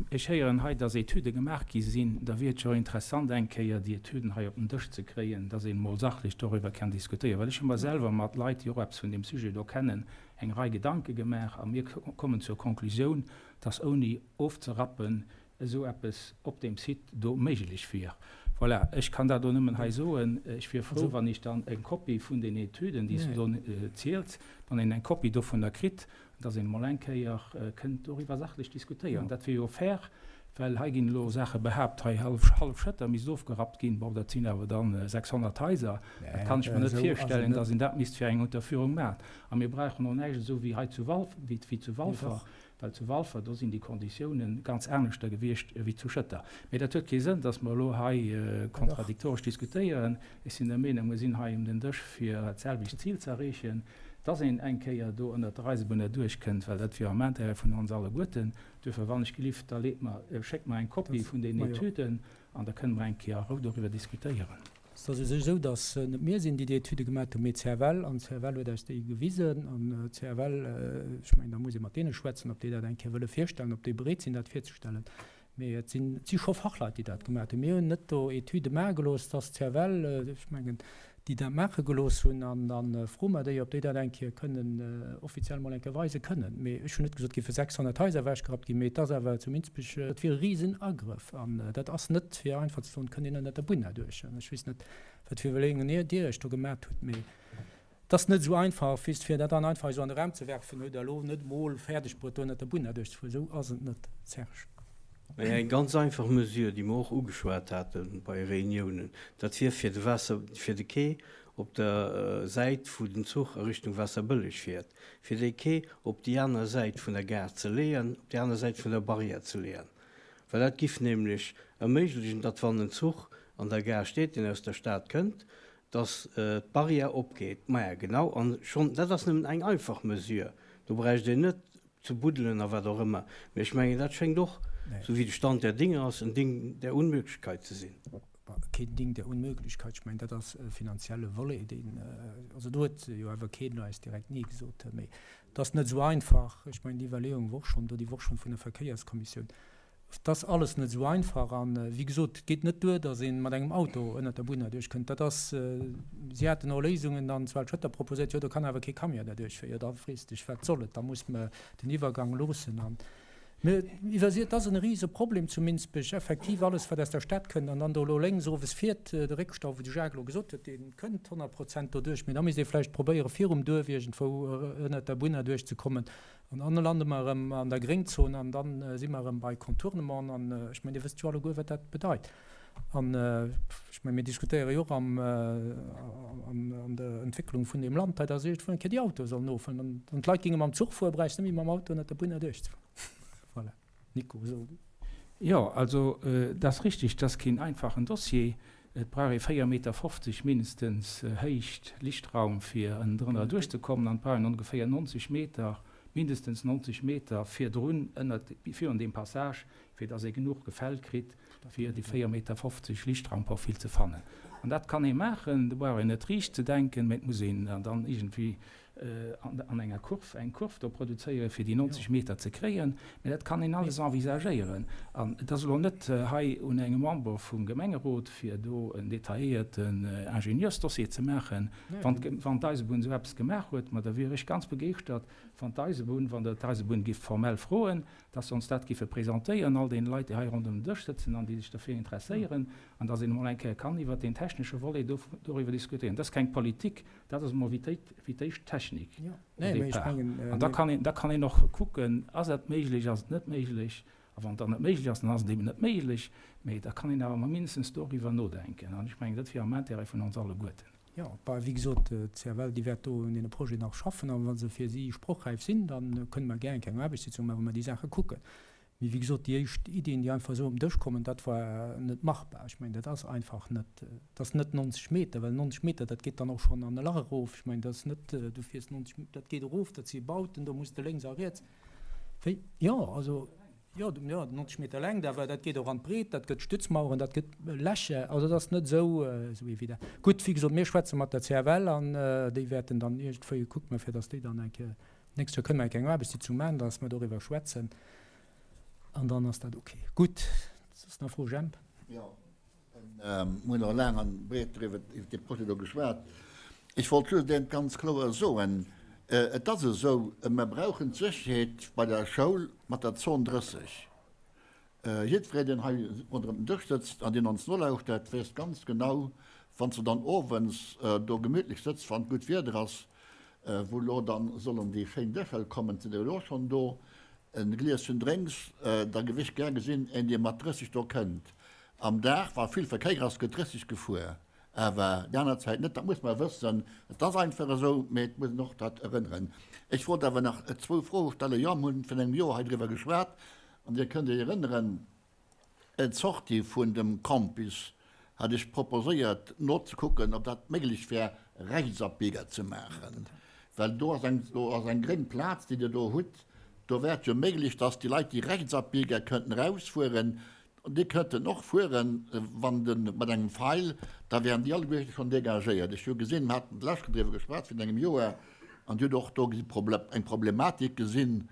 Speaker 8: ech héieren hei, dass Etüde gemaach gi sinn. Da wier et jo interessant, eng Kéier déi Etüden hei op den Dësch ze kréien, dass een emol sachlech doriwwer kann diskutéieren. Well ech hu mer selwer mat Leit, déi och eppes vun deem Sujet do kennen, eng Rei Gedanke gemaach a mir kommen zur Konklusioun, dass ouni ofzerappen esou eppes op deem Site do méiglech wier. Voilà, ech kann dat elo nëmmen hei soen. Ech wier frou, wann ech dann eng Kopie vun den Etüden, déi s du do ziels, wann een eng Kopie dovunner kritt, dass een emol eng Kéier kënnt doriwwer sachlech diskutéieren. Dat wier jo fair, well hei ginn elo Saache behaapt, hei hallef Schëtter misst ofgerappt ginn. Bon, dat sinn awer dann 600 Haiser. Dat kann ech mer net virstellen, dass een dat misst fir eng Unterführung maachen. A mir brauchen och näischt esou wéi hei zu Walfer, Well zu Walfer, do sinn déi Konditiounen ganz aneschter gewiescht wéi zu Schëtter. Mee dat huet kee Sënn, dass mer elo hei kontradiktoresch diskutéieren. Ech sinn der Meenung, mir sinn hei um den Dësch, fir dat selwecht Zil ze erreechen, dass een eng Kéier do ënnert der Eisebunn erduerch kënnt, well dat wier am Intérêt vun ons alleguerten. Duerfir, wann ech gelift, da leet mer, schéckt mer eng Kopie vun deenen Etüden an da kënne mer eng Kéier a Rou doriwwer diskutéieren.
Speaker 1: Et ass u sech esou, datt net mir sinn, déi déi Etüde gemaat hunn, mee d'CFL. An d'CFL huet eis déi gewisen. An d'CFL, ech mengen, da muss ee mat deene schwätzen, ob déi dat eng Kéier wëlle virstellen, ob déi bereet sinn, dat virzestellen. Mee et sinn, et si scho Fachleit, déi dat gemaat hunn. Mir hunn net do Etüde maache gelooss, et ass d'CFL, ech mengen, déi dat maache gelooss hunn. An da froe mer déi, ob déi dat eng Kéier kënnen offiziell mol eng Kéier weise kënnen. Mee ech hunn net gesot, et géife 600 Haiser ewechgerappt ginn, mee et ass awer zu Minsbech, et wier e Risenagrëff. An dat ass net fir einfach ze soen, et kënnt een ënnert der Bunn erduerch. An ech weess net, wat fir Iwwerleeungen Dir Iech do gemat hutt, mee et ass net esou einfach, wéi fir dat dann einfach esou an de Raum ze werfen, hutt Der elo net emol fäerdeg bruet, do ënnert der Bunn erduerchzefueren. Esou ass et net, Serge.
Speaker 3: Mä eng ganz einfach Mesure, déi mer och ugeschwat hate bei Reuniounen, dat wier fir de Waasser, fir de Quai op der Säit, wou den Zuch a Richtung Waasserbëlleg fiert, fir dee Quai op déi aner Säit vun der Gare ze leeën, op déi aner Säit vun der Barrière ze leeën. Well dat giff nämlech erméiglechen, datt wann en Zuch an der Gare steet, deen aus der Stad kënnt, datt d'Barrière opgeet. Maja, genau, an schonn dat ass nëmmen eng einfach Mesure. Do bräicht een net ze buddelen a wat och ëmmer. Mä ech mengen, dat schéngt och, sou wéi de Stand der Dinge ass, en Ding der Unmöglichkeit ze sinn.
Speaker 1: Keen Ding der Unmöglichkeit. Ech mengen, dat ass e finanzielle Volet, deen, also do huet jo awer keen eis direkt Nee gesot. Mä Et ass net esou einfach. Ech mengen, déi Iwwerleeung wor schonn do, déi wor schonn vun der Verkéierskommissioun. Et ass alles net esou einfach. A wéi gesot, et geet net duer, datt ee mat engem Auto ënnert der Bunn erduerchkënnt. Dat ass, si haten och Léisungen dann zu Al-Schëtter proposéiert, jo do kann awer kee Camion derduerch féieren. Jo, da frees de dech, wat soll et? Da muss mer den Iwwergang loossen. An Mir iwwersi, et ass en rise Problem zu Minsbech, effektiv alles wat aus der Stad kënnt an dann do elo lénks owes fiert, de Réckstau, wou de Jacques elo gesot huet, dee kënnt 100 Prozent doduerch, mee da misst ee vläicht probéiere virum Duerf iergendwou ënnert der Bunn erduerch ze kommen an dann lande mer erëm an der Gréngzon an da si mer erëm bei Contournement an ech mengen Dir wësst jo alleguer wat dat bedeit an ech mengen mir diskutéiere jo och am an der Entwécklung vun deem Land hei, dass iergendwou eng Kéier déi Autoe sollen ofhuelen an an d'Leit géinge mam Zuch fueren, bräichs net méi mam Auto ënnert der Bunn erduerch ze fueren. Voilà. Nico, so du.
Speaker 8: Jo, also et ass richtig, et ass keen einfachen Dossier. Et brauch ee 4,50 Meter mindestens Héicht, Lichtraum, fir ënnendrënner duerchzekommen an et brauch een ongeféier 90 Meter, mindestens 90 Meter virdrun, ënnert, virun deem Passage, fir dass ee genuch Gefäll kritt, fir déi 4,50 Meter Lichtraumprofil ze fannen. An dat kann ee maachen, do brauch een net riicht ze denken, mä et muss een dann iergendwéi an enger Kurv eng Kurv do produzéieren, fir déi 90 Meter ze kréien. Mä dat kann een alles envisagéieren. An et ass elo net hei un engem Member vum Gemengerot, fir do en detailléierten Ingenieursdossier ze maachen. Wann d'Eisebunn esou eppes gemaach huet, ma da wier ech ganz begeeschtert, wann d'Eisebunn, wann Der d'Eisebunn gifft formell froen, dass se ons dat giffe presentéieren, all deene Leit, déi hei ronderëm den Dësch sëtzen an déi sech derfir interesséieren, an dass een emol eng Kéier kann iwwert deen technesche Volet doriwwer diskutéieren. Dat ass keng Politik, Dat ass emol wéi d'éischt Technik au départ. An da kann een, da kann een och kucken, ass dat méiglech, ass et net méiglech. A wann et dann net méiglech ass, dann ass et eben net méiglech. Mee da kann een awer emol mindestens doriwwer nodenken. An ech mengen, dat wier am Intérêt vun ons alleguerten.
Speaker 1: Jo, bah, wéi gesot, d'CFL, déi wäert do un deene Projeten nach schaffen. A wa se fir si sprochräif sinn, da kënne mer gär eng kleng Aarbechtssitzung maachen, wou mer déi Saache kucken. Mee wéi gesot, déi éischt Iddien, déi einfach esou op den Dësch kommen, dat war net machbar. Ech mengen, dat ass einfach net, dat ass net 90 Meter, well 90 Meter, dat geet dann och schonn an e Lach erof. Ech mengen, dat ass net, du fiers 90, dat geet erof, dat si Bauten, do muss de lénks a riets. Wéi? Jo, also. Jo, jo, 90 Meter Längt, awer dat geet och an d'Breet, dat gëtt Stützmaueren, dat gëtt Lächer, also dat ass net esou, esou evident. Gutt, wéi gesot, mir schwätze mat der CFL an déi wäerten dann iergendwéi, kucke mer fir datt déi dann eng Kéier, d'nächst Joer kënne mer eng kleng Aarbechtssitzung maachen, datt mer doriwwer schwätzen an dann ass dat ok. Gutt, soss nach Fro, Jemp?
Speaker 9: Jo, Mir hunn och laang an breet driwwer, iwwer dee Projet do geschwat. Ech wollt just eent ganz kloer soen, Et ass esou, mer brauchen d'Sécherheet bei der Schoul mat der Zon 30. Jiddwereen, deen hei ronderëm den Dësch sëtzt an deen ons nolauschtert, weess ganz genau, wann s de dann owends do gemütlech sëtz, wann gutt Wieder ass, wou elo dann sollen déi schéin Dëschel kommen, sinn der elo schonn do, e Glieschen drénks, da géif ech gär gesinn, een, dee mat 30 do kënnt. Am Dag, wa vill Verkéier ass, gëtt 30 gefuer, awer déi aner Zäit net. Dat muss mer wëssen. Et ass einfach esou, mee et muss een och dat erënneren. Ech wollt awer nach zwou Froe stellen. Jo, mir hunn virun engem Joer hei driwwer geschwat an Dir kënnt Iech erënneren, d'Sortie vun dem Campus hat ech proposéiert nozekucken, ob dat méiglech wär, Rechtsabbieger ze maachen, well do ass eng, do ass eng gréng Plaz, déi Dir do hutt. Do wär et jo méiglech, dass déi Leit, déi Rechtsabbieger kënnten erausfueren, Déi kënnten och fueren, wann de mat engem Feil, da wären déi alleguerte schonn dégagéiert. Ech hu gesinn, mir haten d'lescht Kéier driwwer geschwat virun engem Joer, an Dir hutt och do eng Problematik gesinn.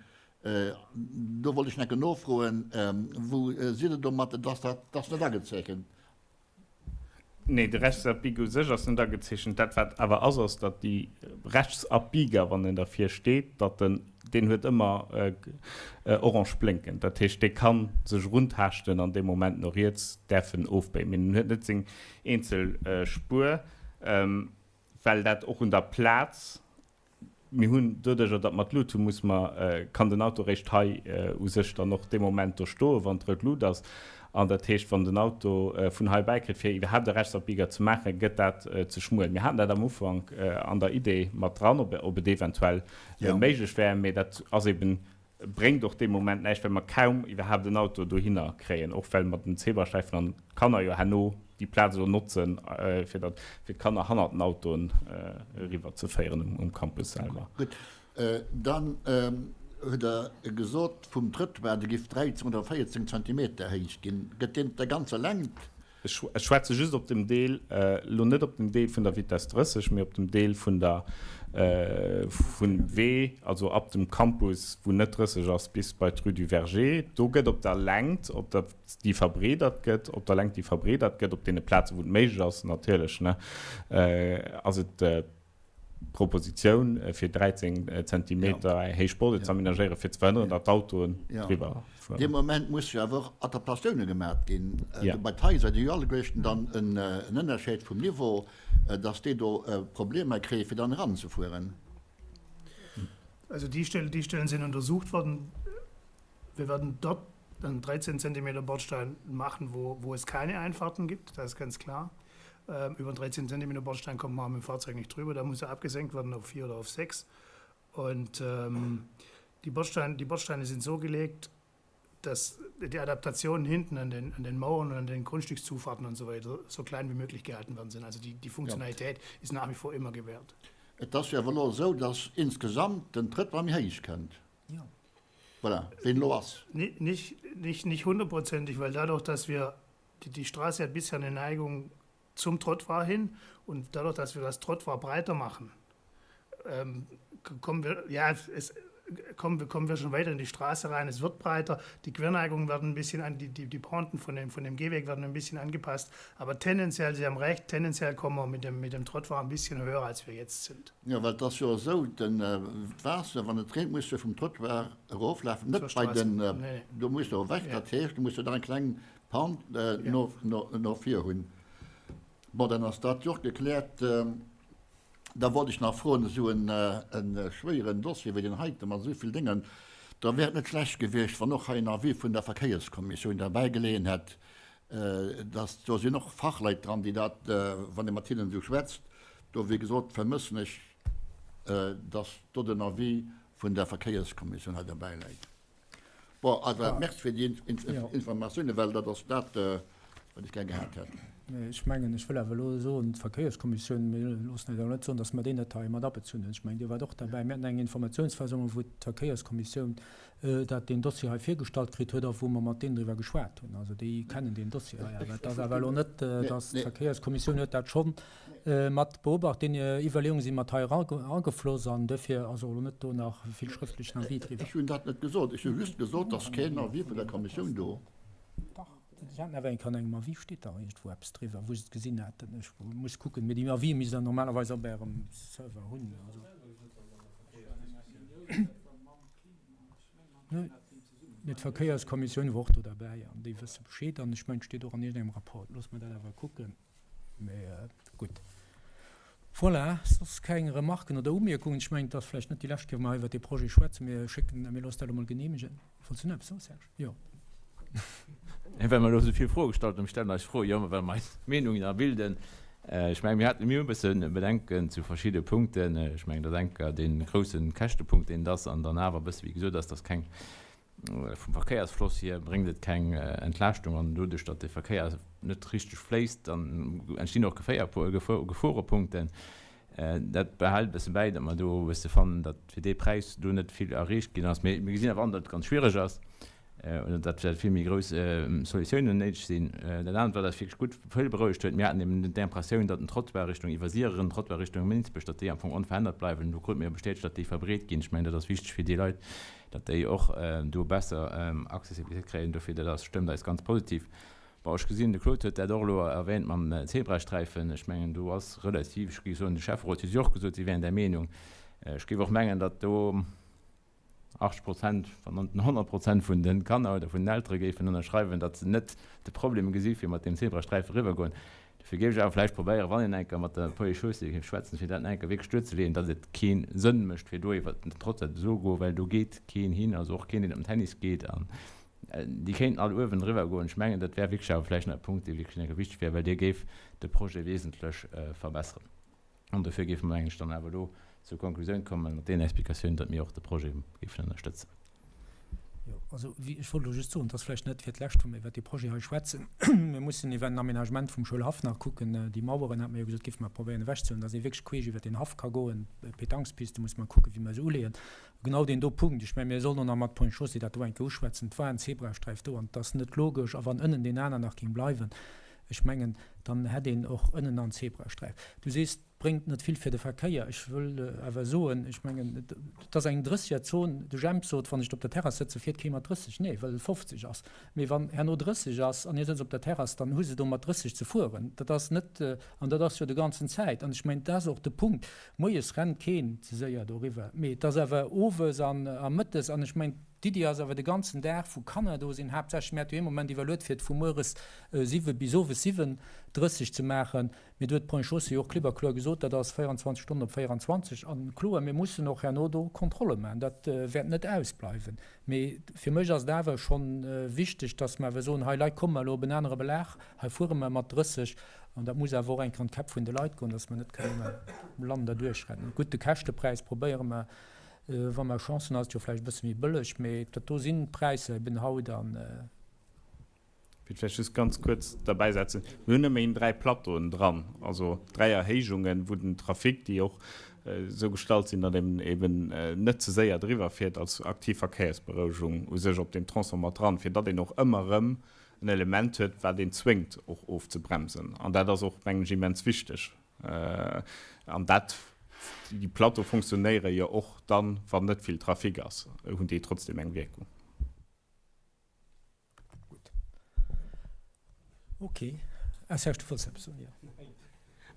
Speaker 9: Do wollt ech nach eng Kéier nofroen, Wou sidd Der domat? Et ass dat ass net agezeechent.
Speaker 10: Nee, de Rechtsabbieger u sech ass net agezeechent. Dat, wat awer ass, ass, datt déi Rechtsabbieger, wann en dervir steet, datt en, deen huet ëmmer orange blénkend. Dat heescht, dee ka sech eruntaaschten an dee Moment no riets däerf en ofbéien. Mee en huet net seng eenzel Spuer, well dat och un der Plaz Mir hunn doduerjer, datt mer d'Lut hunn, muss mer, kann den Auto eréischt hei u sech dann och dee Moment do stoen, wann d'rout Lut ass. An dat heescht, wann den Auto vun hei bäikritt, fir iwwerhaapt e Rechtsabbieger ze maachen, gëtt dat ze schmuel. Mir haten dat am Ufank an der Idee mat dran, ob et eventuell méiglech wär, mä dat ass eben Bréngt och dee Moment näischt, well mer kaum iwwerhaapt en Auto dohinner kréien, och well mer den Zebrasträifen an d'Kanner jo herno déi Plaz elo notzen, fir datt, fir d'Kanner hannert den Autoen eriwwer ze féieren um Campus selwer.
Speaker 9: Gutt, dann hutt Der gesot, vum Trëttoir, dee giff 13 oder 14 Zentimeter héich ginn. Gëtt deen op der ganzer Längt?
Speaker 10: Ech schwätze just op dem Deel, elo net op dem Deel vun der Vitess 30, mee op dem Deel vun der, vum Wee, also ab dem Campus, wou net 30 ass, bis bei d'Rue du Verger. Do gëtt op der Längt, op der, déi verbreedert gëtt, op der Längt, déi verbreedert gëtt, op deene Plazen, wou et méiglech ass natierlech, ne, ass et Propositioun, fir 13 Zentimeter héich Borde ze amenagéieren, fir ze verhënneren, datt d'Autoen driwwer
Speaker 9: fueren. Dee Moment musse jo awer och Adaptatioune gemat ginn. Bei d'Haiser, déi hu jo alleguerten dann en Ënnerscheed vum Niveau, datt déi do Problemer kréien, fir dann eranzefueren.
Speaker 11: Also déi Stellen sinn untersucht worden. Wir werden dort einen 13 Zentimeter Bordstein machen, wo, wo es keine Einfahrten gibt, das ist ganz klar. Ähm, über einen 13 Zentimeter Bordstein kommt man mit dem Fahrzeug nicht drüber, da muss er abgesenkt werden auf 4 oder auf 6. Und ähm, die, Bordsteine, die Bordsteine sind so gelegt, dass die Adaptationen hinten an den, an den Mauern und an den Grundstückszufahrten und so weiter so klein wie möglich gehalten worden sind. Also die, die Funktionalität ja. ist nach wie vor immer gewährt.
Speaker 9: Et ass jo awer elo esou, dass insgesamt den Trëttoir méi héich kënnt. Voilà, wéi en elo ass.
Speaker 11: Nicht, nicht, nicht hundertprozentig, weil dadurch, dass wir, die, die Straße hat bisher eine Neigung zum Trottoir hin und dadurch, dass wir das Trottoir breiter machen, ähm, kommen wir, ja, es, kommen, kommen wir schon weiter in die Straße rein, es wird breiter, die Querneigungen werden ein bisschen an, die, die, die Pointen von dem, von dem Gehweg werden ein bisschen angepasst, aber tendenziell, Sie haben recht, tendenziell kommen wir mit dem, mit dem Trottoir ein bisschen höher, als wir jetzt sind.
Speaker 9: Jo, well et ass jo esou, den d'Waasser, wann et reent, muss jo vum Trottoir eroflafen, net bei den, do muss jo ewech, dat heescht, du muss jo dann eng kleng Pente no, no, no vir hunn. Bon, dann ass dat jo och gekläert. Da wollt ech nach froen, esou en, e schwéieren Dossier wéi deen heite mat esou vill Déngen, da wär et net schlecht gewiescht, wann och hei en Avis vun der Verkéierskommissioun derbäi geleeën hätt, dass, do sinn och Fachleit dran, déi dat, wann ee mat hinnen esou schwätzt. Do, wéi gesot, vermëssen ech, dass do den Avis vun der Verkéierskommissioun hei derbäi läit. Bon, awer Merci fir déi Informatiounen, well dat ass dat, wat ech gär gehat hätt.
Speaker 1: Ech mengen, ech wëll awer elo soen, d'Verkéierskommissioun, mir loossen eis awer net soen, dass mer déi net hei mat abezunn hunn. Ech mengen, Dir waart och derbäi. Mir haten eng Informatiounsversammlung, wou d'Verkéierskommissioun dat deen Dossier hei virgestallt kritt huet a wou mer mat deenen driwwer geschwat hunn. Also déi kennen deen Dossier hei awer. Et ass awer elo net, dass d'Verkéierskommissioun huet dat schonn mat beobacht. Déi Iwwerleeunge si mat hei eragefloss an duerfir ass och elo net do nach vill schrëftlechen Avis driwwer.
Speaker 9: Ech hunn dat net gesot. Ech hu just gesot, dass keen Avis vun der Kommissioun do.
Speaker 1: Dach, si haten awer eng, an engem Avis steet dach iergendwou eppes driwwer, wou se et gesinn haten. Ech muss kucken, mee déi Avisë misst Der normalerweis op Ärem Server hunn. Mee d'Verkéierskommissioun wor och do derbäi an déi wësse Bescheed an ech mengen, et steet och an iergendengem Rapport. Loosse mer dat awer kucken. Mee gutt. Voilà, soss keng Remarken oder Umierkungen. Ech mengen, et ass vläicht net déi lescht Kéier, wou mer hei iwwert dee Projet schwätzen. Mir schécken, mir loosse dat elo mol geneemegen. Wollts du nach eppes soen, Serge? Jo.
Speaker 5: Well mer elo esou vill Froe gestallt hunn, mir stellen eis Froe jo ëmmer, well mer eis Meenungen da bilden. Ech mengen, mir haten, mir hu e bësse Bedenken zu verschidde Punkten. Ech mengen, dat enker dee grousse Käschtepunkt, deen et ass, an dann awer e bësse, wéi gesot ass, dass keng, vum Verkéiersfloss hier bréngt et keng Entlaaschtung an doduerch, datt de Verkéier net richteg fléisst, dann entstinn och Geforepunkten. Dat behält e bësse bäi, datt mer do e bësse fannen, datt fir dee Präis do net vill erreecht ginn ass. Mee mir gesinn awer an, datt et ganz schwiereg ass oder datt vläicht vill méi grouss Solutiounen néideg sinn. Dat anert, wat eis wierklech gutt vill berouegt huet, mir haten eben d'Impressioun, datt den Trottoir Richtung Iwwersiren, den Trottoir Richtung Minsbech, datt déi am Fong onverännert bleiwen. Do krute mir bestätegt, datt déi verbreet ginn. Ech mengen, dat ass wichteg fir déi Leit, datt déi och do besser Accessibilitéit kréien. Dofir, dat ass, stëmmt eis ganz positiv. Bon, ech gesinn, de Claude huet dat och elo erwähnt mam Zebrasträifen. Ech mengen, do ass relativ, ech géif soen, de Schäfferot huet jo och gesot, si wären där Meenung. Ech géif och mengen, datt do 80 Prozent, wann net 100 Prozent vun de Kanner oder vun den Eltere géifen ënnerschreiwen, datt se net de Problem gesi fir mat deem Zebrasträife eriwwergoen. Dofir géif ech awer vläicht probéieren, wann een eng Kéier mat der Police Chaussée géif schwätzen, fir dat eng Kéier wierklech duerzeleeën, datt et kee Sënn mécht, fir do iwwert den Trottoir ze goen, well do geet keen hin, also och keen, deen op den Tennis geet. An déi kéinten all uewen eriwwer goen. Ech mengen, dat wär wierklech awer vläicht nach e Punkt, dee wierklech eng Kéier wichteg wär, well dee géif de Projet wesentlech verbesseren. An dofir géife mer, mengen ech, dann awer elo zur Konklusioun kommen, mat deenen Explikatiounen, datt mir och de Projet géifen ënnerstëtzen.
Speaker 1: Jo, also wéi, ech wollt elo just soen, et ass vläicht net fir d'lescht, wou mir iwwert dee Projet hei schwätzen. Mir mussen iwwer den Aménagement vum Schoulhaff nach kucken. Déi Maueren, hat mer jo gesot, géife mer probéieren ewechzehuelen, datt ee wierklech queesch iwwert deen Haff ka goen. D'Pétangspiste musse mer kucken, wéi mer se uleeën. Genau deen do Punkt. Ech mengen, mir sollen och nach mat Ponts et Chaussées dat do eng Kéier uschwätzen. Et war en Zebrasträif do an et ass net logesch. A wann ënnen deen aner nach géing bleiwen, Ech mengen, dann hätt een och ënnen an Zebrasträif. Du sees, et bréngt net vill fir de Verkéier. Ech wëll awer soen, ech mengen, et ass eng Drëssegerzon. De Jemp sot, wann ech op der Terrass sëtzen, fiert kee mat 30. Nee, well et 50 ass. Mee wann herno 30 ass an hie sëtzt op der Terrass, dann hu se do mat 30 ze fueren. Dat ass net, an dat ass jo de ganzen Zäit. An ech mengen, dat ass och de Punkt. Moies rennt keen ze séier doriwwer, mee et ass awer owes an a mëttes. An ech mengen, D'Iddi ass awer de ganzen Dag, wou Kanner do sinn, haaptsächlech, mir hate jo ee Moment iwwerluet, fir et vu mueres 7 bis owes 7, 30 ze maachen, mee do huet d'Ponts et Chaussées jo och klipp a kloer gesot, dat ass 24 Stonnen op 24. An kloer, mir mussen och herno do Kontrolle maachen, dat wäert net ausbleiwen. Mee fir mech ass et awer schonn wichteg, dass mer awer soen, hei Leit, komme mer elo op en anere Belag, hei fuere mer mat 30. An dat muss awer och eng Kéier an d'Käpp vun de Leit goen, dass mer net kënnen am Land derduerchrennen. Gutt, de Käschtepräis probéiere mer Wa mer Chance hunn, ass et jo vläicht e bësse méi bëlleg, mee dat do sinn d'Präisser eben haut an.
Speaker 10: Wéilt vläicht just ganz kuerz derbäisetzen, Mir hunn ëmmerhin 3 Plateauen dran, also 3 Erhéijungen, wou den Trafic, déi och esou gestallt sinn, datt een eben net ze séier driwwer fiert, als aktiv Verkéiersberouegung u sech op deem Tronçon mat dran, fir datt een och ëmmer erëm en Element huet, wat een zwéngt och ofzebremsen. An dat ass och, mengen ech, immens wichteg. An dat, déi Plateaue funktionéiere jo och dann, wann net vill Trafic ass, hunn déi trotzdem eng Wierkung.
Speaker 1: Gutt. Ok. Ah, Serge, du wollts eppes soen, jo.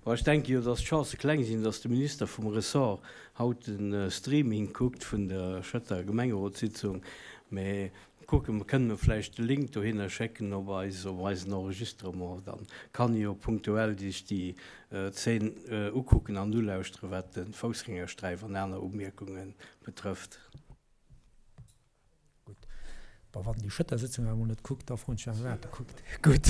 Speaker 3: Bon, ech denke jo, datt d'Chancë kleng sinn, datt de Minister vum Ressort haut de Streaming kuckt vun der Schëtter Gemengerotssitzung. Mä Kucken, kënne mer vläicht de Link dohinner schécken op eis, op eisen Enregistrement, dann kann ee jo punktuell sech déi Zeen ukucken an ulauschteren, wat de Foussgängersträif an aner Umierkunge betrëfft.
Speaker 1: Gutt. Bon, wann en déi Schëtter-Sëtzung awer emol net kuckt, da froen ech mech awer, wat e kuckt. Gutt.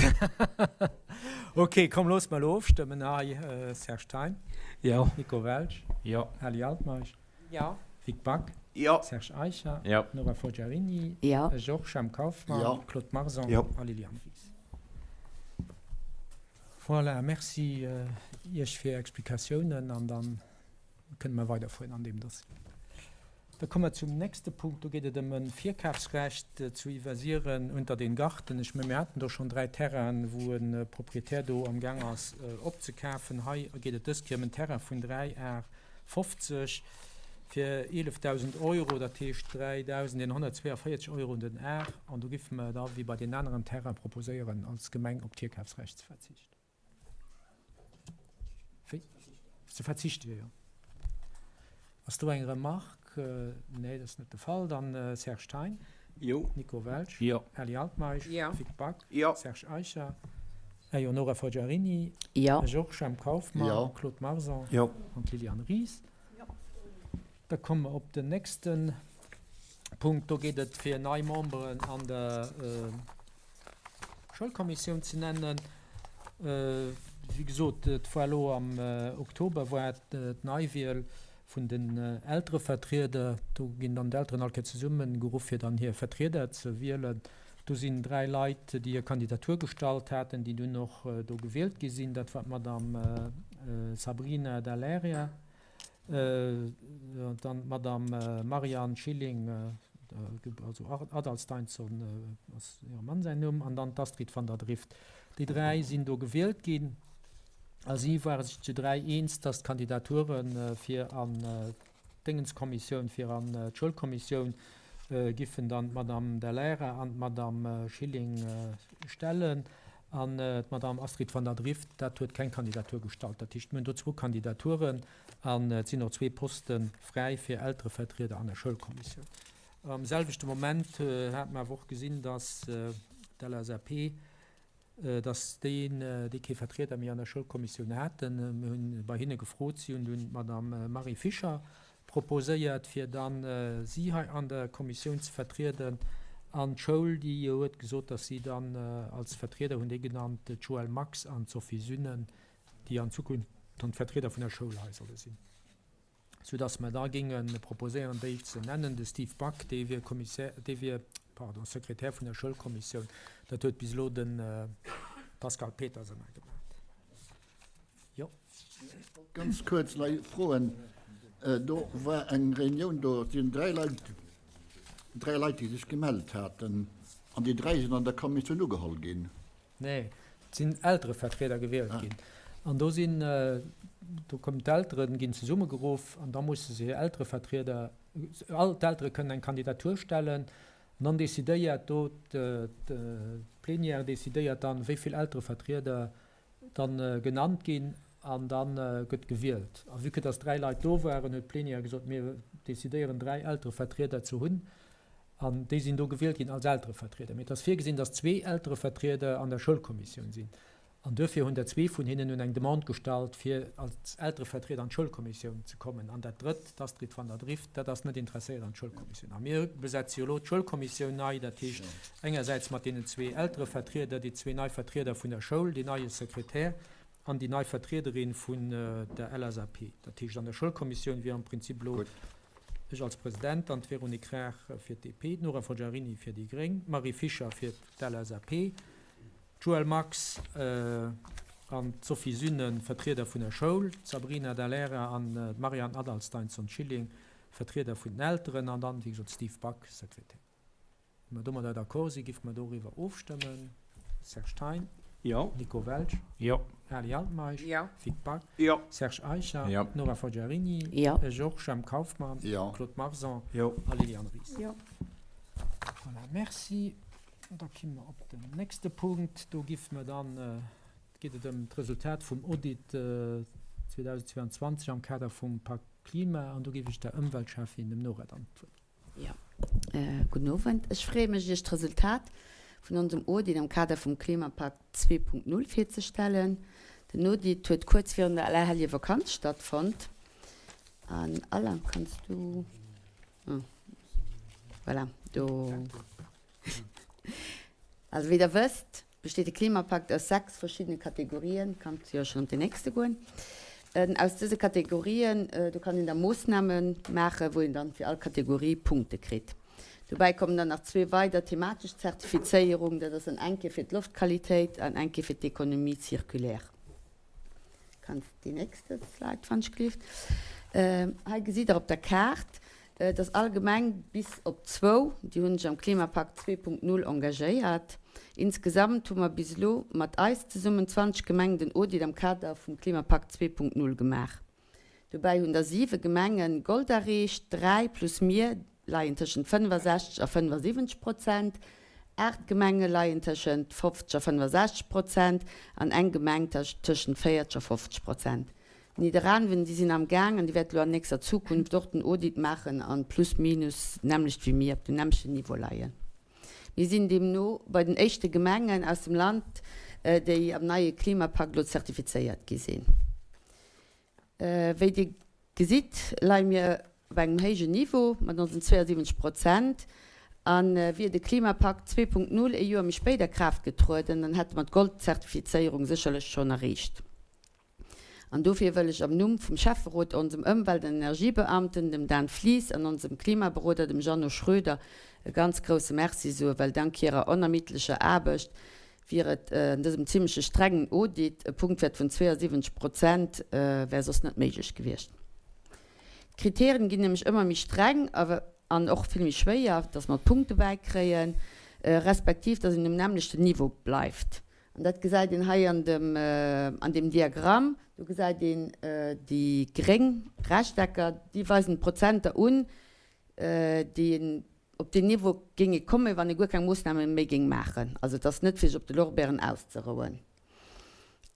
Speaker 1: Ok, komm, loosse mer elo ofstëmmen hei. Serge Thein?
Speaker 8: Jo.
Speaker 1: Nico Welsch?
Speaker 8: Jo.
Speaker 1: Ali Altmeisch?
Speaker 12: Jo.
Speaker 1: Vic Back?
Speaker 10: Jo.
Speaker 1: Serge Eicher?
Speaker 5: Jo.
Speaker 1: Nora Forgiarini?
Speaker 12: Jo.
Speaker 1: Ech och, Jhemp Kauffmann?
Speaker 9: Jo.
Speaker 1: Claude Marson?
Speaker 4: Jo.
Speaker 1: A Liliane Ries. Voilà, merci Iech fir Är Explikatiounen an dann kënne mer weiderfueren an deem Dossier. Da komme mer zum nächste Punkt. Do geet et ëm e Virkafsrecht zu Iwwersiren unter den Garten. Ech mengen, mir haten do schonn 3 Terrainen, wou e Proprietär do amgaang ass opzekafen. Hei geet et dës Kéier ëm en Terrain vun 3 Ar 50 fir 11.000 Euro, dat heescht 3.142 Euro den Ar. An do géife mer da wéi bei deenen aneren Terraine proposéieren, als Gemeng op d'Virkafsrecht ze verzichten. Wéi? Ze verzichten, jo, jo. Ass do eng Remarque? Nee, dat ass net de Fall. Dann Serge Thein.
Speaker 3: Jo.
Speaker 1: Nico Welsch.
Speaker 8: Jo.
Speaker 1: Ali Altmeisch.
Speaker 12: Jo.
Speaker 1: Vic Back.
Speaker 10: Jo.
Speaker 1: Serge Eicher. Jo, Nora Forgiarini.
Speaker 12: Jo.
Speaker 1: Ech och, Jhemp Kauffmann.
Speaker 9: Jo.
Speaker 1: Claude Marson.
Speaker 4: Jo.
Speaker 1: An d'Liliane Ries. Jo. Da komme mer op den nächste Punkt. Do geet et fir nei Memberen an der Schoulkommissioun ze nennen. Wéi gesot, et war elo am Oktober war d'Neiwiel vun den Elterevertrieder. Do ginn dann d'Elteren all Kéier zesumme geruff, fir dann hir Vertrieder ze wielen. Do sinn 3 Leit, déi hir Kandidatur gestallt haten, déi dunn och do gewielt gi sinn. Dat war d'Madame Sabrina Dall'Aria, dann d'Madame Marianne Schilling, also Adalsteinsson ass hire Mann säin Numm, an dann d'Astrid van der Drift. Déi 3 sinn do gewielt ginn a si ware sech zu 3 eens, dass d'Kandidature fir an d'Déngenskommissioun, fir an d'Schoulkommissioun giffen dann d'Madame Dall'Aira an d'Madame Schilling stellen an d'Madame Astrid van der Drift, dat huet keng Kandidatur gestallt. Dat heescht, mir hunn do zwou Kandidaturen an et sinn och zwee Poste fräi fir Elterevertrieder an der Schoulkommissioun. Am selwechte Moment hate mer awer och gesinn, dass d'LSAP dass déi, déi kee Vertrieder méi an der Schoulkommissioun haten, mir hunn bei hinne gefrot, si hunn dunn d'Madame Marie Fischer proposéiert, fir dann si hei an der Kommissioun ze vertrieden. An d'Schoul, déi huet gesot, dass si dann als Vertrieder hunn déi genannt, d'Joëlle Max an d'Sophie Sünnen, déi an Zukunft dann d'Vertrieder vun der Schoul hei solle sinn. Soudass mer da géinge proposéieren, déi ze nennen. De Steve Back, dee wier Kommissär, dee wier, pardon, Sekretär vun der Schoulkommissioun. Dat huet bis elo de Pascal Peters ëmmer gemaach. Jo.
Speaker 9: Ganz kuerz lei froen. Do war eng Reunioun, do sinn 3 Leit, 3 Leit, déi sech gemellt haten, an déi 3 sinn an der Kommissioun ugeholl ginn.
Speaker 1: Nee, et sinn Elterevertrieder gewielt ginn. An do sinn, do kommen d'Elteren, ginn zesummegeruff an da musse se hir Elterevertrieder, all d'Eltere kënnen eng Kandidatur stellen an dann decidéiert do d'Plenière decidéiert dann, wéi vill Elterevertrieder dann genannt ginn an da gëtt gewielt. A vue que dass 3 Leit do waren, huet d'Plenière gesot, mir decidéieren 3 Elterevertrieder ze hunn. An déi sinn do gewielt ginn als Elterevertrieder. Mee et ass virgesinn, dass zwee Elterevertrieder an der Schoulkommissioun sinn. An duerfir hunn der zwee vun hinnen hunn eng Demande gestallt, fir als Elterevertrieder an d'Schoulkommissioun ze kommen. An dat drëtt, d'Astrid van der Drift, dat ass net interesséiert an d'Schoulkommissioun. A mir besetze jo elo d'Schoulkommissioun nei, dat heescht engersäits mat deenen zwee Elterevertrieder, déi zwee nei Vertrieder vun der Schoul, deen neie Sekretär an déi nei Vertriederin vun der LSAP. Dat heescht, an der Schoulkommissioun wier am Prinzip elo Ech als President, dann d'Véronique Raach fir d'DP, d'Nora Forgiarini fir déi gréng, d'Marie Fischer fir d'LSAP, d'Joëlle Marx an d'Sophie Sünnen, Vertrieder vun der Schoul, d'Sabrina Dall'Era an d'Marianne Adalsteinsson-Schilling, Vertrieder vun den Elteren, an dann, wéi gesot, Steve Back, Sekretär. Wa mer domadder d'accord sinn, géife mer doriwwer ofstëmmen. Serge Thein.
Speaker 3: Jo.
Speaker 1: Nico Welsch.
Speaker 8: Jo.
Speaker 1: Ali Altmeisch.
Speaker 12: Jo.
Speaker 1: Vic Back.
Speaker 10: Jo.
Speaker 1: Serge Eicher.
Speaker 5: Jo.
Speaker 1: Nora Forgiarini.
Speaker 12: Jo.
Speaker 1: Ech och. Jhemp Kauffmann.
Speaker 9: Jo.
Speaker 1: Claude Marson.
Speaker 4: Jo.
Speaker 1: A Liliane Ries.
Speaker 2: Jo.
Speaker 1: Voilà, merci. Da komme mer op den nächste Punkt. Do giff mer dann, geet et ëm d'Resultat vum Audit 2022 am Kader vum Pak Klima. An do géif ech der Ëmweltschäffin, dem Nora, dann d'Wuert ginn.
Speaker 12: Jo, gudden Owend. Ech freeë mech, Iech d'Resultat vun onsem Audit am Kader vum Klimapakt 2.0 virzestellen. Den Audit huet kuerz virun der Allerheljevakanz stattfonnt. An Alain, kanns du, ah, voilà, do. Also wéi der wësst, besteet de Klimapakt aus 6 verschiddene Kategorien. Kanns jo schonn op deen nächste goen. Aus dëse Kategorien, do kann een da Moossname maachen, wou een dann fir all Kategorie Punkte kritt. Dobäi kommen dann nach zwee weider thematesch Zertifizéierung, dat ass dann eng Kéier fir d'Loftqualitéit an eng Kéier fir d'Économie circulaire. Kanns déi nächste Slide, wann ech gelift. Hei gesitt Der op der Kaart, dass all Gemeng bis op zwou, déi hunn sech am Klimapakt 2.0 engagéiert. Insgesamt hu mer bis elo mat eis zesummen 20 Gemengen den Audit am Kader vum Klimapakt 2.0 gemaach. Dobäi hunn der siwe Gemengen Gold erreecht, dräi plus mir leien tëschent 65 a 75 Prozent, aacht Gemenge leien tëschent 50 a 65 Prozent an eng Gemeng tëschent 40 a 50 Prozent. Nidderaanwen, déi sinn am Gaang an déi wäerte lo an nächster Zukunft och den Audit maachen an plus minus d'nämmlecht wéi mir op dem nämmlechten Niveau leien. Mir sinn deemno bei den éischte Gemengen aus dem Land, déi am neie Klimapakt lo zertifizéiert gi sinn. Wéi Dir gesitt, leie mir op engem héijen Niveau mat onsen 72 Prozent. A wier de Klimapakt 2.0 ee Joer méi spéit a Kraaft getrueden, dann hätte mer d'Gold-Zertifizéierung sécherlech schonn erreecht. An dofir wëll ech am Numm vum Schäfferot, onsem Ëmwelt an Energiebeamten, dem Dan Flies, an onsem Klimaberoder, dem Jeannot Schroeder, e ganz grousse Merci soen, well dank hirer onermiddlecher Aarbecht wier et an dësem zimleche strengen Audit, e Punktwäert vun 72 Prozent wär soss net méiglech gewiescht. D'Kritären ginn nämlech ëmmer méi streng an och vill méi schwéier, dass mer d'Punkte bäikréien, respektiv dass een um nämmlechten Niveau bleift. An dat gesäit een hei an dem, an deem Diagramm. Do gesäit een déi gréng Rechtecker, déi weisen d'Prozenter un, déi een op deen Niveau géing ee kommen, wann ee guer keng Moossname méi géing maachen. Also et ass net fir sech op de Lorbeeren auszerouen.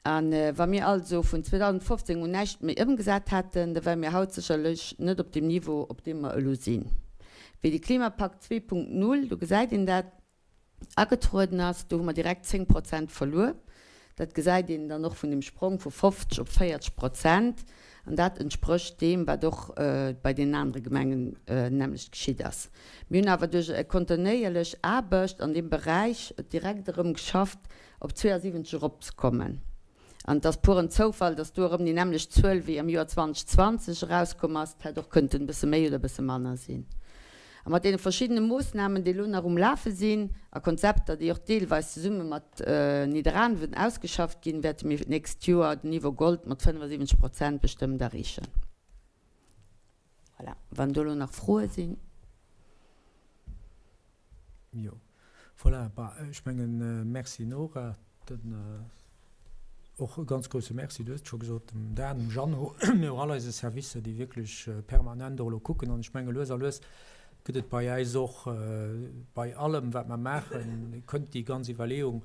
Speaker 12: A wa mir also vun 2015 un näischt méi ëmgesat hätten, da wäre mir haut sécherlech net op deem Niveau, op deem mer elo sinn. Wéi de Klimapakt 2.0, do gesäit een dat, agetrueden ass, do hu mer direkt 10 Prozent verluer. Dat gesäit een dann och vun dem Sprong vu 50 op 40 Prozent. An dat entsprécht deem, wat och bei deenen anere Gemengen nämmlecht geschitt ass. Mir hunn awer duerch e kontinuéierlech Aarbecht an deem Beräich et direkt erëm geschafft, op 72 eropzekommen. An et ass puren Zoufall, dass do erëm déi nämmlecht Zuel wéi am Joer 2020 erauskomm ass. Et hätt och kënnten e bësse méi oder e bësse manner sinn. A mat deene verschiddene Moossnamen, déi elo nach um Lafe sinn, a Konzepter, déi och deelweis zesumme mat Nidderaanwen ausgeschafft ginn, wäerte mir d'nächst Joer den Niveau Gold mat 75 Prozent bestëmmt erreechen. Voilà, wann do elo nach Froe sinn.
Speaker 1: Jo, voilà, bah, ech mengen, Merci Nora. Den, och e ganz grouse Merci, du hues et scho gesot, dem Dan, dem Jeannot, mee och all eise Servicer, déi wierklech permanent och elo kucken. An ech menge lues a lues gëtt et bei äis och, bei allem wat mer maachen, kënnt déi ganz Iwwerleeung,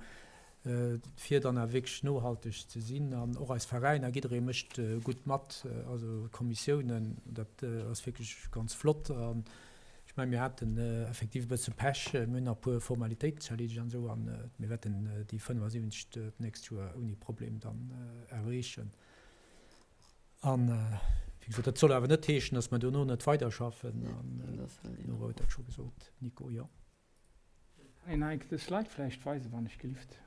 Speaker 1: fir dann awer wierklech nohalteg ze sinn. An och eis Veräiner, jidderee mécht gutt mat, also d'Kommissiounen, dat ass wierklech ganz flott. An ech mengen, mir haten effektiv e bësse Pech, mir hunn nach e puer Formalitéiten ze erleedegen an esou, an mir wäerten déi 75 d'nächst Joer ouni Problem dann erreechen. An, wéi gesot, dat soll awer net heeschen, datt mer dono net weiderschaffen. An d'Nora huet dat scho gesot. Nico, jo.
Speaker 8: Kann een nach eng Kéier de Slide vläicht weisen, wann ech gelift?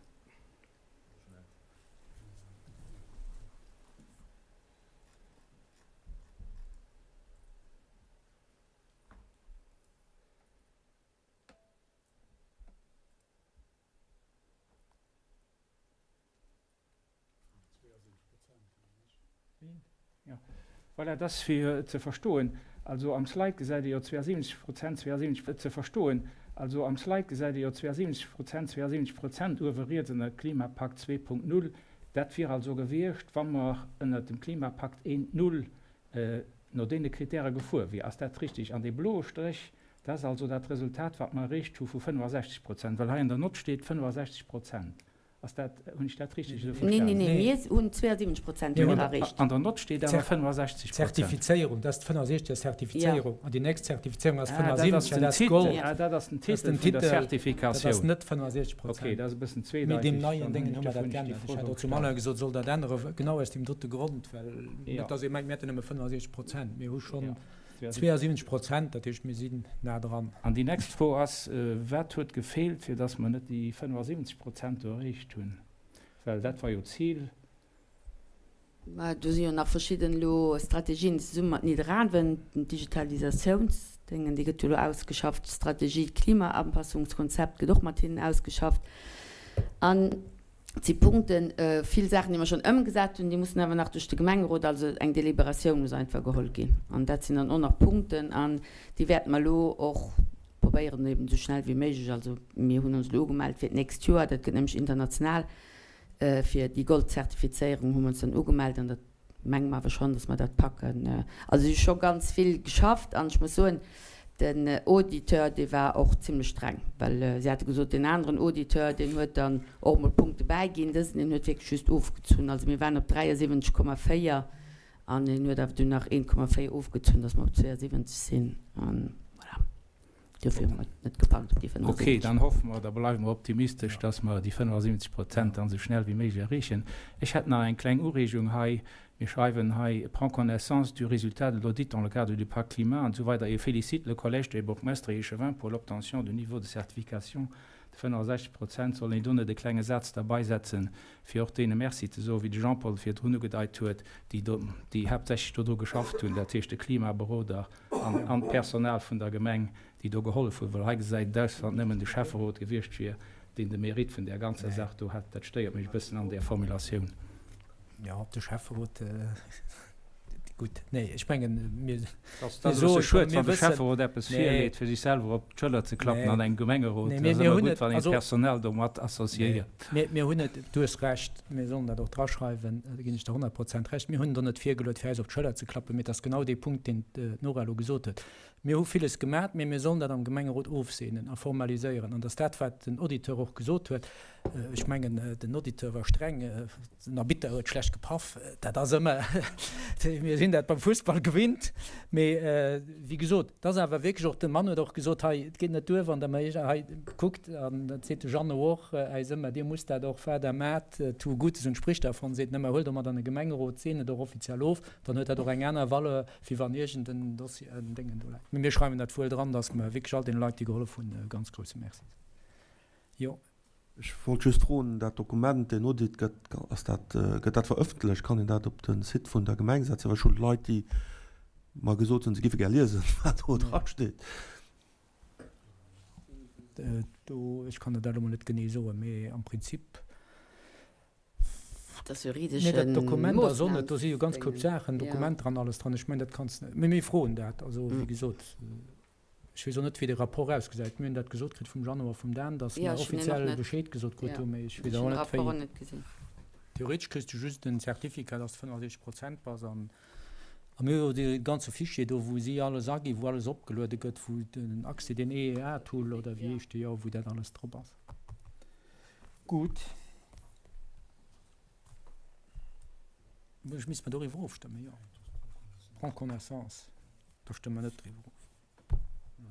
Speaker 8: Voilà, dat ass fir ze verstoen. Also am Slide gesäit ee jo 72 Prozent, 72 ze verstoen. Also am Slide gesäit ee jo 72 Prozent, 72 Prozent uewe riets ënner Klimapakt 2.0. Dat wier also gewiescht, wa mer ënnert dem Klimapakt 1.0 no deene Kritäre gefuer wier. Ass dat richtig? An dee bloe Stréch, dat ass also dat Resultat, wat mer erreecht hu vu 65 Prozent, well hei an der Nott steet 65 Prozent. Ass dat, hunn ech dat richteg esou
Speaker 12: verstanen? Nee, nee, nee, mir hunn 72 Prozent hu mir erreecht.
Speaker 8: An der Nott steet awer 65
Speaker 1: Prozent. Zertifizéierung, dat ass d'Fënnasechzeger Zertifizéierung. An déi nächst Zertifizéierung ass 75, dat ass Gold.
Speaker 8: Ah, dat ass den Titel vun der Zertifikatioun.
Speaker 1: Dat ass net 65 Prozent.
Speaker 8: Okay, dat ass e bëssen zweedeiteg.
Speaker 1: Mee deem neien Déngen hu mer dat geännert. Ech hat och zum Alain gesot, soll dat änneren, genau aus deem dote Grond, well net, datt ee mengt, mir hätten nëmme 65 Prozent. Mir hu schonn. 72 Prozent, dat heescht, mir sinn nah dran.
Speaker 8: An déi nächst Fro ass, Wat huet gefeelt, fir datt mer net déi 75 Prozent do erreecht hunn? Well dat war jo d'Zil.
Speaker 12: Mä do si jo nach verschidden elo Strategien zesumme mat Nidderaanwen, den Digitalisatiounsdéngen, dee gëtt jo elo ausgeschafft, d'Strategie, d'Klimaanpassungskonzept gëtt och mat hinnen ausgeschafft. An et si Punkten, vill Saachen, déi mer schonn ëmgesat hunn, déi mussen awer nach duerch de Gemengerot, also eng Deliberatioun muss einfach geholl ginn. An dat sinn dann och nach Punkten an déi wäerte mer elo och probéieren eben esou schnell wéi méiglech, also mir hunn ons elo ugemellt fir d'nächst Joer, dat gëtt nämlech international, Fir déi Gold-Zertifizéierung hu mer ons dann ugemellt an dat menge mer awer schonn, dass mer dat packen. Also si hu scho ganz vill geschafft an ech muss soen, den Auditeur, dee war och zimlech streng, well si hate gesot, deen aneren Auditeur, deen huet dann och emol Punkte bäiginn, dësen, deen huet wierklech just ofgezunn. Also mir waren op 73,4 an en huet awer dunn nach 1,4 ofgezunn, dass mer op 72 sinn. An voilà. Dofir hu mer et net gepackt op déi 75.
Speaker 8: Ok, dann hoffe mer, da bleiwe mer optimistesch, dass mer déi 75 Prozent dann esou schnell wéi méiglech erreechen. Ech hätt nach eng kleng Ureegung hei. Mir schreiwen hei, prend connaissance du résultat de l'audit dans le cadre du Pacte climat an esou weider et félicite le Collège des bourgmestres et échevins pour l'obtention du niveau de certification de 65 Prozent. Soll een do net e klenge Saz derbaisetzen, fir och deene Merci ze soen, wéi de Jean-Paul virdrun ugedeit huet, déi do, déi haaptsächlech dodru geschafft hunn, dat heescht de Klimaberoder, an d'Personal vun der Gemeng, déi do gehollef hunn, well hei gesäit et aus, wann nëmmen de Schäfferot gewiescht wier, deen de Mérite vun där ganzer Saach do hätt. Dat stéiert mech e bëssen an där Formulatioun.
Speaker 1: Jo, de Schäfferot, gutt, nee, ech mengen, mir
Speaker 8: soen, Dat ass e bësse schued, wann de Schäfferot eppes virleet, fir sech selwer op d'Schëller ze klappen an engem Gemengerot. Et ass ëmmer gutt, wann een d'Personal do mat associéiert.
Speaker 1: Mir hunn et, du hues Recht, mir sollen dat och draschreiwen, do ginn ech der 100 Prozent Recht. Mir hunn et och net virgeluet, fir äis op d'Schëller ze klappen, mee et ass genau dee Punkt, deen d'Nora elo gesot huet. Mir hu villes gemat, mee mir sollen dat am Gemengerot ofseenen a formaliséieren. An dass dat, wat den Auditeur och gesot huet, ech mengen, den Auditeur war streng, den Arbitter huet schlecht gepaff, dat ass ëmmer, mir sinn dat beim Fussball gewinnt, mee wéi gesot, et ass awer wierklech och, de Mann huet och gesot, hei, et geet net duer, wann Der mer hei kuckt, an dat seet de Jeannot och äis ëmmer, Dir musst dat och, wat Der maacht, tu Gutes und sprich davon, seet en ëmmer, huelt domat an de Gemengerot, seent et och offiziell of, dann huet dat och eng aner Valeur, wéi wann iergend en Dossier, en Déngen do läit. Mee mir schreiwen dat wuel dran, dass mer wierklech all deene Leit, déi gehollef hunn, e ganz grouse Merci soen. Jo.
Speaker 4: Ech wollt just froen, dat Dokument, deen Audit, gëtt, ass dat, gëtt dat verëffentlecht? Kann een dat op de Site vun der Gemeng setzen? Well ech hu Leit, déi mer gesot hunn, se géife gär liesen, wat do dra steet.
Speaker 1: Do, ech kann der dat elo mol net genee soen, mee am Prinzip.
Speaker 12: Dat ass juridesch.
Speaker 1: Nee, dat Dokument ass och net, do si jo ganz koup Saachen, Dokumenter an alles dran. Ech mengen, dat kanns de, mee mir froen dat, also wéi gesot. Ech weess och net, wéi de Rapport ausgesäit. Mir hunn dat gesot kritt vum Jeannot a vum Dan, datt mer offiziell Bescheed gesot krut hunn, mee ech weess awer net, wéi. Theoretesch kriss du just en Certificat, datt s de 65 Prozent bass. An a mir hu jo dee ganze Fichier do, wou si alles aginn, wou alles opgeluede gëtt, wou den Accès, deen EEA-Tool oder wéi heescht dee, jo, wou dat alles drop ass. Gutt. Ech misst mer doriwwer ofstëmmen, jo. Prend connaissance. Da stëmme mer net driwwer of.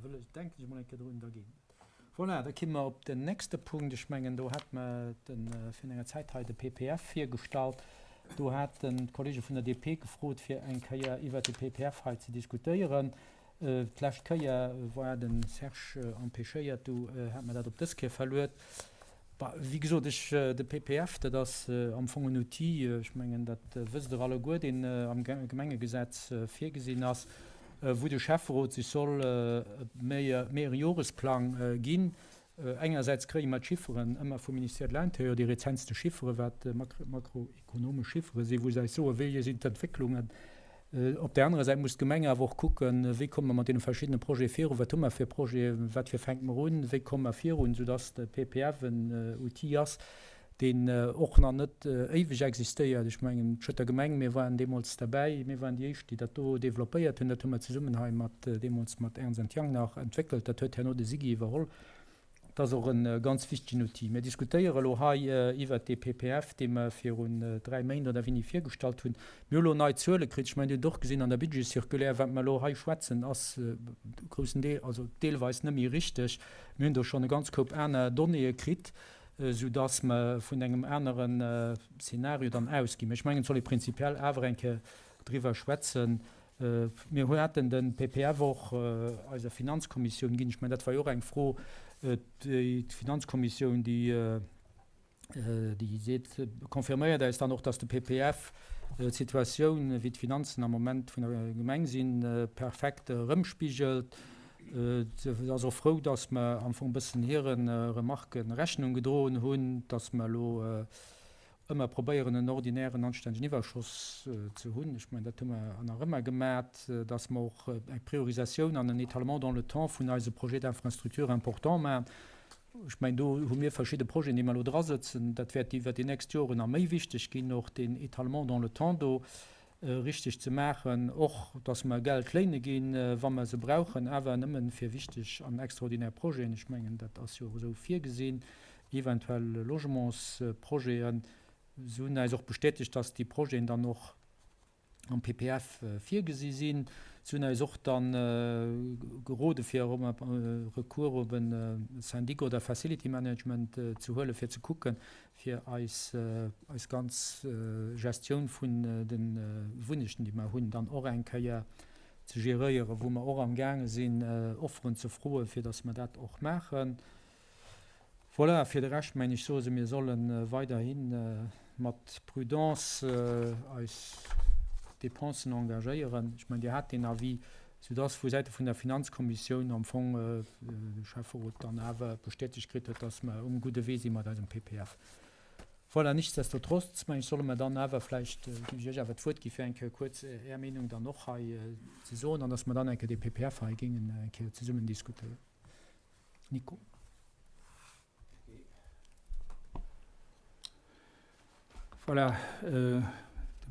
Speaker 1: Wëll ech, denken ech mol eng Kéier drun, da geet et. Voilà, da kimme mer op den nächste Punkt. Ech mengen, do hat mer de virun enger Zäit hei de PPF virgestallt. Do haten d'Kollege vun der DP gefrot, fir eng Kéier iwwert de PPF hei ze diskutéieren. D'lescht Kéier war de Serge empêchéiert, du hat mer dat op dës Kéier verluet. Bah, wéi gesot, ech, de PPF, dat ass am Fong en Outil, ech mengen, dat wësst Der alleguer, deen am Gemengegesetz virgesinn ass, wou de Schäfferot sech soll e Mehrjohresplang ginn. Engersäits kréie mer d'Chifferen ëmmer vum Ministère de l'Intérieur, déi rezentste Chifferen, wat makroekonomesch Chiffere sinn, wou se eis soen, wéi sinn d'Entwécklungen. Op där anerer Säit muss d'Gemeng awer och kucken, wéi komme mer mat deene verschiddene Projete virun, wat hu mer fir Projeten, wat fir fänke mer un, wéi komme mer virun, soudass de PPF en Outil ass, deen och nach net éiweg existéiert. Ech mengen, d'Schëtter Gemeng, mir waren deemools derbäi, mir waren déi éischt, déi dat do developpéiert hunn. Dat hu mer zesummen hei mat, deemools mat Ernst and Young nach entwéckelt. Dat huet herno de SIGI iwwerholl. Dat ass och e ganz wichtegen Outil. Mir diskutéiere elo hei iwwert dee PPF, dee mer virun dräi Méint oder wéini virgestallt hunn. Mir hu elo nei Zuele kritt. Ech mengen, Dir hutt och gesinn an der Budgetscirculaire, wat mer elo hei schwätzen, ass groussen Deel, also deelweis net méi richteg. Mir hunn do schonn e ganz Koup aner Donnéeë kritt, soudass mer vun engem anere Szenario dann ausginn. Mä ech mengen, et soll ee prinzipiell awer eng Kéier driwwer schwätzen. Mir haten de PPF och eiser Finanzkommissioun ginn. Ech mengen, dat war jo och eng Fro, déi d'Finanzkommissioun, déi, déi seet, confirméiert eis dann och, dass de PPF d'Situatioun, wéi d'Finanzen am Moment vun der Gemeng sinn, perfekt erëmspigelt. Se ass och frou, dass mer am Fong e bëssen hire Remarquen Rechnung gedroen hunn, dass mer elo ëmmer probéieren, en ordinären, anstännegen Iwwerschoss ze hunn. Ech mengen, dat hu mer nach ëmmer gemat, dass mer och eng Priorisatioun an en Étalement dans le temps vun eise Projets d'infrastructure importants maachen. Ech mengen, do hu mir verschidde Projeten, déi mer elo drasëtzen. Dat wäert iwwert déi nächst Joren nach méi wichteg ginn, och deen Étalement dans le temps do richteg ze maachen. Och, dass mer Geld léine ginn, wa mer se brauchen, awer nëmme fir wichteg an extraordinär Projeten. Ech mengen, dat ass jo och esou virgesinn, eventuell Logementsprojeten. Se hunn eis och bestätegt, dass déi Projeten dann och am PPF virgesi sinn. Se hunn eis och da gerode fir erëm Recours op e Syndic oder Facility Management ze huelen, fir ze kucken, fir eis eis ganz Gestioun vun de Wunnechten, déi mer hunn, dann och eng Kéier ze geréieren, wou mer och amgaange sinn, Offeren ze froen, fir datt mer dat och maachen. Voilà, fir de Rescht, mengen ech, soe se, mir solle weiderhi mat Prudence eis Dépensen engagéieren. Ech mengen, Dir hat deen Avis, soudass vu Säite vun der Finanzkommissioun am Fong de Schäfferot dann awer bestätegt kritt huet, dass mer um gudde Wee si mat eisem PPF. Voilà, nichtsdestotrotz, mengen ech, solle mer dann awer vläicht, géif ech Iech awer d'Wuert gi fir eng Kéier kuerz Är Meenung dann och hei ze soen an dass mer dann eng Kéier dee PPF hei géingen eng Kéier zesummen diskutéieren. Nico.
Speaker 8: Voilà, de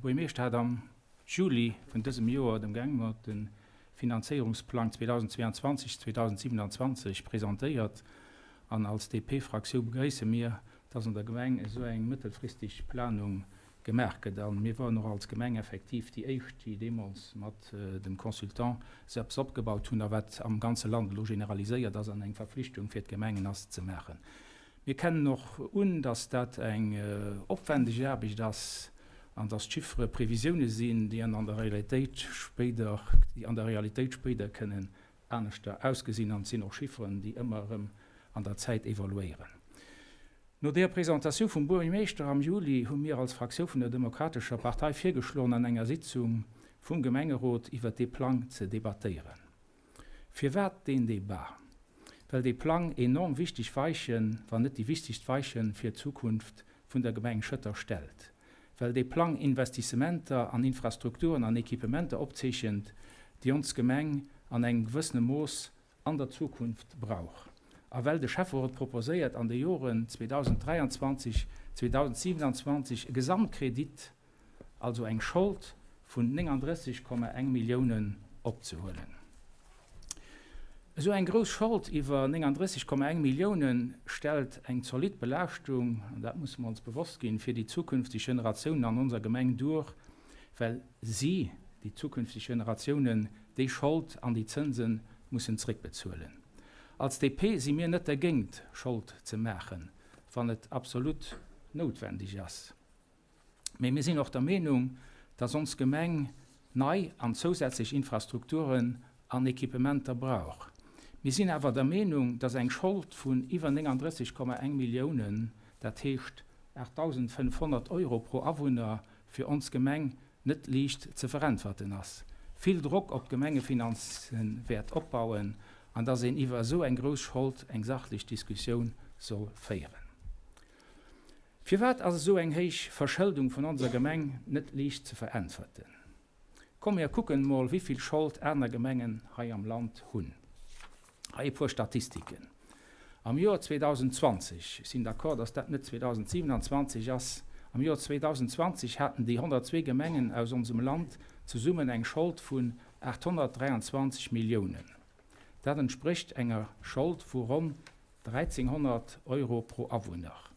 Speaker 8: Buergermeeschter hat am Juli vun dësem Joer dem Gemengerot de Finanzéierungsplang 2022, 2027 presentéiert an als DP-Fraktioun begréisse mir, dass an der Gemeng esou eng mëttelfristeg Planung gemaach gëtt. A mir waren och als Gemeng effektiv déi éischt, déi deemools mat dem Consultant esou eppes opgebaut hunn a wat am ganze Land elo generaliséiert ass an eng Verpflichtung fir d'Gemengen ass ze maachen. Mir kennen och un, dass dat eng opwendeg Aarbecht ass an dass d'Chiffere Previsioune sinn, déi an der Realitéit spéider, déi an der Realitéit spéider kënnen aneschter ausgesinn. An et sinn och Chifferen, déi ëmmer erëm an der Zäit evoluéieren. No deer Presentatioun vum Buergmeeschter am Juli hu mir als Fraktiou vun der Demokratescher Partei virgeschloen an enger Sitzung vum Gemengerot iwwert dee Plang ze debattéieren. Firwat deen Debat? Well dee Plang enorm wichteg Weichen, wann net déi wichtegst Weichen fir d'Zukunft vun der Gemeng Schëtter stellt. Well dee Plang Investissementer an Infrastrukturen an Equipementer opzeechent, déi ons Gemeng an engem gewëssene Mooss an der Zukunft brauch a well de Schäfferot proposéiert an de Joren 2023, 2027 e Gesamtkredit, also eng Schold vun 39,1 Milliounen opzehuelen. Esou eng grouss Schold iwwer 39,1 Milliounen stellt eng zolidd Belaaschtung, an dat musse mer ons bewosst ginn, fir déi zukünfteg Generatiounen an onser Gemeng duer, well si, déi zukünfteg Generatiounen, déi Schold an déi Zënse mussen zréckbezuelen. Als DP si mir net dergéint, Schold ze maachen, wann et absolut noutwendeg ass. Mee mir sinn och der Meenung, dass ons Gemeng nei an zousätzlech Infrastrukturen an Equipementer brauch. Mir sinn awer der Meenung, dass eng Schold vun iwwer 39,1 Milliounen, dat heescht 8.500 Euro pro Awunner, fir ons Gemeng net liicht ze veräntwerten ass, vill Drock op d'Gemengefinanze wäert opbauen an dass een iwwer esou eng grouss Schold eng sachlech Diskussioun soll féieren. Firwat ass esou eng héich Verschëldung vun onser Gemeng net liicht ze veräntwerten? Komm mir kucken mol wéivill Schold aner Gemengen hei am Land hunn. Hei e puer Statistiken. Am Joer 2020, ech sinn d'accord, dass dat net 2027 ass, am Joer 2020 haten déi 102 Gemengen aus onsem Land zesummen eng Schold vun 823 Milliounen. Dat entsprécht enger Schold vu ronn 1.300 Euro pro Awunner.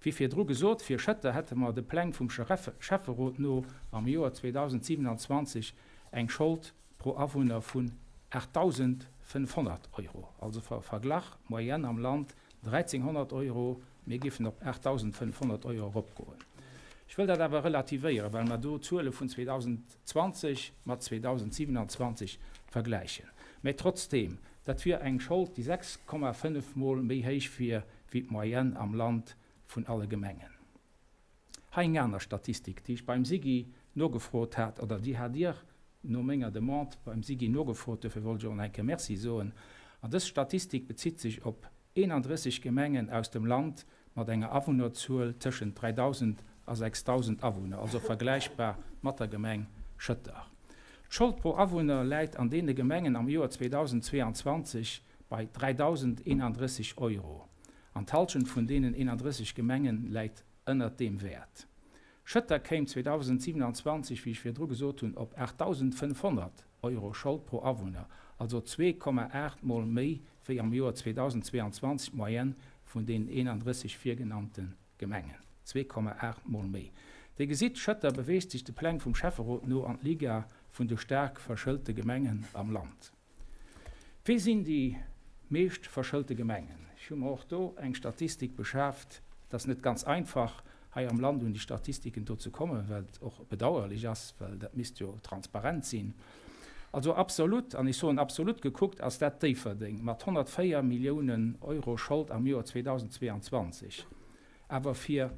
Speaker 8: Wéi virdru gesot, fir Schëtter hätte mer de Pläng vum Schäfferot no am Joer 2027 eng Schold pro Awunner vun 8.500 Euro. Also Verglach, Moyenne am Land 1.300 Euro, mir géifen op 8.500 Euro eropgoen. Ech wëll dat awer relativéieren, well mer do d'Zuele vun 2020 mat 2027 vergläichen. Mä trotzdeem, dat wier eng Schold, déi 6,5 Mol méi héich wier wéi d'Moyenne am Land vun alle Gemengen. Hei eng aner Statistik, déi ech beim SIGI nogefrot hat, oder déi hat Dir no menger Demande beim SIGI nogefrot, duerfir wollt ech och nach eng Kéier Merci soen. An dës Statistik bezitt sech op 31 Gemengen aus dem Land mat enger Awunnerzuel tëschent 3.000 a 6.000 Awunner, also vergläichbar mat der Gemeng Schëtter. D'Schold pro Awunner läit an deene Gemengen am Joer 2022 bei 3.031 Euro, an d'Hallschent vun deenen 31 Gemengen läit ënnert deem Wäert. Schëtter kéim 2027, wéi ech virdru gesot hunn, op 8.500 Euro Schold pro Awunner, also 2,8 Mol méi wéi am Joer 2022 d'Moyenne vun deenen 31 virgenannte Gemengen. 2,8 Mol méi. Dir gesitt, Schëtter beweegt sech de Pläng vum Schäfferot no an d'Liga vun de staark verschëlte Gemengen am Land. Wéi sinn déi meescht verschëlte Gemengen? Ech hu mer och do eng Statistik beschaaft. Et ass net ganz einfach, hei am Land un déi Statistiken do ze kommen, wat och bedauerlech ass, well dat misst jo transparent sinn. Also absolut, an ech soen absolut gekuckt, ass dat Déifferdeng mat 104 Milliounen Euro Schold am Joer 2022. Awer fir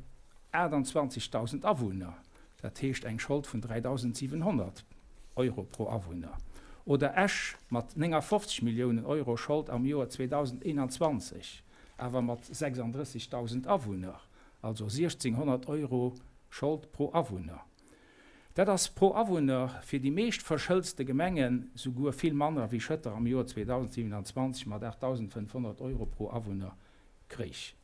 Speaker 8: 28.000 Awunner, dat heescht eng Schold vun 3.700 Euro pro Awunner. Oder Esch mat 59 Milliounen Euro Schold am Joer 2021, awer mat 36.000 Awunner, also 1.600 Euro Schold pro Awunner. Dat ass pro Awunner fir déi meescht verschëldste Gemengen souguer vill manner wéi Schëtter am Joer 2027 mat 8.500 Euro pro Awunner kréich.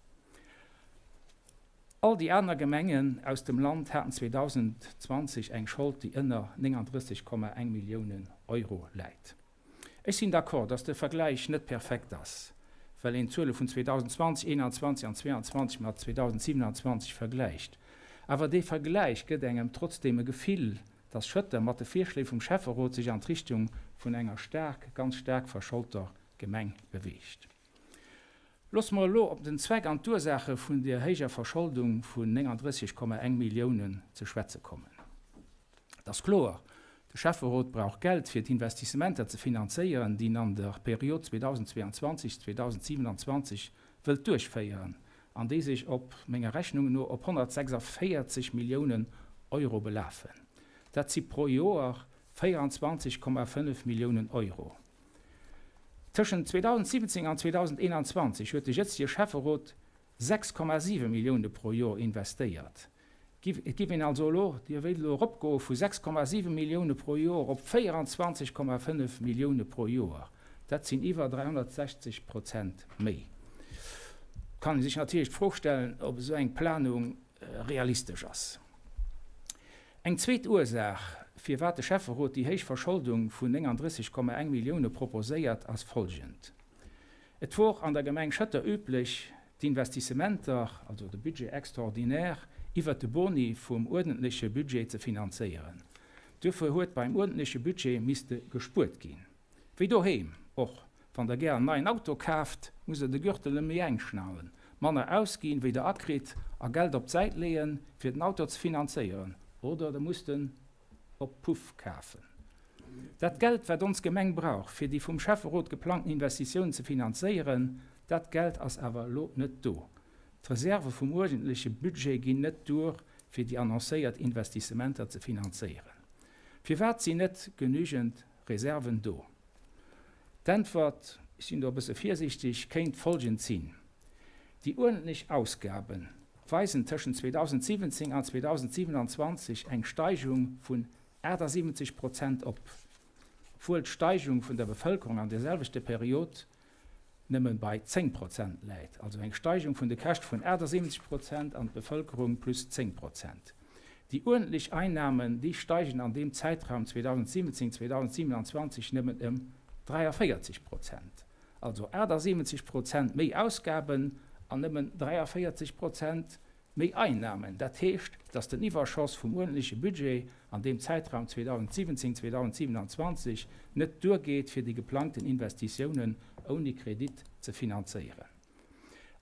Speaker 8: All déi aner Gemengen aus dem Land haten 2020 eng Schold, déi ënner 39,1 Milliounen Euro läit. Ech sinn d'accord, datt de Vergläich net perfekt ass, well een d'Zuele vun 2020, 2021 an 2022 mat 2027 vergläicht. Awer dee Vergläich gëtt engem trotzdeem e Gefill, datt Schëtter mat de Virschléi vum Schäfferot sech an d'Richtung vun enger staark, ganz staark verscholter Gemeng beweegt. Loosse mer elo op den Zweck an d'Ursaache vun der héijer Verscholdung vun 39,1 Milliounen ze schwätze kommen. Et ass kloer, de Schäfferot brauch Geld, fir d'Investissementer ze finanzéieren, déi en an der Period 2022, 2027 wëllt duerchféieren an déi sech op, menger Rechnung no, op 146 Milliounen Euro belafen. Dat si pro Joer 24,5 Milliounen Euro. Tëschent 2017 an 2021 huet de jëtzege Schäfferot 6,7 Millioune pro Joer investéiert. Et giff een also elo, Dir wéilt elo eropgoe vu 6,7 Millioune pro Joer op 24,5 Millioune pro Joer. Dat sinn iwwer 360 Prozent méi. Et kann ee sech natierlech d'Fro stellen, ob esou eng Planung realistesch ass. Eng zweet Ursaach, firwat de Schäfferot déi héich Verscholdung vun 39,1 Millioune proposéiert, ass folgend, Et wor an der Gemeng Schëtter üblech, d'Investissementer, also de Budget extraordinaire, iwwert de Boni vum uerdentleche Budget ze finanzéieren. Duerfir huet beim uerdentleche Budget misste gespuert ginn. Wéi doheem och, wann der gär en neien Auto kaaft, musst der de Gürtel ëm méi enk schnallen, manner ausginn, wéi der akritt, a Geld op d'Säit leeën, fir den Auto ze finanzéieren, oder der musst en op Puff kafen. Dat Geld, wat ons Gemeng brauch, fir déi vum Schäfferot geplangten Investitiounen ze finanzéieren, dat Geld ass awer elo net do. D'Reserve vum uerdentleche Budget ginn net duer, fir déi annoncéiert Investissementer ze finanzéieren. Firwat sinn net genügend Reserven do? D'Äntwert, ech sinn do e bësse virsiichteg, kéint folgend sinn, Déi uerdentlech Ausgabe weisen tëschent 2017 an 2027 eng Steigung vun 78 Prozent op, obwuel d'Steigung vun der Bevëlkerung an där selwechter Period nëmme bei 10 Prozent läit, also eng Steigung vun de Käschte vun 78 Prozent an d'Bevëlkerung plus 10 Prozent. Déi uerdentlech Einnahmen, déi steigen an deem Zäitraum 2017, 2027 nëmmen ëm 43 Prozent, also 78 Prozent méi Ausgaben an nëmmen 43 Prozent Méi Einnahmen, dat heescht, datt den Iwwerschoss vum uerdentleche Budget an deem Zäitraum 2017, 2027 net duergeet, fir déi geplangten Investitiounen ouni Kredit ze finanzéieren.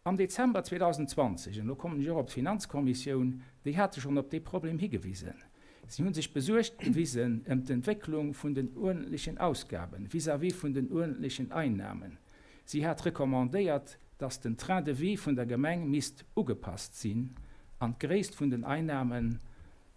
Speaker 8: Am Dezember 2020, an elo kommen ech och op d'Finanzkommissioun, déi hate schonn op dee Problem higewisen, si hu sech besuergt gewisen ëm d'Entwécklung vun den uerdentlechen Ausgabe vis-à-vis vun den uerdentlechen Einnahmen. Si hat recommandéiert, dass den Train de vie vun der Gemeng misst ugepasst sinn an d'Gréisst vun den Einnahmen,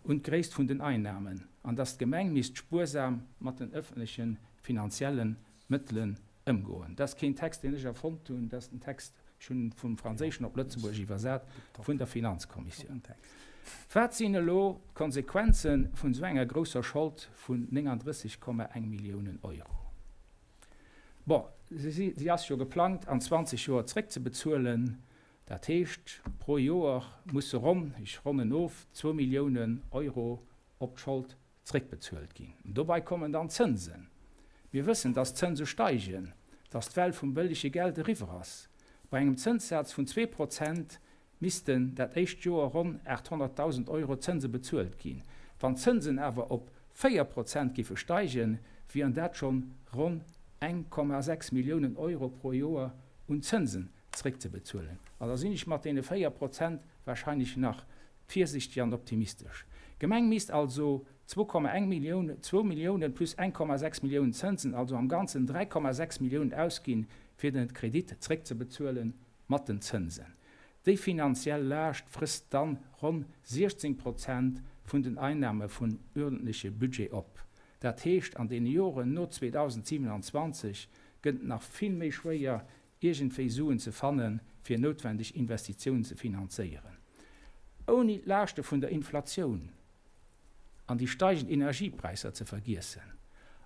Speaker 8: un d'Gréisst vun den Einnahmen, an dass d'Gemeng misst spuersam mat den öffentleche finanzielle Mëttelen ëmgoen. Dat ass keen Text, deen ech erfonnt hunn, dat ass den Text, ech hunn en vum Franséischen op Lëtzebuergesch iwwersat, vun der Finanzkommissioun. Wat sinn elo d'Konsequenze vun esou enger grousser Schold vun 39,1 Milliounen Euro? Bon, si ass jo geplangt an 20 Joer zréckzebezuelen. Dat heescht, pro Joer musse ronn, ech ronnen of, zwou Milliounen Euro op d'Schold zréckbezuelt ginn. Dobei kommen dann d'Zënsen. Mir wëssen, dass d'Zënse steigen, dass d'Well vum bëllege Geld eriwwer ass. Bei engem Zënssaz vun 2% missten dat éischt Joer ronn 800.000 Euro Zënse bezuelt ginn. Wann d'Zënsen awer op 4% giffe steigen, wieren dat schonn ronn 1,6 Milliounen Euro pro Joer un Zënsen zréckzebezuelen. An da sinn ech mat deene 4% wahrscheinlech nach virsichteg an optimistesch. D'Gemeng misst also 2,1 Millioun, zwou Milliounen plus 1,6 Milliounen Zënsen, also am Ganzen 3,6 Milliounen ausginn, fir den Kredit zréckzebezuelen mat den Zënsen. Déi finanziell Laascht frësst dann ronn 16 Prozent vun den Einnahme vum uerdentleche Budget op. Dat heescht, an deene Joren no 2027 gëtt et nach vill méi schwéier, iergendwéi Suen ze fannen, fir noutwendeg Investitiounen ze finanzéieren, ouni d'Laaschte vun der Inflatioun an déi steigend Energiepräisser ze vergiessen.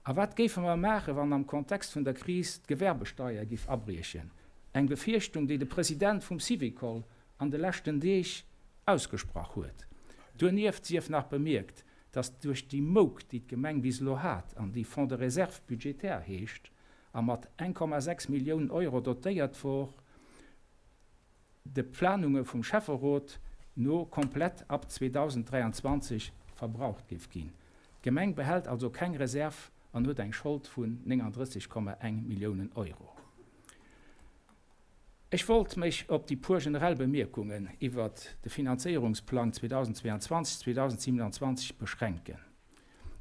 Speaker 8: A wat géife mer maachen, wann am Kontext vun der Kris d'Gewerbesteier giff abriechen, eng Befierchtung, déi de President vum Syvicol an de leschten Deeg ausgesprach huet? Donieft sief nach bemierkt, dass duerch déi Mouk, déi d'Gemeng bis elo hat an déi Fonds de réserve budgétaire heescht, a mat 1,6 Milliounen Euro dotéiert wor, de Planunge vum Schäfferot no komplett ab 2023 verbraucht géif ginn. D'Gemeng behält also keng Reserv an huet eng Schold vun 39,1 Milliounen Euro. Ech wollt mech op déi puer generell Bemierkungen iwwert de Finanzéierungsplang 2022, 2027 beschränken.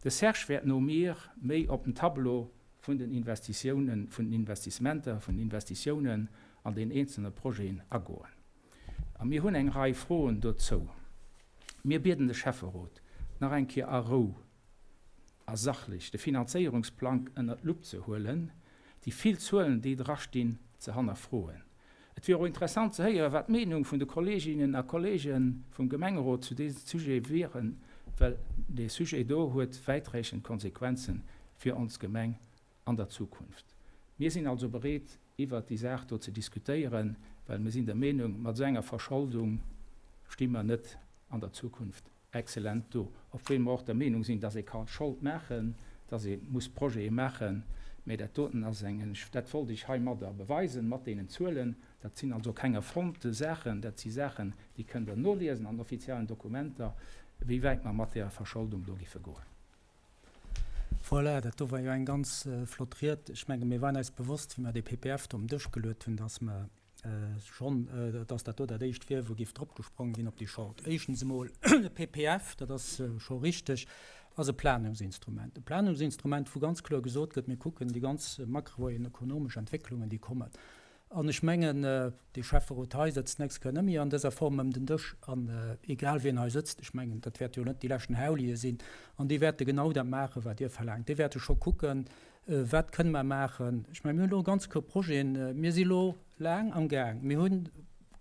Speaker 8: De Serge wäert no mir méi op den Tableau vun den Investitiounen, vun den Investissementer, vun den Investitiounen an den eenzelne Projeten agoen. A mir hunn eng Rei Froen dozou. Mir bieden de Schäfferot, nach eng Kéier a Rou a sachlech de Finanzéierungsplang ënnert d'Lupp ze huelen, déi vill Zuelen, déi drastinn, ze hannerfroen. Et wier och interessant ze héieren, wat d'Meenung vun de Kolleeginnen a Kolleege vum Gemengerot zu désem Sujet wieren, well dee Sujet do huet wäitreechend Konsequenze fir ons Gemeng an der Zukunft. Mir sinn also bereet, iwwert déi Saach do ze diskutéieren, well mir sinn der Meenung, mat esou enger Verscholdung sti mer net an der Zukunft Excellent do, obwuel mer och der Meenung sinn, dass ee ka Schold maachen, dass ee muss Projete maachen, mä dat doten ass eng, dat wollt ech heimadder beweisen, mat deenen Zuelen, dat sinn also keng erfonnte Saachen, dat si Saachen, déi kënnt Der noliesen an offiziellen Dokumenter, wéi wäit mer mat där Verscholdung do giffe goen.
Speaker 1: Voilà, dat do war jo eng ganz flott Ried. Ech menge mir waren eis bewosst, wéi mer dee PPF do um Dësch geluet hunn, dass mer schonn, dass dat do dat éischt wier, wou géif dropgesprong ginn op déi Schold. Éischtens emol, de PPF, dat ass scho richteg, ass e Planungsinstrument. E Planungsinstrument, wou ganz kloer gesot gëtt, mir kucken déi ganz makroekonomesch Entwécklungen, déi kommen. An ech mengen, dee Schäfferot hei sëtzt d'nächst Kéier net méi an dëser Form ëm den Dësch. An egal wien hei sëtzt, ech mengen, dat wäerte jo net déi leschten Haulie sinn, an déi wäerte genau dat maachen, wat Dir verlaangt. Déi wäerte scho kucken, Wat kënne mer maachen? Ech mengen, mir hunn elo e ganze Koup Projeten. Mir si elo laang am Gaang. Mir hu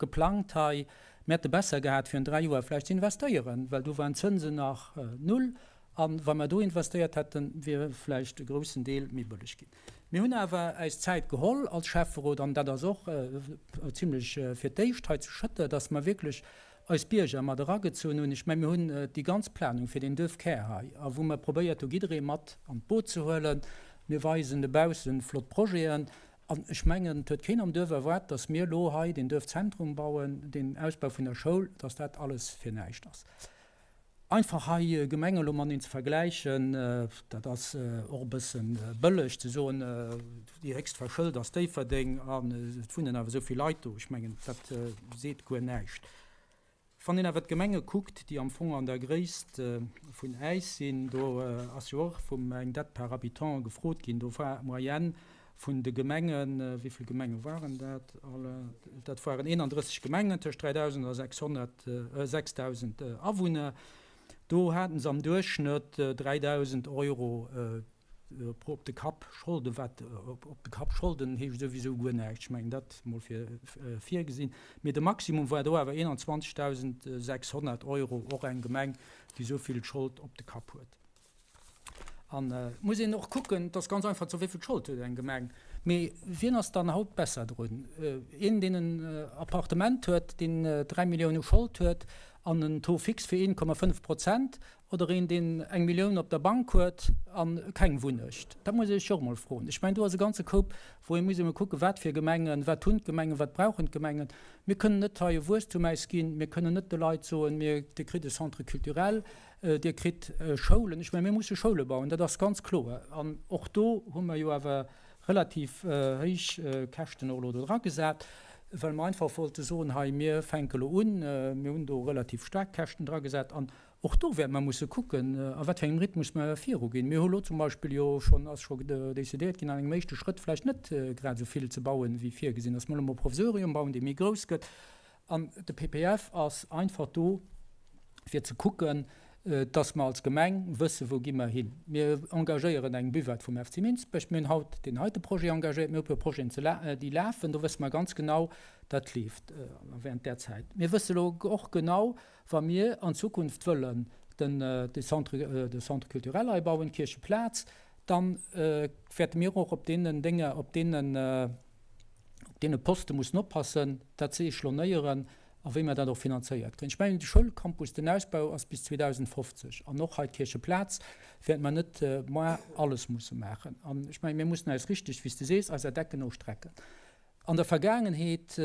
Speaker 1: geplangt hei, mir hätte besser gehat, virun 3 Joer vläicht ze investéieren, well do waren d'Zënsen nach null. A wa mer do investéiert hätten, wier vläicht e groussen Deel méi bëlleg ginn. Mir hunn awer äis Zäit geholl als Schäfferot, an dat ass och zimlech fir d'éischt hei zu Schëtter, dass mer wierklech eis Bierger mat eragezunn hunn. Ech mengen, mir hunn déi ganz Planung fir deen Duerfkär hei, a wou mer probéiert hu jidderee mat an d'Boot ze huelen. Mir weisen dobausse flott Projeten. An ech mengen, et huet keen am Duerf erwaart, dass mir elo hei deen Duerfzentrum bauen, deen Ausbau vun der Schoul, dass dat alles fir näischt ass. Einfach hei Gemenge elo mateneen ze vergläichen, dat ass och e bësse bëlleg ze soen, déi héchst verschëlt ass Déifferdeng an et wunnen awer esou vill Leit do. Ech mengen, dat seet guer näischt. Wann een awer d'Gemenge kuckt, déi am Fong an der Gréisst vun äis sinn, do ass jo och vum eng Dette par habitant gefrot ginn, do war d'Moyenne vun de Gemengen, wéi vill Gemenge waren dat alle? Dat waren 31 Gemengen tëscht 3.000 a 600, 6.000 Awunner, do haten se am Duerchschnëtt 3.000 Euro pro op de Kapp Scholden, wat op de Kapp Scholden heescht souwisou guer näischt, ech mengen dat mol fir virgesinn, mee de Maximum war do awer 21.600 Euro, och eng Gemeng, déi esou vill Schold op de Kapp huet. An et muss een och kucken, et ass ganz einfach ze soen, wéi vill Schold huet eng Gemeng, mee wien ass dann haut besser drun? Een, deen en Appartement huet, deen 3 Millioune Schold huet an en Taux fixe fir 1,5 Prozent, Oder een, deen eng Millioun op der Bank huet a keng Wunnecht. Dat muss ee sech och emol froen. Ech mengen, do ass e ganze Koup, wou ee muss emol kucken, wat fir Gemengen, wat hunn d'Gemengen, wat brauchen d'Gemengen. Mir kënnen net hei e Wuesstum ausginn, mir kënnen net de Leit soen, mir, Dir kritt e Centre culturel, Dir kritt Schoulen. Ech mengen, mir musse Schoule bauen, dat ass ganz kloer. An och do hu mer jo awer relativ héich Käschten och elo do dragesat, well mer einfach wollte soen, hei, mir fänke elo un, mir hunn do relativ staark Käschten dragesat. An Och do wäerte mer musse kucken, a wat fir engem Rhythmus mer viruginn. Mir hu lo zum Beispill jo schonn, ass scho decidéiert ginn, an engem éischte Schrëtt vläicht net grad esou vill ze bauen, wéi virgesinn ass. Mir elo mol e Provisorium bauen, dee méi grouss gëtt. An de PPF ass einfach do, fir ze kucken, dass mer als Gemeng wëssen, wou gi mer hin. Mir engagéieren eng Buvette vum FC Minsbech. Mir hunn haut deen heite Projet engagéiert. Mir hu e puer Projeten, déi lafen. Do wësse mer ganz genau, dat leeft während där Zäit. Mir wësse lo och genau, Wa mir an Zukunft wëllen den de Centre de Centre culturel hei bauen, d'Kiercheplaz, da wäerte mir och op deenen Dénger, op deenen op deene Poste mussen oppassen, dat ze échelonnéieren a wéi mer dat och finanzéiert kréien. Ech mengen, de Schoulcampus, den Ausbau ass bis 2050 an och hei d'Kiercheplaz wäerte mer net moar alles musse maachen. An ech mengen, mir mussen eis richteg, wéi s de sees, eiser Decken no strecken. An der Vergaangenheet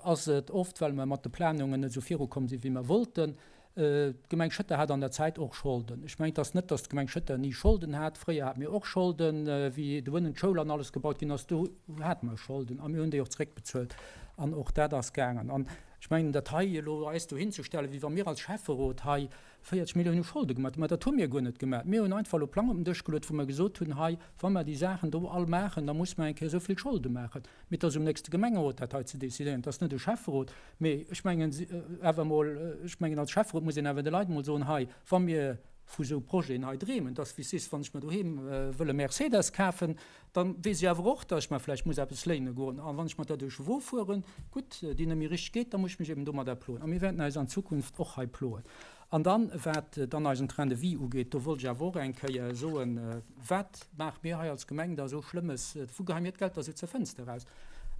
Speaker 1: ass et oft, well mer mat de Planungen net esou virukomm sinn, wéi mer wollten, d'Gemeng Schëtter hat an der Zäit och Scholden. Ech mengen, et ass net, datt d'Gemeng Schëtter ni Scholden hat. Fréier hate mir och Scholden, wéi doënnen d'Schoul an alles gebaut ginn ass, do hate mer Scholden a mir hunn déi och zeréckbezuelt an och dat ass gaangen. An ech mengen, dat hei elo eis dohinzestellen, wéi wa mir als Schäfferot hei 40 Millioune Scholde gemaat hunn. Mä dat hu mir guer net gemaat. Mir hunn einfach elo Plang op den Dësch geluet, wou mer gesot hunn, hei, wa mer déi Saachen do all maachen, da muss mer eng Kéier esou vill Scholde maachen. Mee et ass um nächste Gemengerot, dat hei ze decidéieren. Et ass net e Schäfferot. Mee ech mengen awer emol, ech mengen als Schäfferot muss een awer de Leit emol soen, hei, wa mir vu esou Projeten hei dreemen, et ass wéi s sees, wann ech mer doheem wëll e Mercedes kafen, Dann weess ech awer och, dass ech mer vläicht muss eppes léine goen. A wann ech mat der Deux Chevaux fueren, gutt, déi net méi richteg geet, da muss ech mech eben domadder ploen. A mir wäerten eis an Zukunft och hei ploen. An dann, wat dann eisen Train de vie ugeet, do wollt ech awer och eng Kéier soen, Wat maache mir hei als Gemeng da esou Schlëmmes? Wou geheie mir d'Geld da esou zur Fënster eraus?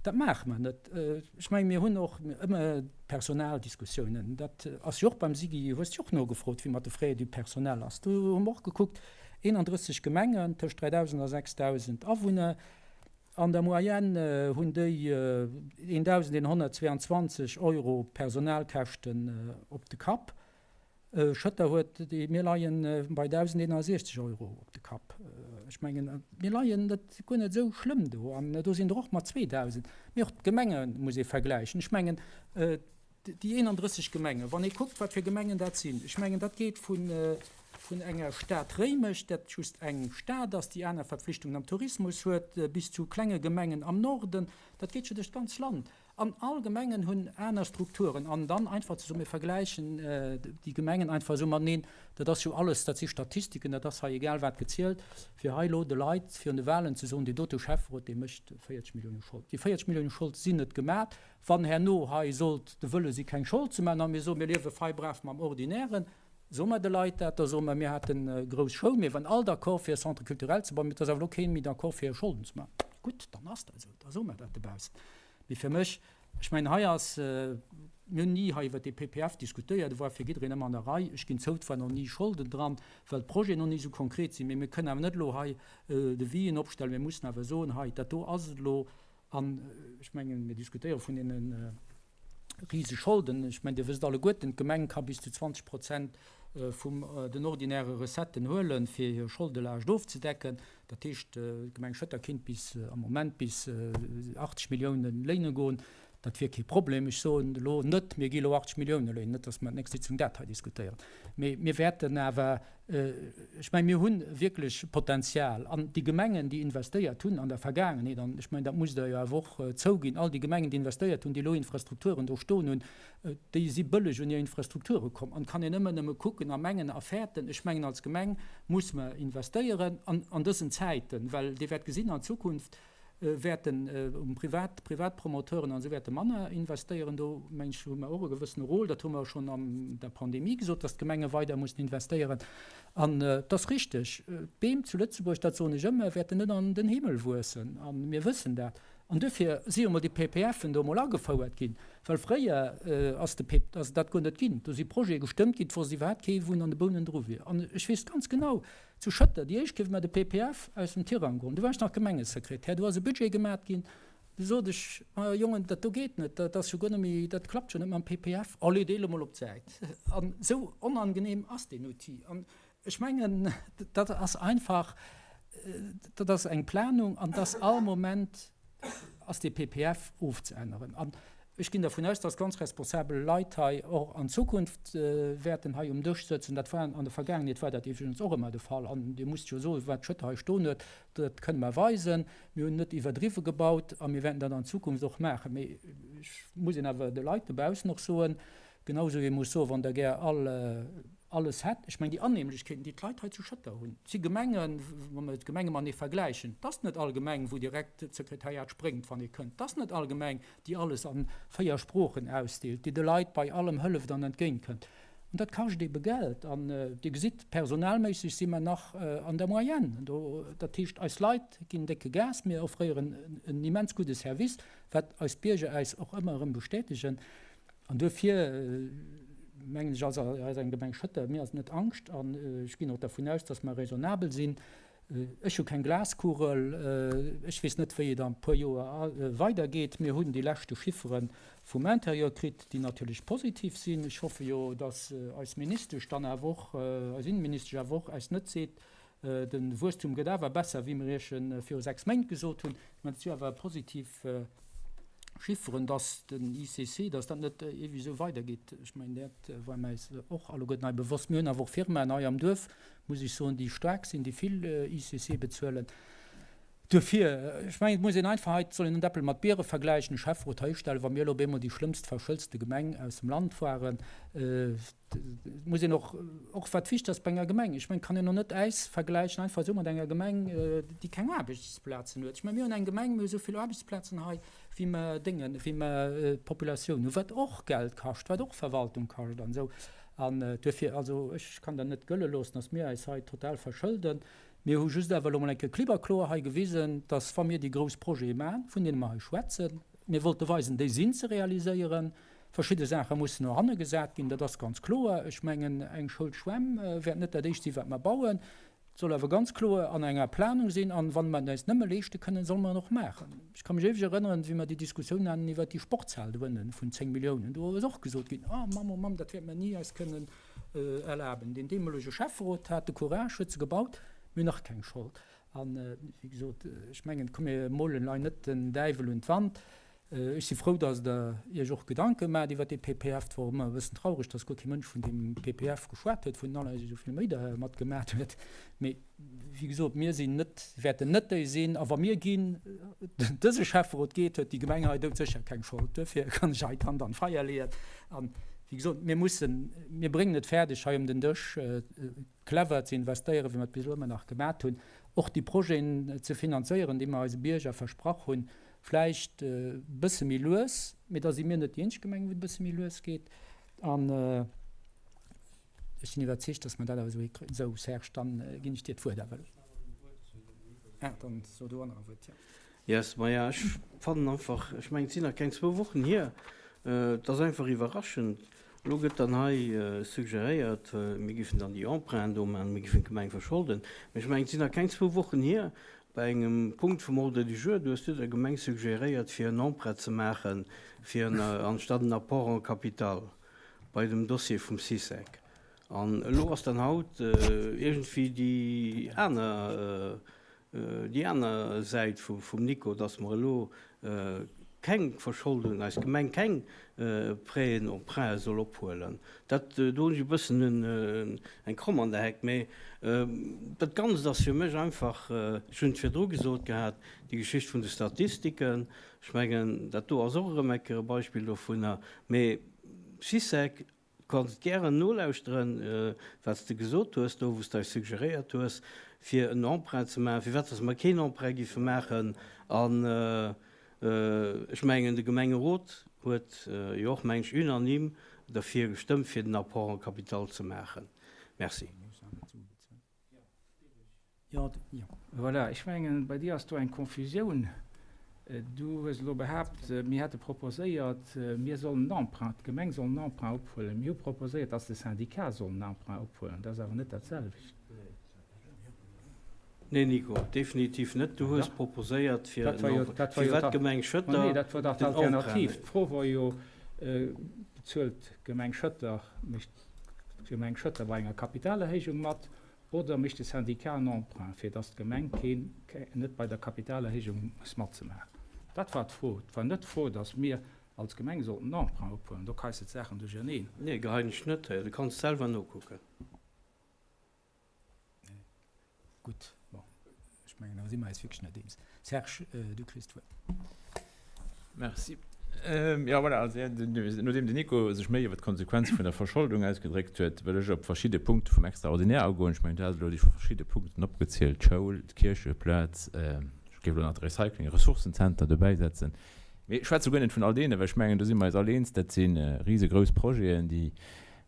Speaker 1: Dat maache mer net. Ech mengen, mir hunn och ëmmer Personaldiskussiounen. Dat ass jo och beim SIGI, hues de jo och nogefrot, wéi mat de Frais du personnel ass. Do hu mer och gekuckt, 31 Gemengen, tëscht 3.000 a 6.000 Awunner. An der Moyenne hunn déi 1.122 Euro Personalkäschten op de Kapp. Schëtter huet, mir leie bei 1.061 Euro op de Kapp. Ech mengen, mir leien net, guer net esou schlëmm do. An do sinn der och mat 2.000. Mee och d'Gemenge muss ee vergläichen. Ech mengen, Déi 31 Gemengen, wann ee kuckt, wat fir Gemengen dat sinn, ech mengen, dat geet vun enger Stad Réimech, dat just eng Stad ass, déi aner Verpflichtungen am Tourismus huet, bis zu klenge Gemengen am Norden, dat geet jo duerch d'ganz Land. An all Gemengen hunn aner Strukturen. An dann einfach ze soen, mir vergläichen déi Gemengen einfach esou mateneen, dat ass jo alles, dat si Statistiken, dat ass hei egal wat gezielt, fir hei elo de Leit virun de Wahlen ze soen, deen dote Schäfferot, dee mécht 40 Millioune Schold. Déi 40 Millioune Schold sinn net gemat. Wann herno hei sollt de Wëlle si keng Schold ze maachen a mir soen, mir liewe fei brav mam Ordinären, soe mer de Leit dat, da soe mer, mir haten grouss Schoul, mir waren all d'accord fir e Centre culturel ze bauen, mee et ass awer elo keen méi d'accord fir Scholden ze maachen. Gutt, dann ass dat esou, da soe mer dat dobaussen. Mee fir mech, ech mengen hei ass, mir hunn ni hei iwwert dee PPF diskutéiert, e war fir jiddereen ëmmer an der Rei. Ech ginn zou, et war nach ni Scholden dran, well d'Projeten och ni esou konkret sinn. Mee mir kënnen awer net elo hei Devisen opstellen, mir mussen awer soen, hei dat do ass et elo, An ech mengen, mir diskutéiere vun deene rise Scholden. Ech mengen, Dir wësst alleguerten, d'Gemeng ka bis zu 20 Prozent. vum den ordinäre Recetten huelen, fir hir Scholdelaascht ofzedecken. Dat heescht, d'Gemeng Schëtter kinnt bis am Moment bis 80 Milliounen léine goen. Dat wier kee Problem. Ech soen elo net, mir gi elo 80 Millioune léinen, net datt mer d'nächst Sitzung dat hei diskutéieren. Mee mir wäerten awer, ech mengen, mir hu wierklech Potenzial. An déi Gemengen, déi investéiert hunn an der Vergaangenheet, an ech mengen, dat musst Der jo awer och zouginn, all déi Gemengen, déi investéiert hunn, déi elo Infrastrukturen do stoen hunn, déi si bëlleg un hir Infrastrukture komm. An et kann een ëmmer nëmme kucken a mengen a fäerten. Ech mengen, als Gemeng muss mer investéieren an an dësen Zäiten, well Dir wäert gesinn an Zukunft, wäerten um Privat, Privatpromoteuren an esou wäerte manner investéieren. Do, meng ech, hu mer och e gewëssene Rôle. Dat hu mer schonn an der Pandemie gesot, dass d'Gemenge weider mussen investéieren. An et ass richteg, d'Beem zu Lëtzebuerg, dat soen ech ëmmer, wäerten net an den Himmel wuessen. A mir wëssen dat. An duerfir si jo emol déi PPFen do emol agefouert ginn, well fréier ass de P, ass et dat guer net ginn. Do si Projete gestëmmt ginn, et wosst iwwerhaapt kee wou an de Bounen dru wier. An ech weess ganz genau, Zu Schëtter, déi éischt Kéier, wou mer de PPF aus dem Tirang geholl hunn, do war ech nach Gemengesekretär, do ass e Budget gemat ginn, du sot ech, Ma Jongen, dat do geet net, dat ass jo guer net méi, dat klappt jo net mam PPF. Allez, deel emol op d'Säit. An esou onangenehm ass deen Outil. An ech mengen, dat ass einfach, dat ass eng Planung an dass all Moment ass dee PPF ofzeänneren. An ech ginn dervun aus, dass ganz responsabel Leit hei och an Zukunft wäerten hei um Dësch sëtzen. Dat war an der Vergaangenheet war dat iwwregens och ëmmer de Fall. An Dir musst jo soen, wat Schëtter hei stoen huet, dat kënne mer weisen. Mir hunn net iwwerdriwwe gebaut a mir wäerten dat an Zukunft och maachen. Mee ech muss een awer de Leit dobaussen och soen, Genau esou wéi ee muss soen, wann Der gär all alles hätt. Ech mengen, déi Annehmlechkeeten, déi d'Leit hei zu Schëtter hunn, et si Gemengen, wa mer d'Gemenge matenee vergläichen, et ass net all Gemeng, wou direkt d'Sekretariat spréngt, wann ee kënnt, et ass net all Gemeng, déi alles a 4 Sproochen ausdeelt, déi de Leit bei allem hëlleft an entgéintkënnt. An dat kascht eebe Geld. An Dir gesitt, personalméisseg si mer nach an der Moyenne. Do, dat heescht, eis Leit ginn décke Gas, mir offréieren en immens gudde Service, wat eis Bierger äis och ëmmer erëm bestätegen. An duerfir mengen ech, ass eng Gemeng Schëtter, mir ass net Angscht an ech ginn och dervun aus, datt mer raisonnabel sinn. Ech hu keng Glaskugel, ech weess net, wéi et an e puer Joer weidergeet. Mir hunn déi leschte Chiffere vum Interieur kritt, déi natierlech positiv sinn. Ech hoffe jo, datt eis Ministesch dann awer och, eis Innenministesch awer och eis net seet, de Wuesstum gëtt awer besser, wéi mir Iech e viru 6 Méint gesot hunn. Mä et si awer positiv Chifferen, dass den ICC, dass dat net eweg esou weidergeet. Ech mengen, dat war mir eis och alleguerten hei bewosst. Mir hunn awer och Firmaen hei am Duerf, muss ech soen, déi staark sinn, déi vill ICC bezuelen. Duerfir, ech mengen, et muss een einfach hei, et soll een net Äppel mat Biere vergläichen, de Schäfferot heistellen, wa mir elo op eemol déi schlëmmst verschëldste Gemeng aus dem Land waren, Et muss een och, och wat wichteg ass bei enger Gemeng, ech mengen, et kann een och net äis vergläichen einfach esou mat enger Gemeng, déi keng Aarbechtsplazen huet. Ech mengen, mir hunn eng Gemeng, mir hu esou vill Aarbechtsplazen hei, wéi mer Déngen, wéi mer Populatioun hunn, wat och Geld kascht, wat och Verwaltung kascht an esou. An duerfir, also ech kann dat net gëlle loossen, dass mir äis hei total verschëlden. Mir hu just awer elo mol eng Kéier klipp a kloer hei gewisen, dass wa mir déi grouss Projete maachen, vun deene mer hei schwätzen, mir wollte weisen, déi sinn ze realiséieren, Verschidde Saache mussen no hanne gesat ginn, dat ass ganz kloer. Ech mengen, eng Schoulschwämm wäert net dat Éischt sinn, wat mer bauen. Et soll awer ganz kloer an enger Planung sinn. An wa mer et eis nëmme leeschte kënnen, solle mer et och maachen. Ech ka mech éiweg erënneren, wéi mer déi Diskussioun haten iwwert déi Sportshal do ënne vun 10 Milliounen. Do ass och gesot ginn, Oh Mamm, oh Mamm, dat wäerte mer ni eis kënnen erlaben. Deen deemolege Schäfferot hat de Courage, huet se gebaut. Mir hunn nach keng Schold. An, wéi gesot, ech mengen, komm mir molen hei net den Däiwel un d'Wand. Ech si frou, dass Der Iech och Gedanke maacht iwwert dee PPF. Et war och ëmmer e bëssen traureg, dass guer kee Mënsch vun deem PPF geschwat huet, vun den Alain esou vill Méi dermat gemaat huet. Mee wéi gesot, mir sinn net, wäerten net déi sinn. A wa mir ginn, dëse Schäfferot geet, huet déi Gemeng hei doudsécher keng Schold. Duerfir kann ech hei d'Hand an d'Feier leeën. A wéi gesot, mir mussen, mir bréngen et fäerdeg hei ëm den Dësch, clever ze investéieren, wéi mer et bis elo ëmmer nach gemaat hunn, och déi Projeten ze finanzéieren, déi mer eise Bierger versprach hunn. Vläicht e bësse méi lues, mee da si mir net déi eenzeg Gemeng, wou et e bësse méi lues geet. An ech sinn iwwerzeegt, datt mer dat awer esou hikréien. Sou, Serge, dann ginn ech dir d'Wuert awer elo. Ah, dann so du och nach e Wuert, jo.
Speaker 3: Yes, maja, ech fannen einfach, ech mengen, et sinn nach keng zwou Wochen hier, et ass einfach iwwerraschend. Elo gëtt dann hei suggeréiert, mir géifen dann déi Emprunten do maachen, mir géifen d'Gemeng verscholden. Mee ech mengen, et sinn nach keng zwou Wochen hier, Bei engem Punkt vum Ordre du jour, du hues du der Gemeng suggeréiert, fir en Emprunt ze maachen, fir en, anstatt en Apport en capital bei dem Dossier vum Sycec. An elo ass dann haut iergendwéi déi aner, déi aner Säit vum Nico, dass mer elo keng Verscholdung, eis Gemeng keng Prêten, Emprunte soll ophuelen. Dat, do hunn ech e bëssen eng Kromm an der Heck. Mä dat Ganzt ass fir mech einfach, ech hunn et virdru gesot gehat, déi Geschicht vun de Statistiken, ech mengen, dat do ass och erëm eng Kéier e Beispill dovunner. Mä Syssec, Du kanns et gären nolauschteren, wat s de gesot hues do, wou s de eis suggeréiert hues, fir en Emprunt ze maachen, firwat dass mer keen Emprunt géife maachen. An ech mengen, de Gemengerot huet jo och, meng ech, unanime derfir gestëmmt, fir den Apport en capital ze maachen. Merci.
Speaker 8: Voilà, ech mengen, bei dir ass do eng Confusioun. Du hues elo behaapt, mir hätte proposéiert, mir sollen en Emprunt, d'Gemeng soll en Emprunt ophuelen. Mir hu proposéiert, dass de Syndicat soll en Emprunt ophuelen. Dat ass awer net dat selwecht.
Speaker 3: Nee, Nico, definitiv net. Du hues proposéiert, fir en Emprunt, firwat d'Gemeng Schëtter den Emprunt.
Speaker 8: Nee, dat war dach d'Alternativ. D'Fro war jo, Bezuelt d'Gemeng Schëtter, mécht d'Gemeng Schëtter bei enger Kapitalerhéijung mat Oder mécht de Syndicat en Emprunt, fir datt d'Gemeng keen, net bei der Kapitalerhéijung muss matzemaachen? Dat war d'Fro. Et war net d'Fro, datt mir als Gemeng sollten en Emprunt ophuelen. Do geheis de d'Saachen duercherneen.
Speaker 3: Nee, geheien ech net. Du kanns selwer nokucken.
Speaker 1: Gutt, bon, ech mengen, da si mer eis wierklech net eens. Serge, du kriss d'Wuert.
Speaker 5: Merci. Jo, voilà, also nodeem den Nico sech méi iwwer d'Konsequenze vun der Verscholdung ausgedréckt huet, wëll ech op verschidde Punkte vum Extraordinaire agoen. Ech mengen, du has elo déi verschidde Punkten opgezielt, d'Schoul, d'Kiercheplaz, ech géif elo nach de Recycling, Ressourcenzenter dobäisetzen. Mee ech schwätze guer net vun all deene, well ech mengen, do si mer eis all eens, dat si risegrouss Projeten, déi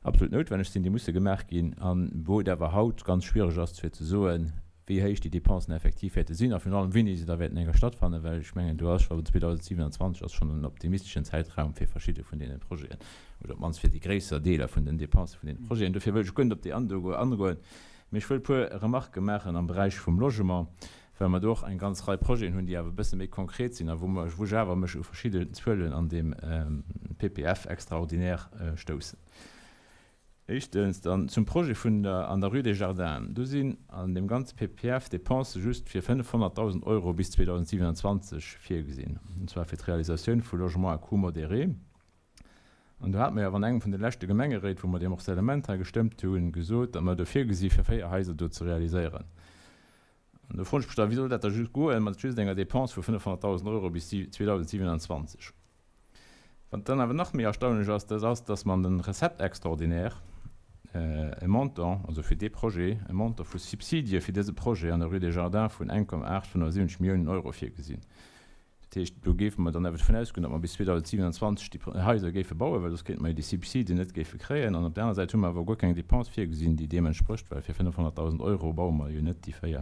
Speaker 5: absolut noutwenneg sinn, déi musse gemaach ginn a wou et awer haut ganz schwiereg ass fir ze soen, wéi héich déi Dépensen effektiv wäerte sinn a virun allem wéini se da wäerten enker stattfannen, well ech mengen, do ass scho 2027 ass schonn en optimisteschen Zäitraum fir verschidde vun deene Projeten oder op d'mannst fir déi gréisser Deeler vun den Dépensë vun deene Projeten. Dofir wëll ech guer net op déi angoen, mee ech wëll e puer Remarquë maachen am Beräich vum Logement, well mer do och eng ganz Rei Projeten hunn, déi awer e bësse méi konkret sinn a wou mer, wou ech awer mech u verschidde Zuelen an deem PPF extraordinaire stoussen. Éischtens dann zum Projet vun der an der Rue des Jardins. Do sinn an deem ganze PPF Dépensë just fir 500.000 Euro bis 2027 virgesinn, und zwar fir d'Realisatioun vu Logements à coût modéré. An do hate mer jo awer an engem vun de leschte Gemengeréit, wou mer dee Morcellement hei gestëmmt hunn, gesot, datt mer do virgesi fir 4 Haiser do ze realiséieren. An do froen ech mech da, wéi soll dat da just goen, mat just enger Dépense vu 500.000 Euro bis 2027? Wat dann awer nach méi erstaunlech ass, dat ass, datt mer an de Recettes extraordinaires e Montant, also fir dee Projet, e Montant vu Subsidie fir dëse Projet an der Rue des Jardins vun 1,875 Milliounen Euro virgesinn. Dat heescht, do géife mer dann awer dovun ausgoen, datt mer bis 2027 déi Haiser géife bauen, well soss kéinte mer jo déi Subsiden net géife kréien. An op där anerer Säit hu mer awer guer keng Dépense virgesinn, déi deem entsprécht, well fir 500.000 Euro baue mer jo net déi 4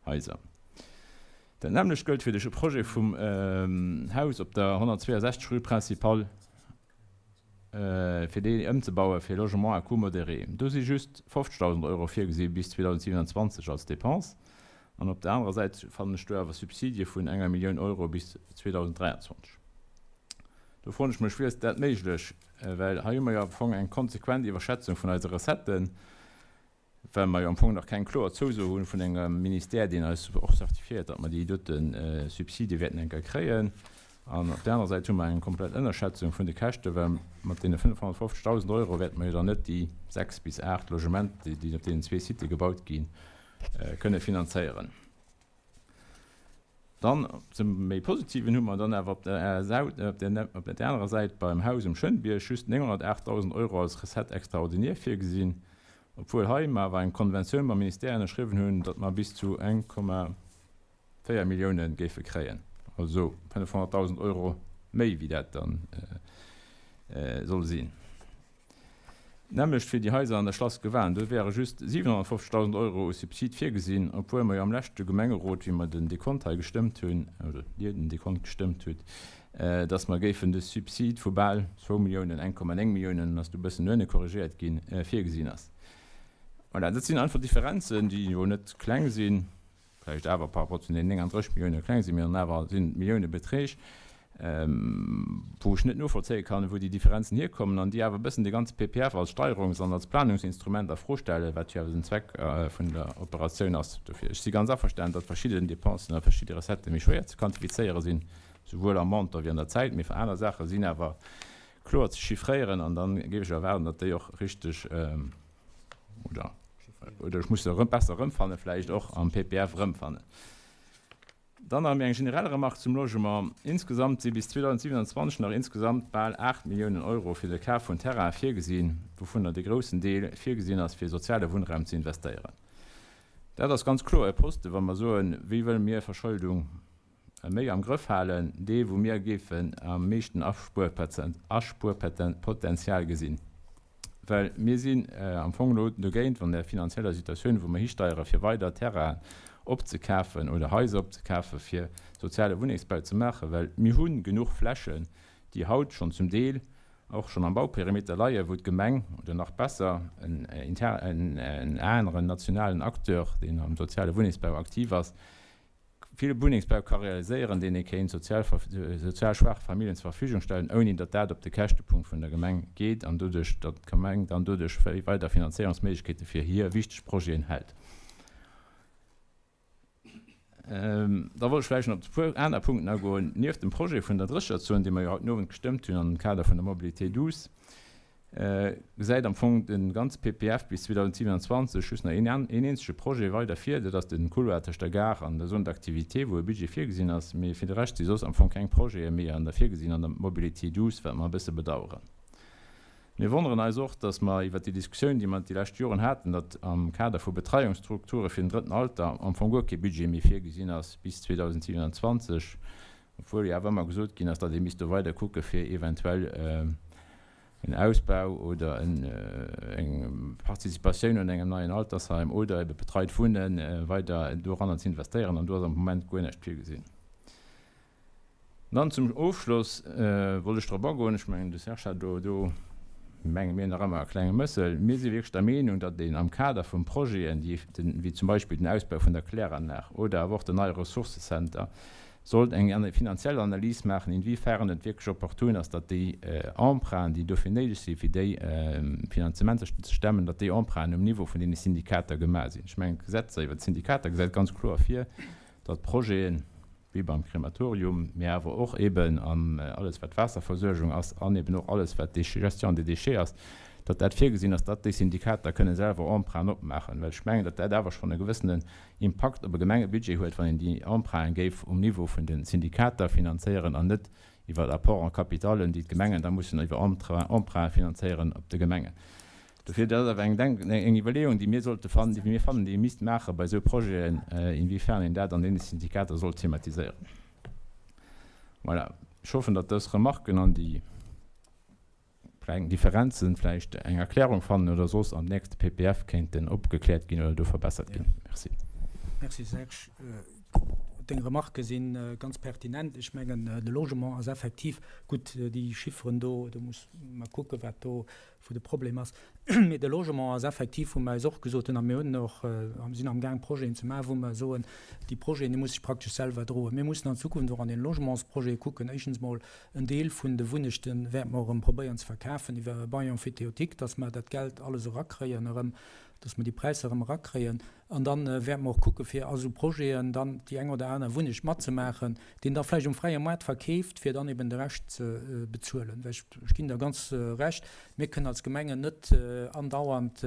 Speaker 5: Haiser. Dat nämmlecht gëllt fir de Projet vum Haus op der 162 rue Principale. fir déi ëmzebaue fir Logements à coût modéré. Do si just 50.000 Euro virgesi bis 2027 als Dépense. An op der anerer Säit fannen ech do awer Subsidie vun enger Millioun Euro bis 2023. Do froen ech mech, wéi ass dat méiglech? Well hei hu mer jo am Fong eng konsequent Iwwerschätzung vun eise Recetten. well mer jo am Fong nach keng kloer Zouso hu vun engem Ministère, deen eis och certifiéiert, datt mer déi dote Subside wäerten eng Kéier kréien. An op där anerer Säit hu mer eng komplett Ënnerschätzung vun de Käschten, well mat deene 550.000 Euro wäerte mer jo dann net déi 6 bis 8 Logementen, déi op deenen zwee Sitë gebaut ginn, kënne finanzéieren. Dann zum méi Positiven hu mer dann awer op der anerer Säit beim Haus um Schënnbierg just 908.000 Euro als Recette extraordinaire virgesinn, obwuel hei mer awer eng Konventioun mam Ministère ënnerschriwwen hunn, datt mer bis zu 1,4 Millioune géife kréien, also 500.000 Euro méi wéi dat dann soll sinn. D'nämmlecht fir déi Haiser an der Schlass Gewan. Do wäre just 750.000 Euro u Subsid virgesinn, obwuel mer jo am leschte Gemengerot, wéi mer den Dekont hei gestëmmt hunn, oder Dir den Dekont gestëmmt hutt, datt mer géifen de Subsid vu bal zwou Milliounen, 1,9 Milliounen ass du e bëssen no ënne korrigéiert ginn, virgesinn ass. Voilà, dat sinn einfach Differenzen, déi jo net kleng sinn. vläicht awer par rapport zu den 39 Millioune kleng sinn, mee dann awer sinn et Milliounebeträg. Wou ech net novollzéie kann, wou déi Differenzen hierkommen an déi awer e bëssen de ganze PPF als Steierungs an als Planungsinstrument a Fro stellen, wat jo awer den Zweck vun der Operatioun ass. Dofir, ech si ganz averstanen, datt verschidden Dépensen a verschidde Recettë méi schwéier ze quantifizéiere sinn, souwuel am Montant wéi an der Zäit, mee aner Saache sinn awer kloer ze chiffréieren an da géif ech erwaarden, datt déi och richteg, oder, oder ech muss se erëm besser erëmfannen, vläicht och am PPF erëmfannen. Dann nach méi eng generell Remark zum Logement. Insgesamt si bis 2027 nach insgesamt bal 8 Milliounen Euro fir de Kaf vun Terraine virgesinn, wouvunner de groussen Deel virgesinn ass, fir soziale Wunnraum ze investéieren. Dat ass ganz kloer e Posten, wa mer soen, wéi wëlle mir Verschëldung méi am Grëff halen, dee wou mir géifen am meeschten Aspuerpotenzial gesinn. Well mir sinn am Fong elo dogéint, an där finanzieller Situatioun, wou mer histeiere fir weider Terrainen opzekafen oder Haiser opzekafen, fir soziale Wunnengsbau ze maachen, well mir hu genuch Flächen, déi haut schonn zum Deel och schonn am Bauperimeter leien, wou d'Gemeng oder nach besser en aneren nationalen Acteur, deen am soziale Wunnengsbau aktiv ass, vill Wunnengsbau ka realiséieren, deen ee kéint sozial sozial schwaache Familljen zur Verfügung stellen, ouni datt dat op de Käschtepunkt vun der Gemeng geet an doduerch, datt d'Gemeng dann doduerch weider Finanzéierungsméiglechkeete fir hir wichteg Projeten hält. Da wollt ech vläicht nach op e puer aner Punkten agoen. Nieft dem Projet vun der Drécherzon, dee mer jo haut den Owend gestëmmt hunn am Kader vun der Mobilité douce, gesäit am Fong de ganze PPF bis 2027 just nach een eenzege Projet weider vir, dat ass de Couloir tëscht der Gare an der Zone d'activité, wou e Budget virgesinn ass. Mee fir de Rescht si soss am Fong keng Projete méi an der virgesinn an der Mobilité douce, wat mer e bësse bedauern. Mir wonneren eis och, datt mer iwwert déi Diskussioun, déi mer déi lescht Joren haten, datt am Kader vu Betreiungsstrukture fir den drëtten Alter am Fong guer kee Budget méi virgesinn ass bis 2027, obwuel jo awer ëmmer gesot ginn ass, datt ee misst do weider kucke fir eventuell en Ausbau oder eng Participatioun un engem neien Altersheim oder ebe betreit Wunnen weider doranner ze investéieren an do ass am Moment guer näischt virgesinn. Dann zum Ofschloss wollt ech drop agoen, ech mengen de Serge hat do, do menge mir nach ëmmer e klenge Mëssel, mir si wierklech der Meenung, datt een am Kader vun Projeten, déi wéi zum Beispill den Ausbau vun der Kläranlag oder awer och den neie Ressourcecenter, sollt eng finanziell Analys maachen, inwiefern et wierklech opportun ass, datt déi Emprunten, déi dofir néideg sinn, fir déi Finanzementer ze stemmen, datt déi Emprunten um Niveau vun deene Syndikater gemaach sinn. Ech mengen, d'Gesetzer iwwert d'Syndikater gesäit ganz kloer vir, datt Projeten, wéi beim Krematorium, mä awer och eben an alles wat Waasserversuergung ass an eben och alles wat Gestion des déchets ass, datt dat virgesinn ass, datt déi Syndikater kënne selwer Emprunten opmaachen, well ech mengen, datt dat awer schonn e gewëssenen Impakt op e Gemengebudget huet, wann een déi Emprunten géif um Niveau vun de Syndikater finanzéieren an net iwwer Apport en capitalen, déi d'Gemengen da mussen iwwer Emprunten finanzéieren op de Gemengen. Dofir, dat ass awer eng Denk-, eng Iwwerleeung, déi mir sollte fannen, déi mir fannen, déi ee misst maache bei esou Projeten, inwiefern een dat an deene Syndikater sollt thematiséieren. Voilà, ech hoffen, datt dës Remarken an déi kleng Differenzen vläicht eng Erklärung fannen oder soss am nächste PPF kéinten opgekläert ginn oder do verbessert ginn. Merci.
Speaker 1: Merci Serge. Deng Remarquë si ganz pertinent. Ech mengen, de Logement ass effektiv, gutt, déi Chifferen do, do muss mer kucken, wat do wou de Problem ass. Mee de Logement ass effektiv, wou mer eis och gesot hunn, a mir hunn och, sinn amgaang Projeten ze maachen, wou mer soen, déi Projeten, déi muss sech praktesch selwer droen. Mir mussen an Zukunft och an den Logementsprojete kucken, éischtens mol en Deel vun de Wunnechte wäerte mer och erëm probéieren ze verkafen iwwer e Bail emphytéotique, dass mer dat Geld alles erakréien erëm, dass mer déi Präisser erëm erakréien. An da wäerte mer och kucke fir a sou Projeten dann déi eng oder aner Wunnecht matzemaachen, déi een da vläicht um fräie Moart verkeeft, fir dann eben de Rescht ze bezuelen. Well ech ginn der ganz Recht, mir kënnen als Gemengen net andauernd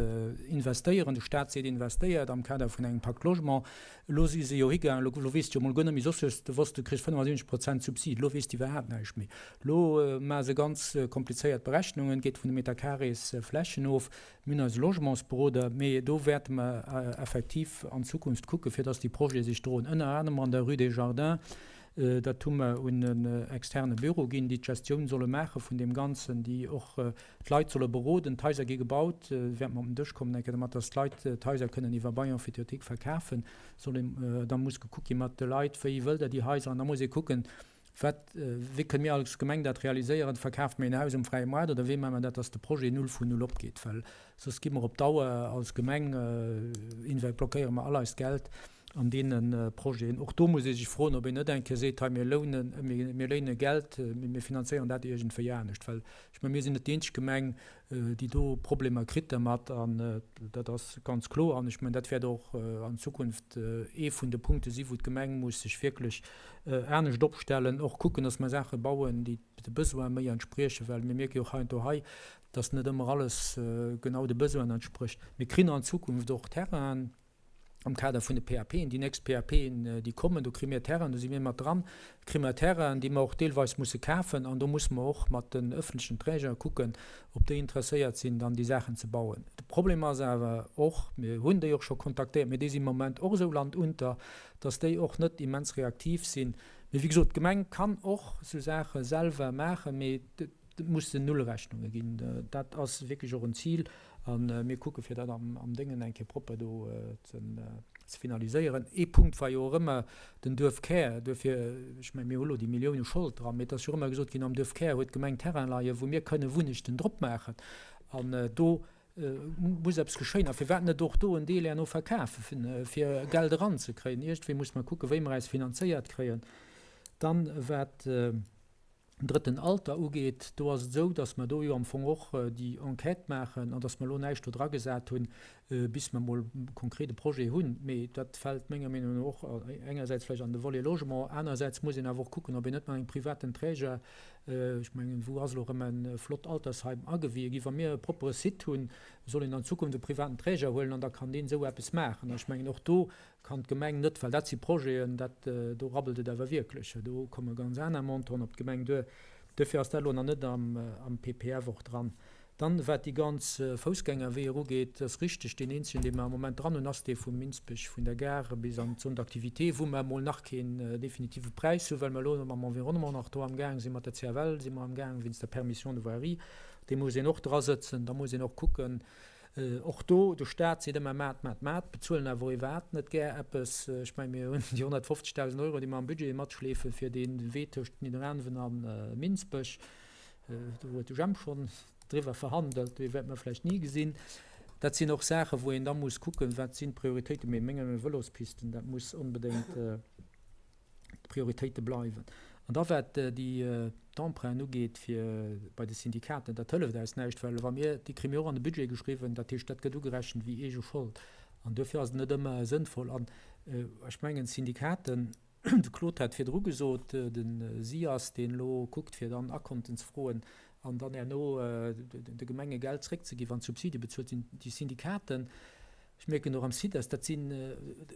Speaker 1: investéieren. De Stat seet, investéiert am Kader vun engem Pacte Logement. Elo si se jo higaangen, elo elo weess de jo mol guer net méi, soss hues de wosst, du kriss 75 Prozent Subsid, elo weess de iwwerhaapt näischt méi. Elo maache se ganz komplizéiert Berechnungen, geet vun de Meter carrés Flächen of. Mir hunn eise Logementsberoder, mee do wäerte mer effektiv an Zukunft kucken, fir dass déi Projete sech droen, ënner anerem an der Rue des Jardins. Dat hu mer un en externe Büro ginn, déi d'Gestioun solle maache vun deem Ganzen, déi och d'Leit solle beroden. D'Haiser gi gebaut, wäerte mer op den Dësch kommen eng Kéier domat, dass d'Leit d'Haiser kënnen iwwer Bail emphytéotique verkafen. Soll een, da muss gekuckt gi mat de Leit, wéi wëllt Der déi Haiser? An da muss ee kucken, Wat, wéi kënne mir als Gemeng dat realiséieren? Verkafe mir een Haus um fräie Moart oder wéi maache mer dat, dass de Projet null vun null opgeet? Well soss gi mer op Dauer als Gemeng, blockéiere mer all eist Geld. An deene Projeten. Och do muss ee sech froen, ob een net eng Kéier seet, hei mir lounen, mir léine Geld, mee mir finanzéieren dat iergendwéi anescht. Well ech mengen, mir sinn net déi eenzeg Gemeng, déi do Problemer kritt dermat. An dat ass ganz kloer. An ech mengen, dat wäert och an Zukunft ee vun de Punkte si wou d'Gemeng muss sech wierklech anescht opstellen, och kucken, datt mer Saache bauen, déi de Besoine méi entspriechen. Well mir mierke jo och heiansdo hei, datt net ëmmer alles genau de Besoinen entsprécht. Mir krin an Zukunft och Terrainen. am Kader vun de PAPen, déi nächst PAPen, déi kommen, do kri mir Terrainen, do si mir mat dran, kri mer Terrainen, déi mer och deelweis musse kafen an do musse mer och mat den öffentlichen Träger kucken, ob déi interesséiert sinn, dann déi Saachen ze bauen. De Problem ass awer och, mir hunn déi och scho kontaktéiert, mee déi si am Moment och esou landunter, dass déi och net immens reaktiv sinn. Mee wéi gesot, d'Gemeng kann och esou Saache selwer maachen, mee et mussen Nullrechnunge ginn. Dat ass wierklech och en Zil. A mir kucke fir dat am Déngen eng Kéier propper do ze finaliséieren. Ee Punkt war jo och ëmmer den Duerfkär. Duerfir, ech mengen, mir hu lo déi Millioune Schold dran, mee et ass jo och ëmmer gesot ginn, am Duerfkär huet d'Gemeng Terrain leien, wou mir kënne Wunnechten drop maachen. An do muss eppes geschéien. A firwat net och do en Deel herno verkafen, fir Geld eranzekréien? Iergendwéi muss mer kucken, wéi mer äis finanzéiert kréien. Dann, wat. Drëtten Alter ugeet, do ass et esou, datt mer do jo am Fong och déi Enquête maachen an datt mer elo näischt do dragesat hunn, bis mer emol e konkrete Projet hunn. Mee dat fält menger Meenung no och engersäits vläicht an de Volet Logement, anerersäits muss een awer och kucken, ob een net mat engem privaten Träger, ech mengen, wou ass elo erëm e flott Altersheim agewie gi, wa mir e proppere Site hunn, soll een an Zukunft e privaten Träger huelen an da kann deen esou eppes maachen. An ech mengen, och do kann d'Gemeng net, well dat si Projeten, dat, do rabbelt et awer wierklech, do komme ganz aner Montanten op d'Gemeng duer. Duerfir ass dat elo nach net am PPF och dran. Dann, wat déi ganz Foussgängerweeër ugeet, ass richteg, deen eenzegen, dee mer am Moment dran hunn, ass dee vu Minsbech vun der Gare bis an d'Zone d'activité, wou mer emol nach keen definitive Präis hunn, well mer elo mam Environnement nach do amgaang sinn, mat der CFL si mer amgaang wéinst der Permission de voirie, dee muss een och drasëtzen. Da muss een och kucken, Och do, de Staat seet ëmmer maat, maat, maat, bezuelen awer iwwerhaapt net gär eppes. Ech mengen, mir hunn déi 150.000 Euro, déi mer am Budget matschleefen, fir dee Wee tëscht Nidderaanwen a Minsbech, do huet de Jemp schonn driwwer verhandelt, dee wäerte mer vläicht ni gesinn. Dat sinn och Saachen, wou een da muss kucken, wat sinn d'Prioritéiten. Mee menger Meenung no, Vëlospisten, dat muss onbedéngt. d'Prioritéite bleiwen. An da wat déi d'Emprunten ugeet fir bei de Syndikaten, dat hëlleft eis näischt, well wa mir, déi kréie mir och an de Budget geschriwwen, dat heescht dat gëtt ugerechent wéi eege Schold an duerfir ass et net ëmmer sënnvoll. An ech mengen d'Syndikaten, de Claude hat virdru gesot, de SIAS deen elo kuckt fir dann Akonten ze froen an dann herno de Gemenge Geld zréckzeginn, wann d'Subside bezuelt sinn, déi Syndikaten, Ech mierken och am CITES, dat sinn,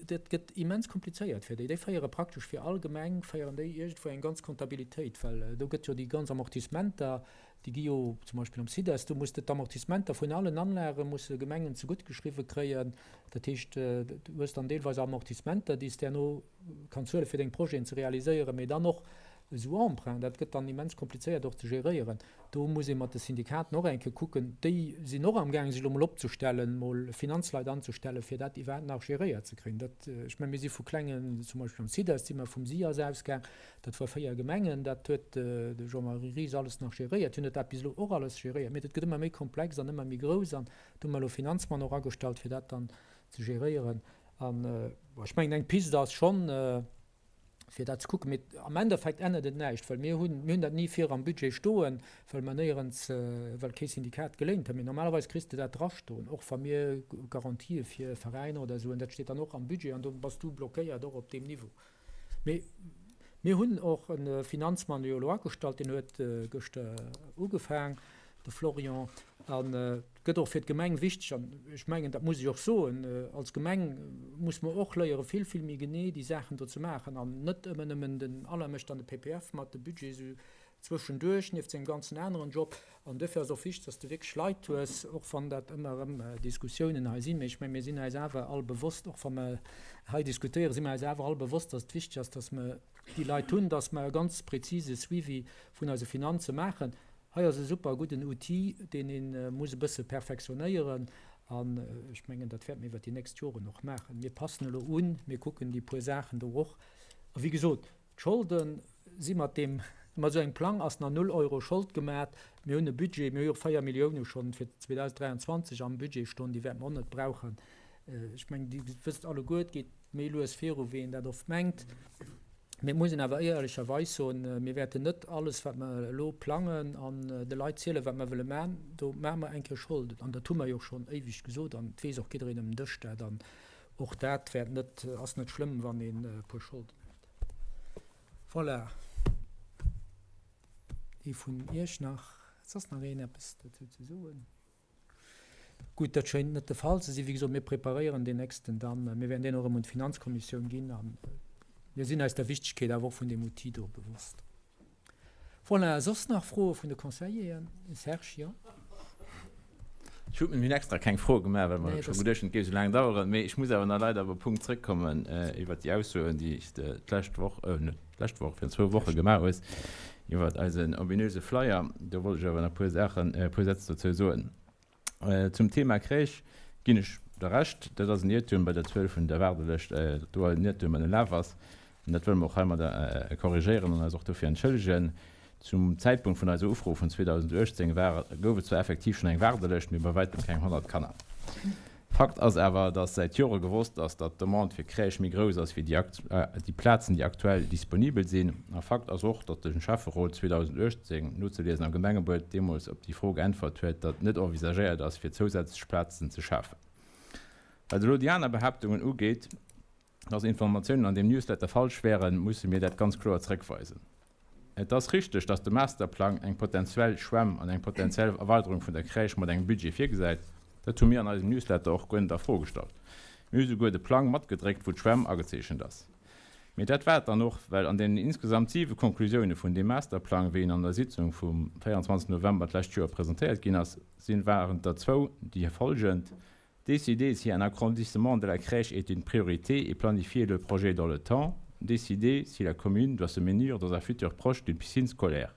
Speaker 1: dat gëtt immens komplizéiert fir déi. Déi féiere praktesch fir all Gemeng féieren déi iergendwou eng ganz Kontabilitéit, well do gëtt jo déi ganz Amortissementer, déi gi jo zum Beispill am CITES, do muss de d'Amortissementer vun allen Anlage musse Gemengen zegutt geschriwwe kréien. Dat heescht, du hues dann deelweis Amortissementer, déi s de herno kanns huele fir deng Projeten ze realiséieren, mee dann och esou Emprunts, dat gëtt dann immens komplizéiert och ze geréieren. Do muss ee mat de Syndikaten och eng Kéier kucken. Déi sinn och amgaangen, sech elo mol opzestellen, mol Finanzleit anzestellen, fir dat iwwerhaapt nach geréiert ze kréien. Dat, ech mengen, mir si vu klengen, zum Beispill am CIDES si mer vum SIAS ausgaang, dat war 4 Gemengen, dat huet de Jean-Marie Ries alles nach geréiert. Hien huet dat bis elo och alles geréiert, mee dat gëtt ëmmer méi komplex an ëmmer méi grouss an do hu mer elo Finanzmann och agestallt, fir dat dann ze geréieren. An, bon, ech mengen, eng Piste ass schonn, fir dat ze kucken. Mee am Endeffekt ännert et näischt, well mir hunn, mir hunn dat ni vir am Budget stoen, well mer néierens, well kee Syndikat geléint huet. Mee normalerweis kriss de dat drastoen, och wa mir Garantië fir Veräiner oder esou hunn, dat steet dann och am Budget an do bass du blockéiert och op deem Niveau. Mee mir hunn och e Finanzmann jo elo agestallt, deen huet gëschter ugefaang, de Florian, an et gëtt och fir d'Gemeng wichteg, an ech mengen, dat muss ech och soen, als Gemeng muss mer och léiere vill, vill méi genee déi Saachen do ze maachen an net ëmmer nëmmen den Alain mécht dann de PPF mat, de Budget esou zwëschenduerch nieft sengem ganzen aneren Job. An duerfir ass och wichteg, dass de wierklech Leit hues, och wann dat ëmmer erëm Diskussiounen hei sinn, mee ech mengen, mir sinn eis awer all bewosst, och wa mer hei diskutéieren, si mer eis awer all bewosst, dass et wichteg ass, dass mer déi Leit hunn, dass mer e ganz präzise Suivi vun eise Finanze maachen. Hei ass e super gudden Outil, deen ee muss e bësse perfektionéieren. An ech mengen, dat wäerte mir iwwert déi nächst Joren och maachen. Mir passen elo un, mir kucken déi puer Saachen do och. A wéi gesot, d'Scholde si mat deem, mat esou engem Plang ass nach null Euro Schold gemat. Mir hunn e Budget, mir hu jo och 4 Millioune schonn fir 2023 am Budget stoen, déi wäerte mer och net brauchen. Ech mengen, Dir wësst alleguer, et geet. méi lues viru wéi een dat oft mengt. Mee et muss een awer éierlecherweis soen, mir wäerten net alles, wat mer elo plangen an de Leit zielen, wat mer wëlle maachen, do maache mer eng Kéier Schold. An dat hu mer jo och schonn éiweg gesot an et weess och jiddereen ëm den Dësch dat. An och dat wäert net, ass net schlëmm, wann een e puer Scholden huet. Voilà. Ee vun Iech nach? Soss nach een eppes dozou ze soen? Gutt, dat schéint net de Fall ze sinn. Wéi gesot, mir preparéieren deen nächsten dann. Mir wäerten deen och erëm un d'Finanzkommissioun ginn a mir sinn eis der Wichtigkeet awer och vun deem Outil do bewosst. Voilà, soss nach Froe vun de Conseilleren? Serge, jo?
Speaker 5: Ech hu mir hunn extra keng Froe gemaach, well mer scho geduecht hunn, et géif esou laang daueren. Mee ech muss awer nach leider op e Punkt zrëckkommen iwwert déi Aussoen, déi s de d'lescht Woch, net d'lescht Woch, virun zwou Woche gemaach hues iwwert eisen ominöse Flyer. Do wollt ech awer nach e puer Saachen, e puer Sätz dozou soen. Zum Thema Crèche ginn ech der Recht, dat ass en Iertum bei der Zuel vun der Waardelëscht, datt do en Iertum ënnerlaf ass. An dat wëlle mer och heimadder korrigéieren an eis och dofir entschëllegen. Zum Zäitpunkt vun eiser Ufro vun 2018 war, gouf et zwar effektiv schonn eng Waardelëscht, mee bei wäitem keng 100 Kanner. Fakt ass awer, dass säit Jore gewosst ass, datt d'Demande fir Crèche méi grouss ass wéi déi Plazen, déi aktuell disponibel sinn. A Fakt ass och, datt de Schäfferot 2018, nozeliesen am Gemengebuet, deemools op déi Fro geäntwert huet, datt net envisagéiert ass, fir zousätzlech Plazen ze schafen. Wat elo déi aner Behaaptungen ugeet, dass Informatiounen an deem Newsletter falsch wären, musse mir dat ganz kloer zréckweisen. Et ass richteg, dass de Masterplang eng potenzuell Schwämm an eng potenziell Erweiderung vun der Crèche mat engem Budget virgesäit. Dat hu mir an eisem Newsletter och guer net a Fro gestallt. Mir hu souguer de Plang matgedréckt, wou d'Schwämm agezeechent ass. Mee dat war et dann och, well an deenen insgesamt siwe Konklusioune vun deem Masterplang, wéi en an der Sitzung vum 24 November d'lescht Joer presentéiert ginn ass, sinn, waren der zwou, déi folgend, Décider si un agrandissement de la crèche est une priorité et planifier le projet dans le temps. Décider si la commune doit se munir dans un futur proche d'une piscine scolaire.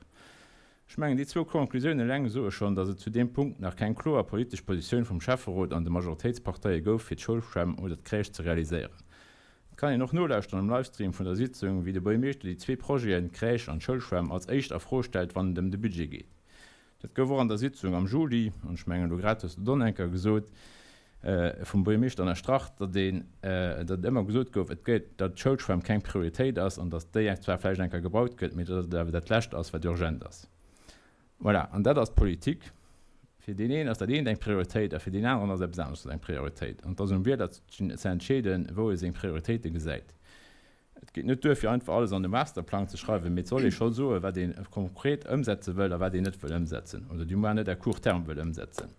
Speaker 5: Ech mengen, déi zwou Konklusiounen eleng soe schonn, datt et zu deem Punkt nach keng kloer politesch Positioun vum Schäfferot an de Majoritéitsparteie gouf, fir d'Schoulschwämm oder d'Crèche ze realiséieren. Et kann een och nolauschteren am Livestream vun der Sitzung, wéi de Buergermeeschter déi zwee Projeten, d'Crèche an d'Schoulschwämm, als éischt a Fro stellt, wann et ëm de Budget geet. Dat gouf och an der Sitzung am Juli, an ech mengen elo grad hues de et och nach eng Kéier gesot, vum Buergermeeschter ënnerstrach, datt een, datt et ëmmer gesot gouf, et gëtt, datt d'Schoulschwämm keng Prioritéit ass an datt déi zwar vläicht eng Kéier gebaut gëtt, mee datt et awer dat Lescht ass, wat urgent ass. Voilà, an dat ass d'Politik. Fir deen een ass dat eent eng Prioritéit a fir deen aneren ass eppes aneschters eng Prioritéit. An et ass um Wieler ze entscheeden, wou e seng Prioritéite gesäit. Et geet net duer, fir einfach alles an de Masterplang ze schreiwen, mee et soll ee scho soen, wat ee konkret ëmsetze wëll a wat een net wëll ëmsetzen oder du moins net à court terme wëll ëmsetzen.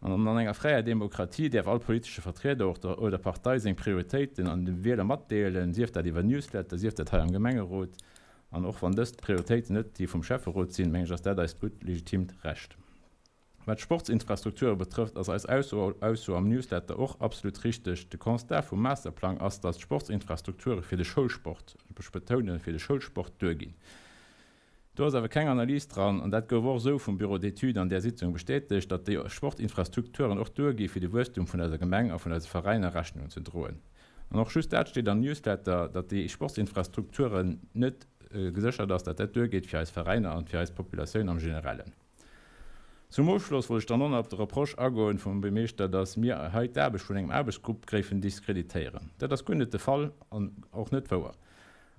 Speaker 5: An an enger fräier Demokratie däerf all politesche Vertrieder oder Partei seng Prioritéiten an de Wieler matdeelen, sief dat iwwer Newsletter, sief dat hei am Gemengerot. An och wann dës Prioritéiten net déi vum Schäfferot sinn, meng ech, ass dat eist gutt legitimt Recht. Wat d'Sportsinfrastrukture betrëfft, ass eis Ausso am Newsletter och absolut richteg. De Constat vum Masterplang ass, datt d'Sportsinfrastrukture fir de Schoulsport, ech betounen, fir de Schoulsport duerginn. Do ass awer keng Analys dran, an dat gouf och esou vum Bureau d'études an där Sitzung bestätegt, datt déi Sportinfrastrukturen och duergi fir de Wuesstum vun eiser Gemeng a vun eise Veräiner Rechnung ze droen. An och just dat steet am Newsletter, datt déi Sportsinfrastrukturen net geséchert ass, datt dat duergeet fir eis Veräiner an fir eis Populatioun am Generellen. Zum Ofschloss wollt ech dann och nach op de Reproche agoen vum Buermeeschter, dass mir hei d'Aarbecht vun engem Aarbechtsgrupp géifen diskreditéieren. Dat ass guer net de Fall an och net wouer.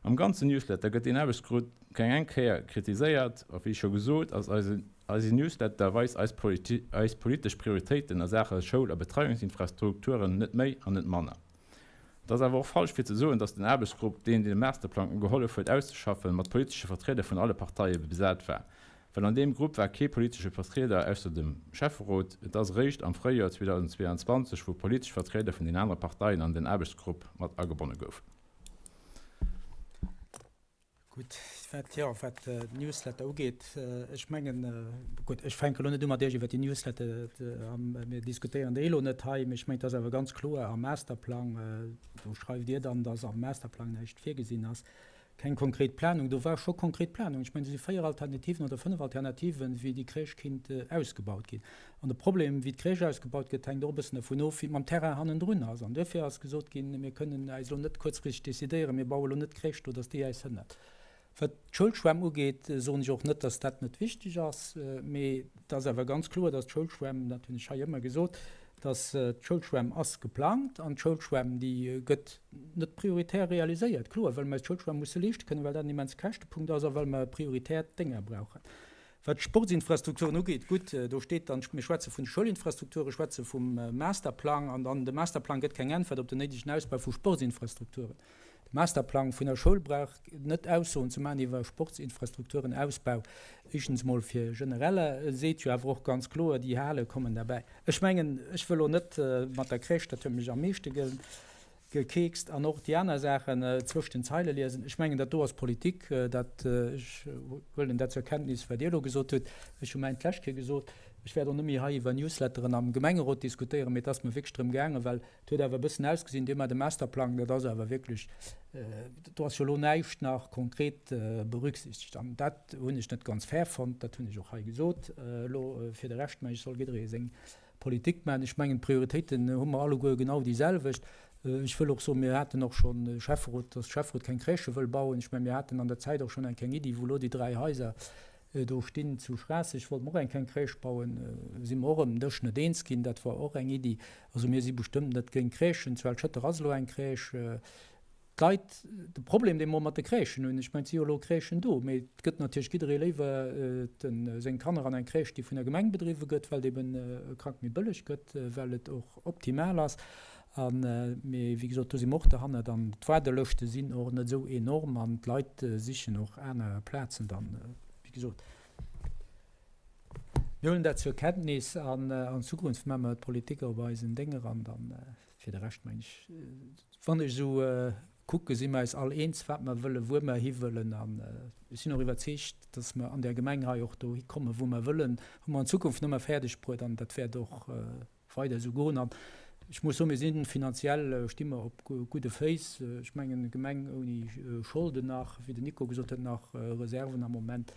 Speaker 5: Am ganzen Newsletter gëtt deen Aarbechtsgrupp keng eng Kéier kritiséiert. A wéi scho gesot, ass eise eise Newsletter weist eis eis politesch Prioritéiten a Saache Schoul a Betreiungsinfrastrukturen, net méi an net manner. Et ass awer och falsch fir ze soen, dass den Aarbechtsgrupp, deen de Masterplang gehollef huet auszeschaffen, mat politesche Vertrieder vun alle Parteie besat war. Well an deem Grupp war kee politesche Vertrieder ausser dem Schäfferot. Et ass eréischt am Fréijoer 2022, wou politesch Vertrieder vun den anere Parteien an den Aarbechtsgrupp mat agebonne goufen.
Speaker 1: Gutt, wat, jo, wat den Newsletter ugeet, ech mengen, gutt, ech fänke elo net u mat Iech iwwert déi Newsletter, mir diskutéieren déi elo net hei, mee ech mengen, et ass awer ganz kloer am Masterplang, do schreift Dir dann, dass am Masterplang näischt virgesinn ass. Keng konkret Planung, do war scho konkret Planung. Ech mengen, do si 4 Alternativen oder 5 Alternativen, wéi déi Crèche kinnt ausgebaut ginn. An de Problem, wéi d'Crèche ausgebaut gëtt, hänkt och e bëssen dervun of, wéi et mam Terrain hannendrun ass. An duerfir ass gesot ginn, mir kënnen äis elo net kuerzfristeg decidéieren, mir baue elo net d'Crèche do, dass déi äis hënnert. Wat d'Schoulschwämm ugeet, soen ech och net, dass dat net wichteg ass, mee et ass awer ganz kloer, dass d'Schoulschwämm, dat hunn ech hei ëmmer gesot.
Speaker 8: Dass d'Schoulschwämm ass geplangt an d'Schoulschwämm, déi gëtt net prioritär realiséiert, kloer, well mer eis d'Schoulschwämm musse leeschte kënnen, well dat en immense Käschtepunkt ass a well mer prioritär d'Dénger brauchen. Wat d'Sportsinfrastrukturen ugeet, gutt, do steet dann, mir schwätze vun de Schoulinfrastrukturen, schwätze vum Masterplang an dann de Masterplang gëtt keng Äntwert op den néidegen Ausbau vu Sportsinfrastrukturen. De Masterplang vun der Schoul brauch net Aussoen ze maachen iwwer Sportsinfrastrukturenausbau, éischtens emol fir generell. E seet jo awer och ganz kloer, déi Hale kommen derbäi. Ech mengen, ech wëll elo net mat der Crèche, dat huet mech am meeschte gekeekst, an och déi aner Saachen zwëscht den Zeile liesen. Ech mengen, dat do ass Politik. Dat, ech huelen dat zur Kenntnis, wat Dir elo gesot hutt. Ech hu mäint d'lescht Kéier gesot. Ech wäert och net méi hei iwwer Newsletteren am Gemengerot diskutéieren, mee et ass mer wierklech drëm gaangen, well Et huet awer e bëssen ausgesinn, dee mat dem Masterplang, dat ass awer wierklech, do ass jo elo näischt nach konkret berücksichtegt. An dat hunn ech net ganz fair fonnt, dat hunn ech och hei gesot. Elo fir de Rescht, mengen ech, soll jidderee seng Politik maachen. Ech mengen, d'Prioritéiten hu mer alleguer genau déi selwecht. Ech wëll och soen, mir haten och schonn de Schäfferot, dass de Schäfferot keng Crèchë wëll bauen. Ech mengen, mir haten an der Zäit och schonn eng keng Iddi, wou elo déi 3 Haiser Do stinn zu Schraasseg, wollte mer och eng kleng Crèche bauen, si mer och ëm den Dësch net eens ginn. Dat war och eng Iddi. Also mir si bestëmmt net géint Crèchen. Zu Al-Schëtter ass elo eng Crèche. D'Leit, de Problem, dee mer mat de Crèchen hunn, ech mengen, et si jo elo Crèchen do, mee et gëtt natierlech jidderee léiwer seng Kanner an eng Crèche, déi vun der Gemeng bedriwwe gëtt, well et eben e Krack méi bëlleg gëtt, well et och optimal ass. A mee wéi gesot, do si mer och derhannert an d'Waardelëschte sinn och net esou enorm an d'Leit sichen och aner Plazen dann. Wéi gesot, mir huelen dat zur Kenntnis an an Zukunft maache mer d'Politik och op eisen Dénger an dann fir de Rescht meng ech, wann ech esou kucke si mer eis all eens, wat mer wëllen, wuer mer hiwëllen an ech sinn och iwwerzeegt, datt mer an där Gemeng hei och dohi kommen, wou mer wëllen, hu mer an Zukunft nëmme fäerdeg bruet an dat wäert och weider esou goen. An ech muss soen, mir si finanziell, sti mer op gudde Féiss. Ech mengen, Gemeng ouni Scholden nach, wéi den Nico gesot huet, nach Reserven am Moment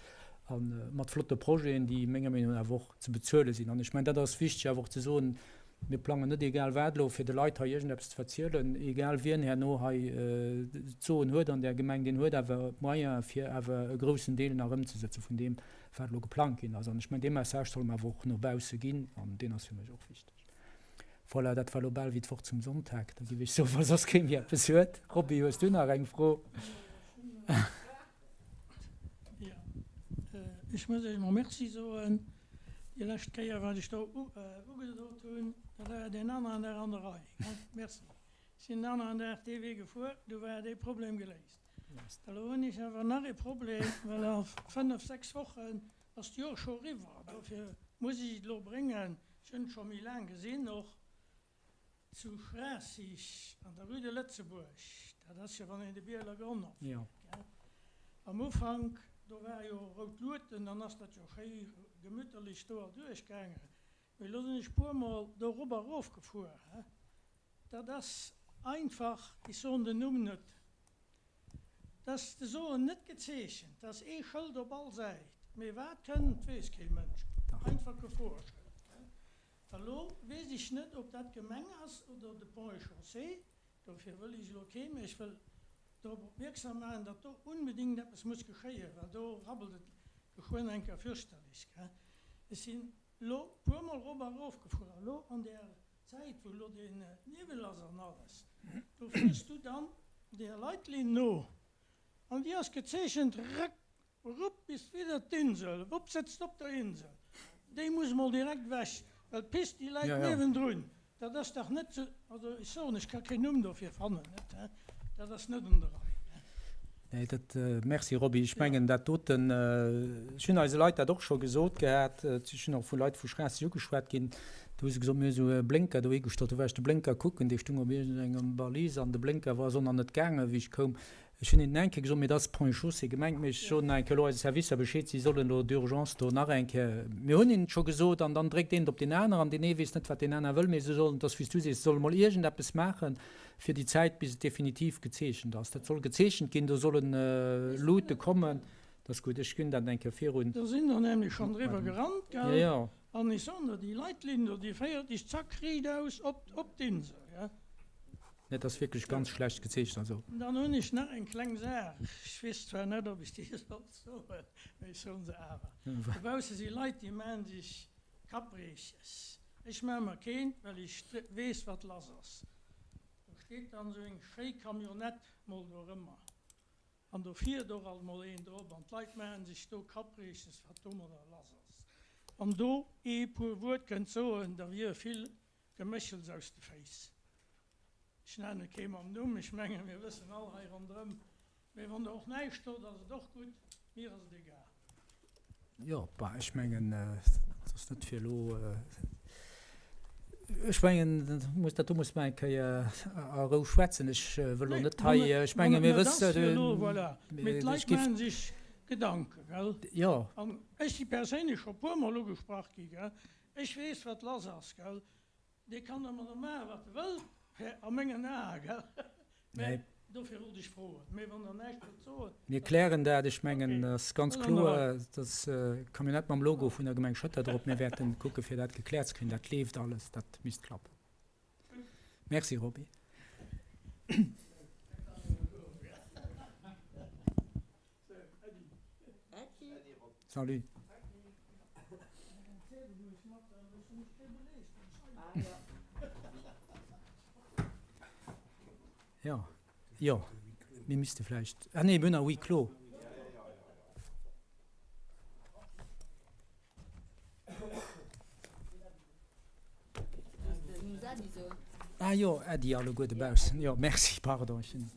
Speaker 8: a mat flotte Projeten, déi menger Meenung no awer och ze bezuele sinn. An ech mengen, dat ass wichteg awer och ze soen, Mir plangen net egal wat elo, fir de Leit hei iergendeppes ze verzielen. Egal wien herno hei d'Soen huet an där Gemeng, deen huet awer d'Moyene fir awer e groussen Deel nach ëmzesetze vun deem, wat elo geplangt ginn ass. An ech mengen, dee Message solle mer awer och no bausse ginn, an deen ass fir mech och wichteg. Voilà, dat war elo bal wéi d'Wort zum Sonntag, da géif ech soen, wa soss kee méi eppes huet. Roby, hues du nach eng Fro?
Speaker 13: Jo, ech muss Iech emol Merci soen. Déi lescht Kéier, wat ech do ugesot hunn, da war deen aneren Dag an der Rei. Merci. Ech sinn den aneren Dag dee Wee gefuer, du war dee Problem geléist. Elo hunn ech awer nach ee Problem, well a fënnef, sechs Wochen ass d'Jor scho eriwwer. Dofir muss ech et elo bréngen. Ech hunn et scho méi laang gesinn, och zu Schraassig an der Rue de Lëtzebuerg. Dat ass jo, wann een de Bieler Gronn erfäert, gell. Am Ufank, do ware jo rout Luuten, dann ass dat jo schéi gemütterlech do erduerch gaangen. Mee elo sinn ech puermol do erop a erof gefuer, he. Dat ass einfach, ech soen den Numm net, dat ass de soen net gezeechent, dat ass ee Schëld op all Säit, mee wat kënnt, weess kee Mënsch, einfach Geforeschëld, gell. Elo weess ech net, ob dat d'Gemeng ass oder de Ponts et Chaussées, dofir wëll ech elo kee, mee ech wëll drop opmierksam maachen, datt do unbedingt eppes muss geschéien, well do rabbelt et geschwënn eng Kéier fürchterlech, gell. Ech sinn elo puermol erop a erof gefuer, elo an där Zäit wou elo deen Niwwel ass an alles, do fiers du dann deer Leitlinn no an déi ass gezeechent, rack, rupp bis widder d'Insel, wupp sëtzt op der Insel. Déi muss mol direkt ewech, well d'Pist déi läit niewendrun. Dat ass dach net ze, also ech soen, ech ka keen Numm dofir fannen, net, dat ass net un der Rei.
Speaker 8: Nee, dat, merci Roby. Ech mengen dat doten, ech hunn eise Leit dat och scho gesot gehat, ech hunn och vu Leit vu Schraasseg ugeschwat ginn, do hu se gesot, mir hu esou e Blénker dohi gestallt. Du war ech de Blénker kucken, dee stung op iergendengem Balise an de Blénker war ass och nach net gaangen, wéi ech koum. Ech hunn hinnen eng Kéier gesot, mee dat ass Ponts et Chaussées gemengt, mee ech soen nach eng Kéier elo eise Servicer Bescheed, si sollen elo d'urgence do nach eng Kéier, mir hunn hinnen et scho gesot an dann dréckt een et op deen aner an deen ee weess net, wat deen aner wëll, mee se sollen, et ass wéi s du sees, se solle mol iergendeppes maachen, Fir déi Zäit, bis et definitiv gezeechent ass. Dat soll gezeechent ginn, do solle Luute kommen. Dat ass gutt, ech ginn dat eng Kéier virun.
Speaker 13: Do sinn der nämlech schonn driwwer gerannt, gell? Jo, jo. An ech soen der, déi Leitlinn do, déi féiert dech zack riichtaus op d'Insel, ja.
Speaker 8: Nee, dat ass wierklech ganz schlecht gezeechent, also.
Speaker 13: Dann hunn ech nach eng kleng Saach. Ech weess zwar net, ob ech déi soll soen, mee ech soen se awer. Dobausse si Leit, déi maachen sech Kappbreeches. Ech maache mer keen, well ech weess, wat lass ass. Do steet dann esou eng schéi Camionnette mol dorëmmer an do fiert och alt mol een drop an d'Leit maachen sech do Kappreeches, wat domadder lass ass. Wann do ee puer Wuert kënnt soen, da wier vill Geméchels aus de Féiss. Ech nenne kee mam Numm, ech menge mir wëssen all hei ronderëm. Mee wann Der och näischt sot, ass et och gutt, mir ass et egal.
Speaker 1: Jo, bah, ech mengen, et ass net fir elo, ech mengen, muss dat do muss mer eng Kéier a Rou schwätzen. Ech wëll elo net hei, ech menge mir wëssen,
Speaker 13: Mee elo, voilà, mee d'Leit maache sech Gedanken, gell?
Speaker 1: Jo.
Speaker 13: An ech si perséinlech scho puermol ugesprach gi, gell? Ech weess, wat lass ass, gell? Dee kann domadder maachen, wat e wëll, a mengen Ae, gell? Mä dofir wollt ech froen. Mä wann Der näischt wëllt soen,
Speaker 1: Mir klären dat. Ech mengen, et ass ganz kloer, dass Camionnette mam Logo vun der Gemeng Schëtter drop. Mir wäerte kucke fir dat gekläert ze kréien. Dat leeft alles, dat misst klappen. Merci, Roby. Salut. Jo, jo, mir misste vläicht, ah nee, mir hunn nach Huis clos. Ah jo, Äddi alleguer dobaussen. Jo, merci, pardon, ech hunn.